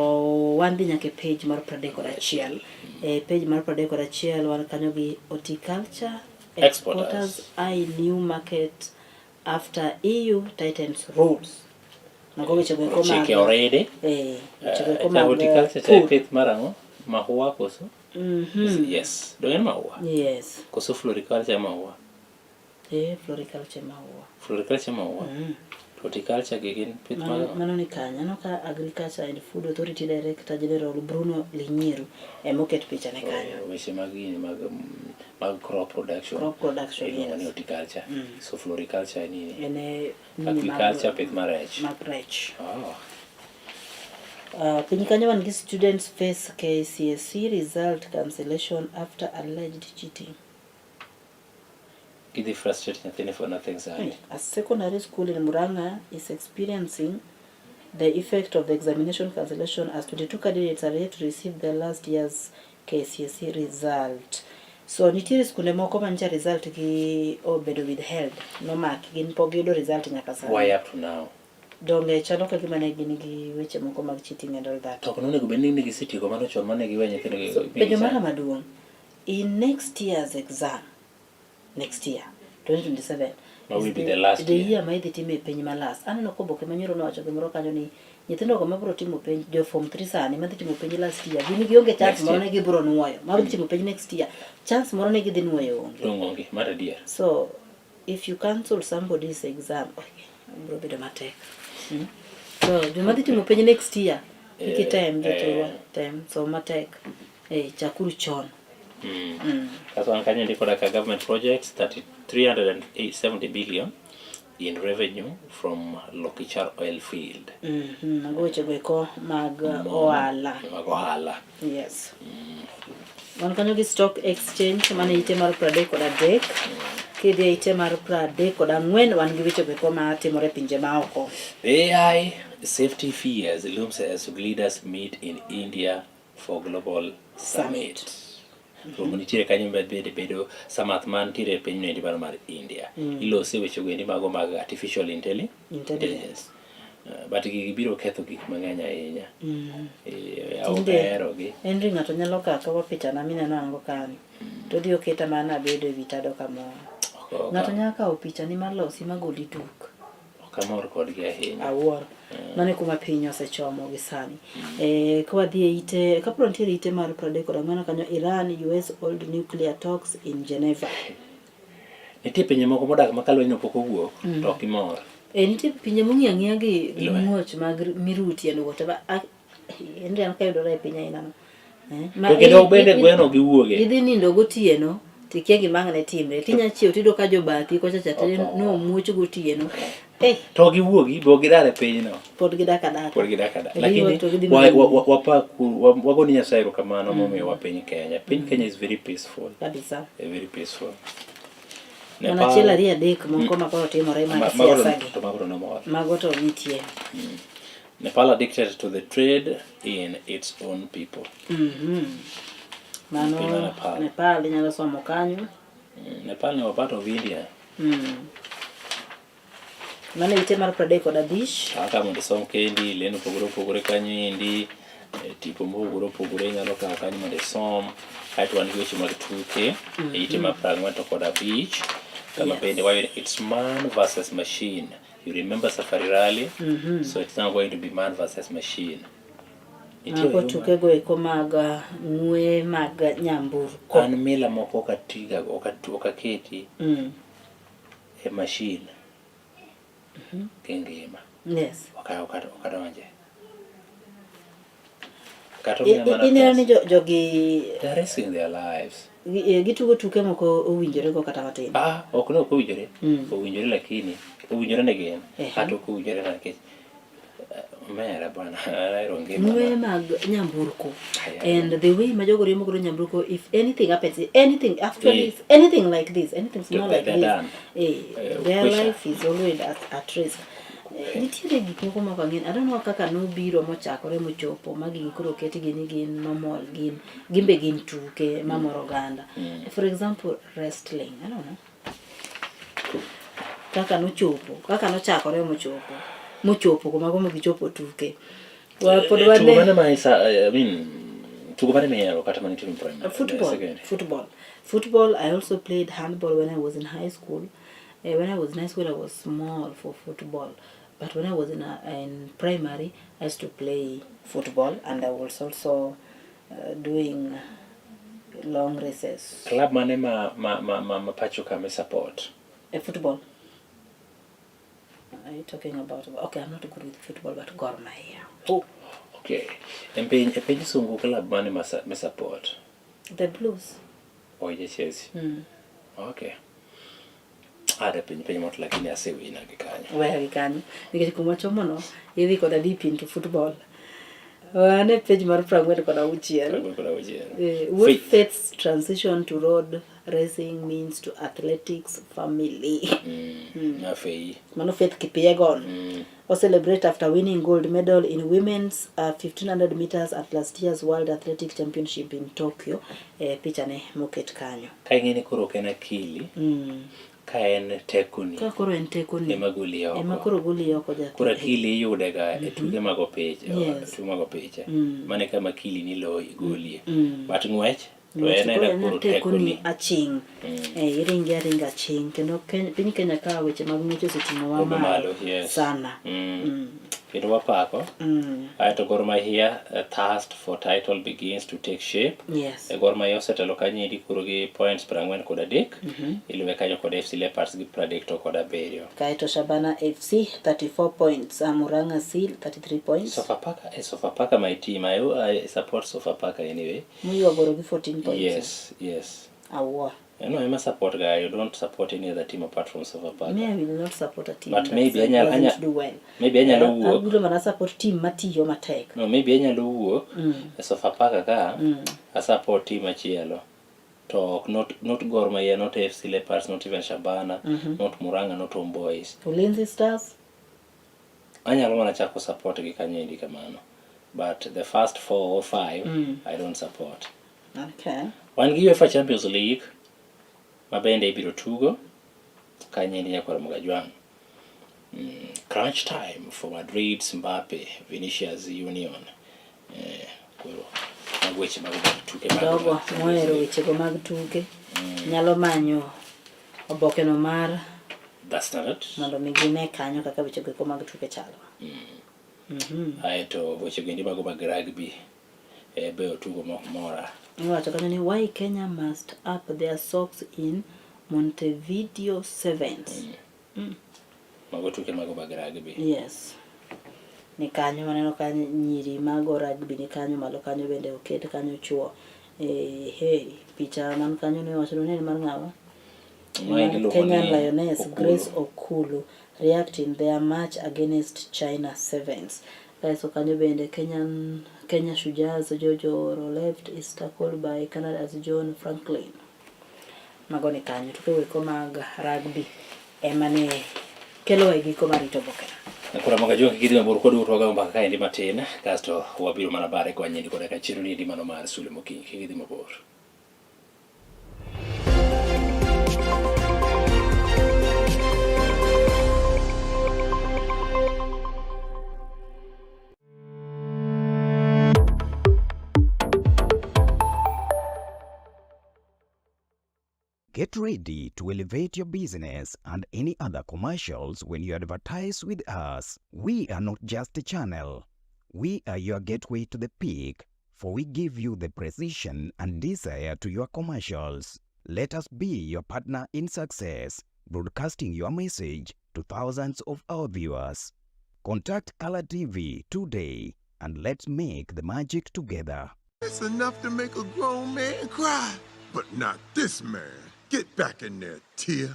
Speaker 18: wan dhi nyaka e page mar 31 e page mar 31 wan kanyo gi horticulture
Speaker 2: Exporters.
Speaker 18: exporters eye new market after EU tightens rules mago wechego eko mag
Speaker 2: Chike oridi.
Speaker 18: eh wechego eko
Speaker 2: Eh,
Speaker 18: mag
Speaker 2: horticulture cha
Speaker 18: pur.
Speaker 2: pith mar ang'o? Mahua koso?
Speaker 18: Mhm.
Speaker 2: Yes. Donge en maua?
Speaker 18: Yes.
Speaker 2: Koso floriculture maua?
Speaker 18: Eh, floriculture maua.
Speaker 2: Floriculture maua. Horticulture gi gin pith
Speaker 18: Mano,
Speaker 2: mag ang'o?
Speaker 18: mano ni kanye? Aneno ka Agriculture and Food Authority Director General Bruno Linyiru ema oket picha ne kanyo.
Speaker 2: Oh, weche mag gini mag mag crop production.
Speaker 18: Crop production,
Speaker 2: Iluongo ni
Speaker 18: yes.
Speaker 2: horticulture. So floriculture en nini?
Speaker 18: En e nini mag-
Speaker 2: Agriculture pith mar rech.
Speaker 18: Mag rech.
Speaker 2: Oh.
Speaker 18: Piny kanyo wan gi students face KCSE result cancellation after alleged cheating.
Speaker 2: Gidhi frustrate nyathini for nothing sani.
Speaker 18: A secondary school in Murang'a is experiencing the effect of the examination cancellation as 22 candidates are yet to receive their last year's KCSE result. So nitiere skunde moko ma nyicha result gi obedo withheld, nomaki, gin pok giyudo result nyaka sani.
Speaker 2: Why up to now?
Speaker 18: Donge chalo ka gima ne gin gi weche moko mag cheating and all that.
Speaker 2: To ok nonego bed ni ne gisetieko mano chon mane giwe nyithindo gi.
Speaker 18: So, penjo mara maduong', in next year's exam, next year, 2027,
Speaker 2: Ma
Speaker 18: is
Speaker 2: will be the last
Speaker 18: the
Speaker 2: year.
Speaker 18: year ma idhi time penj ma last. Aneno ka oboke manyoro nowacho gimoro kanyo ni nyithindo go mabiro timo penj, jo form 3 sani madhi timo penj last year, gin gionge chance
Speaker 2: Next
Speaker 18: moro
Speaker 2: year.
Speaker 18: ne gibiro nuoyo. Mabiro timo penj next year, chance moro ne gidhi nuoyo onge.
Speaker 2: Dong' onge, mar adier.
Speaker 18: So, if you cancel somebody's exam, okay, biro bedo matek. So, joma dhi timo penj next year, kik item jothurwa, tem, som matek. Eh, chakuru chon.
Speaker 2: Kaso an kanyo ndiko koda ka government projects 30 370 billion in revenue from Lokichar oil field.
Speaker 18: Mago wechego eko mag ohala.
Speaker 2: Mag ohala.
Speaker 18: Yes. Wan kanyo gi stock exchange mane ite mar 33. Kidhi e ite mar 34 wan gi wechego eko matimore e pinje maoko.
Speaker 2: AI safety fears looms as leaders meet in India for global summit. Romo nitiere kanyo ma bende bedo samath mantiere e pinyno endi mano mar India. Ilose weche go endi mago mag artificial intelligence. But gigi biro ketho gik mang'eny ahinya. Ok
Speaker 18: Tinde-
Speaker 2: aherogi.
Speaker 18: Henry ng'ato nyalo kawo akawa pichana mineno an go kani to odhi oketa mana abedo e wi tado kamoro.
Speaker 2: Ok-
Speaker 18: Ng'ato nyalo kawo pichani malosi magoli tuk.
Speaker 2: Ok amor kodgi ahinya.
Speaker 18: Awuoro. Mano e kuma piny osechomo gi sani. Eh, ka wadhi e ite, kaporo nitiere ite mar 34 kanyo Iran US hold nuclear talks in Geneva.
Speaker 2: Nitie pinje moko modak ma ka lweny no pok owuok to ok gimor.
Speaker 18: Eh, nitie pinje mong'iyo ang'iya gi gi
Speaker 2: Lweny.
Speaker 18: muoch mag miruti and whatever. Ah, Henry an kayudora e piny ainano. Eh, ma
Speaker 2: To kendo bende gweno giwuoge.
Speaker 18: Idhi nindo gotieno tikia gima ang' ne timre. Tinya chiew tiyudo ka jobathi kocha cha te nomuoch gotieno. Eh,
Speaker 2: To giwuogi bo gidar e pinyno.
Speaker 18: pod gidak adaka.
Speaker 2: Pod gidak adaka.
Speaker 18: Gidhi
Speaker 2: Lakini
Speaker 18: to gidhi
Speaker 2: wa-
Speaker 18: mana-
Speaker 2: wa- wa- wapaku wa- wago ni Nyasaye erokamano momiyo wa piny Kenya. Piny Kenya is very peaceful.
Speaker 18: Kabisa.
Speaker 2: Very peaceful.
Speaker 18: Mana achiel ariyo adek moko ma koro timore mag
Speaker 2: mago to-
Speaker 18: siasa gi.
Speaker 2: to mago to nomor.
Speaker 18: Mago to nitie.
Speaker 2: Nepal addicted to the trade in its own people.
Speaker 18: Mano
Speaker 2: Piny mar Nepal.
Speaker 18: Nepal inyalo somo kanyo.
Speaker 2: Nepal ne were part of India.
Speaker 18: Mano ite mar 35.
Speaker 2: Kaka mondo isom kendi, lendo opogore opogore kanyo endi, tipo mopogore opogore inyalo kawo kanyo mondo isom. Kaeto wan gi weche mag tuke, e ite mar 45. Kama bende wayudo it's man versus machine. You remember Safari Rally? So it's now going to be man versus machine. Nitie
Speaker 18: Mago
Speaker 2: yo ma-
Speaker 18: tukego eko mag ng'we mag nyamburko.
Speaker 2: An mila moko ok atiga ok aketi e machine kingima.
Speaker 18: Yes.
Speaker 2: Ok adonje. Kata omiya mana
Speaker 18: Ineno ni
Speaker 2: pesa.
Speaker 18: jogi
Speaker 2: They are risking their lives.
Speaker 18: gitugo tuke moko owinjore go kata matin.
Speaker 2: Ah, ok ne ok owinjore. Owinjore lakini owinjore ne gin. Kata ok owinjore na nikech Omera bwana, ahero ngima.
Speaker 18: Ng'weye mag nyamburko and the way ma jogo riembo godo nyamburko if anything happens anything actually if anything like this anything small like
Speaker 2: They're
Speaker 18: this
Speaker 2: done.
Speaker 18: their
Speaker 2: kwisha.
Speaker 18: life is always at risk. Nitiere gik moko mok ang'eyo I don't know kaka nobiro mochakore mochopo ma gigi koro oketgi ni gin normal gin gin be gin tuke mamoro oganda. For example wrestling I don't know kaka nochopo kaka nochakore mochopo mochopo kuma gomo gichopo tuke. Wa pod
Speaker 2: Tugo
Speaker 18: wane
Speaker 2: mane ma isa, I mean, tugo mane mihero kata mane itimo primary?
Speaker 18: Football,
Speaker 2: Secondary?
Speaker 18: football, football. I also played handball when I was in high school. When I was in high school, I was small for football, but when I was in primary, I used to play football, and I was also doing long races.
Speaker 2: Club mane ma pacho ka mi support?
Speaker 18: Football. Are you talking about? Okay, I'm not good with football, but Gor Mahia.
Speaker 2: Oh, okay. E piny sungu club mane ma support?
Speaker 18: The Blues.
Speaker 2: Oye Chelsea. Okay. Ada piny mot lakini asewina gi kanyo.
Speaker 18: Weya gi kanyo. Nikech kuma chomono, idhi koda deep into football. Wan e page mar 46.
Speaker 2: 46.
Speaker 18: What Faith's transition to road racing means to athletics family.
Speaker 2: Na Faith.
Speaker 18: Mano Faith Kipyegon. Was celebrate after winning gold medal in women's 1500 meters at last year's World Athletic Championship in Tokyo. Picha ne moket kanyo.
Speaker 2: Ka ing'e ni koro ok en akili. Ka en tekoni.
Speaker 18: Ka koro en tekoni.
Speaker 2: Ema goli oko.
Speaker 18: Ema koro goli oko jathi.
Speaker 2: Koro akili iyude ga e tuke mag opiche.
Speaker 18: Yes.
Speaker 2: Tuke mag opiche. Mane kama akili ni loyi golie. But ng'wech to
Speaker 18: Ng'wech
Speaker 2: en
Speaker 18: to
Speaker 2: ena
Speaker 18: koro en
Speaker 2: koro
Speaker 18: tekoni
Speaker 2: tekoni.
Speaker 18: aching'. Iringi aringa aching'. Kendo piny Kenya ka weche mag ng'wech oseting'owa
Speaker 2: Ogo
Speaker 18: malo
Speaker 2: malo, yes.
Speaker 18: sana.
Speaker 2: Kendo wapako. Aeto Gor Mahia, thirst for title begins to take shape.
Speaker 18: Yes.
Speaker 2: Gor Mahia osetelo kanyo endi koro gi points 43. Iluwe kanyo kod FC Leopards gi 37.
Speaker 18: Kaeto Shabana FC 34 points, Murang'a Seal 33 points.
Speaker 2: Sofapaka my team. I support Sofapaka anyway.
Speaker 18: Muyiwa Goro gi 14 points.
Speaker 2: Yes, yes.
Speaker 18: Awuo.
Speaker 2: No, I must support guy. You don't support any other team apart from Sofapaka.
Speaker 18: Me, I will not support a team
Speaker 2: But
Speaker 18: that
Speaker 2: maybe
Speaker 18: doesn't do well.
Speaker 2: Maybe anyalo wuok.
Speaker 18: Abiro mana support team matiyo matek.
Speaker 2: No, maybe anyalo wuok e Sofapaka ka a support team machielo. To ok not Gor Mahia, not FC Leopards, not even Shabana, not Murang'a, not Homeboys.
Speaker 18: Ulinzi Stars?
Speaker 2: Anyalo mana chako support gi kanyo endi kamano. But the first 4 or 5, I don't support.
Speaker 18: Okay.
Speaker 2: Wan gi UEFA Champions League ma bende ibiro tugo kanyo endi nyakwar Mugajwang'. Crunch time for Madrid, Mbappe, Vinicius Union. Koro mag weche mag tuke mag
Speaker 18: Jogo
Speaker 2: Champions
Speaker 18: mohero
Speaker 2: League.
Speaker 18: wechego mag tuke nyalo manyo obokeno mar
Speaker 2: The Standard
Speaker 18: mondo mi gine kanyo kaka wechego eko mag tuke chalo.
Speaker 2: Aeto weche bende mago mag rugby be otugo mok mora.
Speaker 18: Iwacho kanyo ni why Kenya must up their socks in Montevideo Sevens.
Speaker 2: Mago tuke mago mag rugby.
Speaker 18: Yes. Ni kanyo waneno ka nyiri mago rugby ni kanyo malo kanyo bende oket kanyo chuo. Hey, picha man kanyo ne wacho ni en mar ng'awa?
Speaker 2: Mae iluongo
Speaker 18: Kenyan
Speaker 2: ni
Speaker 18: Lioness
Speaker 2: Okulu.
Speaker 18: Grace Okulu react in their match against China Sevens. Kaeto kanyo bende Kenya Shujaz George Oro left is tackled by Canada's John Franklin. Mago ni kanyo tuke weko mag rugby ema ne kelo e giko mar rito oboke.
Speaker 2: Koro maga jongi gidhi mabor kod utwaga mbaka kaendi matin kasto wabiro mana bare kwa nyendi koda ka chenro ni mano mar Sulwe Mokinyi kik idhi mabor.
Speaker 15: Get ready to elevate your business and any other commercials when you advertise with us. We are not just a channel. We are your gateway to the peak, for we give you the precision and desire to your commercials. Let us be your partner in success, broadcasting your message to thousands of our viewers. Contact Color TV today and let's make the magic together.
Speaker 17: It's enough to make a grown man cry, but not this man. Get back in there, Tia.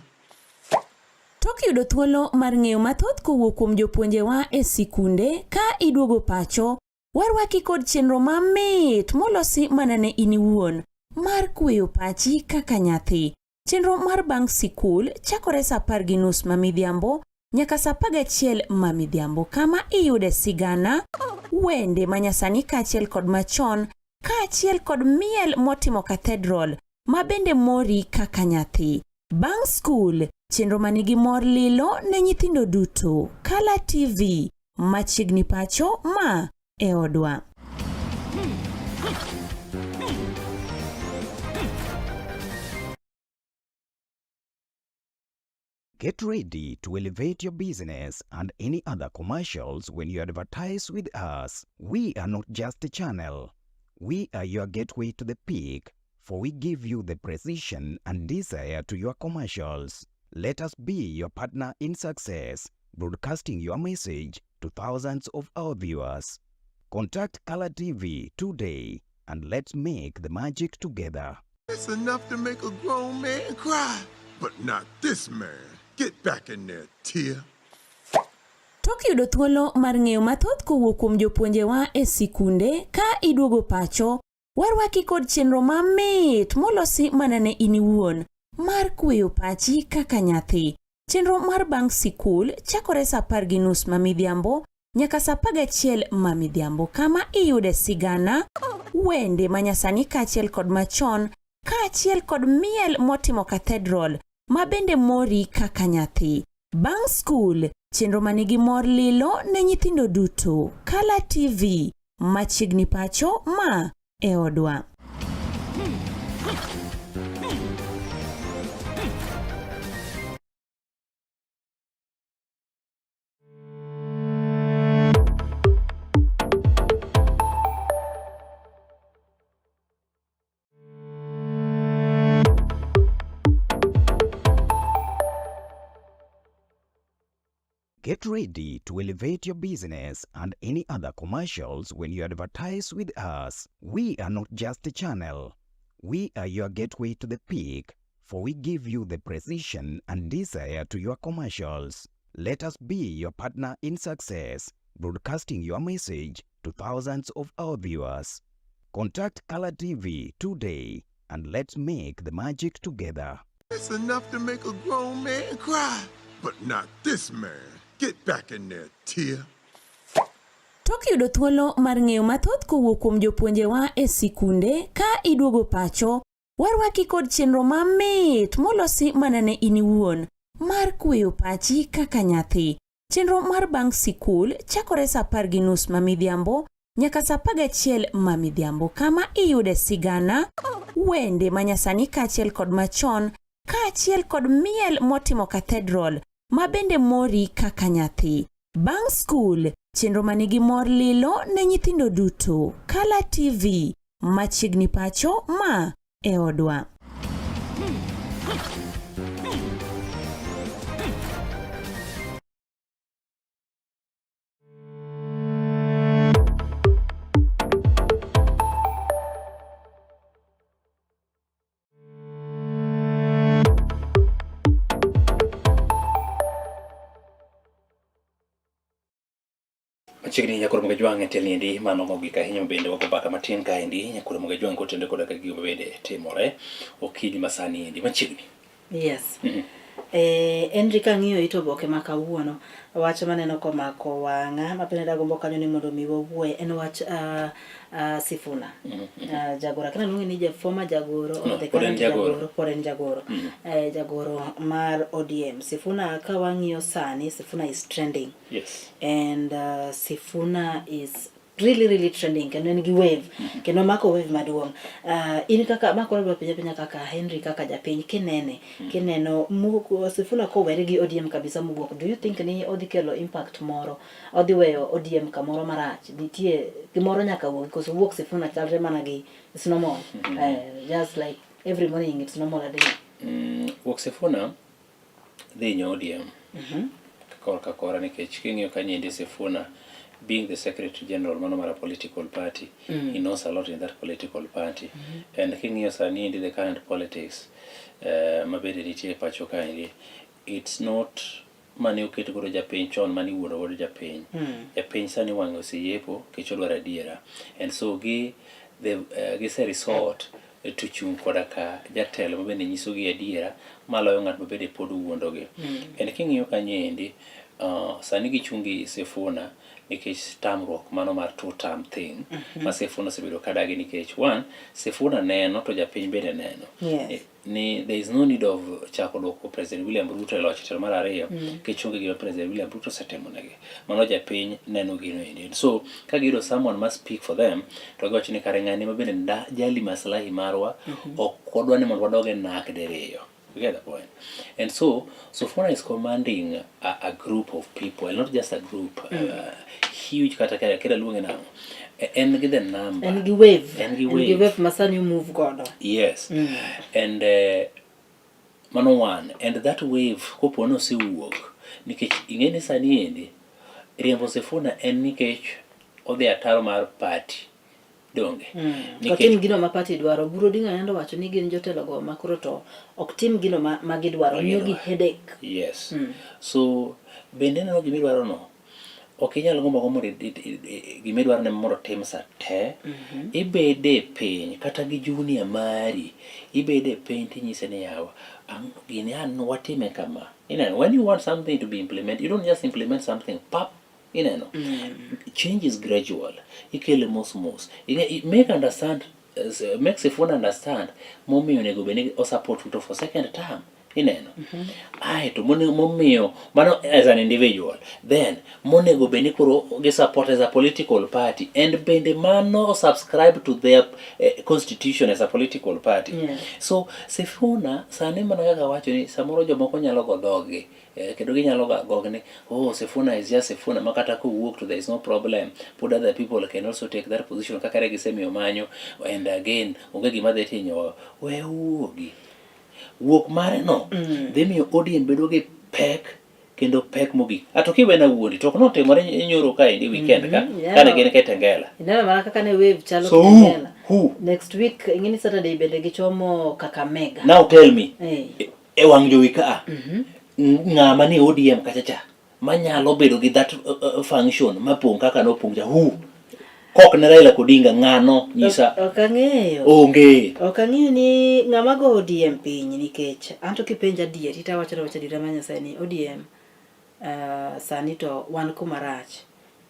Speaker 16: Tok yudo thuolo mar ng'eyo mathoth kowuok kuom jopuonjewa e sikunde ka iduogo pacho, warwaki kod chenro mamit molosi mana ne in iwuon mar kweyo pachi kaka nyathi. Chenro mar bang' sikul chakore sa 10:30 ma midhiambo nyaka sa 11 ma midhiambo kama iyude sigana, wende manyasani kaachiel kod machon kaachiel kod miel motimo cathedral ma bende mori kaka nyathi. Bang' skul, chenro ma nigi mor lilo ne nyithindo duto. Kala TV, machiegni pacho ma e odwa.
Speaker 15: Get ready to elevate your business and any other commercials when you advertise with us. We are not just a channel. We are your gateway to the peak, for we give you the precision and desire to your commercials. Let us be your partner in success, broadcasting your message to thousands of our viewers. Contact Color TV today and let's make the magic together.
Speaker 17: It's enough to make a grown man cry, but not this man. Get back in there, Tia.
Speaker 16: Tok yudo thuolo mar ng'eyo mathoth kowuok kuom jopuonjewa e sikunde ka iduogo pacho, warwaki kod chenro mamit molosi mana ne in iwuon mar kweyo pachi kaka nyathi. Chenro mar bang' sikul chakore sa 10:30 ma midhiambo nyaka sa 11 ma midhiambo kama iyude sigana, wende manyasani kaachiel kod machon kaachiel kod miel motimo cathedral ma bende mori kaka nyathi. Bang' skul, chenro ma nigi mor lilo ne nyithindo duto. Kala TV, machiegni pacho ma e odwa.
Speaker 15: Get ready to elevate your business and any other commercials when you advertise with us. We are not just a channel. We are your gateway to the peak, for we give you the precision and desire to your commercials. Let us be your partner in success, broadcasting your message to thousands of our viewers. Contact Color TV today and let's make the magic together.
Speaker 17: It's enough to make a grown man cry, but not this man. Get back in there, Tia.
Speaker 16: Tok yudo thuolo mar ng'eyo mathoth kowuok kuom jopuonjewa e sikunde ka iduogo pacho, warwaki kod chenro mamit molosi mana ne in iwuon mar kweyo pachi kaka nyathi. Chenro mar bang' sikul chakore sa 10:30 ma midhiambo nyaka sa 11 ma midhiambo kama iyude sigana, wende manyasani kaachiel kod machon kaachiel kod miel motimo cathedral ma bende mori kaka nyathi. Bang' skul, chenro ma nigi mor lilo ne nyithindo duto. Kala TV, machiegni pacho ma e odwa.
Speaker 2: Machiegni Nyakoro Mogajwang' e telni endi mano mogik ahinya bende wago mbaka matin kaendi Nyakoro Mogajwang' kotenore koda ka gigo bende timore okinyi masani endi machiegni.
Speaker 18: Yes. Henry kang'iyo it oboke ma kawuono, wach maneno komako wang'a ma bende dagombo kanyo ni mondo mi wawuoye en wach Sifuna. Jagoro akina luonge ni ja former jagoro or
Speaker 2: No,
Speaker 18: the
Speaker 2: pod en
Speaker 18: current
Speaker 2: jagoro.
Speaker 18: jagoro, pod en jagoro. Jagoro mar ODM. Sifuna ka wang'iyo sani, Sifuna is trending.
Speaker 2: Yes.
Speaker 18: And Sifuna is really really trending kendo en gi wave kendo omako wave maduong'. In kaka ma koro adwa penja penja kaka Henry kaka japiny kinene kineno Sifuna kowere gi ODM kabisa mowuok, do you think ni odhi kelo impact moro, odhi weyo ODM kamoro marach, nitie gimoro nyaka wuogi koso wuok Sifuna chalre mana gi it's normal. Just like every morning it's normal a day.
Speaker 2: Wuok Sifuna dhi hinyo ODM korka kora nikech king'iyo kanyo endi Sifuna being the secretary general mano mar a political party, he knows a lot in that political party. And king'iyo sani endi the current politics ma bende nitie e pacho kaendi, It's not mane oket godo japiny chon mane iwuondo godo japiny. Japiny sani wang'e oseyepo nikech odwaro adiera. And so gi the, gise resort to chung' koda ka jatelo mabende nyisogi adiera maloyo ng'at mabende pod wuondogi. And king'iyo kanyo endi, sani gichung' gi Sifuna nikech tamruok mano mar two term thing ma Sifuna osebedo kadagi nikech one, Sifuna neno to japiny bende neno. Ni there is no need of chako duoko President William Ruto e loch e telo mar ariyo nikech onge gima President William Ruto osetimo negi. Mano japiny neno gino endi. And so ka giyudo someone ma speak for them to giwacho ni kare ng'ani ma bende nda jali maslahi marwa ok wadwa ni mondo wadog e nak diriyo. You get the point? And so Sifuna is commanding a group of people, and not just a group, huge kata kata kata luonge nang'o. En gi the number.
Speaker 18: En gi wave.
Speaker 2: En gi
Speaker 18: En gi
Speaker 2: wave.
Speaker 18: wave ma sani move godo.
Speaker 2: Yes. And mano one. And that wave kopo ni osewuok nikech ing'e ni sani endi riembo Sifuna en nikech odhi ataro mar party. Donge?
Speaker 18: To tim gino ma party dwaro. Oburu Odinga nyalo wacho ni gin jotelo go ma koro to ok tim gino ma gidwaro. Miyo gi headache.
Speaker 2: Yes. So bende ineno gima idwaro no ok inyal gombo agomba mondo gima idwaro ne mondo otim sa te. Ibede piny kata gi junior mari, ibede piny tinyise ni yawa, gini an watime kama. Ineno, when you want something to be implemented, you don't just implement something pap. Ineno, change is gradual. Ikele mos mos. Make understand, make Sifuna understand momiyo onego bed ni o support Ruto for second term. Ineno. Ae to momiyo mano as an individual, then monego bed ni koro gi support as a political party, and bende mano subscribe to their constitution as a political party. So Sifuna sani mana kaka wacho ni samoro jomoko nyalo go dhoggi kendo ginyalo ga gog ni oh, Sifuna is just Sifuna ma kata kowuok to there is no problem, put other people can also take that position kaka ne gisemiyo manyo, and again onge gima dhi tinyo we wuogi wuok mare no dhi miyo ODM bedo gi pek kendo pek mogik ato kiwena wuondi to ok notimore nyoro kaendi weekend ka kane gin Kitengela.
Speaker 18: Ineno mana kaka ne wave chalo
Speaker 2: So who?
Speaker 18: Kitengela.
Speaker 2: Who?
Speaker 18: Next week ing'eni Saturday bende gichomo Kakamega.
Speaker 2: Now tell me, e wang' jowi ka ng'ama ni ODM kacha cha manyalo bedo gi that function mapong' kaka nopong' cha who kok ne Raila Odinga ng'ano nyisa?
Speaker 18: Ok ang'eyo.
Speaker 2: Onge.
Speaker 18: Ok ang'eyo ni ng'ama go ODM piny nikech anto kipenja adieri to awacho awacha adiera mar Nyasaye ni ODM sani to wan kuma rach.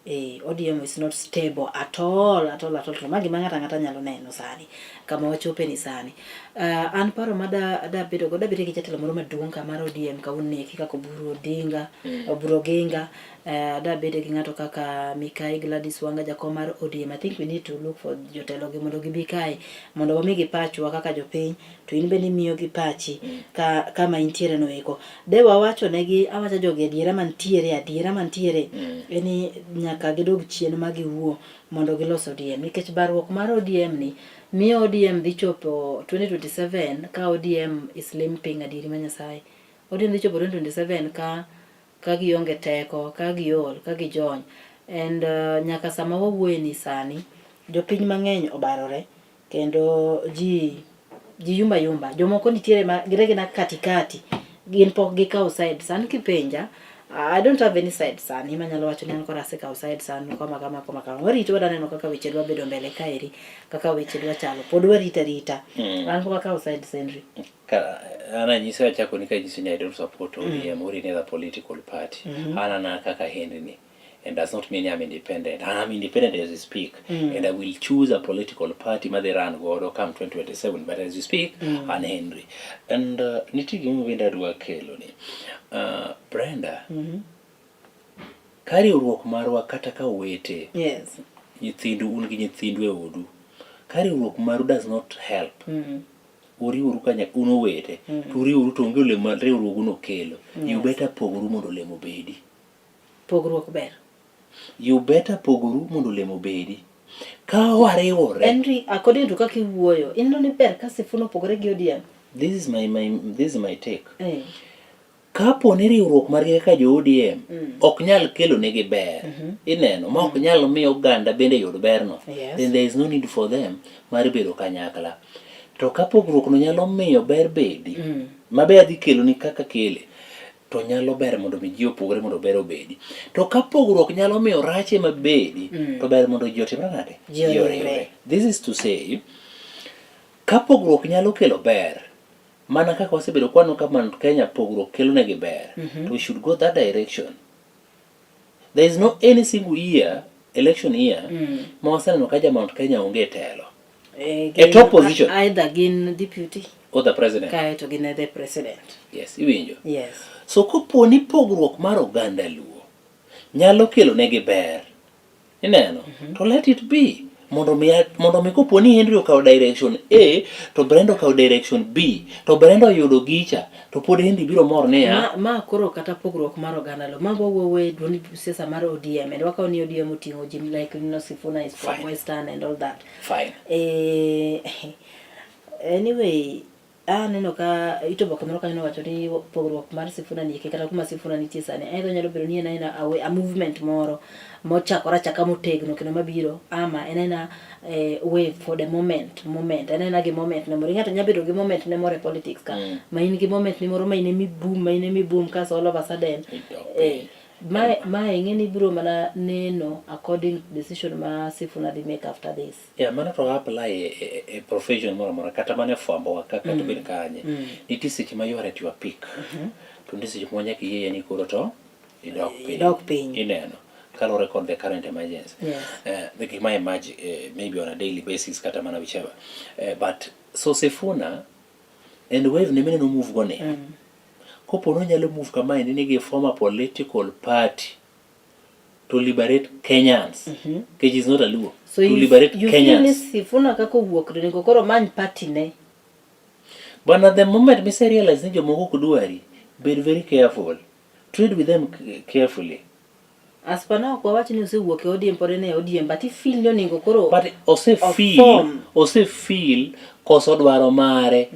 Speaker 18: ODM is not stable at all, at all, at all. To ma gima ng'ato ang'ata nyalo neno sani kama wachope ni sani. An paro ma da bedo go, da bedo gi jatelo moro maduong' ka mar ODM kawuono ni eki kaka Oburu Odinga, Oburu Oginga, da bede gi ng'ato kaka Mikai Gladys Wanga jakom mar ODM. I think we need to look for jotelo gi mondo gibi kae mondo wamigi pachwa kaka jopiny, to in bende imiyo gi pachi ka kama intiere no eko. De wawacho negi awacha jogi adiera mantiere, adiera mantiere en ni nyaka gidog chien ma giwuo mondo gilos ODM nikech barruok mar ODM ni miyo ODM dhi chopo 2027 ka ODM is limping adieri ma Nyasaye. ODM dhi chopo 2027 ka gionge teko, ka giol, ka gijony. And nyaka sama wawuoye ni sani, jopiny mang'eny obarore kendo ji yumba yumba. Jomoko nitiere ma gin agina katikati, gin pok gikawo side. Sani kipenja, I don't have any side sani manyalo wacho ni an koro asekawo side sani kama kama kama kama. Warito wadwa neno kaka weche dwa bedo mbele kaeri, kaka weche dwa chalo. Pod warito arita. An pok akawo side Henry.
Speaker 2: Ka an anyisi achako ni kanyisi ni I don't support ODM or any other political party. An ana kaka Henry ni. And does not mean I'm independent. I'm independent as we speak. And I will choose a political party madhi run godo come 2027. But as we speak, I'm Henry. And nitie gima bende adwa kelo ni. Brenda, ka riwruok marwa kata ka owete, nyithindu un gi nyithindu e odu, ka riwruok maru does not help, uriwuru kanyakla un owete, to uriwuru to onge olemo ma riwruoguno kelo. You better pogoru mondo olemo obedi.
Speaker 18: Pogruok ber.
Speaker 2: You better pogoru mondo olemo obedi. Ka wariwore.
Speaker 18: Henry, according to kaka iwuoyo, ineno ni ber ka Sifuna opogore gi ODM?
Speaker 2: This is my take. Kapo ni riwruok margi kaka jo ODM ok nyal kelo negi ber, ineno, ma ok nyal miyo oganda bende yud berno, then there is no need for them mar bedo kanyakla. To ka pogruok no nyalo miyo ber bedi, ma be adhi kelo ni kaka kele. to nyalo ber mondo mi ji opogre mondo ber obedi. To ka pogruok nyalo miyo rach ema bedi, to ber mondo ji otimre nade?
Speaker 18: Ji oriwre.
Speaker 2: This is to say, ka pogruok nyalo kelo ber, mana kaka wasebedo kwano ka Mount Kenya pogruok kelo negi ber, to we should go that direction. There is no any single year, election year, ma waseneno ka ja Mount Kenya onge e telo.
Speaker 18: Eh,
Speaker 2: E top position.
Speaker 18: Either gin deputy
Speaker 2: Or the president.
Speaker 18: kae to gin the president.
Speaker 2: Yes, iwinjo.
Speaker 18: Yes.
Speaker 2: So kopo ni pogruok mar oganda Luo nyalo kelo negi ber, ineno, to let it be. Mondo mi, mondo mi kopo ni Henry okawo direction A to Brenda okawo direction B to Brenda oyudo gicha to pod Henry biro mor niya
Speaker 18: Ma, ma koro kata pogruok mar oganda lo. Mago wawuoye duond siasa mar ODM and wakawo ni ODM oting'o ji like you know, Sifuna is from
Speaker 2: Fine.
Speaker 18: Western and all that.
Speaker 2: Fine.
Speaker 18: Eh, anyway, aneno ka ito oboke moro kanyo nowacho ni pogruok mar Sifuna ni kata kuma Sifuna nitie sani either onyalo bedo ni en aena a, a movement moro mochakore achaka motegno kendo mabiro ama en aena eh, wave for the moment moment en aena gi moment ne moro ng'ato nyalo bedo gi moment ne moro e politics ka ma in gi moment ni moro ma in emi boom ma in emi boom kaso all of a sudden eh, mae mae ing'e ni ibiro mana neno according to decision ma Sifuna dhi make after this.
Speaker 2: Yeah, mano to apply e, e, e profession moro amora kata mana e fwambo wa kaka to bed kanye. Nitie seche ma you are at your peak. To nitie seche ma nyaka iyie ni koro to idok piny.
Speaker 18: Idok piny.
Speaker 2: Ineno. Kaluwore kod the current emergency.
Speaker 18: Yes.
Speaker 2: The gik ma emerge maybe on a daily basis kata mana whichever. But so Sifuna and wave ne mineno move go ni. Kopo ni onyalo move kamaendi ni gi form a political party to liberate Kenyans. Nikech is not a Luo.
Speaker 18: So
Speaker 2: to
Speaker 18: you,
Speaker 2: liberate
Speaker 18: you feel ni
Speaker 2: Kenyans.
Speaker 18: Sifuna kaka owuok to onego koro omany party ne.
Speaker 2: But at the moment mise realize ni jomoko ok dwari, bed very careful. Tread with them carefully.
Speaker 18: As per now ok wawach ni osewuok e ODM pod en e ODM but i feel ni onego koro
Speaker 2: But ose feel,
Speaker 18: oform.
Speaker 2: ose feel koso dwaro mare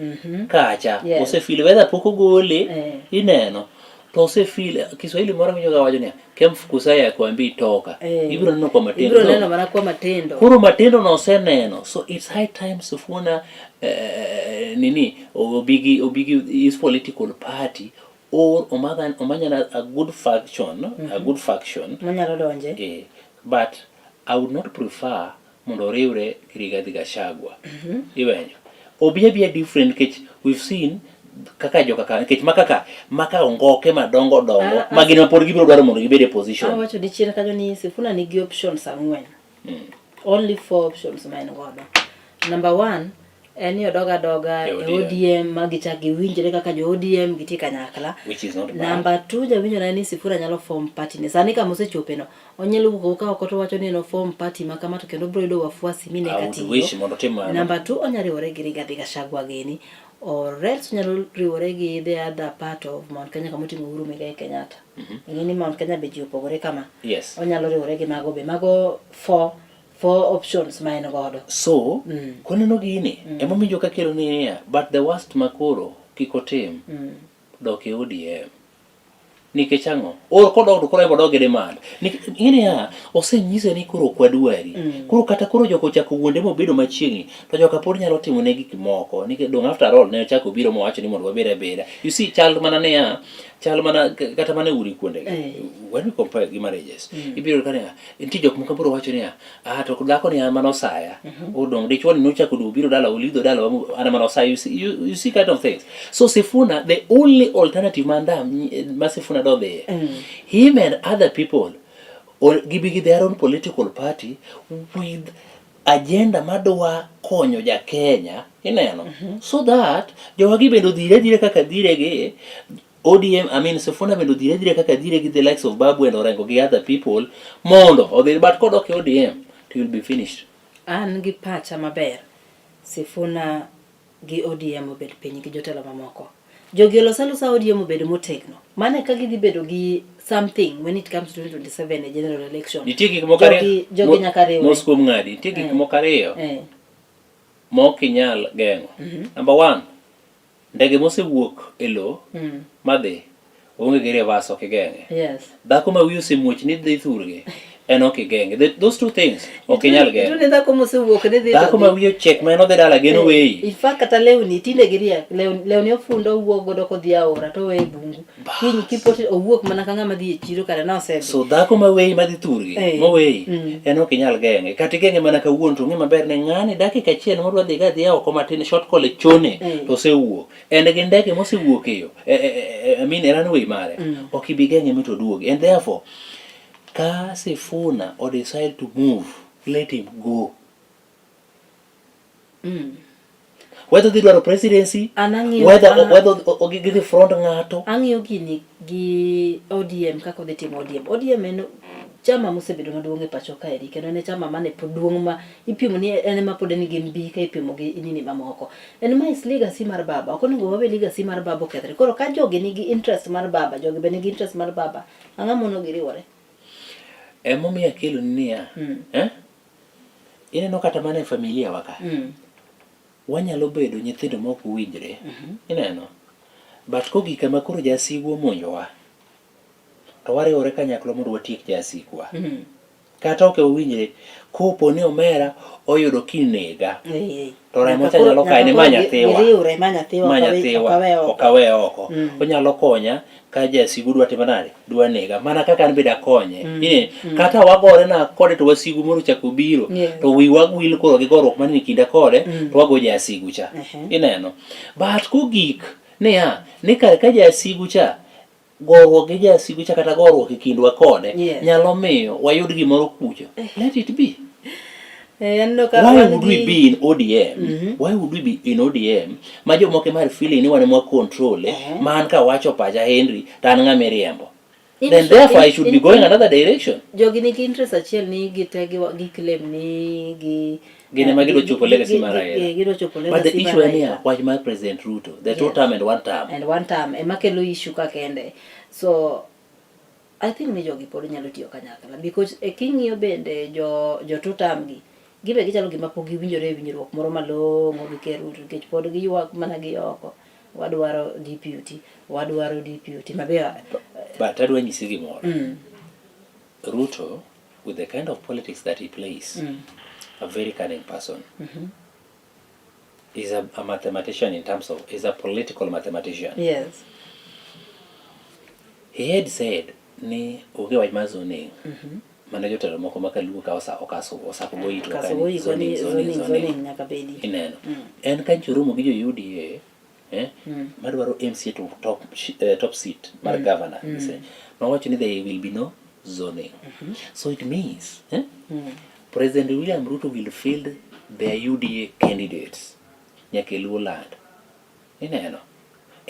Speaker 2: kacha.
Speaker 18: Yes.
Speaker 2: Ose feel whether pok ogole,
Speaker 18: Eh.
Speaker 2: ineno. To ose feel, Kiswahili moro winjo ka wacho niya, kemfukuzaye hakuambii toka.
Speaker 18: Eh.
Speaker 2: Ibiro neno kwa matendo.
Speaker 18: Ibiro neno mana kwa matendo.
Speaker 2: Koro matendo no oseneno. So it's high time Sifuna nini obigi obigi his political party or omadhan omanyana a good faction, a good faction.
Speaker 18: Monyalo donje.
Speaker 2: Eh, but I would not prefer mondo oriwre gi Rigathi Gachagua. Iwenjo. Obi abia different nikech we've seen kaka joka ka nikech maka maka ongoke madongo dongo
Speaker 18: Ah, ah.
Speaker 2: ma gin ma pod gibiro dwaro mondo gibed e position.
Speaker 18: Awacho ni chien kanyo ni Sifuna nigi options ang'wen. Only four options ma en godo. Number one, en ni odog adoga
Speaker 2: E
Speaker 18: e
Speaker 2: ODM.
Speaker 18: ODM ma gichak giwinjre kaka jo ODM giti kanyakla.
Speaker 2: Which is not bad.
Speaker 18: Number two, jawinjo na ni Sifuna nyalo form party ne. Sani kama osechope no, onyalo wuok awuoka oko to wacho ni en oform party ma kama to kendo obiro yudo wafuasi mine
Speaker 2: I would
Speaker 18: katiyo.
Speaker 2: wish mondo otim mano.
Speaker 18: Number two, onyalo riwore gi Rigathi Gachagua gini. Or else onyalo riwore gi the other part of Mount Kenya kama oting'o Uhuru Muigai Kenyatta. Ing'e ni Mount Kenya be ji opogore kama.
Speaker 2: Yes.
Speaker 18: Onyalo riwore gi mago be. Mago four, four options ma en godo.
Speaker 2: So, koneno gini, emomiyo joka kelo niya, but the worst makoro kik otim, dok e ODM. Nikech ang'o? Or kodok to koro ema odok gi demand. Nikech ing'e niya, osenyise ni koro ok wadwari. Koro kata koro joka ochako wuonde mobedo machiegni, to joka pod nyalo timo ne gik moko. Nikech dong after all ne ochako obiro mowacho ni mondo wabed abeda. You see, chal mana niya, chal mana kata mana e udi kuondegi. When we compare gi marriages, ibiro yudo ka niya, nitie jok moko biro wacho niya, ah to dhako ni an mana osaya. Odong dichuo ni nochako duogo biro dala olidho dala an mana osaya. You see, you see kind of things. So Sifuna, the only alternative ma ma Sifuna do dhiye, him and other people or gibi gi their own political party with agenda madwa konyo ja Kenya, ineno, so that jowagi bende odhire adhira kaka dhire gi ODM, I mean Sifuna bende odhire adhira kaka dhire gi the likes of Babu and Orengo gi other people mondo odhi, but kodok e ODM to you'll be finished.
Speaker 18: An gi pacha maber, Sifuna gi ODM obed piny gi jotelo mamoko. Jogi olos alosa ODM obed motegno. Mano eka gidhi bedo gi something when it comes to 2027 e general election.
Speaker 2: Nitie gik moko ariyo
Speaker 18: Jogi, jogi nyaka riwre.
Speaker 2: mos kuom ng'adi, nitie gik moko ariyo ma ok inyal geng'o. Number one, ndege mosewuok e lo madhi onge gi reverse ok igeng'e.
Speaker 18: Yes.
Speaker 2: Dhako ma wiye osemuoch ni dhi thurgi en ok igeng'e. Those two things ok inyal geng'o.
Speaker 18: Itune dhako mosewuok ni dhi to
Speaker 2: Dhako ma
Speaker 18: dhi.
Speaker 2: wiye ochiek ma en odhi dala geno
Speaker 18: Eh,
Speaker 2: weyi.
Speaker 18: In fact kata lewni tinde giriek lewni, lewni ofundo owuok godo kodhi aora to oweye e bungu. Kiny kipot owuok mana ka ng'ama dhi e chiro kare nosedhi.
Speaker 2: So dhako ma weyi madhi thurgi,
Speaker 18: Eh.
Speaker 2: moweyi,
Speaker 18: Mm.
Speaker 2: en ok inyal geng'e. Kata igeng'e mana kawuono to ong'e maber ni ng'ani dakika achiel modwa dhi ga adhiya oko matin short call e chone
Speaker 18: Eh.
Speaker 2: to osewuok. En gi ndege mosewuok e yo, e, e, e, I mean e runway mare.
Speaker 18: Mm.
Speaker 2: Ok ibi geng'e mi to oduogi. And therefore, ka Sifuna o decide to move, let him go.
Speaker 18: Mm.
Speaker 2: Whether dhi dwaro presidency,
Speaker 18: An ang'iyo
Speaker 2: whether,
Speaker 18: an-
Speaker 2: whether gidhi front ng'ato.
Speaker 18: Ang'iyo gini gi ODM kaka odhi timo ODM. ODM en chama mosebedo maduong' e pacho kaeri kendo en e chama mane pod duong' ma ipimo ni en ema pod en gi mbi ka ipimo gi nini mamoko. En ma is legacy mar baba. Ok onego wawe legacy mar baba okethre. Koro ka jogi nigi interest mar baba, jogi be nigi interest mar baba, ang'o mono giriwore?
Speaker 2: Emomiyo akeloni niya,
Speaker 18: Mm.
Speaker 2: eh? Ineno kata mana e familia wa ka,
Speaker 18: Mm.
Speaker 2: wanyalo bedo nyithindo ma ok owinjre.
Speaker 18: Mm -hmm.
Speaker 2: Ineno? But kogik kama koro jasigu omonjowa, to wariwore kanyakla mondo watiek jasikwa.
Speaker 18: Mm.
Speaker 2: Kata ok wawinjre, kopo ni omera oyudo kinega,
Speaker 18: Eh,
Speaker 2: to remo
Speaker 18: nyaka
Speaker 2: cha
Speaker 18: koro-
Speaker 2: nyalo kaye ni
Speaker 18: nyaka
Speaker 2: ma
Speaker 18: koro
Speaker 2: nyathiwa.
Speaker 18: Giriwre ma nyathiwa
Speaker 2: ma
Speaker 18: ok awe-
Speaker 2: nyathiwa
Speaker 18: ok awe oko.
Speaker 2: ok awe oko
Speaker 18: Mm.
Speaker 2: onyalo konya ka jasigu dwa timo nade dwa nega mana kaka an bende akonye
Speaker 18: Mm.
Speaker 2: Ine,
Speaker 18: Mm.
Speaker 2: kata wagore na kode to wasigu moro ochako biro
Speaker 18: Yeah.
Speaker 2: to wiwa wil koro gi goruok manie kinda kode
Speaker 18: Mm.
Speaker 2: to wago jasigu cha
Speaker 18: Ehe.
Speaker 2: ineno but kogik niya ni kar ka jasigu cha goruok gi jasigu cha kata goruok e kindwa kode
Speaker 18: Yes.
Speaker 2: nyalo miyo wayud gimoro kucho let it be
Speaker 18: Eh, aneno ka
Speaker 2: why
Speaker 18: wan
Speaker 2: would we
Speaker 18: gi-
Speaker 2: be in ODM
Speaker 18: Mhm.
Speaker 2: why would we be in ODM ma jomoko mar feeling ni wan ema control
Speaker 18: Eh.
Speaker 2: ma an kawacho pacha Henry to an ng'ama iriembo
Speaker 18: In-
Speaker 2: then therefore I
Speaker 18: in-
Speaker 2: should
Speaker 18: in-
Speaker 2: be going another direction
Speaker 18: Jogi nigi interest achiel ni gite gi claim ni gi
Speaker 2: Gin ema gidwa
Speaker 18: gi-
Speaker 2: chopo
Speaker 18: gi-
Speaker 2: legacy
Speaker 18: gi-
Speaker 2: mar
Speaker 18: gi-
Speaker 2: Raila.
Speaker 18: eh, gidwa chopo
Speaker 2: but the
Speaker 18: legacy mar
Speaker 2: issue en niya
Speaker 18: Raila.
Speaker 2: wach mar President Ruto the two
Speaker 18: Yes.
Speaker 2: term and one term
Speaker 18: And one term ema kelo issue ka kende. So I think ni jogi pod nyalo tiyo kanyakla because e king'iyo bende jo jo two term gi gibe gichalo gima pok giwinjore e winjruok moro malong'o gi Ker Ruto nikech pod giywak mana gi oko wadwaro deputy wadwaro deputy mabe
Speaker 2: but adwa nyisi gimoro
Speaker 18: mm,
Speaker 2: Ruto with the kind of politics that he plays
Speaker 18: mm,
Speaker 2: a very cunning person
Speaker 18: mhm.
Speaker 2: He's a mathematician in terms of he's a political mathematician
Speaker 18: yes
Speaker 2: he had said ni onge wach mar zoning
Speaker 18: Mhm.
Speaker 2: mane jotelo moko ma kaluo ka osa okaso osako go itwa
Speaker 18: Kaso
Speaker 2: ka
Speaker 18: go
Speaker 2: ni
Speaker 18: itwa ni
Speaker 2: zoning,
Speaker 18: zoning, zoning nyaka bedi.
Speaker 2: ineno
Speaker 18: Mm.
Speaker 2: en ka nyocha oromo gi jo UDA eh,
Speaker 18: Mm.
Speaker 2: madwaro MCA to top, top seat mar
Speaker 18: Mm.
Speaker 2: governor
Speaker 18: Mm.
Speaker 2: mm. nowacho ni there will be no zoning
Speaker 18: Mhm.
Speaker 2: so it means eh,
Speaker 18: Mm.
Speaker 2: President William Ruto will field their UDA candidates nyaka e Luo land ineno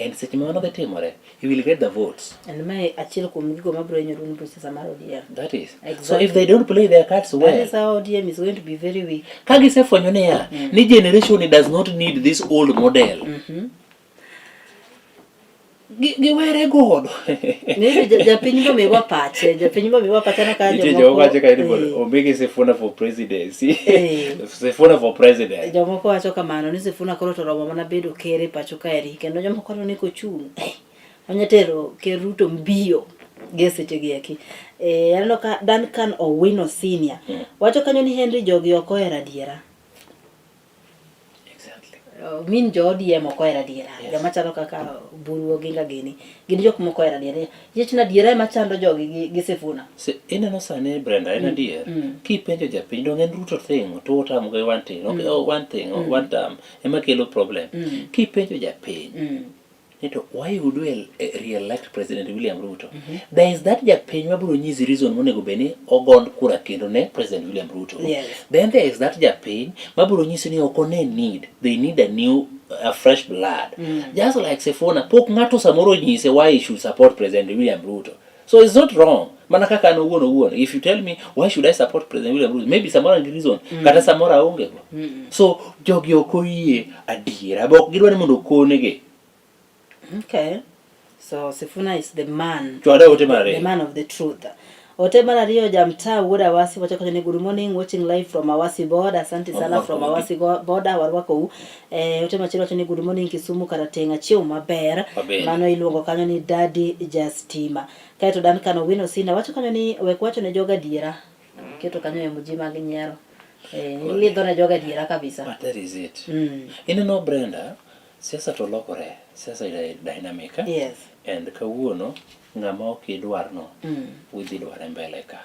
Speaker 2: and seche ma mano dhi timore he will get the votes
Speaker 18: And mae achiel kuom gigo mabiro hinyo duond buch siasa mar ODM.
Speaker 2: that is
Speaker 18: Exactly.
Speaker 2: so if they don't play their cards
Speaker 18: That
Speaker 2: well
Speaker 18: is how ODM is going to be very weak.
Speaker 2: ka gisefwenyo niya ni generation does not need this old model
Speaker 18: Mhm.
Speaker 2: Giwere godo.
Speaker 18: Maybe japiny bomiwa pache, japiny bomiwa pache no ka
Speaker 2: Nitie
Speaker 18: jomoko.
Speaker 2: joma wacho ka ni mondo
Speaker 18: Eh.
Speaker 2: omigi Sifuna for presidency.
Speaker 18: Eh.
Speaker 2: Sifuna for president.
Speaker 18: Jomoko wacho kamano ni Sifuna koro to oromo mana bedo ker e pacho kaeri kendo jomoko wacho ni kochung' eh, onya tero ker Ruto mbio gi e seche gi eki. Eh, aneno ka Duncan Owino Senior wacho kanyo ni Henry jogi ok ohero adiera. Min jo ODM ok ohero adiera.
Speaker 2: Yes.
Speaker 18: Joma chalo kaka Oburu Oginga gini gin jok mok ohero adiera. Yech na adiera ema chando jogi gi Sifuna.
Speaker 2: Se, ineno sani Brenda en
Speaker 18: Mm.
Speaker 2: adier.
Speaker 18: Mm.
Speaker 2: Kipenjo japiny dong en Ruto thing two term gi one thing. Okay,
Speaker 18: Mm.
Speaker 2: oh, one thing, oh,
Speaker 18: Mm.
Speaker 2: one term ema kelo problem.
Speaker 18: Mm.
Speaker 2: Kipenjo japiny
Speaker 18: Mm.
Speaker 2: ni to why would we re-elect President William Ruto?
Speaker 18: Mhm.
Speaker 2: There is that japiny mabiro nyisi reason monego bed ni ogond kura kendo ne President William Ruto.
Speaker 18: Yes.
Speaker 2: Then there is that japiny mabiro nyisi ni ok one need, they need a new a fresh blood.
Speaker 18: Mm.
Speaker 2: Just like Sifuna, pok ng'ato samoro onyise why he should support President William Ruto. So it's not wrong. Mana kaka an owuon owuon, if you tell me why should I support President William Ruto, maybe samoro an gi reason,
Speaker 18: Mm.
Speaker 2: kata samoro aonge go.
Speaker 18: Mm.
Speaker 2: So jogi ok oyie adiera, be ok gidwa ni mondo okonegi.
Speaker 18: Okay. So Sifuna is the man.
Speaker 2: Chwade ote mar ariyo.
Speaker 18: The man of the truth. Ote mar ariyo jamtaa wuod Awasi wacho kacho ni good morning watching live from Awasi border. Asante sana from
Speaker 2: Warwakou.
Speaker 18: Awasi border warwakou. Eh, ote machielo wacho ni good morning Kisumu Karateng' achiew maber.
Speaker 2: Maber.
Speaker 18: Mano iluongo kanyo ni Daddy Justima. Kaeto Duncan Owino Sina wacho kanyo ni wek wacho ne joga adiera. Iketo kanyo emoji mag nyiero. Eh, ilidho ne jogo adiera kabisa.
Speaker 2: But that is it.
Speaker 18: Mm.
Speaker 2: Ineno Brenda, siasa to lokore, siasa is dynamic. Eh?
Speaker 18: Yes.
Speaker 2: And kawuono ng'ama ok idwarno udhi dware mbele ka.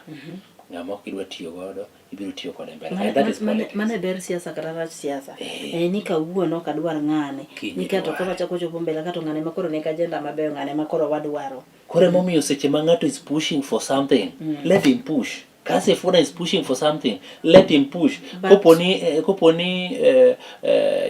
Speaker 2: Ng'ama ok idwa tiyo godo ibiro tiyo kode mbele. And that is politics.
Speaker 18: Mane ber siasa kata rach siasa. Eh, ni kawuono ok adwar ng'ane.
Speaker 2: Kiny
Speaker 18: Ni kato
Speaker 2: idware.
Speaker 18: koro achako chopo mbele kato ng'ane ma koro nigi agenda mabeyo ng'ane ma koro wadwaro.
Speaker 2: Koro emomiyo seche ma ng'ato is pushing for something, let him push. Ka Sifuna is pushing for something, let him push. Koponi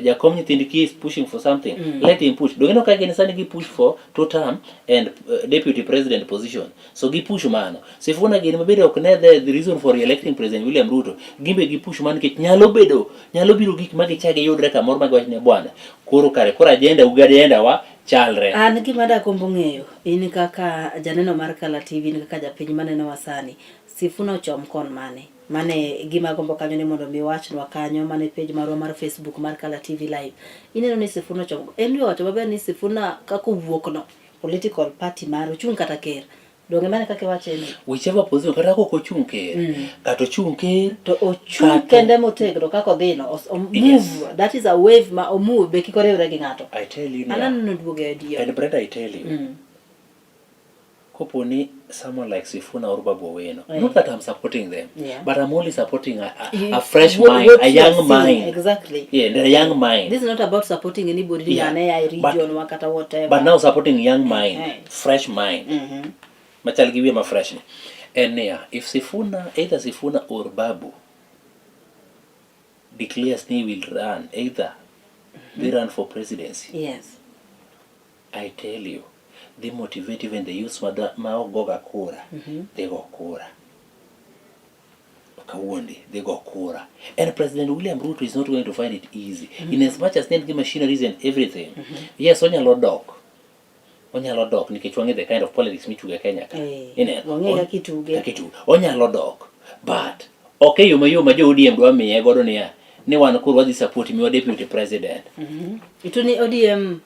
Speaker 2: jakom nyithind kiye is pushing for something, let him push. Donge ineno ka gin sani gi push for two term and deputy president position. So gi push mano. Sifuna gin mabende ok ne the reason for re-electing President William Ruto. Gimbe gi push mano nikech nyalo bedo, nyalo biro gik ma gichak giyudre kamoro ma giwach ni bwana. Koro kare koro agenda u gi agenda wa chalre.
Speaker 18: An gima dagombo ng'eyo, in kaka janeno mar Kala TV, in kaka japiny manenowa sani, Sifuna ochom kon mane? Mane gima agombo kanyo ni mondo mi wachnwa kanyo, mane page marwa mar Facebook mar Kala TV Live. Ineno ni Sifuna ochom, en owacho maber ni Sifuna kaka owuok no, political party mare, ochung' kata ker. Donge mane kaka iwache ni?
Speaker 2: Whichever position, kata kok ochung' ker, kata ochung' ker,
Speaker 18: To ochung' kende motegno kaka odhi no, o move,
Speaker 2: Yes.
Speaker 18: that is a wave ma o move be kik oriwre gi ng'ato.
Speaker 2: I tell you
Speaker 18: An
Speaker 2: niya,
Speaker 18: aneno duogo e adier.
Speaker 2: And Brenda, I tell you, kopo ni someone like Sifuna or Babu Owino, not that I'm supporting them, but I'm only supporting a fresh mind,
Speaker 18: What
Speaker 2: a
Speaker 18: you are
Speaker 2: young
Speaker 18: seeing,
Speaker 2: mind.
Speaker 18: Exactly.
Speaker 2: Yeah, and a young mind.
Speaker 18: This is not about supporting anybody ng'ane ya e region wa kata whatever.
Speaker 2: But now supporting young mind, fresh mind. Machal gi wiye ma fresh ni. En niya, if Sifuna, either Sifuna or Babu declares ni will run, either they run for presidency. I tell you, they motivate even the youths ma ok goga kura, they go kura. Kawuondi, they go kura. And President William Ruto is not going to find it easy. In as much as ne en gi machineries and everything, yes, onyalo dok. Onyalo dok nikech wang'e the kind of politics mitugo e Kenya ka. Ineno?
Speaker 18: Wang'e kaka ituge.
Speaker 2: Kaka ituge. Onyalo dok. But ok e yo mayom ma jo ODM dwa miye godo niya, ni wan koro wadhi support miwa deputy president.
Speaker 18: Itu ni ODM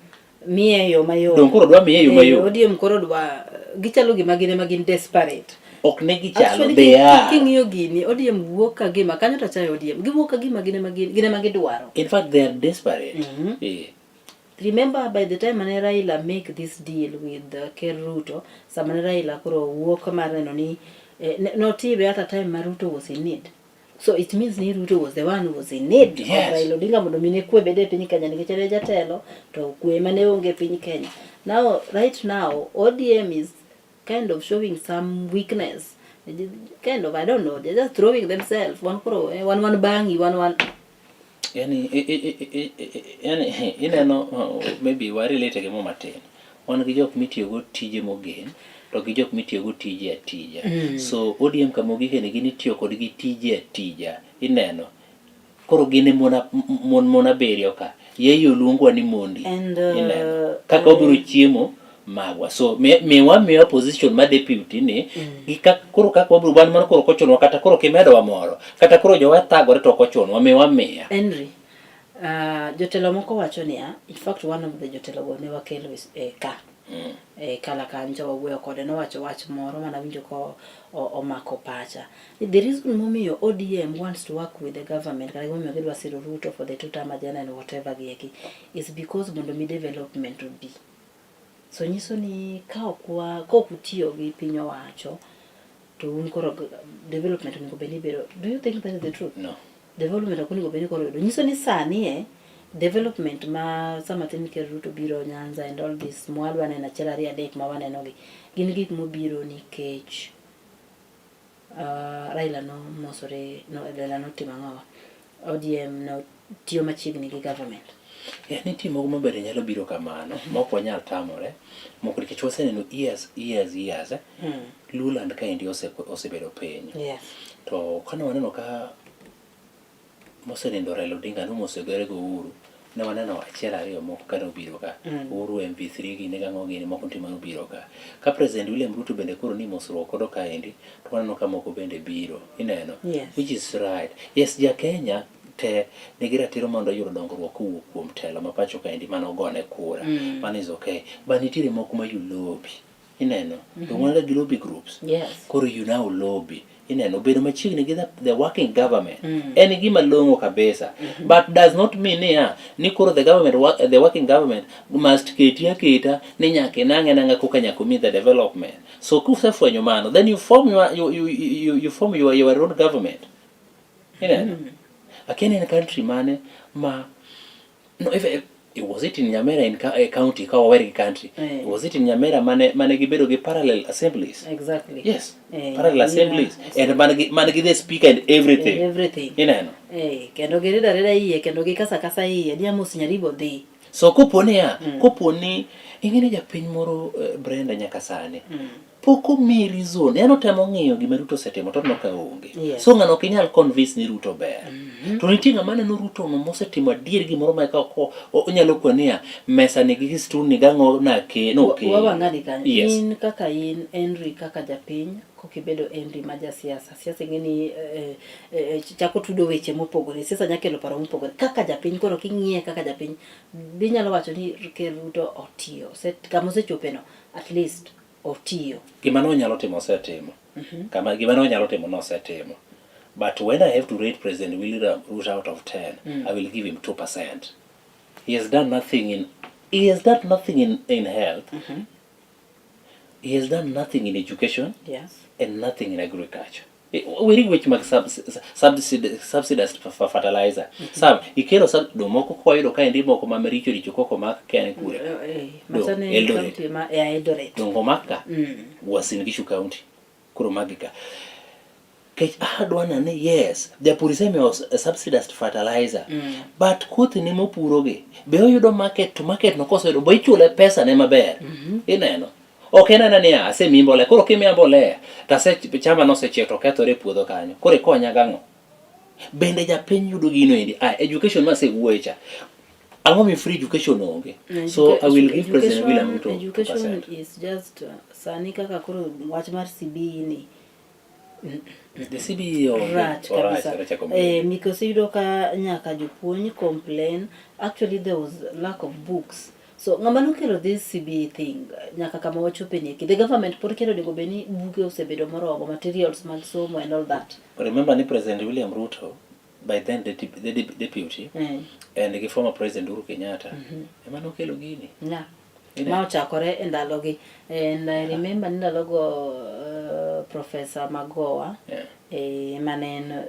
Speaker 18: miye yo mayom.
Speaker 2: Dong koro dwa miye yo mayom.
Speaker 18: ODM koro dwa gichalo gima gin ema gin desperate.
Speaker 2: Ok ne gichalo,
Speaker 18: Actually,
Speaker 2: they are.
Speaker 18: king'iyo gini, ODM wuok ka gima kanyo to achayo ODM. Giwuok ka gima gin ema gin gin ema gidwaro.
Speaker 2: In fact, they are desperate.
Speaker 18: Remember by the time mane Raila make this deal with Ker Ruto, sama ne Raila koro wuok mar neno ni notime at a time ma Ruto was in need. So it means ni Ruto was the one who was in need of Raila Odinga mondo mi ne kwe bede e piny Kenya nikech en e jatelo to kwe mane onge e piny Kenya. Now, right now, ODM is kind of showing some weakness. Kind of, I don't know, they're just throwing themselves. Wan koro, wan wan bangi, wan wan.
Speaker 2: Yani, yani ineno, maybe wa relate gi mo matin. Wan gi jok mitiyogo tije mogen, to gi jok mitiyogo tije atija. So ODM kama ogike ni gin itiyo kodgi tije atija. Ineno. Koro gin e mon mon abiriyo ka. Yeye oluongwa ni mondi.
Speaker 18: And,
Speaker 2: Ineno. Kaka obiro chiemo magwa. So miwa miwa position ma deputy ni, gi koro kaka wabiro wan mano koro ok ochunwa kata koro kimedowa moro. Kata koro jowa thagore to ok ochunwa, miwa miya.
Speaker 18: Henry, jotelo moko wacho niya, in fact one of the jotelo go ne wakelo e ka. E kala kanyo wawuoyo kode, nowacho wach moro manawinjo ka omako pacha. The reason momiyo ODM wants to work with the government, kata gimomiyo gidwa siro Ruto for the two-term agenda and whatever gieki, is because mondo mi development obi. So nyiso ni ka ok wa, ka ok utiyo gi piny owacho, to un koro development onego bed ni bedo. Do you think that is the truth?
Speaker 2: No.
Speaker 18: Development ok onego bed ni koro yudo. Nyiso ni sani development ma sama tin Ker Ruto biro Nyanza and all this mwadwa neno achiel ariyo adek ma waneno gi, gin gik mobiro nikech Raila nomosore, no, Raila notimo ang'owa? ODM notiyo machiegni gi government.
Speaker 2: Yeah, nitie moko mabende nyalo biro kamano, mok wanyal tamore, moko nikech waseneno years, years, years, eh. Luoland kaendi osebedo piny. To kane waneno ka mosenindo Raila Odinga nomosegore go Uhuru, ne waneno achiel ariyo moko kane obiro ka. Uhuru MV3 gini gang'o gini moko nitie mane obiro ka. Ka President William Ruto bende koro ni mosruok godo kaendi, to waneno ka moko bende biro. Ineno? Which is right. Yes, ja Kenya te nigi ratiro mondo oyud dongruok kowuok kuom telo ma pacho kaendi mane ogone kura. Mano is okay. But nitiere moko ma you lobby. Ineno? To wan gi lobby groups. Koro you now lobby. Ineno, bedo machiegni gi the working government en gima long'o kabisa. But does not mean niya, ni koro the government, the working government must keti aketa ni nyaka inang'e nang'a koka nyaka omi the development. So kusefwenyo mano, then you form your, you, you, you, you form your own government. Ineno? Akia ni en country mane ma no if was it in Nyamira in county ka wawer gi country? Was it in Nyamira mane gibedo gi parallel assemblies?
Speaker 18: Exactly.
Speaker 2: Yes. Parallel assemblies and man gi the speaker and everything.
Speaker 18: And everything.
Speaker 2: Ineno?
Speaker 18: Kendo girida rida iye kendo gikasa kasa iye ni Amos Nyaribo dhi.
Speaker 2: So kopo niya, kopo ni ing'e ni japiny moro Brenda nyaka sani pok omi reason, en otemo ng'iyo gima Ruto osetimo to oneno ka onge. So ng'ano ok inyal convince ni Ruto ber. To nitie ng'ama neno Ruto no mosetimo adier gimoro ma ka onyalo kwa niya, mesa ni gi stool ni gang'o nake nokel.
Speaker 18: Wawang'adi kanyo. In kaka in Henry kaka japiny, kok ibedo Henry ma jasiasa. Siasa ing'e ni chako tudo weche mopogore. Siasa nyalo kelo paro mopogore. Kaka japiny koro king'iye kaka japiny, binyalo wacho ni Ker Ruto otiyo. Kama osechope no, at least otiyo.
Speaker 2: Gima nonyalo timo osetimo. Kama gima nonyalo timo nosetimo. But when I have to rate President William Ruto out of 10, I will give him 2%. He has done nothing in, he has done nothing in health. He has done nothing in education. And nothing in agriculture. Weri weche mag subsidized fertilizer. Sab, ikelo sub, do moko kwa yudo ka endi moko ma richo richo koko mak ken kure. Do,
Speaker 18: Machane
Speaker 2: Eldoret.
Speaker 18: county ma Eldoret.
Speaker 2: Dongo maka Uasin Gishu County. Koro magi ka. Kech adwa na ni yes, japur isemiyo subsidized fertilizer. But kothi ne mopurogi, be oyudo market to market no koseyudo, be ichule pesa ne maber. Ineno? Ok en anena niya, asemiyi mbolea, koro kimiya mbolea, to ase chamba nosechiek to okethore e puodho kanyo. Koro ikonya gang'o? Bende japiny yudo gino endi? Education ma asewuoye cha. Ang'o mi free education onge? So I will give President William Ruto
Speaker 18: Education
Speaker 2: 2%.
Speaker 18: is just sani kaka koro wach mar CBE ni.
Speaker 2: The CBE onge.
Speaker 18: Rach
Speaker 2: Orach,
Speaker 18: kabisa.
Speaker 2: orach akombe.
Speaker 18: Because iyudo ka nyaka jopuonj complain, actually there was lack of books. So ng'ama nokelo this CBE thing nyaka kama wachope ni eki. The government pod kendo onego bed ni buge osebedo moromo, materials mag somo and all that.
Speaker 2: Remember ni President William Ruto, by then the deputy, and the former President Uhuru Kenyatta, ema nokelo gini. Ine.
Speaker 18: Ma ochakore e ndalogi. And I remember ni ndalogo Professor Magoha, mane en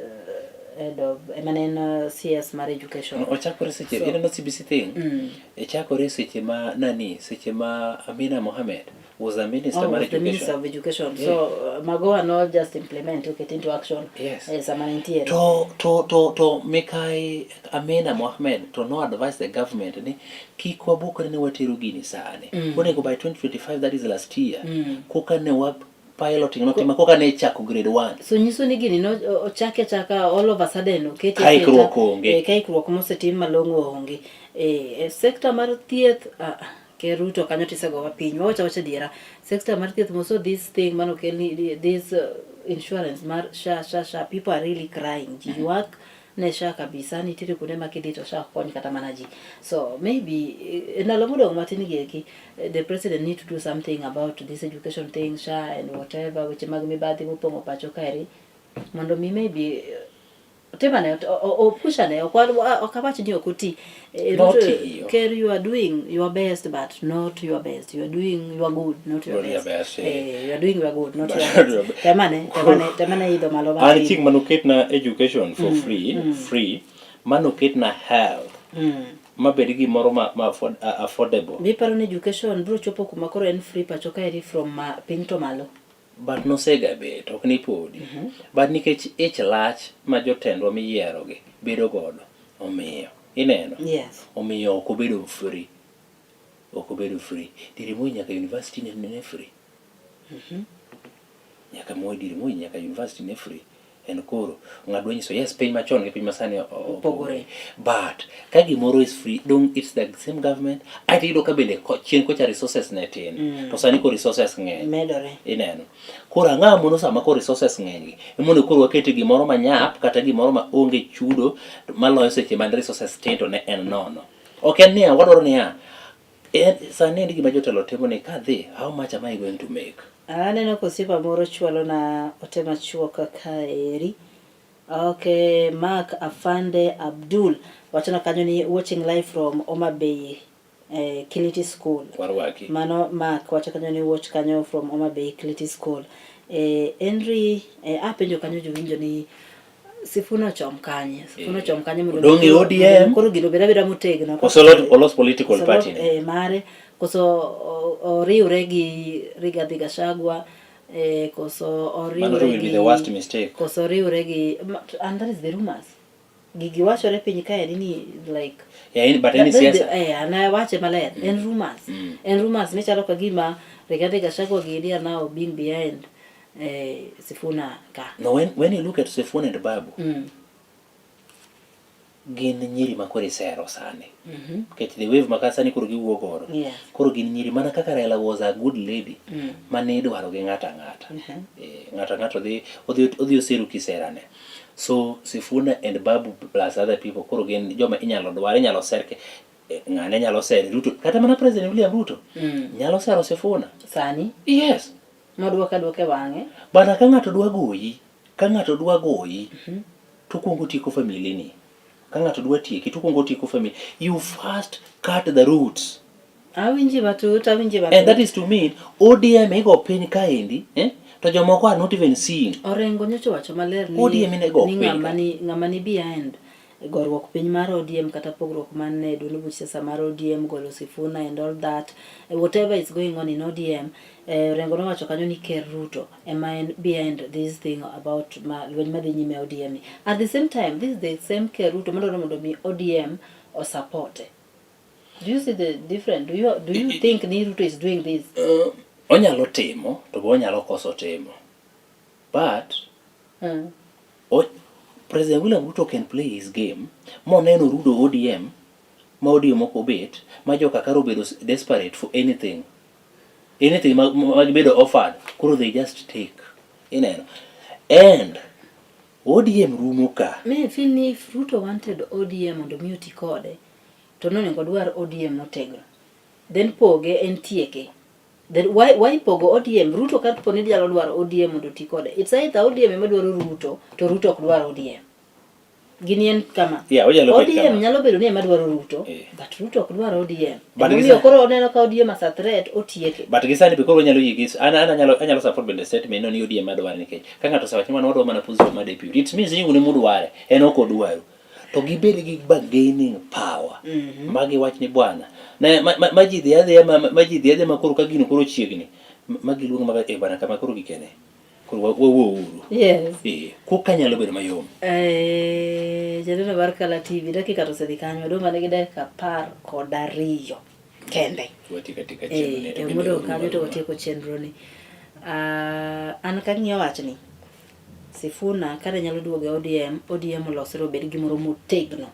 Speaker 18: head of, mane en CS mar education.
Speaker 2: No, ochakore seche,
Speaker 18: So
Speaker 2: ineno CBC thing? Ochakore seche ma nani, seche ma Amina Mohamed was the minister
Speaker 18: Oh,
Speaker 2: mar
Speaker 18: was the minister
Speaker 2: education.
Speaker 18: of education. So Magoha no just implement, okay, into action. Sama nitiere.
Speaker 2: To Mikai Amina Mohamed to no advise the government ni kik wabukre ni watero gini sani. Onego by 2025, that is last year. Koka ne wa piloting notimo, koka ne chako grade 1.
Speaker 18: So nyiso ni gini no ochake achaka all of a sudden okete
Speaker 2: Ka ikruok
Speaker 18: aketa,
Speaker 2: onge.
Speaker 18: Ka ikruok mosetim malong'o onge. Sector mar thieth, Ker Ruto kanyo tisegowa piny. Wawacho awacha adiera. Sector mar thieth moso this thing mano kel ni this insurance mar SHA, SHA, SHA, people are really crying. Ji ywak ne SHA kabisa, nitiere kuonde ma kidhi to SHA ok kony kata mana ji. So maybe ndalo modong' matin gi eki, the president need to do something about this education thing, SHA and whatever, weche mag mibadhi mopong'o pacho kaeri, mondo mi maybe otimane, opushane, ok awach ni ok oti.
Speaker 2: Not
Speaker 18: Ruto,
Speaker 2: tiyo.
Speaker 18: Ker, you are doing your best, but not your best. You are doing your good, not your
Speaker 2: Not your
Speaker 18: best.
Speaker 2: best, yeah.
Speaker 18: You are doing your good, not
Speaker 2: But
Speaker 18: your
Speaker 2: not
Speaker 18: best.
Speaker 2: your best.
Speaker 18: Temane, temane, temane idho malo
Speaker 2: An
Speaker 18: matin.
Speaker 2: chieng' manoketna education for free, free, manoketna health, mabed gimoro ma affordable.
Speaker 18: Miparo ni education biro chopo kuma koro en free pacho kaeri from piny to malo.
Speaker 2: But nosega bet, ok ni podi. But nikech ich lach ma jotendwa miyierogi bedo godo, omiyo, ineno? Omiyo ok obedo free. Ok obedo free. Diere Moi nyaka university ne free. Nyaka Moi, diere Moi nyaka university ne free. En koro, ng'adwa nyiso, yes, piny machon gi piny masani opogore. But, ka gimoro is free, dong it's the same government. Aeto iyudo ka bende chien kocha resources ne tin. To sani koro resources ng'eny.
Speaker 18: Medore.
Speaker 2: Ineno. Koro ang'o mono sama koro resources ng'eny gi? Emondo koro wakete gimoro manyap kata gimoro ma onge chudo maloyo seche man resources tin to ne en nono. Ok en niya, wadwaro niya, En, sani en gima jotelo timo ni kadhi, how much am I going to make?
Speaker 18: Aneno ka osiepa moro chwalo na ote machuok kaeri. Okay, Mark Afande Abdul wachona kanyo ni watching live from Homa Bay eh, Kiliti School.
Speaker 2: Warwaki.
Speaker 18: Mano Mark wacho kanyo ni watch kanyo from Homa Bay Kiliti School. Eh, Henry eh, apenjo kanyo jowinjo ni Sifuna ochom kanye? Sifuna ochom kanye mondo
Speaker 2: Odong' e ODM.
Speaker 18: Koro gino obed abeda motegno.
Speaker 2: Koso olos political
Speaker 18: Koso
Speaker 2: party ne.
Speaker 18: Eh, mare koso oriwre gi Rigathi Gachagua eh, koso
Speaker 2: Mano to
Speaker 18: oriwre
Speaker 2: will be
Speaker 18: gi
Speaker 2: the worst mistake.
Speaker 18: koso oriwre gi and that is the rumors. Gigi wachore piny kae ni like
Speaker 2: Yeah, in, but any
Speaker 18: That- that's
Speaker 2: siasa.
Speaker 18: the- eh, an awache maler en rumors en rumors ni chalo ka gima Rigathi Gachagua gini are now being behind eh, Sifuna ka
Speaker 2: No, when you look at Sifuna and Babu, gin nyiri ma koro isero sani. Nikech the wave ma ka sani koro giwuok godo.
Speaker 18: Yes.
Speaker 2: Koro gin nyiri mana kaka Raila was a good lady mane idwaro gi ng'ato ang'ata. Eh, ng'ato ang'ato dhi odhi odhi osero kiserane. So Sifuna and Babu plus other people koro gin joma inyalo dwar, inyalo ser ke eh, ng'ane nyalo sero Ruto kata mana President William Ruto nyalo sero Sifuna.
Speaker 18: Sani
Speaker 2: Yes.
Speaker 18: Nodwoke aduoka e wang'e.
Speaker 2: Bana ka ng'ato dwa goyi, ka ng'ato dwa goyi, to okuongo otieko family ni. Ka ng'ato dwa tieki, to okuongo otieko family. You first cut the roots.
Speaker 18: Awinji matut, awinji matut.
Speaker 2: And that is to mean ODM igo piny kaendi, eh? To jomoko are not even seeing.
Speaker 18: Orengo nyocha owacho maler ni
Speaker 2: ODM inego
Speaker 18: ni
Speaker 2: piny
Speaker 18: ng'ama ni ng'ama ni behind goruok piny mar ODM kata pogruok man e duond buch siasa mar ODM golo Sifuna and all that whatever is going on in ODM eh, Orengo nowacho kanyo ni Ker Ruto ema en behind this thing about ma, lweny madhi nyime e ODM ni. At the same time this is the same Ker Ruto madwaro mondo mi ODM osapote. Do you see the difference? Do you think ni Ruto is doing this?
Speaker 2: Onyalo timo to be onyalo koso timo. But President William Ruto can play his game moneno rudo ODM ma ODM ok obet ma joka karo obedo desperate for anything anything ma, ma gibedo offered koro they just take ineno and ODM rumo ka.
Speaker 18: Me feel ni if Ruto wanted ODM mondo mi oti kode to nonego odwar ODM motegno then poge en tieke. Then why pogo ODM? Ruto ka po ni nyalo dwaro ODM mondo oti kode. It's either ODM ema dwaro Ruto to Ruto ok dwar ODM. Gini en kama.
Speaker 2: Yeah, onyalo bet
Speaker 18: ODM
Speaker 2: kama.
Speaker 18: nyalo bedo ni ema dwaro Ruto, but Ruto ok dwar ODM.
Speaker 2: But
Speaker 18: Emomiyo
Speaker 2: gisa-
Speaker 18: koro oneno ka ODM as a threat, otieke.
Speaker 2: But gi sani be koro wanyalo yie gi an an anyalo anyalo support bende statement no ni ODM madware nikech ka ng'ato osewacho ni wan wadwa mana position mar deputy it means ni un emudware en ok odwaru to gibed gi bargaining power ma giwach ni bwana ne ma, ma, ma ji dhi adhiya ma, ma ji dhi adhiya ma koro ka gino koro chiegni ma ma giluong ma eh bwana kama koro gikene koro wawuouru.
Speaker 18: Yes.
Speaker 2: Eh, koka nyalo bedo mayom.
Speaker 18: Eh, janeno mar Kala TV dakika to osedhi kanyo wadong' mana gi dakika 12 kende.
Speaker 2: Watieko atieka chenro ni
Speaker 18: Eh,
Speaker 2: to bende
Speaker 18: modong'
Speaker 2: orumo
Speaker 18: kanyo to
Speaker 2: aruma.
Speaker 18: watieko chenro ni. Ah, an kang'iyo wachni Sifuna kane nyalo duogo e ODM, ODM olosre obed gimoro motegno.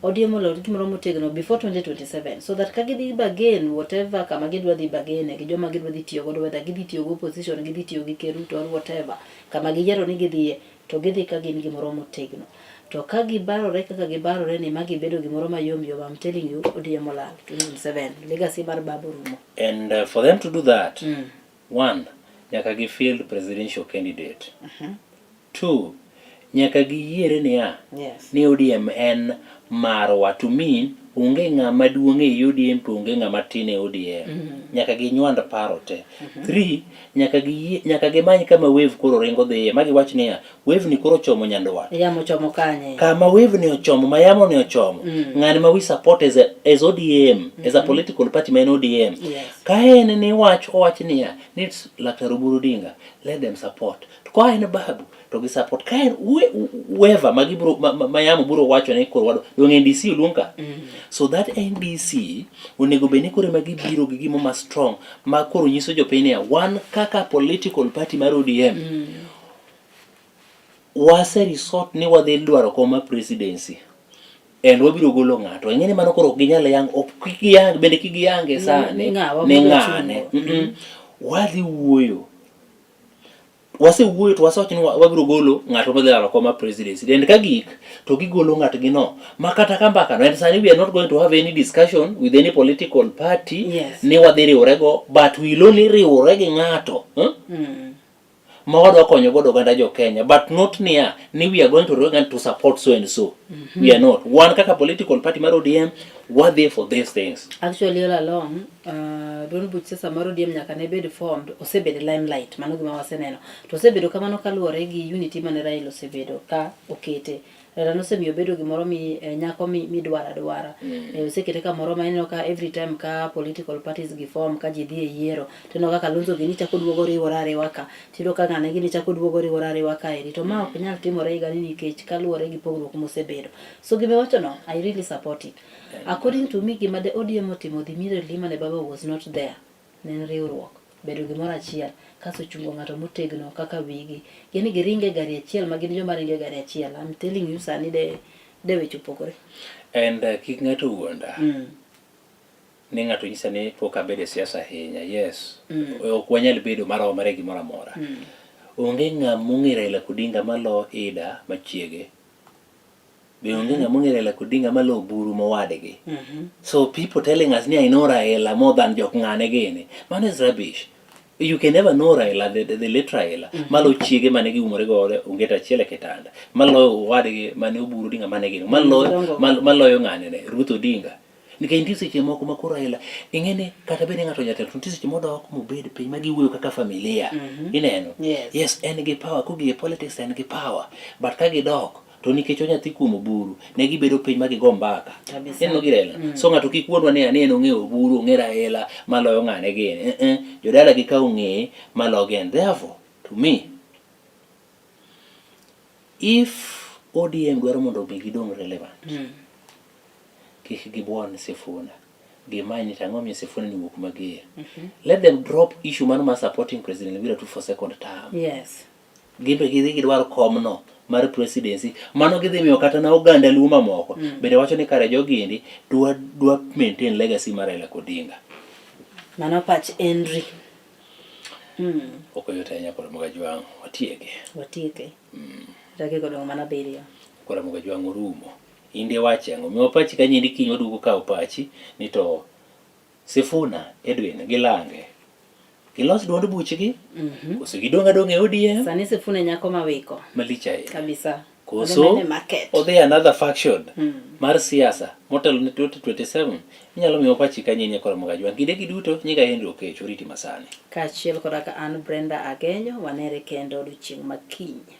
Speaker 18: ODM olosre gimoro motegno before 2027 so that ka gidhi bargain whatever kama gidwa dhi bargain gi joma gidwa dhi tiyo godo whether gidhi tiyo gi opposition, gidhi tiyo gi Ker Ruto or whatever, kama giyiero ni gidhiye to gidhi ka gin gimoro motegno. To ka gibarore kaka gibarore ni ma gibedo gimoro mayom yom, I'm telling you ODM olal 2027 legacy mar Babu rumo.
Speaker 2: And for them to do that, one, nyaka gi field presidential candidate. Two, nyaka giyiere niya, ni ODM en marwa to mean onge ng'ama duong' e ODM to onge ng'ama tin e ODM. Nyaka ginywand paro te. Three, nyaka giyie, nyaka gimany kama wave koro ringo dhiye ma giwach niya, wave ni koro ochomo Nyandwat.
Speaker 18: Yamo ochomo kanye?
Speaker 2: Kama wave ni ochomo, ma yamo ni ochomo, ng'ani ma we support as, a, as ODM, as a political party ma en ODM. Ka en ni wach owach niya, ni Laktar Oburu Odinga, let them support. To ka en Babu, to gi support. Ka en whoever ma gibro ma, ma, ma yamo biro wacho ni koro wadwa, dong NDC oluong ka. So that NDC onego bed ni koro ema gibiro gi gimo ma strong ma koro nyiso jopiny niya, wan kaka political party mar ODM, wase resort ni wadhi dwaro kom mar presidency and wabiro golo ng'ato. Ing'e ni mano koro ok ginyal yang, ok kik giyang, bende kik giyange sani
Speaker 18: Ni ng'awa
Speaker 2: ni
Speaker 18: mabiro
Speaker 2: ng'ane.
Speaker 18: chungo.
Speaker 2: Wadhi wuoyo. Wasewuoyo to wasewacho ni wabiro golo ng'ato madhi laro kom mar presidency. And ka gik to gigolo ng'atgi no ma kata ka mbaka no and sani we are not going to have any discussion with any political party
Speaker 18: Yes.
Speaker 2: ni wadhi riwore go but we will only riwore gi ng'ato hmm? Ma wadwa konyo godo oganda jo Kenya but not niya ni we are going to riwore to support so and so. We are not one kaka political party mar ODM wadhi for these things.
Speaker 18: Actually all along, duond buch siasa mar ODM nyaka ne bed formed, osebedo e limelight, mano gima waseneno. To osebedo kamano kaluwore gi unity mane Raila osebedo ka okete. Raila nosemiyo obedo gimoro mi nyako mi midwaro adwara. Osekete kamoro ma ineno ka every time ka political parties gi form ka ji dhi e yiero, tineno ka Kalonzo gini chako duogo riwore ariwa ka, tiyudo ka ng'ane gini chako duogo riwore ariwa kaeri. To ma ok nyal timore higani nikech kaluwore gi pogruok mosebedo. So gima iwachono, I really support it. According to me, gima de ODM otimo the immediately mane Baba was not there, ne en riwruok, bedo gimoro achiel, kasto chungo ng'ato motegno kaka wigi. Gin giringo e gari achiel ma gin joma ringo e gari achiel. I'm telling you sani de de weche opogore.
Speaker 2: And kik ng'ato wuonda ni ng'ato nyisa ni pok abedo e siasa ahinya. Yes. Ok wanyal bedo maromre gimoro amora. Onge ng'ama ong'e Raila Odinga malo Ida machiege. Be onge ng'ama ong'e Raila Odinga malo Oburu mowadgi. So people telling us ni I know Raila more than jok ng'ane gini. Mano is rubbish. You can never know Raila, the late Raila. Malo chiege mane giumore godo onget achiel e kitanda. Maloyo owadgi mane Oburu Odinga mane gini. Maloyo
Speaker 18: Dongo.
Speaker 2: maloyo ng'ane ne Ruth Odinga. Nikech nitie seche moko ma koro Raila ing'e ni kata bed ni ng'ato jatelo to nitie seche modok mobed piny ma giwuoyo kaka familia. Ineno?
Speaker 18: Yes.
Speaker 2: Yes, en gi power. Kogik e politics en gi power. But ka gidok to nikech onyathi kuom Oburu, ne gibedo piny ma gigo mbaka.
Speaker 18: Kabisa.
Speaker 2: Ineno gi Raila? So ng'ato kik wuondwa ni ni en ong'eyo Oburu, ong'e Raila maloyo ng'ane gini. Eh, eh. Jodala gi ka ong'eye malogi en. Therefore, to me, if ODM dwaro mondo omi gidong relevant, kik gibuon Sifuna. Gimany ni to ang'o miyo Sifuna ni wuok mager. Let them drop issue mano mar supporting President William Ruto for second term. Gin be gidhi gidwar komno mar presidency. Mano gidhi miyo kata na oganda Luo mamoko bende wacho ni kare jogi dwa maintain legacy mar Raila Odinga.
Speaker 18: Mano pach Henry.
Speaker 2: Ok oyot ahinya kod Mogajwang', watieke.
Speaker 18: Watieke. Dakika odong' mana 7.
Speaker 2: Koro Mogajwang' orumo. In de wache ang'o? Miwa pachi ka nyindi kiny waduogo kawo pachi ni to Sifuna, Edwin gi Lange gilos duond buchgi koso gidong' adong' e ODM?
Speaker 18: Sani Sifuna e nyako mawiko.
Speaker 2: Malich ahinya.
Speaker 18: Kabisa.
Speaker 2: Koso
Speaker 18: Odhi mana e market.
Speaker 2: odhi another faction mar siasa motelo ne 2027 inyalo miwa pachi ka nyinye koro Mogajwang'. Kinde gi duto nyinga Henry Okech oriti masani.
Speaker 18: Kaachiel koda ka an Brenda Agenyo, wanere kendo odiochieng' ma kiny.